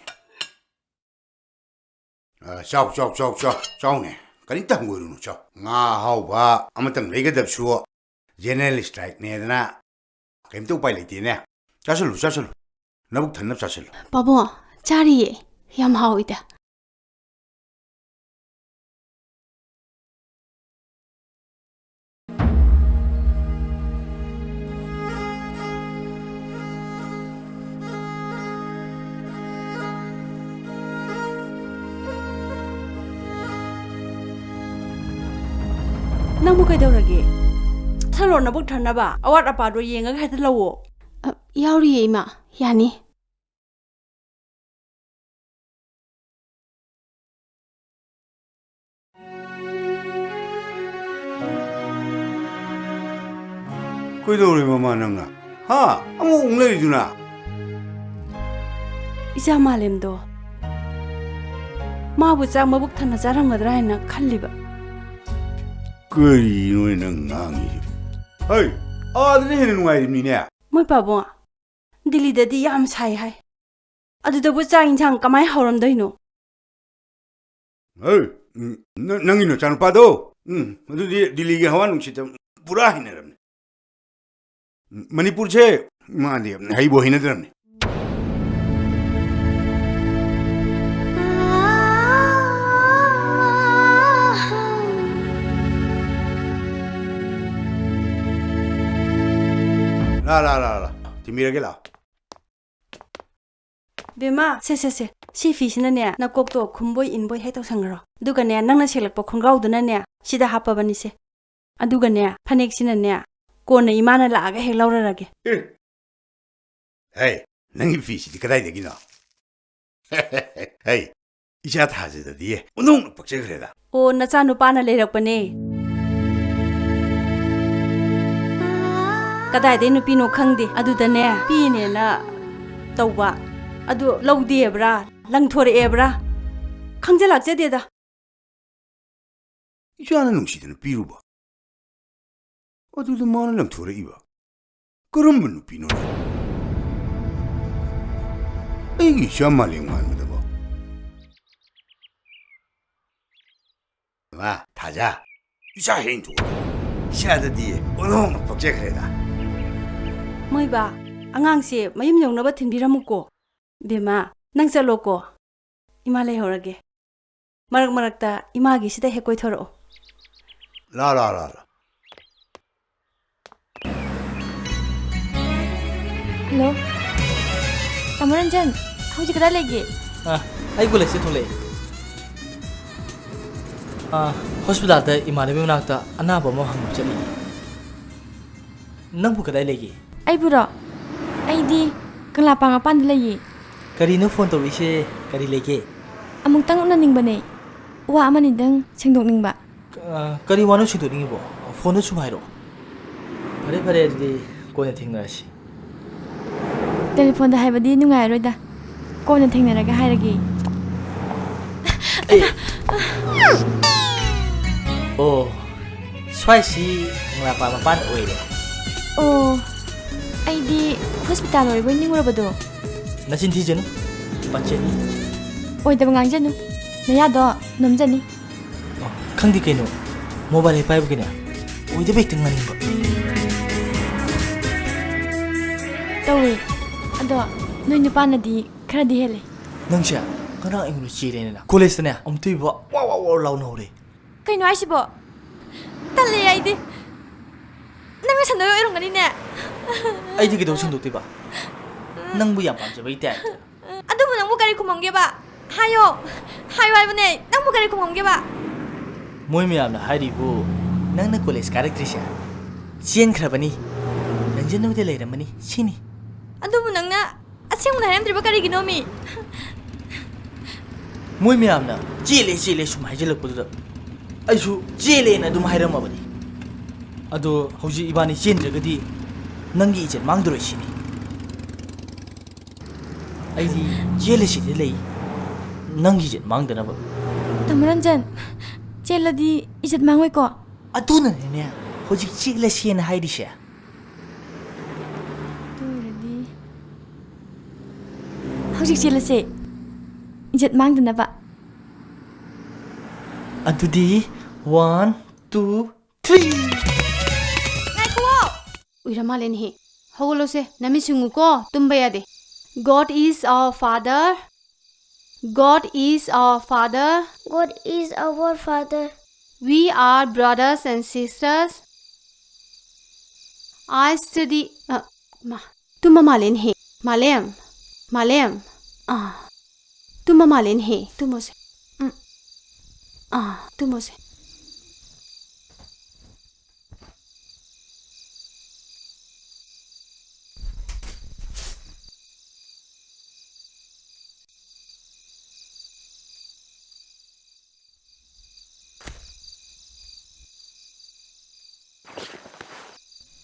ꯑ, ꯆꯥꯎ, ꯆꯥꯎ, ꯆꯥꯎ, ꯆꯥꯎ, ꯆꯥꯎꯅꯦ꯫ ꯀꯔꯤꯝꯇ ꯍꯪꯒꯣꯏꯔꯨꯅꯨ, ꯆꯥꯎ꯫ ꯉꯥ ꯑꯍꯥꯎꯕ ꯑꯃꯇꯪ ꯂꯩꯒꯗꯕꯁꯨ general strikeꯅꯦꯗꯅ ꯀꯔꯤꯝꯇ ꯎꯄꯥꯏ ꯂꯩꯇꯦꯅꯦ꯫ ꯆꯥꯁꯤꯜꯂꯨ, ꯆꯥꯁꯤꯜꯂꯨ꯫ ꯅꯕꯨꯛ ꯊꯟꯅꯕ ꯆꯥꯁꯤꯜꯂꯨ꯫ ꯄꯥꯕꯨꯡ, ꯆꯥꯔꯤꯌꯦ꯫ ꯌꯥꯝ ꯍꯥꯎꯋꯤꯗ꯫ ꯅꯪꯕꯨ ꯀꯩꯗꯧꯔꯒꯦ? ꯆꯠꯂꯣ, ꯅꯕꯨꯛ ꯊꯟꯅꯕ ꯑꯋꯥꯠ ꯑꯄꯥꯗꯣ ꯌꯦꯡꯉꯒ ꯍꯦꯛꯇ ꯂꯧꯋꯣ꯫ ꯑ, ꯌꯥꯎꯔꯤꯌꯦ, ꯏꯃꯥ꯫ ꯌꯥꯅꯤ꯫ ꯀꯩꯗꯧꯔꯦ ꯃꯃꯥ ꯅꯪꯅ? ꯍꯥ? ꯑꯃꯨꯛ ꯑꯃꯨꯛ ꯂꯩꯔꯤꯗꯨꯅ? ꯏꯆꯥ ꯃꯥꯂꯦꯝꯗꯣ, ꯃꯥꯕꯨ ꯆꯥꯛ ꯃꯕꯨꯛ ꯊꯟꯅ ꯆꯥꯔꯝꯒꯗ꯭ꯔꯥ ꯍꯥꯏꯅ ꯈꯜꯂꯤꯕ꯫ ꯀꯔꯤꯅꯣ ꯅꯪ ꯉꯥꯡꯉꯤꯁꯤꯕꯣ? ꯍꯩ, ꯑꯥꯗꯅ ꯍꯦꯟꯅ ꯅꯨꯡꯉꯥꯏꯔꯤꯕꯅꯤꯅꯦ꯫ ꯃꯣꯏ ꯄꯥꯕꯨꯡ, ꯗꯤꯜꯂꯤꯗꯗꯤ ꯌꯥꯝ ꯁꯥꯏ ꯍꯥꯏ꯫ ꯑꯗꯨꯗꯕꯨ ꯆꯥꯛ ꯏꯟꯁꯥꯡ ꯀꯃꯥꯏ ꯍꯥꯎꯔꯝꯗꯣꯏꯅꯣ? ꯍꯩ, ꯎꯝ, ꯅ-, ꯅꯪꯒꯤ ꯅꯆꯥꯅꯨꯄꯥꯗꯣ, ꯎꯝ, ꯑꯗꯨꯗꯤ ꯗꯤꯜꯂꯤꯒꯤ ꯍꯋꯥ ꯅꯨꯡꯁꯤꯠꯇ ꯄꯨꯔꯥ ꯍꯩꯅꯔꯕꯅꯤ꯫ ꯎꯝ, ꯃꯅꯤꯄꯨꯔꯁꯦ ꯃꯥꯗꯤ ꯍꯩꯕꯨ ꯍꯩꯅꯗ꯭ꯔꯕꯅꯤ꯫ ꯂꯥ, ꯂꯥ, ꯂꯥ, ꯂꯥ꯫ ꯊꯤꯟꯕꯤꯔꯒꯦ, ꯂꯥ꯫ ꯕꯦꯝꯃ, ꯁꯦ, ꯁꯦ, ꯁꯦ꯫ ꯁꯤ ꯐꯤꯁꯤꯅꯅꯦ, ꯅꯀꯣꯛꯇꯣ ꯈꯨꯝꯕꯣꯏ ꯏꯟꯕꯣꯏ ꯍꯦꯛ ꯇꯧꯁꯟꯈ꯭ꯔꯣ꯫ ꯑꯗꯨꯒꯅꯦ, ꯅꯪꯅ ꯁꯦꯠꯂꯛꯄ ꯈꯣꯡꯒ꯭ꯔꯥꯎꯗꯨꯅꯅꯦ, ꯁꯤꯗ ꯍꯥꯞꯄꯕꯅꯤꯁꯦ꯫ ꯑꯗꯨꯒꯅꯦ, ꯐꯅꯦꯛꯁꯤꯅꯅꯦ, ꯀꯣꯟꯅ ꯏꯃꯥꯅ ꯂꯥꯛꯑꯒ ꯍꯦꯛ ꯂꯧꯔꯔꯒꯦ꯫ ꯑꯦ! ꯍꯦ, ꯅꯪꯒꯤ ꯐꯤꯁꯤꯗꯤ ꯀꯗꯥꯏꯗꯒꯤꯅꯣ? ꯍꯦ, ꯏꯆꯥ ꯊꯥꯖꯗꯗꯤꯌꯦ, ꯑꯣꯟꯊꯣꯛꯅ ꯄꯛꯆꯈ꯭ꯔꯦꯗ꯫ ꯑꯣ, ꯅꯆꯥꯅꯨꯄꯥꯅ ꯂꯩꯔꯛꯄꯅꯦ꯫ ꯀꯗꯥꯏꯗꯩ ꯅꯨꯄꯤꯅꯣ ꯈꯪꯗꯦ, ꯑꯗꯨꯗꯅꯦ, ꯄꯤꯅꯦꯅ ꯇꯧꯕ꯫ ꯑꯗꯨ ꯂꯧꯗꯦꯕ꯭ꯔꯥ, ꯂꯪꯊꯣꯔꯛꯑꯦꯕ꯭ꯔꯥ? ꯈꯪꯖ ꯂꯥꯛꯆꯗꯦꯗ꯫ ꯏꯆꯥꯅ ꯅꯨꯡꯁꯤꯗꯅ ꯄꯤꯔꯨꯕ, ꯑꯗꯨꯗ ꯃꯥꯅ ꯂꯪꯊꯣꯔꯛꯏꯕ꯫ ꯀꯔꯝꯕ ꯅꯨꯄꯤꯅꯣꯅꯦ? ꯑꯩꯒꯤ ꯏꯆꯥ ꯃꯥꯂꯦꯝ ꯉꯥꯟꯕꯗꯕꯣ꯫ ꯃꯥ, ꯊꯥꯖ, ꯏꯆꯥ ꯍꯦꯛ ꯏꯟꯊꯣꯛꯑꯣ꯫ ꯏꯆꯥꯗꯗꯤ ꯑꯣꯟꯊꯣꯛꯅ ꯄꯛꯆꯈ꯭ꯔꯦꯗ꯫ ꯃꯣꯏꯕꯥ, ꯑꯉꯥꯡꯁꯦ ꯃꯌꯨꯝ ꯌꯧꯅꯕ ꯊꯤꯟꯕꯤꯔꯝꯃꯨꯀꯣ꯫ ꯕꯦꯝꯃ, ꯅꯪ ꯆꯠꯂꯣꯀꯣ꯫ ꯏꯃꯥ ꯂꯩꯍꯧꯔꯒꯦ꯫ ꯃꯔꯛ ꯃꯔꯛꯇ ꯏꯃꯥꯒꯤꯁꯤꯗ ꯍꯦꯛ ꯀꯣꯏꯊꯣꯔꯛꯑꯣ꯫ ꯂꯥ, ꯂꯥ, ꯂꯥ, ꯂꯥ꯫ ꯍꯜꯂꯣ꯫ ꯇꯥꯃꯣ ꯔꯟꯖꯟ, ꯍꯧꯖꯤꯛ ꯀꯗꯥꯏ ꯂꯩꯒꯦ? ꯑ, ꯑꯩ ꯀꯣꯂꯦꯖꯇ ꯊꯣꯛꯂꯛꯑꯦ꯫ ꯑ, ꯍꯣꯁꯄꯤꯇꯥꯜꯗ ꯏꯃꯥꯟꯅꯕꯤ ꯃꯅꯥꯛꯇ ꯑꯅꯥꯕ ꯑꯃ ꯍꯪꯕ ꯆꯠꯂꯤ꯫ ꯅꯪꯕꯨ ꯀꯗꯥꯏ ꯂꯩꯒꯦ? ꯑꯩꯕꯨꯔꯣ? ꯑꯩꯗꯤ ꯀꯪꯂꯥ ꯄꯥꯡ ꯃꯄꯥꯟꯗ ꯂꯩꯌꯦ꯫ ꯀꯔꯤꯅꯣ ꯐꯣꯟ ꯇꯧꯔꯛꯏꯁꯦ? ꯀꯔꯤ ꯂꯩꯒꯦ? ꯑꯃꯨꯛꯇꯪ ꯎꯅꯅꯤꯡꯕꯅꯦ꯫ ꯋꯥ ꯑꯃꯅꯤꯗꯪ ꯁꯦꯡꯗꯣꯛꯅꯤꯡꯕ꯫ ꯑ, ꯀꯔꯤ ꯋꯥꯅꯣ ꯁꯦꯡꯗꯣꯛꯅꯤꯡꯉꯤꯕꯣ? ꯐꯣꯟꯗ ꯁꯨꯝ ꯍꯥꯏꯔꯛꯑꯣ꯫ ꯐꯔꯦ, ꯐꯔꯦ, ꯑꯗꯨꯗꯤ ꯀꯣꯟꯅ ꯊꯦꯡꯅꯔꯁꯤ꯫ ꯇꯦꯂꯤꯐꯣꯟꯗ ꯍꯥꯏꯕꯗꯤ ꯅꯨꯡꯉꯥꯏꯔꯔꯣꯏꯗ꯫ ꯀꯣꯟꯅ ꯊꯦꯡꯅꯔꯒ ꯍꯥꯏꯔꯒꯦ꯫ ꯑꯦ꯫ ꯑꯣ, ꯁ꯭ꯋꯥꯏꯁꯤ ꯀꯪꯂꯥ ꯄꯥꯟ ꯃꯄꯥꯟ ꯑꯣꯏꯔꯦ꯫ ꯑꯣ, ꯑꯩꯗꯤ ꯍꯣꯁꯄꯤꯇꯥꯜ ꯑꯣꯏꯔꯕꯣꯏ ꯅꯤꯡꯉꯨꯔꯕꯗꯣ꯫ ꯅꯆꯤꯟ ꯊꯤꯖꯅꯨ, ꯄꯠꯆꯅꯤ꯫ ꯑꯣꯏꯗꯕ ꯉꯥꯡꯖꯅꯨ, ꯅꯌꯥꯗꯣ ꯅꯣꯝꯖꯅꯤ꯫ ꯈꯪꯗꯦ ꯀꯩꯅꯣ, ꯃꯣꯕꯥꯏꯜ ꯍꯦꯛ ꯄꯥꯏꯕꯒꯤꯅꯦ, ꯑꯣꯏꯗꯕ ꯍꯦꯛꯇ ꯉꯥꯡꯅꯤꯡꯕ꯫ ꯇꯧꯋꯦ꯫ ꯑꯗꯣ ꯅꯣꯏ ꯅꯨꯄꯥꯅꯗꯤ ꯈꯔꯗꯤ ꯍꯦꯜꯂꯦ꯫ ꯅꯪꯁꯦ ꯉꯔꯥꯡ ꯑꯩꯉꯣꯟꯗ ꯆꯦꯜꯂꯦꯅ ꯀꯣꯂꯦꯖꯇꯅꯦ ꯑꯃꯨꯛꯇꯣꯏꯕ ꯋꯥ ꯋꯥ ꯋꯥ ꯂꯥꯎꯅ ꯍꯧꯔꯦ꯫ ꯀꯩꯅꯣ ꯍꯥꯏꯁꯤꯕꯣ? ꯇꯜꯂꯦ ꯑꯩꯗꯤ꯫ ꯅꯪꯅ ꯁꯟꯗꯣꯏ ꯑꯣꯏꯔꯝꯒꯅꯤꯅꯦ꯫ ꯑꯩꯗꯤ ꯀꯩꯗꯧ ꯁꯟꯗꯣꯛꯇꯣꯏꯕ? ꯅꯪꯕꯨ ꯌꯥꯝ ꯄꯥꯝꯖꯕꯩ ꯇꯥꯏꯞꯇ꯫ ꯑꯗꯨꯕꯨ ꯅꯪꯕꯨ ꯀꯔꯤ ꯈꯨꯝꯃꯝꯒꯦꯕ? ꯍꯥꯏꯌꯣ, ꯍꯥꯏꯌꯣ ꯍꯥꯏꯕꯅꯦ, ꯅꯪꯕꯨ ꯀꯔꯤ ꯈꯨꯝꯃꯝꯒꯦꯕ? ꯃꯣꯏ ꯃꯌꯥꯝꯅ ꯍꯥꯏꯔꯤꯕꯨ ꯅꯪꯅ ꯀꯣꯂꯦꯖ ꯀꯥꯔꯛꯇ꯭ꯔꯤꯁꯦ ꯆꯦꯟꯈ꯭ꯔꯕꯅꯤ, ꯔꯟꯖꯟ ꯍꯣꯏꯗ ꯂꯩꯔꯝꯃꯅꯤ ꯁꯤꯅꯤ꯫ ꯑꯗꯨꯕꯨ ꯅꯪꯅ ꯑꯁꯦꯡꯕꯗ ꯍꯥꯏꯔꯝꯗ꯭ꯔꯤꯕ ꯀꯔꯤꯒꯤꯅꯣ ꯃꯤ? ꯃꯣꯏ ꯃꯌꯥꯝꯅ "ꯆꯦꯜꯂꯦ, ꯆꯦꯜꯂꯦ" ꯁꯨꯝ ꯍꯥꯏꯖꯤꯜꯂꯛꯄꯗꯨꯗ ꯑꯩꯁꯨ "ꯆꯦꯜꯂꯦꯅ" ꯑꯗꯨꯝ ꯍꯥꯏꯔꯝꯃꯕꯅꯤ꯫ ꯑꯗꯣ ꯍꯧꯖꯤꯛ ꯏꯕꯥꯅꯤ ꯆꯦꯟꯗ꯭ꯔꯒꯗꯤ ꯅꯪꯒꯤ ꯏꯖꯠ ꯃꯥꯡꯗꯣꯔꯦ ꯁꯤꯅꯤ꯫ ꯑꯩꯗꯤ ꯆꯦꯜꯂꯁꯤꯗꯤ ꯂꯩ, ꯅꯪꯒꯤ ꯏꯖꯠ ꯃꯥꯡꯗꯅꯕ꯫ ꯇꯥꯃꯣ ꯔꯟꯖꯟ, ꯆꯦꯜꯂꯗꯤ ꯏꯖꯠ ꯃꯥꯡꯉꯣꯏꯀꯣ? ꯑꯗꯨꯅꯅꯤꯅꯦ ꯍꯧꯖꯤꯛ ꯆꯦꯜꯂꯁꯦꯅ ꯍꯥꯏꯔꯤꯁꯦ꯫ ꯑꯗꯨ ꯑꯣꯏꯔꯗꯤ ꯍꯧꯖꯤꯛ ꯆꯦꯜꯂꯁꯦ, ꯏꯖꯠ ꯃꯥꯡꯗꯅꯕ꯫ ꯑꯗꯨꯗꯤ one, two, three꯫ ꯉꯥꯏꯈꯨꯋꯣ! ꯎꯏꯔ ꯃꯥꯜꯂꯦꯅꯦꯍꯦ꯫ ꯍꯧꯒꯠꯂꯣꯁꯦ, ꯅꯃꯤꯠ ꯁꯤꯡꯉꯨꯀꯣ, ꯇꯨꯝꯕ ꯌꯥꯗꯦ꯫ God is our Father. God is our Father. God is our Father. We are brothers and sisters. I study, ꯑ, ꯃꯥ, ꯇꯨꯝꯕ ꯃꯥꯜꯂꯦꯅꯦꯍꯦ꯫ ꯃꯥꯂꯦꯝ, ꯃꯥꯂꯦꯝ, ꯑꯥ, ꯇꯨꯝꯕ ꯃꯥꯜꯂꯦꯅꯦꯍꯦ꯫ ꯇꯨꯝꯃꯣꯁꯦ꯫ ꯎꯝ, ꯑꯥ, ꯇꯨꯝꯃꯣꯁꯦ꯫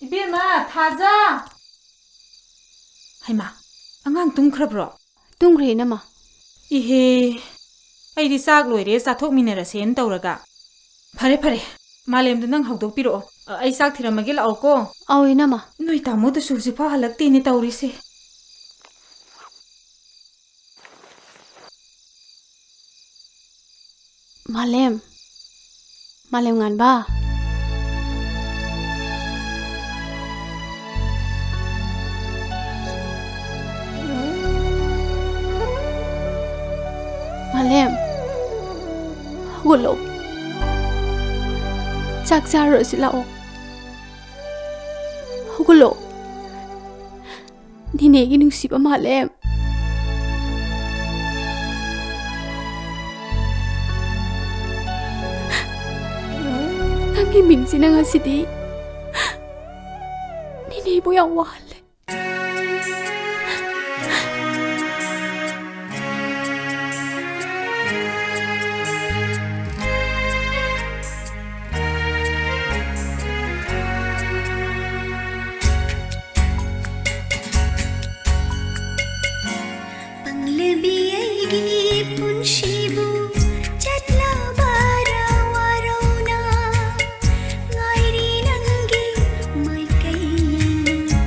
ꯏꯕꯦꯝꯃ, ꯊꯥꯖ! ꯍꯩꯃꯥ, ꯑꯉꯥꯡ ꯇꯨꯝꯈ꯭ꯔꯕ꯭ꯔꯣ? ꯇꯨꯝꯈ꯭ꯔꯦ, ꯏꯅꯝꯃ꯫ ꯏꯍꯦ, ꯑꯩꯗꯤ ꯆꯥꯛ ꯂꯣꯏꯔꯦ, ꯆꯥꯊꯣꯛꯃꯤꯟꯅꯔꯁꯦꯅ ꯇꯧꯔꯒ꯫ ꯐꯔꯦ, ꯐꯔꯦ, ꯃꯥꯂꯦꯝꯗꯣ ꯅꯪ ꯍꯧꯗꯣꯛꯄꯤꯔꯛꯑꯣ꯫ ꯑ, ꯑꯩ ꯆꯥꯛ ꯊꯤꯔꯝꯃꯒꯦ, ꯂꯥꯛꯑꯣꯀꯣ꯫ ꯑꯧ, ꯏꯅꯝꯃ꯫ ꯅꯣꯏ ꯇꯥꯃꯣꯗꯨꯁꯨ ꯍꯧꯖꯤꯛꯐꯥꯎ ꯍꯜꯂꯛꯇꯦꯅꯦ ꯇꯧꯔꯤꯁꯦ꯫ ꯃꯥꯂꯦꯝ, ꯃꯥꯂꯦꯝꯉꯥꯟꯕ꯫ ꯃꯥꯂꯦꯝ, ꯍꯧꯒꯠꯂꯣ꯫ ꯆꯥꯛ ꯆꯥꯔꯨꯔꯁꯤ ꯂꯥꯛꯑꯣ꯫ ꯍꯧꯒꯠꯂꯣ꯫ ꯅꯦꯅꯦꯒꯤ ꯅꯨꯡꯁꯤꯕ ꯃꯥꯂꯦꯝ꯫ ꯅꯪꯒꯤ ꯃꯤꯡꯁꯤꯅ ꯉꯁꯤꯗꯤ ꯅꯦꯅꯦꯕꯨ ꯌꯥꯝ ꯋꯥꯍꯜꯂꯦ꯫ ꯄꯥꯡꯂꯕꯤ ꯑꯩꯒꯤ ꯄꯨꯟꯁꯤꯕꯨ ꯆꯠꯂꯕꯔꯥ ꯋꯥꯔꯧꯅ? ꯉꯥꯏꯔꯤ ꯅꯪꯒꯤ ꯃꯥꯏꯀꯩ ꯌꯦꯡꯅ꯫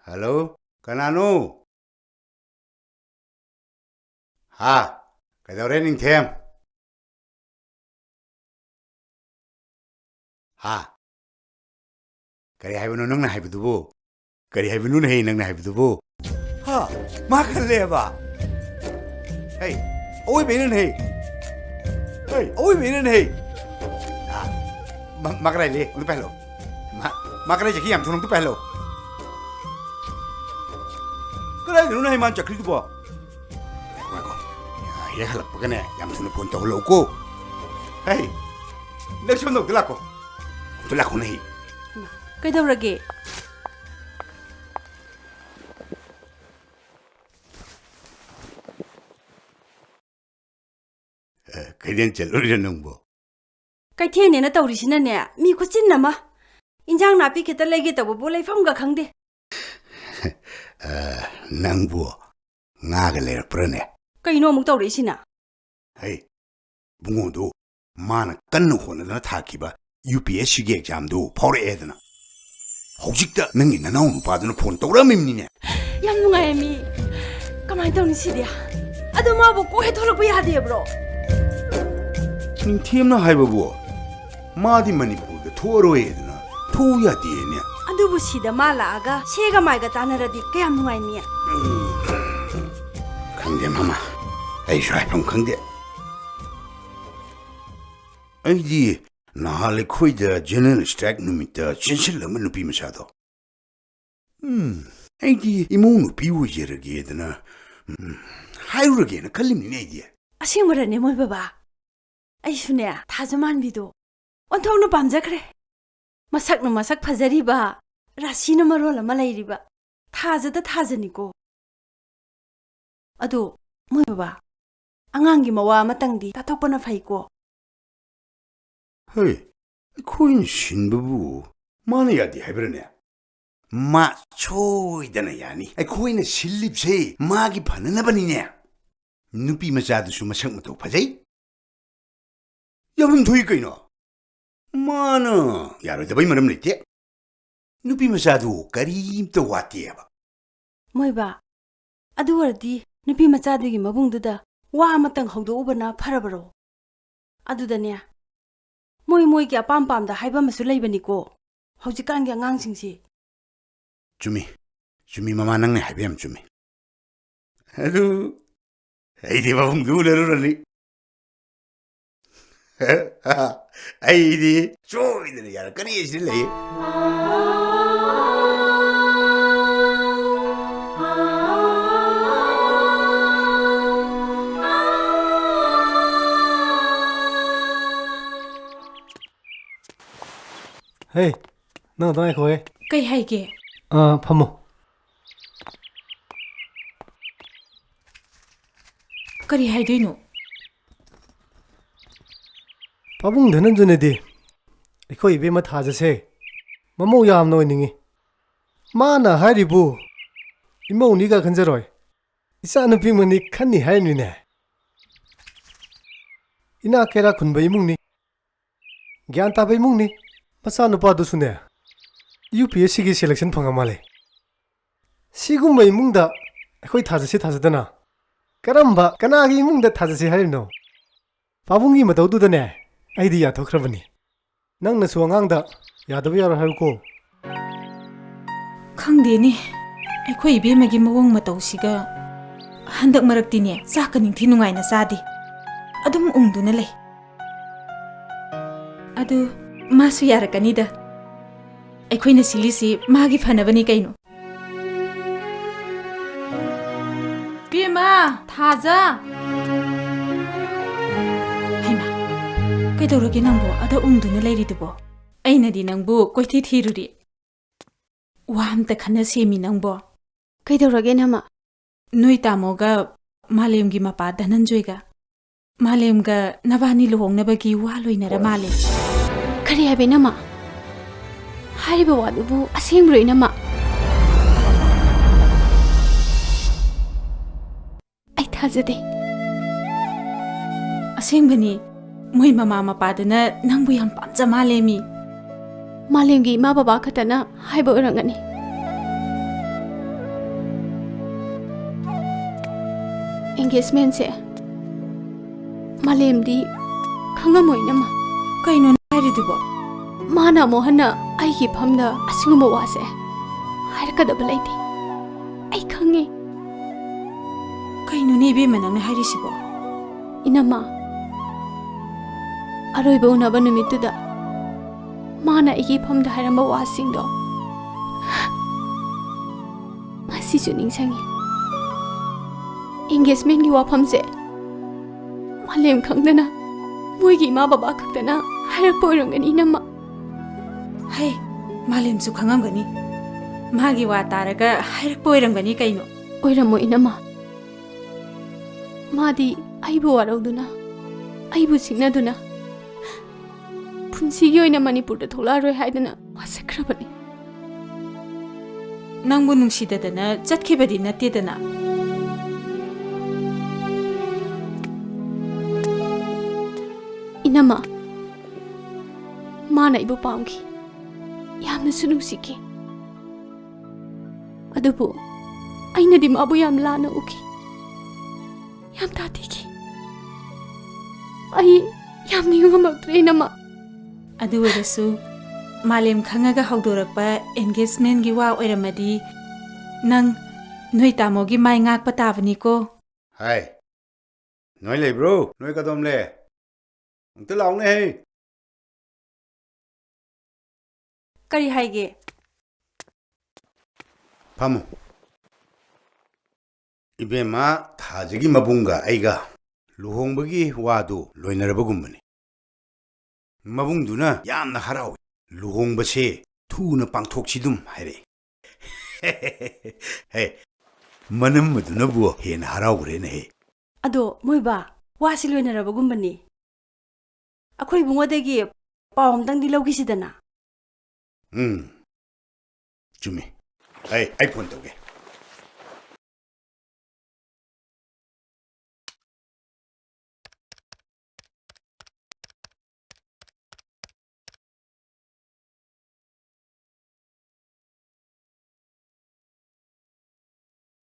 ꯍꯜꯂꯣ, ꯀꯅꯥꯅꯣ? ꯍꯥ? ꯀꯩꯗꯧꯔꯦ, ꯅꯤꯡꯊꯦꯝ? ꯍꯥ? ꯀꯔꯤ ꯍꯥꯏꯕꯅꯣ ꯅꯪꯅ ꯍꯥꯏꯕꯗꯨꯕꯨ? ꯀꯔꯤ ꯍꯥꯏꯕꯅꯣꯅꯦꯍꯦ ꯅꯪꯅ ꯍꯥꯏꯕꯗꯨꯕꯨ? ꯍꯥ? ꯃꯥ ꯈꯜꯂꯦꯕ? ꯍꯩ, ꯑꯋꯣꯏꯕꯩꯅꯅꯦꯍꯦ꯫ ꯍꯩ, ꯑꯋꯣꯏꯕꯩꯅꯅꯦꯍꯦ꯫ ꯍꯥ? ꯃꯥ, ꯃꯥ ꯀꯗꯥꯏ ꯂꯩ? ꯑꯝꯇ ꯄꯥꯏꯍꯜꯂꯣ꯫ ꯃꯥ, ꯃꯥ ꯀꯗꯥꯏ ꯆꯠꯈꯤ? ꯌꯥꯝ ꯊꯨꯅ ꯑꯝꯇ ꯄꯥꯏꯍꯜꯂꯣ꯫ ꯀꯗꯥꯏꯗꯅꯣꯅꯦ ꯃꯥꯅ ꯆꯠꯈ꯭ꯔꯤꯗꯨꯕꯣ? ꯉꯥꯏꯈꯣ, ꯉꯥꯏꯈꯣ꯫ ꯍꯦꯛ ꯍꯜꯂꯛꯄꯒꯅꯦ, ꯌꯥꯝ ꯊꯨꯅ ꯐꯣꯟ ꯇꯧꯍꯜꯂꯛꯎꯀꯣ꯫ ꯍꯩ, ꯅꯪ ꯁꯣꯝꯗ ꯑꯝꯇ ꯂꯥꯛꯈꯣ꯫ ꯑꯝꯇ ꯂꯥꯛꯈꯣꯅꯦ꯫ ꯀꯩꯗꯧꯔꯒꯦ? ꯑ, ꯀꯩꯊꯦꯜ ꯆꯠꯂꯨꯔꯤꯔꯣ ꯅꯪꯕꯣ? ꯀꯩꯊꯦꯜꯅꯦꯅ ꯇꯧꯔꯤꯁꯤꯅꯅꯦ, ꯃꯤ ꯈꯨꯠꯆꯤꯟ ꯑꯃ꯫ ꯏꯟꯖꯥꯡ ꯅꯥꯄꯤ ꯈꯤꯇ ꯂꯩꯒꯦ ꯇꯧꯕꯕꯨ ꯂꯩꯐꯝꯒ ꯈꯪꯗꯦ꯫ ꯑ, ꯅꯪꯕꯨ ꯉꯥꯒ ꯂꯩꯔꯛꯄ꯭ꯔꯥꯅꯦ? ꯀꯩꯅꯣ ꯑꯃꯨꯛ ꯇꯧꯔꯛꯏꯁꯤꯅ? ꯍꯩ, ꯏꯕꯨꯡꯉꯣꯗꯨ ꯃꯥꯅ ꯀꯟꯅ ꯍꯣꯠꯅꯗꯅ ꯊꯥꯈꯤꯕ ꯌꯨ ꯄꯤ ꯑꯦꯁ ꯁꯤꯒꯤ ꯑꯦꯛꯖꯥꯝꯗꯨ ꯐꯥꯎꯔꯛꯑꯦꯗꯅ꯫ ꯍꯧꯖꯤꯛꯇ ꯅꯪꯒꯤ ꯅꯅꯥꯎ ꯅꯨꯄꯥꯗꯨꯅ ꯐꯣꯟ ꯇꯧꯔꯛꯑꯝꯃꯤꯕꯅꯤꯅꯦ꯫ ꯌꯥꯝ ꯅꯨꯡꯉꯥꯏꯌꯦ ꯃꯤ꯫ ꯀꯃꯥꯏꯅ ꯇꯧꯅꯤ ꯁꯤꯗꯤ? ꯑꯗꯣ ꯃꯥꯕꯨ ꯀꯣꯛ ꯍꯦꯛ ꯊꯣꯛꯂꯛꯄ ꯌꯥꯗꯦꯕ꯭ꯔꯣ? ꯅꯤꯡꯊꯦꯝꯅ ꯍꯥꯏꯕꯕꯨ ꯃꯥꯗꯤ ꯃꯅꯤꯄꯨꯔꯗ ꯊꯣꯛꯑꯔꯣꯏꯗꯅ ꯊꯣꯛꯎ ꯌꯥꯗꯦꯅꯦ꯫ ꯑꯗꯨꯕꯨ ꯁꯤꯗ ꯃꯥ ꯂꯥꯛꯑꯒ ꯁꯦꯒ ꯃꯥꯏꯒ ꯇꯥꯟꯅꯔꯗꯤ ꯀꯌꯥꯝ ꯅꯨꯡꯉꯥꯏꯅꯤ? ꯈꯪꯗꯦ ꯃꯃꯥ, ꯑꯩꯁꯨ ꯍꯥꯏꯐꯝ ꯈꯪꯗꯦ꯫ ꯑꯩꯗꯤ ꯅꯍꯥꯟ ꯑꯩꯈꯣꯏꯗ ꯖꯦꯅꯔꯦꯜ ꯁ꯭ꯇ꯭ꯔꯥꯏꯛ ꯅꯨꯃꯤꯠꯇ ꯆꯦꯟꯁꯤꯜꯂꯝꯕ ꯅꯨꯄꯤ ꯃꯆꯥꯗꯣ꯫ ꯎꯝ, ꯑꯩꯗꯤ ꯏꯃꯧ ꯅꯨꯄꯤ ꯑꯣꯏꯖꯔꯒꯦꯗꯅ, ꯎꯝ, ꯍꯥꯏꯔꯨꯔꯒꯦꯅ ꯈꯜꯂꯤꯕꯅꯤꯅꯦ ꯑꯩꯗꯤ꯫ ꯑꯁꯦꯡꯕꯔꯅꯦ ꯃꯣꯏ ꯕꯕꯥ? ꯑꯩꯁꯨꯅꯦ, ꯊꯥꯖꯃꯥꯟꯕꯤꯗꯣ ꯑꯣꯟꯊꯣꯛꯅ ꯄꯥꯝꯖꯈ꯭ꯔꯦ꯫ ꯃꯁꯛꯅ ꯃꯁꯛ ꯐꯖꯔꯤꯕ, ꯔꯥꯁꯤꯅ ꯃꯔꯣꯜ ꯑꯃ ꯂꯩꯔꯤꯕ꯫ ꯊꯥꯖꯗ ꯊꯥꯖꯅꯤꯀꯣ꯫ ꯑꯗꯣ, ꯃꯣꯏ ꯕꯕꯥ, ꯑꯉꯥꯡꯒꯤ ꯃꯋꯥ ꯑꯃꯇꯪꯗꯤ ꯇꯥꯊꯣꯛꯄꯅ ꯐꯩꯀꯣ꯫ ꯍꯩ, ꯑꯩꯈꯣꯏꯅ ꯁꯤꯟꯕꯕꯨ ꯃꯥꯅ ꯌꯥꯗꯦ ꯍꯥꯏꯕ꯭ꯔꯅꯦ? ꯃꯥ ꯁꯣꯏꯗꯅ ꯌꯥꯅꯤ꯫ ꯑꯩꯈꯣꯏꯅ ꯁꯤꯜꯂꯤꯕꯁꯦ ꯃꯥꯒꯤ ꯐꯅꯅꯕꯅꯤꯅꯦ꯫ ꯅꯨꯄꯤ ꯃꯆꯥꯗꯨꯁꯨ ꯃꯁꯛ ꯃꯇꯧ ꯐꯖꯩ꯫ ꯌꯥꯐꯝ ꯊꯣꯛꯏ ꯀꯩꯅꯣ? ꯃꯥꯅ ꯌꯥꯔꯣꯏꯗꯕꯩ ꯃꯔꯝ ꯂꯩꯇꯦ꯫ ꯅꯨꯄꯤ ꯃꯆꯥꯗꯨ ꯀꯔꯤꯝꯇ ꯋꯥꯠꯇꯦꯕ꯫ ꯃꯣꯏꯕꯥ, ꯑꯗꯨ ꯑꯣꯏꯔꯗꯤ ꯅꯨꯄꯤ ꯃꯆꯥꯗꯨꯒꯤ ꯃꯕꯨꯡꯗꯨꯗ ꯋꯥ ꯑꯃꯇꯪ ꯍꯧꯗꯣꯛꯎꯕꯅ ꯐꯔꯕꯔꯣ? ꯑꯗꯨꯗꯅꯦ, ꯃꯣꯏ ꯃꯣꯏꯒꯤ ꯑꯄꯥꯝ ꯄꯥꯝꯗ ꯍꯥꯏꯕ ꯑꯃꯁꯨ ꯂꯩꯕꯅꯤꯀꯣ, ꯍꯧꯖꯤꯛꯀꯥꯟꯒꯤ ꯑꯉꯥꯡꯁꯤꯡꯁꯤ꯫ ꯆꯨꯝꯃꯤ, ꯆꯨꯝꯃꯤ ꯃꯃꯥ, ꯅꯪꯅ ꯍꯥꯏꯕ ꯌꯥꯝ ꯆꯨꯝꯃꯤ꯫ ꯑꯗꯨ ꯑꯩꯗꯤ ꯃꯕꯨꯡꯗꯨ ꯎꯅꯔꯨꯔꯅꯤ꯫ ꯑꯩꯗꯤ ꯁꯣꯏꯗꯅ ꯌꯥꯔꯛꯀꯅꯤ ꯍꯥꯏꯁꯤꯅ ꯂꯩ꯫ ꯍꯦ, ꯅꯪ ꯑꯗꯨ ꯉꯥꯏꯈꯣꯍꯦ꯫ ꯀꯩ ꯍꯥꯏꯒꯦ? ꯑꯥ, ꯐꯝꯃꯣ꯫ ꯀꯔꯤ ꯍꯥꯏꯗꯣꯏꯅꯣ? ꯄꯥꯕꯨꯡ ꯙꯅꯟꯖꯌꯅꯗꯤ ꯑꯩꯈꯣꯏ ꯏꯕꯦꯝꯃ ꯊꯥꯖꯁꯦ ꯃꯃꯧ ꯌꯥꯝꯅ ꯑꯣꯏꯅꯤꯡꯉꯤ꯫ ꯃꯥꯅ ꯍꯥꯏꯔꯤꯕꯨ ꯏꯃꯧꯅꯤꯒ ꯈꯟꯖꯔꯣꯏ, ꯏꯆꯥꯅꯨꯄꯤ ꯑꯃꯅꯤ ꯈꯟꯅꯤ ꯍꯥꯏꯔꯤꯅꯤꯅꯦ꯫ ꯏꯅꯥꯛ ꯀꯩꯔꯥꯛ ꯈꯨꯟꯕ ꯏꯃꯨꯡꯅꯤ, ꯒ꯭ꯌꯥꯟ ꯇꯥꯕ ꯏꯃꯨꯡꯅꯤ꯫ ꯃꯆꯥꯅꯨꯄꯥꯗꯨꯁꯨꯅꯦ, ꯌꯨ ꯄꯤ ꯑꯦꯁ ꯁꯤꯒꯤ selection ꯐꯪꯉ ꯃꯥꯜꯂꯦ꯫ ꯁꯤꯒꯨꯝꯕ ꯏꯃꯨꯡꯗ ꯑꯩꯈꯣꯏ ꯊꯥꯖꯁꯤ ꯊꯥꯖꯗꯅ ꯀꯔꯝꯕ ꯀꯅꯥꯒꯤ ꯏꯃꯨꯡꯗ ꯊꯥꯖꯁꯤ ꯍꯥꯏꯔꯤꯅꯣ? ꯄꯥꯕꯨꯡꯒꯤ ꯃꯇꯧꯗꯨꯗꯅꯦ ꯑꯩꯗꯤ ꯌꯥꯊꯣꯛꯈ꯭ꯔꯕꯅꯤ꯫ ꯅꯪꯅꯁꯨ ꯑꯉꯥꯡꯗ ꯌꯥꯗꯕ ꯌꯥꯔꯣꯏ ꯍꯥꯏꯌꯨꯀꯣ꯫ ꯈꯪꯗꯦꯅꯦ, ꯑꯩꯈꯣꯏ ꯏꯕꯦꯝꯃꯒꯤ ꯃꯑꯣꯡ ꯃꯇꯧꯁꯤꯒ꯫ ꯍꯟꯗꯛ ꯃꯔꯛꯇꯤꯅꯦ, ꯆꯥꯛꯀ ꯅꯤꯡꯊꯤ ꯅꯨꯡꯉꯥꯏꯅ ꯆꯥꯗꯦ꯫ ꯑꯗꯨꯝ ꯎꯪꯗꯨꯅ ꯂꯩ꯫ ꯑꯗꯨ ꯃꯥꯁꯨ ꯌꯥꯔꯛꯀꯅꯤꯗ꯫ ꯑꯩꯈꯣꯏꯅ ꯁꯤꯜꯂꯤꯁꯤ ꯃꯥꯒꯤ ꯐꯅꯕꯅꯤ ꯀꯩꯅꯣ꯫ ꯄꯦꯃꯥ, ꯊꯥꯖ! ꯍꯩꯃꯥ, ꯀꯩꯗꯧꯔꯒꯦ ꯅꯪꯕꯨ ꯑꯗ ꯎꯪꯗꯨꯅ ꯂꯩꯔꯤꯗꯨꯕꯣ? ꯑꯩꯅꯗꯤ ꯅꯪꯕꯨ ꯀꯣꯏꯊꯤ ꯊꯤꯔꯨꯔꯤ꯫ ꯋꯥ ꯑꯝꯇ ꯈꯟꯅ ꯁꯦꯝꯃꯤ ꯅꯪꯕꯣ꯫ ꯀꯩꯗꯧꯔꯒꯦ, ꯏꯅꯝꯃ? ꯅꯣꯏ ꯇꯥꯃꯣꯒ ꯃꯥꯂꯦꯝꯒꯤ ꯃꯄꯥ ꯙꯅꯟꯖꯣꯏꯒ, ꯃꯥꯂꯦꯝꯒ ꯅꯕꯥꯅꯤ ꯂꯨꯍꯣꯡꯅꯕꯒꯤ ꯋꯥ ꯂꯣꯏꯅꯔ ꯃꯥꯜꯂꯦ꯫ ꯀꯔꯤ ꯍꯥꯏꯕ, ꯏꯅꯝꯃ? ꯍꯥꯏꯔꯤꯕ ꯋꯥꯗꯨꯕꯨ ꯑꯁꯦꯡꯕ꯭ꯔꯣ, ꯏꯅꯝꯃ? ꯑꯩ ꯊꯥꯖꯗꯦ꯫ ꯑꯁꯦꯡꯕꯅꯤ, ꯃꯣꯏ ꯃꯃꯥ ꯃꯄꯥꯗꯨꯅ ꯅꯪꯕꯨ ꯌꯥꯝ ꯄꯥꯝꯖ ꯃꯥꯜꯂꯦ ꯃꯤ꯫ ꯃꯥꯂꯦꯝꯒꯤ ꯏꯃꯥ ꯕꯕꯥ ꯈꯛꯇꯅ ꯍꯥꯏꯕ ꯑꯣꯏꯔꯝꯒꯅꯤ꯫ Engagementꯁꯦ ꯃꯥꯂꯦꯝꯗꯤ ꯈꯪꯉꯝꯃꯣꯏ, ꯏꯅꯝꯃ꯫ ꯀꯩꯅꯣ ꯅꯪ ꯍꯥꯏꯔꯤꯗꯨꯕꯣ? ꯃꯥꯅ ꯑꯃꯨꯛ ꯍꯟꯅ ꯑꯩꯒꯤ ꯏꯐꯝꯗ ꯑꯁꯤꯒꯨꯝꯕ ꯋꯥꯁꯦ ꯍꯥꯏꯔꯛꯀꯗꯕ ꯂꯩꯇꯦ꯫ ꯑꯩ ꯈꯪꯉꯦ꯫ ꯀꯩꯅꯣꯅꯦ ꯏꯕꯦꯝꯃ ꯅꯪꯅ ꯍꯥꯏꯔꯤꯁꯤꯕꯣ? ꯏꯅꯝꯃ, ꯑꯔꯣꯏꯕ ꯎꯅꯕ ꯅꯨꯃꯤꯠꯇꯨꯗ ꯃꯥꯅ ꯑꯩꯒꯤ ꯏꯐꯝꯗ ꯍꯥꯏꯔꯝꯕ ꯋꯥꯁꯤꯡꯗꯣ ꯉꯁꯤꯁꯨ ꯅꯤꯡꯁꯤꯡꯉꯤ꯫ Engagementꯀꯤ ꯋꯥꯐꯝꯁꯦ ꯃꯥꯂꯦꯝ ꯈꯪꯗꯅ ꯃꯣꯏꯒꯤ ꯏꯃꯥ ꯕꯕꯥ ꯈꯛꯇꯅ ꯍꯥꯏꯔꯛꯄ ꯑꯣꯏꯔꯝꯒꯅꯤ, ꯏꯅꯝꯃ꯫ ꯍꯩ, ꯃꯥꯂꯦꯝꯁꯨ ꯈꯪꯉꯝꯒꯅꯤ꯫ ꯃꯥꯒꯤ ꯋꯥ ꯇꯥꯔꯒ ꯍꯥꯏꯔꯛꯄ ꯑꯣꯏꯔꯝꯒꯅꯤ ꯀꯩꯅꯣ꯫ ꯑꯣꯏꯔꯝꯃꯣꯏ, ꯏꯅꯝꯃ꯫ ꯃꯥꯗꯤ ꯑꯩꯕꯨ ꯋꯥꯔꯧꯗꯨꯅ, ꯑꯩꯕꯨ ꯁꯤꯡꯅꯗꯨꯅ, ꯄꯨꯟꯁꯤꯒꯤ ꯑꯣꯏꯅ ꯃꯅꯤꯄꯨꯔꯗ ꯊꯣꯛꯂꯛꯑꯔꯣꯏ ꯍꯥꯏꯗꯅ ꯋꯥꯁꯛꯈ꯭ꯔꯕꯅꯤ꯫ ꯅꯪꯕꯨ ꯅꯨꯡꯁꯤꯗꯗꯅ ꯆꯠꯈꯤꯕꯗꯤ ꯅꯠꯇꯦꯗꯅ꯫ ꯏꯅꯝꯃ, ꯃꯥꯅ ꯑꯩꯕꯨ ꯄꯥꯝꯈꯤ, ꯌꯥꯝꯅꯁꯨ ꯅꯨꯡꯁꯤꯈꯤ꯫ ꯑꯗꯨꯕꯨ ꯑꯩꯅꯗꯤ ꯃꯥꯕꯨ ꯌꯥꯝ ꯂꯥꯟꯅ ꯎꯈꯤ, ꯌꯥꯝ ꯇꯥꯊꯤꯈꯤ꯫ ꯑꯩ ꯌꯥꯝ ꯅꯤꯡꯕ ꯉꯝꯃꯛꯇ꯭ꯔꯦ, ꯏꯅꯝꯃ꯫ ꯑꯗꯨ ꯑꯣꯏꯔꯁꯨ ꯃꯥꯂꯦꯝ ꯈꯪꯉꯒ ꯍꯧꯗꯣꯔꯛꯄ engagementꯀꯤ ꯋꯥ ꯑꯣꯏꯔꯝꯃꯗꯤ ꯅꯪ ꯅꯣꯏ ꯇꯥꯃꯣꯒꯤ ꯃꯥꯏ ꯉꯥꯛꯄ ꯇꯥꯕꯅꯤꯀꯣ꯫ ꯍꯥꯏ, ꯅꯣꯏ ꯂꯩꯕ꯭ꯔꯣ? ꯅꯣꯏ ꯀꯗꯣꯝꯂꯦ? ꯑꯝꯇ ꯂꯥꯎꯅꯦ ꯍꯦ! ꯀꯔꯤ ꯍꯥꯏꯒꯦ? ꯐꯝꯃꯨ꯫ ꯏꯕꯦꯝꯃ ꯊꯥꯖꯒꯤ ꯃꯕꯨꯡꯒ ꯑꯩꯒ ꯂꯨꯍꯣꯡꯕꯒꯤ ꯋꯥꯗꯨ ꯂꯣꯏꯅꯔꯕꯒꯨꯝꯕꯅꯤ꯫ ꯃꯕꯨꯡꯗꯨꯅ ꯌꯥꯝꯅ ꯍꯔꯥꯎꯏ꯫ "ꯂꯨꯍꯣꯡꯕꯁꯦ ꯊꯨꯅ ꯄꯥꯡꯊꯣꯛꯁꯤꯗꯨꯝ" ꯍꯥꯏꯔꯛꯏ꯫ ꯍꯦ, ꯃꯅꯝꯃꯗꯨꯅꯕꯨ ꯍꯦꯟꯅ ꯍꯔꯥꯎꯈ꯭ꯔꯦꯅꯦꯍꯦ꯫ ꯑꯗꯣ ꯃꯣꯏꯕꯥ, ꯋꯥꯁꯤ ꯂꯣꯏꯅꯔꯕꯒꯨꯝꯕꯅꯤ꯫ ꯑꯩꯈꯣꯏ ꯏꯕꯨꯡꯉꯣꯗꯒꯤ ꯄꯥꯎ ꯑꯝꯇꯪꯗꯤ ꯂꯧꯈꯤꯁꯤꯗꯅ꯫ ꯎꯝ, ꯆꯨꯝꯃꯤ꯫ ꯑꯩ, ꯑꯩ ꯐꯣꯟ ꯇꯧꯒꯦ꯫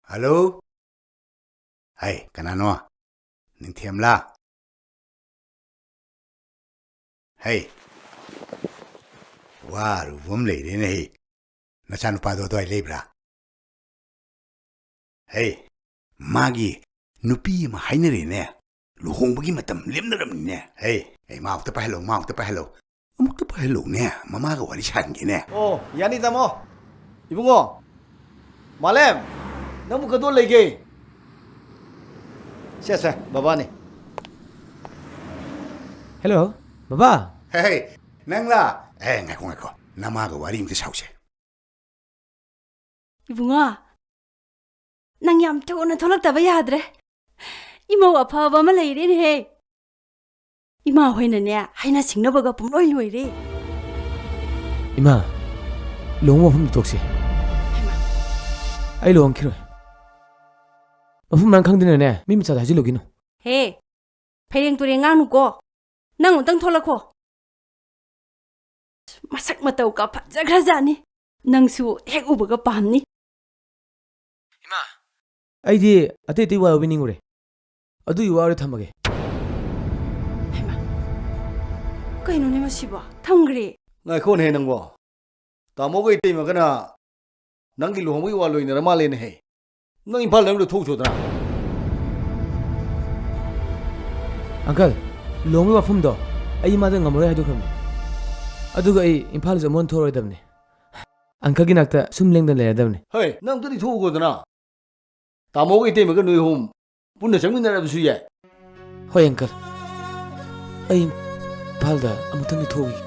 ꯍꯜꯂꯣ? ꯍꯩ, ꯀꯅꯥꯅꯣ? ꯅꯤꯡꯊꯦꯝꯂꯥ? ꯍꯩ, ꯋꯥꯔꯨꯕ ꯑꯃ ꯂꯩꯔꯦꯅꯦ ꯍꯩ꯫ ꯅꯆꯥꯅꯨꯄꯥꯗꯣ ꯑꯗꯨꯋꯥꯏ ꯂꯩꯕ꯭ꯔꯥ? ꯍꯩ, ꯃꯥꯒꯤ ꯅꯨꯄꯤ ꯑꯃ ꯍꯥꯏꯅꯔꯦꯅꯦ꯫ ꯂꯨꯍꯣꯡꯕꯒꯤ ꯃꯇꯝ ꯂꯦꯞꯅꯔꯝꯅꯤꯅꯦ꯫ ꯍꯩ, ꯑꯩ ꯃꯥ ꯑꯃꯨꯛꯇ ꯄꯥꯏꯍꯜꯂꯣ, ꯃꯥ ꯑꯃꯨꯛꯇ ꯄꯥꯏꯍꯜꯂꯣ꯫ ꯑꯃꯨꯛꯇ ꯄꯥꯏꯍꯜꯂꯣꯅꯦ, ꯃꯃꯥꯒ ꯋꯥꯔꯤ ꯁꯥꯍꯟꯒꯦꯅꯦ꯫ ꯑꯣ, ꯌꯥꯅꯤ ꯇꯥꯃꯣ꯫ ꯏꯕꯨꯡꯉꯣ, ꯃꯥꯂꯦꯝ, ꯅꯪꯕꯨ ꯀꯗꯣ ꯂꯩꯒꯦ? ꯁꯦ, ꯁꯦ, ꯕꯕꯥꯅꯤ꯫ ꯍꯦꯜꯂꯣ, ꯕꯕꯥ꯫ ꯍꯦ, ꯍꯦ, ꯅꯪꯂꯥ? ꯑꯦ, ꯉꯥꯏꯈꯣ, ꯉꯥꯏꯈꯣ꯫ ꯅꯃꯥꯒ ꯋꯥꯔꯤ ꯑꯝꯇ ꯁꯥꯎꯁꯦ꯫ ꯏꯕꯨꯡꯉꯣ, ꯅꯪ ꯌꯥꯝ ꯊꯨꯅ ꯊꯣꯛꯂꯛꯇꯕ ꯌꯥꯗ꯭ꯔꯦ꯫ ꯏꯃꯧ ꯑꯐꯕ ꯑꯃ ꯂꯩꯔꯦꯅꯦꯍꯦ꯫ ꯏꯃꯥ ꯍꯣꯏꯅꯅꯦ, ꯍꯥꯏꯅ ꯁꯤꯡꯅꯕꯒ ꯄꯨꯡꯂꯣꯏ ꯂꯣꯏꯔꯦ꯫ ꯏꯃꯥ, ꯂꯨꯍꯣꯡꯕ ꯃꯐꯝꯗ ꯇꯣꯛꯁꯤ꯫ ꯍꯩꯃꯥ꯫ ꯑꯩ ꯂꯨꯍꯣꯡꯈꯤꯔꯣꯏ꯫ ꯃꯐꯝ ꯃꯔꯥꯡ ꯈꯪꯗꯅꯅꯦ, ꯃꯤ ꯃꯆꯥꯗ ꯍꯥꯏꯖꯤꯜꯂꯨꯒꯤꯅꯨ꯫ ꯍꯦ, ꯐꯩꯔꯦꯡ ꯇꯨꯔꯦꯡ ꯉꯥꯡꯅꯨꯀꯣ꯫ ꯅꯪ ꯑꯃꯨꯛꯇꯪ ꯊꯣꯛꯂꯛꯈꯣ꯫ ꯃꯁꯛ ꯃꯇꯧꯒ ꯐꯖꯈ꯭ꯔꯖꯥꯠꯅꯤ꯫ ꯅꯪꯁꯨ ꯍꯦꯛ ꯎꯕꯒ ꯄꯥꯝꯅꯤ꯫ ꯏꯃꯥ, ꯑꯩꯗꯤ ꯑꯇꯩ ꯑꯇꯩ ꯋꯥ ꯂꯧꯕꯤꯅꯤꯡꯉꯨꯔꯦ꯫ ꯑꯗꯨꯒꯤ ꯋꯥ ꯂꯣꯏ ꯊꯝꯃꯒꯦ꯫ ꯍꯩꯃꯥ, ꯀꯩꯅꯣꯅꯦ ꯃꯁꯤꯕꯣ? ꯊꯝꯈ꯭ꯔꯦ꯫ ꯉꯥꯏꯈꯣꯅꯦꯍꯦ ꯅꯪꯕꯣ꯫ ꯇꯥꯃꯣꯒ ꯏꯇꯩꯃꯒꯅ ꯅꯪꯒꯤ ꯂꯨꯍꯣꯡꯕꯒꯤ ꯋꯥ ꯂꯣꯏꯅꯔ ꯃꯥꯜꯂꯦꯅꯦꯍꯦ꯫ ꯅꯪ ꯏꯝꯐꯥꯜꯗ ꯑꯝꯇ ꯊꯣꯛꯎꯆꯣꯗꯅ꯫ ꯑꯪꯀꯜ, ꯂꯨꯍꯣꯡꯕꯒꯤ ꯋꯥꯐꯝꯗꯣ ꯑꯩ ꯏꯃꯥꯗ ꯉꯝꯃꯔꯣꯏ ꯍꯥꯏꯗꯣꯛꯈ꯭ꯔꯕꯅꯤ꯫ ꯑꯗꯨꯒ ꯑꯩ ꯏꯝꯐꯥꯜꯗꯁꯨ ꯑꯃꯨꯛ ꯍꯟꯅ ꯊꯣꯛꯑꯔꯣꯏꯗꯕꯅꯤ꯫ ꯑꯪꯀꯜꯒꯤ ꯅꯥꯛꯇ ꯁꯨꯝ ꯂꯦꯡꯗꯅ ꯂꯩꯔꯗꯕꯅꯤ꯫ ꯍꯩ, ꯅꯪ ꯑꯝꯇꯗꯤ ꯊꯣꯛꯎꯀꯣꯗꯅ꯫ ꯇꯥꯃꯣꯒ ꯏꯇꯩꯃꯒ ꯅꯣꯏ ꯑꯍꯨꯝ ꯄꯨꯟꯅ ꯆꯪꯃꯤꯟꯅꯔꯕꯁꯨ ꯌꯥꯏ꯫ ꯍꯣꯏ, ꯑꯪꯀꯜ꯫ ꯑꯩ ꯏꯝꯐꯥꯜꯗ ꯑꯃꯨꯛꯇꯪꯗꯤ ꯊꯣꯛꯎꯈꯤꯒꯦ꯫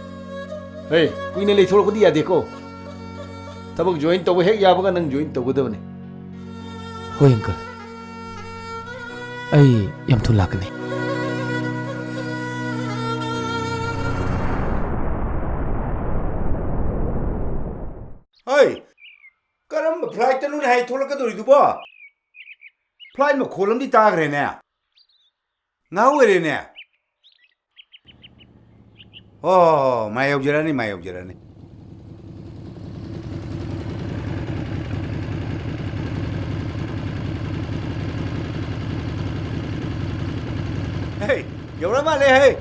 ꯍꯦ, ꯀꯨꯏꯅ ꯂꯩꯊꯣꯔꯛꯄꯗꯤ ꯌꯥꯗꯦꯀꯣ꯫ ꯊꯕꯛ ꯖꯣꯏꯟ ꯇꯧꯕ ꯍꯦꯛ ꯌꯥꯕꯒ ꯅꯪ ꯖꯣꯏꯟ ꯇꯧꯒꯗꯕꯅꯤ꯫ ꯍꯣꯏ, ꯑꯪꯀꯜ꯫ ꯑꯩ ꯌꯥꯝ ꯊꯨꯅ ꯂꯥꯛꯀꯅꯤ꯫ ꯍꯩ! ꯀꯔꯝꯕ ꯐ꯭ꯂꯥꯏꯠꯇꯅꯣꯅꯦ ꯍꯥꯏ ꯊꯣꯛꯂꯛꯀꯗꯧꯔꯤꯗꯨꯕꯣ? ꯐ꯭ꯂꯥꯏꯠ ꯃꯈꯣꯜ ꯑꯃꯗꯤ ꯇꯥꯈ꯭ꯔꯦꯅꯦ꯫ ꯉꯥꯏꯍꯥꯛ ꯑꯣꯏꯔꯦꯅꯦ꯫ ꯍꯣ, ꯍꯣ, ꯍꯣ, ꯃꯥꯏ ꯌꯧꯖꯔꯛꯑꯅꯤ, ꯃꯥꯏ ꯌꯧꯖꯔꯛꯑꯅꯤ꯫ ꯍꯦ, ꯌꯧꯔ ꯃꯥꯜꯂꯦ, ꯍꯦ꯫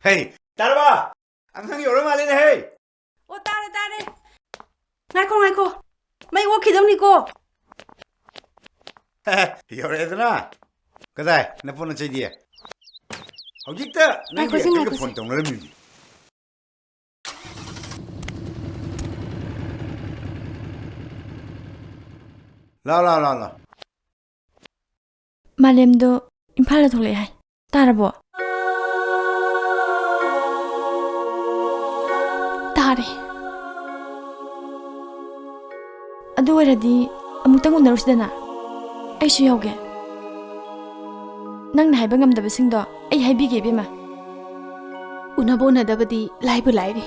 ꯍꯦ, ꯇꯥꯔꯕ? ꯑꯉꯥꯡ ꯌꯧꯔ ꯃꯥꯜꯂꯦꯅꯦ, ꯍꯦ꯫ ꯑꯣ, ꯇꯥꯔꯦ, ꯇꯥꯔꯦ꯫ ꯉꯥꯏꯈꯣ, ꯉꯥꯏꯈꯣ꯫ ꯃꯩ ꯑꯣꯛꯈꯤꯗꯧꯅꯤꯀꯣ꯫ ꯌꯧꯔꯛꯑꯦꯗꯅ? ꯀꯗꯥꯏ? ꯅꯄꯣꯠ ꯅꯆꯩꯗꯤ? ꯍꯧꯖꯤꯛꯇ ꯅꯪꯒꯤ ꯉꯥꯏꯈꯣꯁꯦ, ꯑꯪꯀꯜꯒ ꯉꯥꯏꯈꯣꯁꯦ꯫ ꯐꯣꯟ ꯇꯧꯅꯔꯝꯃꯤꯅꯤ꯫ ꯂꯥꯎ, ꯂꯥꯎ, ꯂꯥꯎ, ꯂꯥꯎ꯫ ꯃꯥꯂꯦꯝꯗꯣ ꯏꯝꯐꯥꯜꯗ ꯊꯣꯛꯂꯛꯑꯦ ꯍꯥꯏ꯫ ꯇꯥꯔꯕꯣ? ꯇꯥꯔꯦ꯫ ꯑꯗꯨ ꯑꯣꯏꯔꯗꯤ ꯑꯃꯨꯛꯇꯪ ꯎꯅꯔꯨꯁꯤꯗꯅ꯫ ꯑꯩꯁꯨ ꯌꯥꯎꯒꯦ꯫ ꯅꯪꯅ ꯍꯥꯏꯕ ꯉꯝꯗꯕꯁꯤꯡꯗꯣ ꯑꯩ ꯍꯥꯏꯕꯤꯒꯦ, ꯏꯕꯦꯝꯃ꯫ ꯎꯅꯕ ꯎꯅꯗꯕꯗꯤ ꯂꯥꯏꯕꯨ ꯂꯥꯏꯔꯤ꯫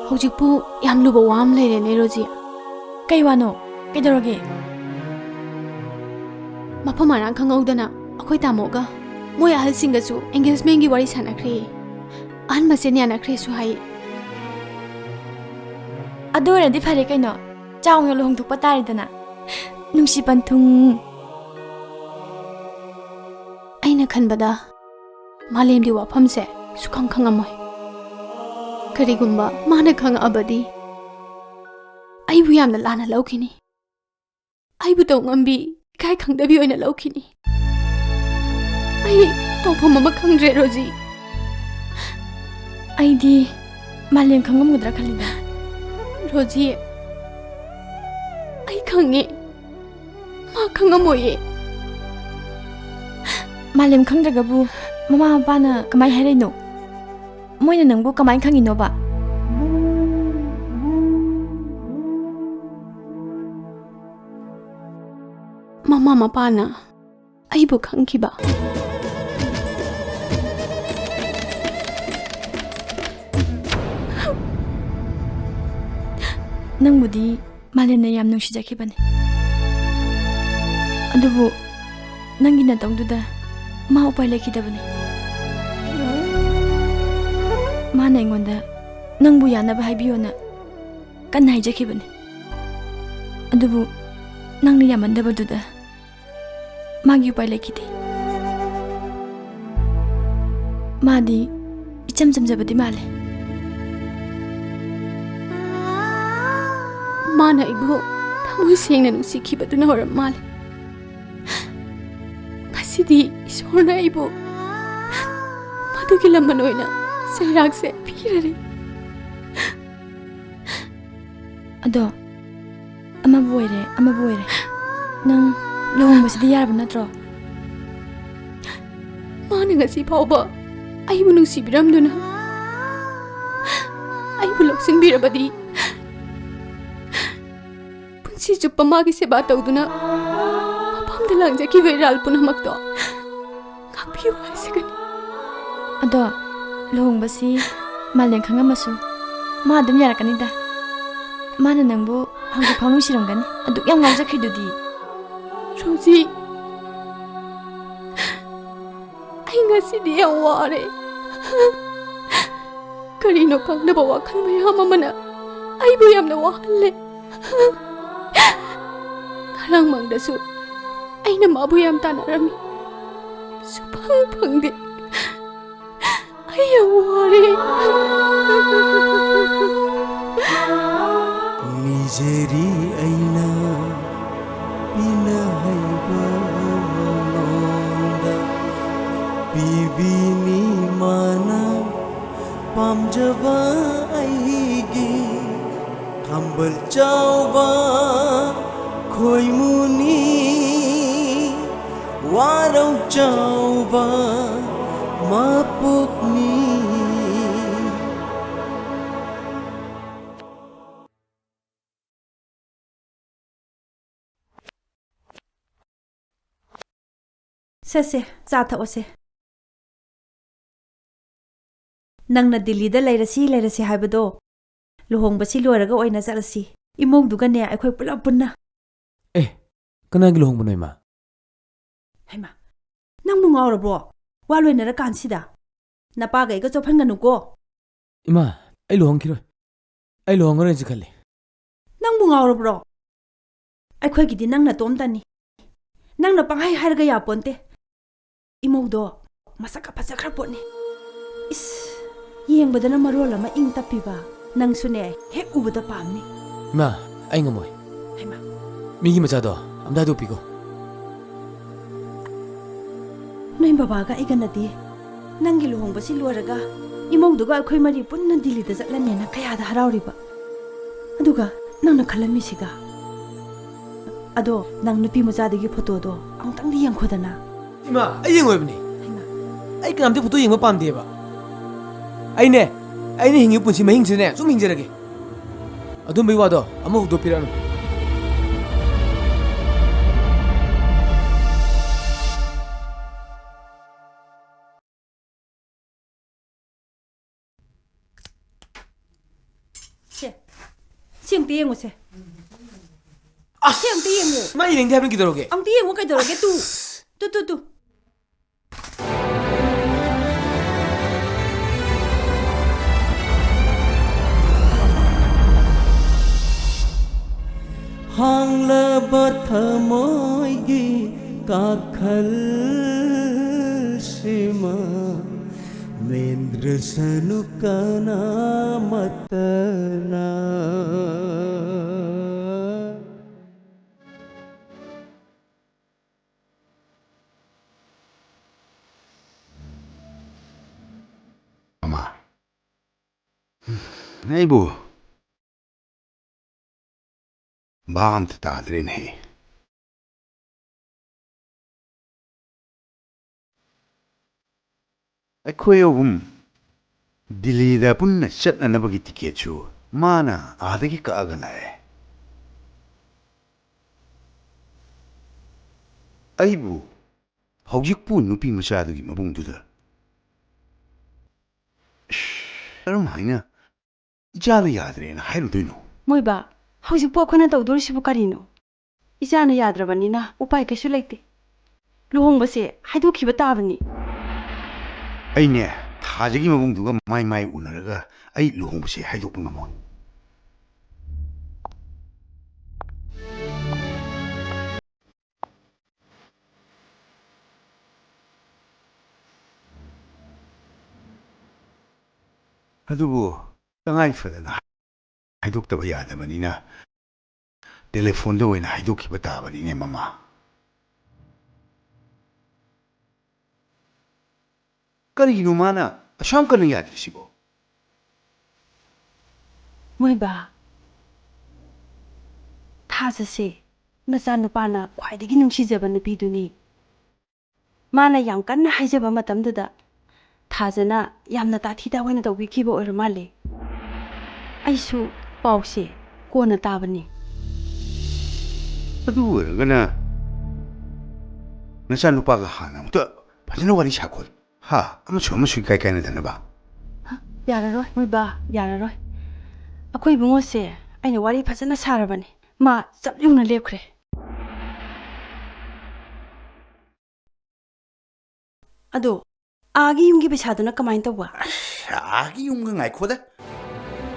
ꯍꯧꯖꯤꯛꯄꯨ ꯌꯥꯝ ꯂꯨꯕ ꯋꯥ ꯑꯃ ꯂꯩꯔꯦꯅꯦ, ꯔꯣꯖꯤ꯫ ꯀꯩ ꯋꯥꯅꯣ? ꯀꯩꯗꯧꯔꯒꯦ? ꯃꯐꯝ ꯃꯔꯥꯡ ꯈꯪꯍꯧꯗꯅ ꯑꯩꯈꯣꯏ ꯇꯥꯃꯣꯒ ꯃꯣꯏ ꯑꯍꯜꯁꯤꯡꯒꯁꯨ engagement ꯀꯤ ꯋꯥꯔꯤ ꯁꯥꯟꯅꯈ꯭ꯔꯦ꯫ ꯑꯍꯟ ꯃꯁꯦꯟ ꯌꯥꯅꯈ꯭ꯔꯦꯁꯨ ꯍꯥꯏ꯫ ꯑꯗꯨ ꯑꯣꯏꯔꯗꯤ ꯐꯔꯦ ꯀꯩꯅꯣ, ꯆꯥꯎꯅ ꯂꯨꯍꯣꯡꯊꯣꯛꯄ ꯇꯥꯔꯦꯗꯅ꯫ ꯅꯨꯡꯁꯤ ꯄꯟꯊꯨꯡ꯫ ꯑꯩꯅ ꯈꯟꯕꯗ ꯃꯥꯂꯦꯝꯒꯤ ꯋꯥꯐꯝꯁꯦ ꯁꯨꯈꯪ ꯈꯪꯉꯝꯃꯣꯏ꯫ ꯀꯔꯤꯒꯨꯝꯕ ꯃꯥꯅ ꯈꯪꯉꯛꯑꯕꯗꯤ ꯑꯩꯕꯨ ꯌꯥꯝꯅ ꯂꯥꯟꯅ ꯂꯧꯈꯤꯅꯤ꯫ ꯑꯩꯕꯨ ꯇꯧꯉꯝꯕꯤ ꯏꯀꯥꯏ ꯈꯪꯗꯕꯤ ꯑꯣꯏꯅ ꯂꯧꯈꯤꯅꯤ꯫ ꯑꯩ ꯇꯧꯐꯝ ꯑꯃ ꯈꯪꯗ꯭ꯔꯦ, ꯔꯣꯖꯤ꯫ ꯑꯩꯗꯤ ꯃꯥꯂꯦꯝ ꯈꯪꯉꯝꯒꯗ꯭ꯔꯥ ꯈꯜꯂꯤꯗ꯫ ꯔꯣꯖꯤ, ꯑꯩ ꯈꯪꯉꯦ꯫ ꯃꯥ ꯈꯪꯉꯝꯃꯣꯏꯌꯦ꯫ ꯃꯥꯂꯦꯝ ꯈꯪꯗ꯭ꯔꯒꯕꯨ ꯃꯃꯥ ꯃꯄꯥꯅ ꯀꯃꯥꯏ ꯍꯥꯏꯔꯛꯏꯅꯣ? ꯃꯣꯏꯅ ꯅꯪꯕꯨ ꯀꯃꯥꯏ ꯈꯪꯉꯤꯅꯣꯕ? ꯃꯃꯥ ꯃꯄꯥꯅ ꯑꯩꯕꯨ ꯈꯪꯈꯤꯕ꯫ ꯅꯪꯕꯨꯗꯤ ꯃꯥꯂꯦꯝꯅ ꯌꯥꯝ ꯅꯨꯡꯁꯤꯖꯈꯤꯕꯅꯤ꯫ ꯑꯗꯨꯕꯨ ꯅꯪꯒꯤ ꯅꯇꯧꯗꯨꯗ ꯃꯥ ꯎꯄꯥꯏ ꯂꯩꯈꯤꯗꯕꯅꯤ꯫ ꯃꯥꯅ ꯑꯩꯉꯣꯟꯗ ꯅꯪꯕꯨ ꯌꯥꯅꯕ ꯍꯥꯏꯕꯤꯌꯣꯅ ꯀꯟꯅ ꯍꯥꯏꯖꯈꯤꯕꯅꯤ꯫ ꯑꯗꯨꯕꯨ ꯅꯪꯅ ꯌꯥꯃꯟꯗꯕꯗꯨꯗ ꯃꯥꯒꯤ ꯎꯄꯥꯏ ꯂꯩꯈꯤꯗꯦ꯫ ꯃꯥꯗꯤ ꯏꯆꯝ ꯆꯝꯖꯕꯗꯤ ꯃꯥꯜꯂꯦ꯫ ꯃꯥꯅ ꯑꯩꯕꯨ ꯊꯃꯣꯏ ꯁꯦꯡꯅ ꯅꯨꯡꯁꯤꯈꯤꯕꯗꯨꯅ ꯑꯣꯏꯔꯝ ꯃꯥꯜꯂꯦ꯫ ꯉꯁꯤꯗꯤ ꯏꯁꯣꯔꯅ ꯑꯩꯕꯨ ꯃꯗꯨꯒꯤ ꯂꯃꯟ ꯑꯣꯏꯅ ꯆꯩꯔꯥꯛꯁꯦ ꯄꯤꯔꯔꯦ꯫ ꯑꯗꯣ ꯑꯃꯕꯨ ꯑꯣꯏꯔꯦ, ꯑꯃꯕꯨ ꯑꯣꯏꯔꯦ, ꯅꯪ ꯂꯨꯍꯣꯡꯕꯁꯤꯗꯤ ꯌꯥꯔꯕ ꯅꯠꯇ꯭ꯔꯣ? ꯃꯥꯅ ꯉꯁꯤ ꯐꯥꯎꯕ ꯑꯩꯕꯨ ꯅꯨꯡꯁꯤꯕꯤꯔꯝꯗꯨꯅ ꯑꯩꯕꯨ ꯂꯧꯁꯤꯟꯕꯤꯔꯕꯗꯤ ꯄꯨꯟꯁꯤ ꯆꯨꯞꯄ ꯃꯥꯒꯤ ꯁꯦꯕꯥ ꯇꯧꯗꯨꯅ ꯃꯐꯝꯗ ꯂꯥꯡꯖꯈꯤꯕ ꯏꯔꯥꯜ ꯄꯨꯝꯅꯃꯛꯇꯣ ꯉꯥꯛꯄꯤꯌꯨ ꯍꯥꯏꯖꯒꯅꯤ꯫ ꯑꯗꯣ ꯂꯨꯍꯣꯡꯕꯁꯤ ꯃꯥꯂꯦꯝ ꯈꯪꯉꯝꯃꯁꯨ ꯃꯥ ꯑꯗꯨꯝ ꯌꯥꯔꯛꯀꯅꯤꯗ꯫ ꯃꯥꯅ ꯅꯪꯕꯨ ꯍꯧꯖꯤꯛ ꯐꯥꯎ ꯅꯨꯡꯁꯤꯔꯝꯒꯅꯤ꯫ ꯑꯗꯨꯛ ꯌꯥꯝ ꯉꯥꯎꯖꯈ꯭ꯔꯤꯗꯨꯗꯤ꯫ ꯔꯣꯖꯤ, ꯑꯩ ꯉꯁꯤꯗꯤ ꯌꯥꯝ ꯋꯥꯔꯦ꯫ ꯀꯔꯤꯅꯣ ꯈꯪꯗꯕ ꯋꯥꯈꯜ ꯃꯌꯥꯝ ꯑꯃꯅ ꯑꯩꯕꯨ ꯌꯥꯝꯅ ꯋꯥꯍꯜꯂꯦ꯫ ꯉꯔꯥꯡ ꯃꯪꯗꯁꯨ ꯑꯩꯅ ꯃꯥꯕꯨ ꯌꯥꯝ ꯇꯥꯟꯅꯔꯝꯃꯤ꯫ ꯁꯨꯐꯪ ꯐꯪꯗꯦ꯫ ꯑꯩ ꯌꯥꯝ ꯋꯥꯔꯦ꯫ ꯃꯤꯖꯦꯔꯤ ꯑꯩꯅ ꯄꯤꯅ ꯍꯩꯕ ꯃꯉꯣꯟꯗ ꯄꯤꯕꯤꯅꯤ ꯃꯥꯅ ꯄꯥꯝꯖꯕ ꯑꯩꯒꯤ ꯈꯝꯕꯜ ꯆꯥꯎꯕ ꯈꯣꯏꯃꯨꯅꯤ ꯋꯥꯔꯧ ꯆꯥꯎꯕ ꯃꯄꯣꯛꯅꯤ꯫ ꯁꯦ, ꯁꯦ, ꯆꯥ ꯊꯛꯑꯣꯁꯦ꯫ ꯅꯪꯅ ꯗꯤꯜꯂꯤꯗ ꯂꯩꯔꯁꯤ, ꯂꯩꯔꯁꯤ ꯍꯥꯏꯕꯗꯣ, ꯂꯨꯍꯣꯡꯕꯁꯤ ꯂꯣꯏꯔꯒ ꯑꯣꯏꯅ ꯆꯠꯂꯁꯤ꯫ ꯏꯃꯧꯗꯨꯒꯅꯦ ꯑꯩꯈꯣꯏ ꯄꯨꯂꯞ ꯄꯨꯟꯅ꯫ ꯑꯦ, ꯀꯅꯥꯒꯤ ꯂꯨꯍꯣꯡꯕꯅꯣ, ꯏꯃꯥ? ꯍꯩꯃꯥ, ꯅꯪꯕꯨ ꯉꯥꯎꯔꯕ꯭ꯔꯣ? ꯋꯥ ꯂꯣꯏꯅꯔꯀꯥꯟꯁꯤꯗ꯫ ꯅꯄꯥꯒ ꯑꯩꯒ ꯆꯣꯞꯍꯟꯒꯅꯨꯀꯣ꯫ ꯏꯃꯥ, ꯑꯩ ꯂꯨꯍꯣꯡꯈꯤꯔꯣꯏ꯫ ꯑꯩ ꯂꯨꯍꯣꯡꯉꯔꯣꯏꯅꯁꯨ ꯈꯜꯂꯤ꯫ ꯅꯪꯕꯨ ꯉꯥꯎꯔꯕ꯭ꯔꯣ? ꯑꯩꯈꯣꯏꯒꯤꯗꯤ ꯅꯪ ꯅꯇꯣꯝꯇꯅꯤ꯫ ꯅꯪꯅ ꯄꯪꯍꯥꯏ ꯍꯥꯏꯔꯒ ꯌꯥꯄꯣꯟꯇꯦ꯫ ꯏꯃꯧꯗꯣ ꯃꯁꯛꯀ ꯐꯖꯈ꯭ꯔ ꯄꯣꯠꯅꯤ꯫ ꯏꯁ, ꯌꯦꯡꯕꯗꯅ ꯃꯔꯣꯜ ꯑꯃ ꯏꯪ ꯇꯞꯄꯤꯕ꯫ ꯅꯪꯁꯨꯅꯦ, ꯍꯦꯛ ꯎꯕꯗ ꯄꯥꯝꯅꯤ꯫ ꯏꯃꯥ, ꯑꯩ ꯉꯝꯃꯣꯏ꯫ ꯍꯩꯃꯥ꯫ ꯃꯤꯒꯤ ꯃꯆꯥꯗꯣ ꯑꯝꯇ ꯍꯥꯏꯗꯣꯛꯄꯤꯈꯣ꯫ ꯅꯣꯏ ꯕꯕꯥꯒ ꯑꯩꯒꯅꯗꯤ ꯅꯪꯒꯤ ꯂꯨꯍꯣꯡꯕꯁꯤ ꯂꯣꯏꯔꯒ ꯏꯃꯧꯗꯨꯒ ꯑꯩꯈꯣꯏ ꯃꯔꯤ ꯄꯨꯟꯅ ꯗꯤꯜꯂꯤꯗ ꯆꯠꯂꯅꯦꯅ ꯀꯌꯥꯗ ꯍꯔꯥꯎꯔꯤꯕ꯫ ꯑꯗꯨꯒ ꯅꯪꯅ ꯈꯜꯂꯝꯃꯤꯁꯤꯒ꯫ ꯑꯗꯣ ꯅꯪ ꯅꯨꯄꯤ ꯃꯆꯥꯗꯨꯒꯤ ꯐꯣꯇꯣꯗꯣ ꯑꯃꯨꯛꯇꯪꯗꯤ ꯌꯦꯡꯈꯣꯗꯅ꯫ ꯏꯃꯥ, ꯑꯩ ꯌꯦꯡꯉꯣꯏꯕꯅꯦ꯫ ꯍꯩꯃꯥ꯫ ꯑꯩ ꯀꯅꯥꯝꯇ ꯐꯣꯇꯣ ꯌꯦꯡꯕ ꯄꯥꯝꯗꯦꯕ꯫ ꯑꯩꯅꯦ, ꯑꯩꯅ ꯍꯤꯡꯉꯤꯕ ꯄꯨꯟꯁꯤ ꯃꯍꯤꯡꯁꯤꯅꯦ ꯁꯨꯝ ꯍꯤꯡꯖꯔꯒꯦ꯫ ꯑꯗꯨꯝꯕꯩ ꯋꯥꯗꯣ ꯑꯃ ꯍꯧꯗꯣꯛꯄꯤꯔꯛꯑꯅꯨ꯫ ꯁꯦ, ꯁꯤ ꯑꯝꯇ ꯌꯦꯡꯉꯨꯁꯦ꯫ ꯑꯁ! ꯁꯤ ꯑꯝꯇ ꯌꯦꯡꯉꯨ꯫ ꯃꯥ ꯌꯦꯡꯅꯤꯡꯗꯦ ꯍꯥꯏꯕꯅꯤ, ꯀꯩꯗꯧꯔꯒꯦ? ꯑꯝꯇ ꯌꯦꯡꯉꯨ, ꯀꯩꯗꯧꯔꯒꯦ? ꯇꯨ, ꯇꯨ, ꯇꯨ, ꯇꯨ꯫ ꯍꯥꯡꯂꯕ ꯊꯃꯣꯏꯒꯤ ꯀꯥꯈꯜꯁꯤꯃ ꯃꯦꯟꯗ꯭ꯔꯁꯅꯨ ꯀꯅꯥꯃꯠꯇꯅ꯫ ꯑꯃ, ꯑꯩꯕꯨ ꯚꯥꯞ ꯑꯝꯇ ꯇꯥꯗ꯭ꯔꯦꯅꯦꯍꯦ꯫ ꯑꯩꯈꯣꯏ ꯑꯍꯨꯝ ꯗꯤꯜꯂꯤꯗ ꯄꯨꯟꯅ ꯆꯠꯅꯅꯕꯒꯤ ꯇꯤꯀꯦꯠꯁꯨ ꯃꯥꯅ ꯑꯥꯗꯒꯤ ꯀꯛꯑꯒ ꯂꯥꯛꯑꯦ꯫ ꯑꯩꯕꯨ ꯍꯧꯖꯤꯛꯄꯨ ꯅꯨꯄꯤ ꯃꯆꯥꯗꯨꯒꯤ ꯃꯕꯨꯡꯗꯨꯗ ꯏꯁ, ꯀꯔꯝ ꯍꯥꯏꯅ ꯏꯆꯥꯗ ꯌꯥꯗ꯭ꯔꯦꯅ ꯍꯥꯏꯔꯨꯗꯣꯏꯅꯣ? ꯃꯣꯏꯕꯥ, ꯍꯧꯖꯤꯛꯄꯨ ꯑꯩꯈꯣꯏꯅ ꯇꯧꯗꯣꯔꯤꯁꯤꯕꯨ ꯀꯔꯤꯅꯣ? ꯏꯆꯥꯅ ꯌꯥꯗ꯭ꯔꯕꯅꯤꯅ ꯎꯄꯥꯏ ꯀꯩꯁꯨ ꯂꯩꯇꯦ꯫ ꯂꯨꯍꯣꯡꯕꯁꯦ ꯍꯥꯏꯗꯣꯛꯈꯤꯕ ꯇꯥꯕꯅꯤ꯫ ꯑꯩꯅꯦ, ꯊꯥꯖꯒꯤ ꯃꯕꯨꯡꯗꯨꯒ ꯃꯥꯏ ꯃꯥꯏ ꯎꯅꯔꯒ ꯑꯩ ꯂꯨꯍꯣꯡꯕꯁꯦ ꯍꯥꯏꯗꯣꯛꯄ ꯉꯝꯃꯣꯏ꯫ ꯑꯗꯨꯕꯨ ꯇꯉꯥꯏ ꯐꯗꯅ ꯍꯥꯏꯗꯣꯛꯇꯕ ꯌꯥꯗꯕꯅꯤꯅ ꯇꯦꯂꯤꯐꯣꯟꯗ ꯑꯣꯏꯅ ꯍꯥꯏꯗꯣꯛꯈꯤꯕ ꯇꯥꯕꯅꯤꯅꯦ, ꯃꯃꯥ꯫ ꯀꯔꯤꯒꯤꯅꯣ ꯃꯥꯅ ꯑꯁꯨꯛ ꯌꯥꯝ ꯀꯟꯅ ꯌꯥꯗ꯭ꯔꯤꯁꯤꯕꯣ? ꯃꯣꯏꯕꯥ, ꯊꯥꯖꯁꯦ ꯅꯆꯥꯅꯨꯄꯥꯅ ꯈ꯭ꯋꯥꯏꯗꯒꯤ ꯅꯨꯡꯁꯤꯖꯕ ꯅꯨꯄꯤꯗꯨꯅꯤ꯫ ꯃꯥꯅ ꯌꯥꯝ ꯀꯟꯅ ꯍꯥꯏꯖꯕ ꯃꯇꯝꯗꯨꯗ ꯊꯥꯖꯅ ꯌꯥꯝꯅ ꯇꯥꯊꯤ ꯇꯥꯑꯣꯏꯅ ꯇꯧꯕꯤꯈꯤꯕ ꯑꯣꯏꯔ ꯃꯥꯜꯂꯦ꯫ ꯑꯩꯁꯨ ꯄꯥꯎꯁꯦ ꯀꯣꯟꯅ ꯇꯥꯕꯅꯤ꯫ ꯑꯗꯨ ꯑꯣꯏꯔꯒꯅ ꯅꯆꯥꯅꯨꯄꯥꯒ ꯍꯥꯟꯅ ꯑꯃꯨꯛꯇ ꯐꯖꯅ ꯋꯥꯔꯤ ꯁꯥꯈꯣ꯫ ꯍꯥ? ꯑꯃꯁꯨ ꯑꯃꯁꯨ ꯏꯀꯥꯏ ꯀꯥꯏꯅꯗꯅꯕ꯫ ꯍ, ꯌꯥꯔꯔꯣꯏ, ꯃꯣꯏꯕꯥ, ꯌꯥꯔꯔꯣꯏ꯫ ꯑꯩꯈꯣꯏ ꯏꯕꯨꯡꯉꯣꯁꯦ ꯑꯩꯅ ꯋꯥꯔꯤ ꯐꯖꯅ ꯁꯥꯔꯕꯅꯤ꯫ ꯃꯥ ꯆꯞ ꯌꯨꯡꯅ ꯂꯦꯞꯈ꯭ꯔꯦ꯫ ꯑꯗꯣ, ꯑꯥꯒꯤ ꯌꯨꯝꯒꯤ ꯄꯩꯁꯥꯗꯨꯅ ꯀꯃꯥꯏꯅ ꯇꯧꯕ? ꯑꯁ, ꯑꯥꯒꯤ ꯌꯨꯝꯒ ꯉꯥꯏꯈꯣꯗ꯫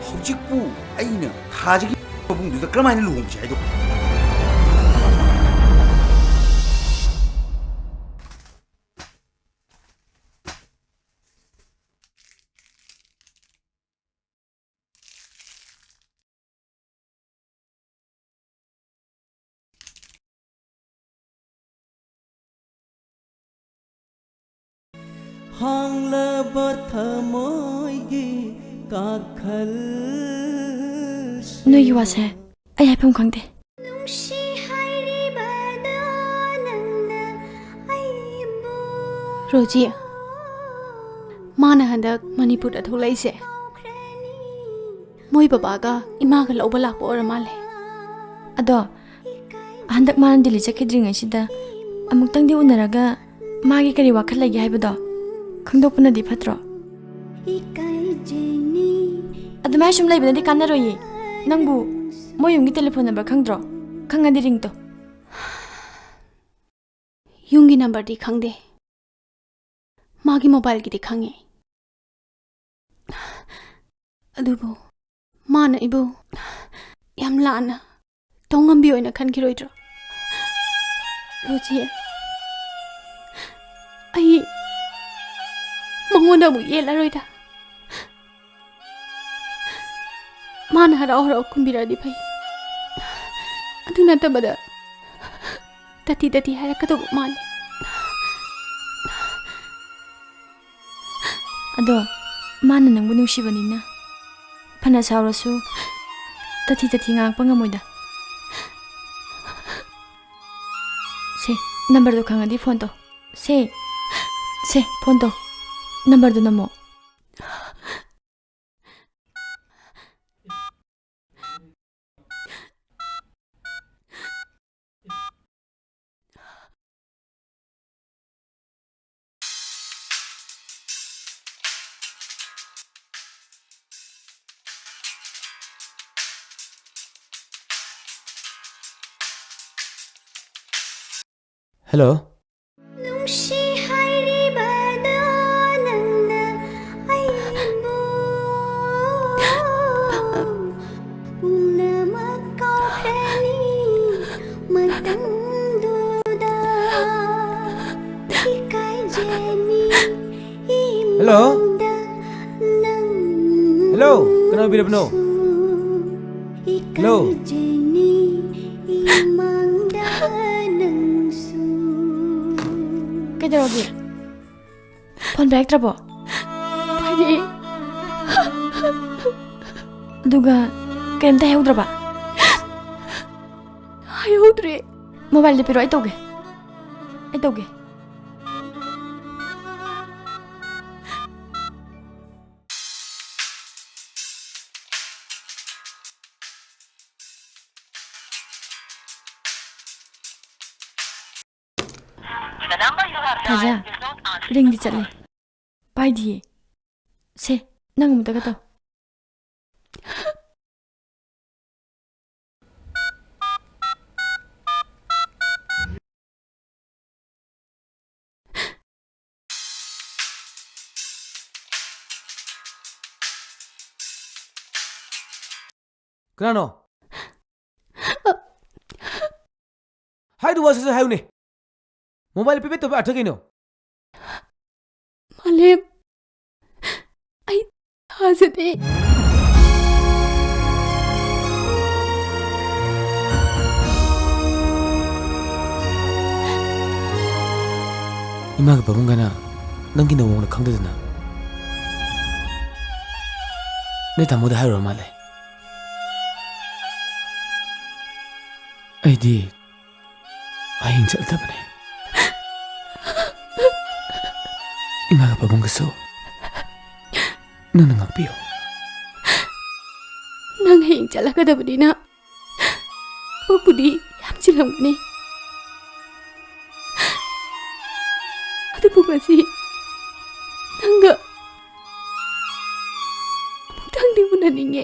ꯍꯧꯖꯤꯛꯄꯨ ꯑꯩꯅ ꯊꯥꯖꯒꯤ ꯃꯕꯨꯡꯗꯨꯗ ꯀꯔꯝꯍꯥꯏꯅ ꯂꯨꯍꯣꯡꯁꯤ ꯍꯥꯏꯗꯣ? ꯍꯥꯡꯂꯕ ꯊꯃꯣꯏꯒꯤ ꯀꯥꯈꯜ꯫ ꯅꯣꯏꯒꯤ ꯋꯥꯁꯦ ꯑꯩ ꯍꯥꯏꯐꯝ ꯈꯪꯗꯦ꯫ ꯅꯨꯡꯁꯤ ꯍꯥꯏꯔꯤꯕꯗꯣ ꯅꯪꯅ ꯑꯩꯕꯨ꯫ ꯔꯣꯖꯤ, ꯃꯥꯅ ꯍꯟꯗꯛ ꯃꯅꯤꯄꯨꯔꯗ ꯊꯣꯛꯂꯛꯏꯁꯦ ꯀꯥꯎꯈ꯭ꯔꯅꯤ꯫ ꯃꯣꯏ ꯕꯕꯥꯒ ꯏꯃꯥꯒ ꯂꯧꯕ ꯂꯥꯛꯄ ꯑꯣꯏꯔ ꯃꯥꯜꯂꯦ꯫ ꯑꯗꯣ ꯍꯟꯗꯛ ꯃꯥꯅ ꯗꯤꯜꯂꯤ ꯆꯠꯈꯤꯗ꯭ꯔꯤꯉꯩꯁꯤꯗ ꯑꯃꯨꯛꯇꯪꯗꯤ ꯎꯅꯔꯒ ꯃꯥꯒꯤ ꯀꯔꯤ ꯋꯥꯈꯜ ꯂꯩꯒꯦ ꯍꯥꯏꯕꯗꯣ ꯈꯪꯗꯣꯛꯄꯅꯗꯤ ꯐꯠꯇ꯭ꯔꯣ? ꯑꯗꯨꯃꯥꯏꯅ ꯁꯨꯝ ꯂꯩꯕꯅꯗꯤ ꯀꯥꯟꯅꯔꯣꯏꯌꯦ꯫ ꯅꯪꯕꯨ ꯃꯣꯏ ꯌꯨꯝꯒꯤ ꯇꯦꯂꯤꯐꯣꯟ ꯅꯝꯕꯔ ꯈꯪꯗ꯭ꯔꯣ? ꯈꯪꯉꯗꯤ ꯔꯤꯡ ꯇꯧ꯫ ꯌꯨꯝꯒꯤ ꯅꯝꯕꯔꯗꯤ ꯈꯪꯗꯦ꯫ ꯃꯥꯒꯤ ꯃꯣꯕꯥꯏꯜꯒꯤꯗꯤ ꯈꯪꯉꯦ꯫ ꯑꯗꯨꯕꯨ ꯃꯥꯅ ꯑꯩꯕꯨ ꯌꯥꯝ ꯂꯥꯟꯅ ꯇꯧꯉꯝꯕꯤ ꯑꯣꯏꯅ ꯈꯟꯈꯤꯔꯣꯏꯗ꯭ꯔꯣ? ꯔꯣꯖꯤ, ꯑꯩ ꯃꯉꯣꯟꯗ ꯑꯃꯨꯛ ꯌꯦꯠꯂꯔꯣꯏꯗ꯫ ꯃꯥꯅ ꯍꯔꯥꯎ ꯍꯔꯥꯎ ꯈꯨꯝꯕꯤꯔꯛꯑꯗꯤ ꯐꯩ꯫ ꯑꯗꯨ ꯅꯠꯇꯕꯗ ꯇꯥꯊꯤ ꯇꯥꯊꯤ ꯍꯥꯏꯔꯛꯀꯗꯧꯕ ꯃꯥꯜꯂꯤ꯫ ꯑꯗꯣ ꯃꯥꯅ ꯅꯪꯕꯨ ꯅꯨꯡꯁꯤꯕꯅꯤꯅ ꯐꯅ ꯁꯥꯎꯔꯁꯨ ꯇꯥꯊꯤ ꯇꯥꯊꯤ ꯉꯥꯡꯉꯛꯄ ꯉꯝꯃꯣꯏꯗ꯫ ꯁꯦ, ꯅꯝꯕꯔꯗꯣ ꯈꯪꯉꯗꯤ ꯐꯣꯟ ꯇꯧ꯫ ꯁꯦ, ꯁꯦ, ꯐꯣꯟ ꯇꯧ꯫ ꯅꯝꯕꯔꯗꯣ ꯅꯝꯃꯣ꯫ Hello. ꯅꯨꯡꯁꯤ ꯍꯥꯏꯔꯤꯕꯗꯣ ꯅꯪꯅ ꯑꯩꯕꯨ ꯄꯨꯝꯅꯃꯛ ꯀꯥꯎꯈ꯭ꯔꯅꯤ ꯃꯇꯝꯗꯨꯗ ꯏꯀꯥꯏꯖꯅꯤ꯫ Hello. ꯏꯃꯨꯡꯗ ꯅꯪ Hello, ꯀꯅꯥ ꯑꯣꯏꯕꯤꯔꯕꯅꯣ? Hello. ꯏꯃꯥꯡꯗ ꯅꯪꯁꯨ꯫ ꯀꯩꯗꯧꯔꯒꯦ? ꯐꯣꯟ ꯄꯥꯏꯔꯛꯇ꯭ꯔꯕꯣ? ꯄꯥꯏꯔꯛꯑꯦ꯫ ꯑꯗꯨꯒ ꯀꯩꯝꯇ ꯍꯥꯏꯍꯧꯗ꯭ꯔꯕ? ꯍꯥꯏꯍꯧꯗ꯭ꯔꯦ꯫ ꯃꯣꯕꯥꯏꯜꯗ ꯄꯤꯔꯣ, ꯑꯩ ꯇꯧꯒꯦ꯫ ꯑꯩ ꯇꯧꯒꯦ꯫ ꯊꯥꯖ, ꯔꯤꯡꯗꯤ ꯆꯠꯂꯦ꯫ ꯄꯥꯏꯗꯤꯌꯦ꯫ ꯁꯦ, ꯅꯪ ꯑꯃꯨꯛꯇꯒ ꯇꯧ꯫ ꯀꯅꯥꯅꯣ? ꯍꯥꯏꯗꯨ ꯋꯥ ꯁꯠ ꯁꯠ ꯍꯥꯏꯌꯨꯅꯦ꯫ ꯃꯣꯕꯥꯏꯜ ꯄꯦꯕꯦꯠ ꯇꯧꯕ ꯑꯥꯔꯊ ꯀꯩꯅꯣ? ꯃꯥꯂꯦꯝ, ꯑꯩ ꯊꯥꯖꯗꯦ꯫ ꯏꯃꯥꯒ ꯄꯥꯕꯨꯡꯒꯅ ꯅꯪꯒꯤ ꯅꯃꯣꯡꯅ ꯈꯪꯗꯗꯅ ꯅꯣꯏ ꯇꯥꯃꯣꯗ ꯍꯥꯏꯔꯨꯔ ꯃꯥꯜꯂꯦ꯫ ꯑꯩꯗꯤ ꯍꯌꯦꯡ ꯆꯠꯂꯗꯕꯅꯦ꯫ ꯏꯃꯥꯒ ꯄꯥꯕꯨꯡꯒꯁꯨ ꯅꯪꯅ ꯉꯥꯛꯄꯤꯌꯨ꯫ ꯅꯪ ꯍꯌꯦꯡ ꯆꯠꯂꯛꯀꯗꯕꯅꯤꯅ ꯊꯕꯛꯄꯨꯗꯤ ꯌꯥꯝ ꯆꯤꯜꯂꯝꯒꯅꯤ꯫ ꯑꯗꯨꯕꯨ ꯉꯁꯤ ꯅꯪꯒ ꯑꯃꯨꯛꯇꯪꯗꯤ ꯎꯅꯅꯤꯡꯉꯦ꯫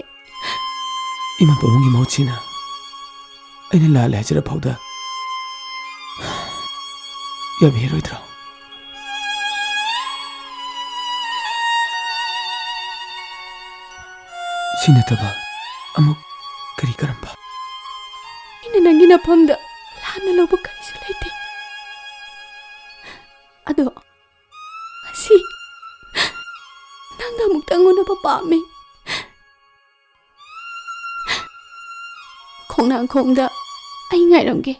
ꯏꯃꯥ ꯄꯥꯕꯨꯡꯒꯤ ꯃꯍꯨꯠ ꯁꯤꯅ ꯑꯩꯅ ꯂꯥꯜꯂꯦ ꯍꯥꯏꯖꯔ ꯐꯥꯎꯗ ꯌꯥꯕꯤꯔꯣꯏꯗ꯭ꯔꯣ? ꯁꯤ ꯅꯠꯇꯕ ꯑꯃꯨꯛ ꯀꯔꯤ ꯀꯔꯝꯕ? ꯑꯩꯅ ꯅꯪꯒꯤ ꯅꯐꯝꯗ ꯂꯥꯟꯅ ꯂꯧꯕ ꯀꯔꯤꯁꯨ ꯂꯩꯇꯦ꯫ ꯑꯗꯣ ꯉꯁꯤ ꯅꯪꯒ ꯑꯃꯨꯛꯇꯪ ꯎꯅꯕ ꯄꯥꯝꯃꯤ꯫ ꯈꯣꯡꯅꯥꯡꯈꯣꯡꯗ ꯑꯩ ꯉꯥꯏꯔꯝꯒꯦ꯫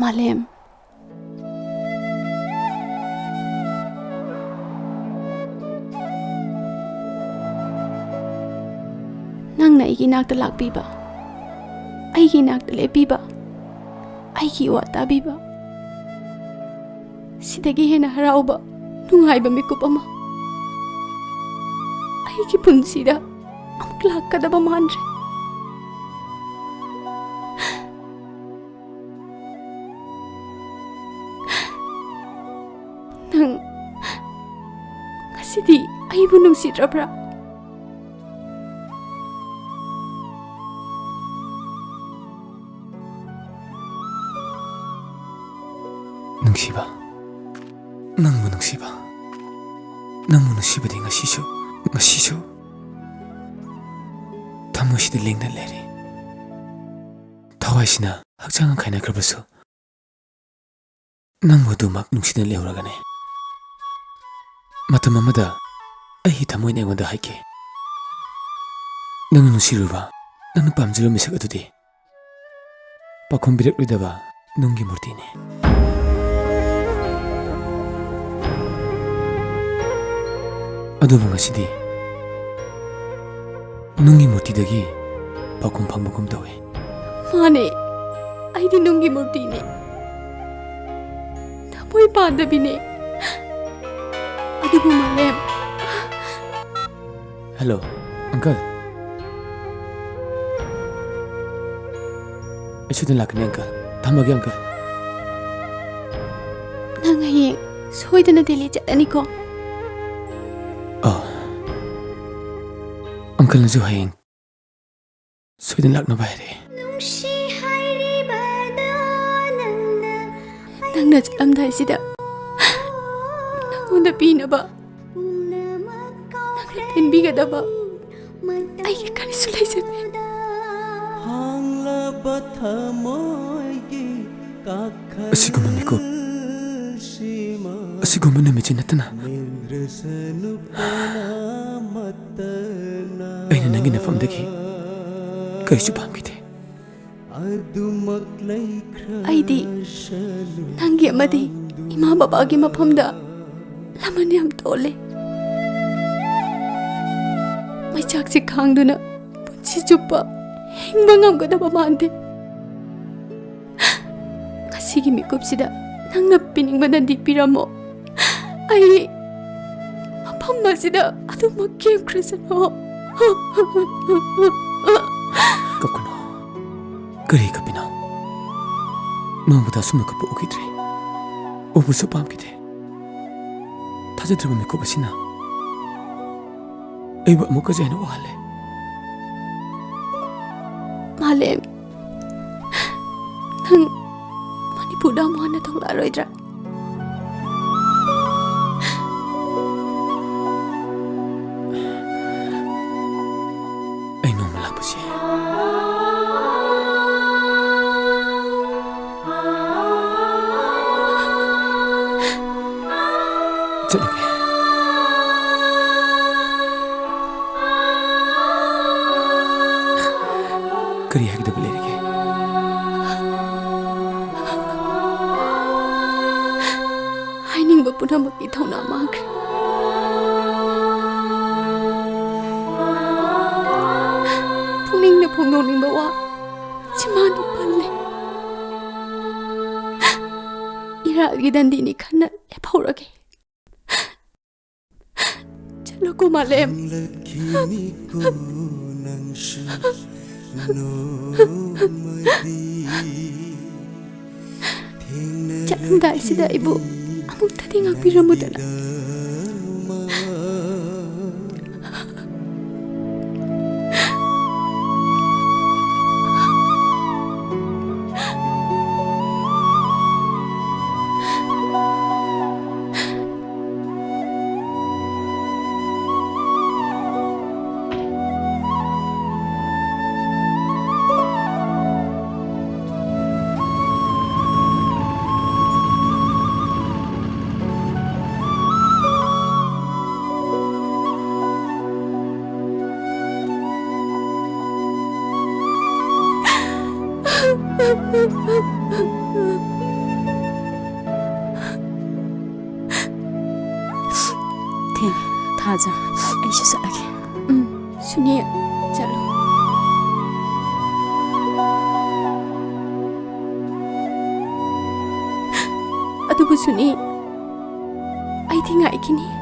ꯃꯥꯂꯦꯝ, ꯅꯪꯅ ꯑꯩꯒꯤ ꯏꯅꯥꯛꯇ ꯂꯥꯛꯄꯤꯕ, ꯑꯩꯒꯤ ꯏꯅꯥꯛꯇ ꯂꯦꯞꯄꯤꯕ, ꯑꯩꯒꯤ ꯋꯥ ꯇꯥꯕꯤꯕ, ꯁꯤꯗꯒꯤ ꯍꯦꯟꯅ ꯍꯔꯥꯎꯕ, ꯅꯨꯡꯉꯥꯏꯕ ꯃꯤꯀꯨꯞ ꯑꯃ ꯑꯩꯒꯤ ꯄꯨꯟꯁꯤꯗ ꯑꯃꯨꯛ ꯂꯥꯛꯀꯗꯕ ꯃꯥꯟꯗ꯭ꯔꯦ꯫ ꯅꯪ ꯉꯁꯤꯗꯤ ꯑꯩꯕꯨ ꯅꯨꯡꯁꯤꯗ꯭ꯔꯕ꯭ꯔꯥ? ꯅꯨꯡꯁꯤꯕ, ꯅꯪꯕꯨ ꯅꯨꯡꯁꯤꯕ, ꯅꯪꯕꯨ ꯅꯨꯡꯁꯤꯕꯗꯤ ꯉꯁꯤꯁꯨ, ꯉꯁꯤꯁꯨ ꯊꯃꯣꯏꯁꯤꯗ ꯂꯦꯡꯗꯅ ꯂꯩꯔꯤ꯫ ꯊꯋꯥꯏꯁꯤꯅ ꯍꯛꯆꯥꯡꯒ ꯈꯥꯏꯅꯈ꯭ꯔꯕꯁꯨ, ꯅꯪꯕꯨ ꯑꯗꯨꯃꯛ ꯅꯨꯡꯁꯤꯅ ꯂꯩꯍꯧꯔꯒꯅꯤ꯫ ꯃꯇꯝ ꯑꯃꯗ ꯑꯩꯒꯤ ꯊꯃꯣꯏꯅ ꯑꯩꯉꯣꯟꯗ ꯍꯥꯏꯈꯤ, "ꯅꯪꯅ ꯅꯨꯡꯁꯤꯔꯨꯕ, ꯅꯪꯅ ꯄꯥꯝꯖꯔꯨꯕ ꯃꯤꯁꯛ ꯑꯗꯨꯗꯤ ꯄꯥꯎꯈꯨꯝ ꯄꯤꯔꯛꯂꯣꯏꯗꯕ ꯅꯨꯡꯒꯤ ꯃꯨꯔꯇꯤꯅꯤ꯫" ꯑꯗꯨꯕꯨ ꯉꯁꯤꯗꯤ ꯅꯨꯡꯒꯤ ꯃꯨꯔꯇꯤꯗꯒꯤ ꯄꯥꯎꯈꯨꯝ ꯐꯪꯕꯒꯨꯝ ꯇꯧꯏ꯫ ꯃꯥꯅꯦ, ꯑꯩꯗꯤ ꯅꯨꯡꯒꯤ ꯃꯨꯔꯇꯤꯅꯦ, ꯊꯃꯣꯏ ꯄꯥꯟꯗꯕꯤꯅꯦ꯫ ꯑꯗꯨꯕꯨ ꯃꯥꯂꯦꯝ꯫ ꯍꯜꯂꯣ, ꯑꯪꯀꯜ꯫ ꯑꯩ ꯁꯣꯏꯗꯅ ꯂꯥꯛꯀꯅꯤ, ꯑꯪꯀꯜ꯫ ꯊꯝꯃꯒꯦ, ꯑꯪꯀꯜ꯫ ꯅꯪ ꯍꯌꯦꯡ ꯁꯣꯏꯗꯅ ꯗꯦꯜꯂꯤ ꯆꯠꯂꯅꯤꯀꯣ? ꯑꯥ꯫ ꯑꯪꯀꯜꯅꯁꯨ ꯍꯌꯦꯡ ꯁꯣꯏꯗꯅ ꯂꯥꯛꯅꯕ ꯍꯥꯏꯔꯛꯑꯦ꯫ ꯅꯨꯡꯁꯤ ꯍꯥꯏꯔꯤꯕꯗꯣ ꯅꯪꯅ꯫ ꯅꯪꯅ ꯆꯠꯂꯝꯗꯥꯏꯁꯤꯗ ꯅꯪꯉꯣꯟꯗ ꯄꯤꯅꯕ, ꯅꯪꯅ ꯄꯦꯟꯕꯤꯒꯗꯕ ꯑꯩꯒꯤ ꯀꯔꯤꯁꯨ ꯂꯩꯖꯗꯦ꯫ ꯍꯥꯡꯂꯕ ꯊꯃꯣꯏꯒꯤ ꯀꯥꯈꯜ ꯑꯁꯤꯒꯨꯝꯕ ꯃꯤꯀꯨꯞ, ꯑꯁꯤꯒꯨꯝꯕ ꯅꯨꯃꯤꯠꯁꯤ ꯅꯠꯇꯅ ꯑꯩꯅ ꯅꯪꯒꯤ ꯅꯐꯝꯗꯒꯤ ꯀꯔꯤꯁꯨ ꯄꯥꯝꯈꯤꯗꯦ꯫ ꯑꯩꯗꯤ ꯅꯪꯒꯤ ꯑꯃꯗꯤ ꯏꯃꯥ ꯕꯕꯥꯒꯤ ꯃꯐꯝꯗ ꯂꯃꯟ ꯌꯥꯝ ꯇꯣꯜꯂꯦ꯫ ꯃꯩꯆꯥꯛꯁꯦ ꯈꯥꯡꯗꯨꯅ ꯄꯨꯟꯁꯤ ꯆꯨꯞꯄ ꯍꯤꯡꯕ ꯉꯝꯒꯗꯕ ꯃꯥꯟꯗꯦ꯫ ꯉꯁꯤꯒꯤ ꯃꯤꯀꯨꯞꯁꯤꯗ ꯅꯪꯅ ꯄꯤꯅꯤꯡꯕꯅꯗꯤ ꯄꯤꯔꯝꯃꯣ꯫ ꯑꯩ ꯃꯐꯝ ꯑꯁꯤꯗ ꯑꯗꯨꯃꯛ ꯀꯦꯝꯈ꯭ꯔꯁꯅꯨ꯫ ꯀꯞꯀꯅꯨ꯫ ꯀꯔꯤ ꯀꯞꯄꯤꯅꯣ? ꯃꯥꯡꯕꯗ ꯑꯁꯨꯝꯅ ꯀꯞꯄ ꯎꯈꯤꯗ꯭ꯔꯤ꯫ ꯎꯕꯁꯨ ꯄꯥꯝꯈꯤꯗꯦ꯫ ꯊꯥꯖꯗ꯭ꯔꯕ ꯃꯤꯀꯨꯞ ꯑꯁꯤꯅ ꯑꯩꯕꯨ ꯑꯃꯨꯛꯀꯁꯨ ꯍꯦꯟꯅ ꯋꯥꯍꯜꯂꯦ꯫ ꯃꯥꯂꯦꯝ, ꯅꯪ ꯃꯅꯤꯄꯨꯔꯗ ꯑꯃꯨꯛ ꯍꯟꯅ ꯊꯣꯛꯂꯛꯑꯔꯣꯏꯗ꯭ꯔꯥ? ꯑꯩ ꯅꯣꯡꯃ ꯂꯥꯛꯄꯁꯦ꯫ ꯆꯠꯂꯒꯦ꯫ ꯀꯔꯤ ꯍꯥꯏꯒꯗꯕ ꯂꯩꯔꯤꯒꯦ? ꯍꯥꯏꯅꯤꯡꯕ ꯄꯨꯝꯅꯃꯛꯀꯤ ꯊꯧꯅꯥ ꯃꯥꯡꯈ꯭ꯔꯦ꯫ ꯄꯨꯛꯅꯤꯡꯅ ꯐꯣꯡꯗꯣꯛꯅꯤꯡꯕ ꯋꯥ ꯆꯤꯝꯕꯥꯟꯗ ꯄꯜꯂꯦ꯫ ꯏꯔꯥꯜꯒꯤ ꯗꯟꯗꯤꯅꯤ ꯈꯟꯅ ꯂꯦꯞꯍꯧꯔꯒꯦ꯫ ꯆꯠꯂꯣꯀꯣ ꯃꯥꯂꯦꯝ꯫ ꯆꯠꯂꯝꯗꯥꯏꯁꯤꯗ ꯑꯩꯕꯨ ꯑꯃꯨꯛꯇꯗꯤ ꯉꯥꯛꯄꯤꯔꯝꯃꯨꯗꯅ꯫ ꯊꯦꯡꯉꯦ, ꯊꯥꯖ꯫ ꯑꯩꯁꯨ ꯆꯠꯂꯒꯦ꯫ ꯎꯝ, ꯁꯨꯅꯤ, ꯆꯠꯂꯣ꯫ ꯑꯗꯨꯕꯨ ꯁꯨꯅꯤ, ꯑꯩꯗꯤ ꯉꯥꯏꯈꯤꯅꯤ꯫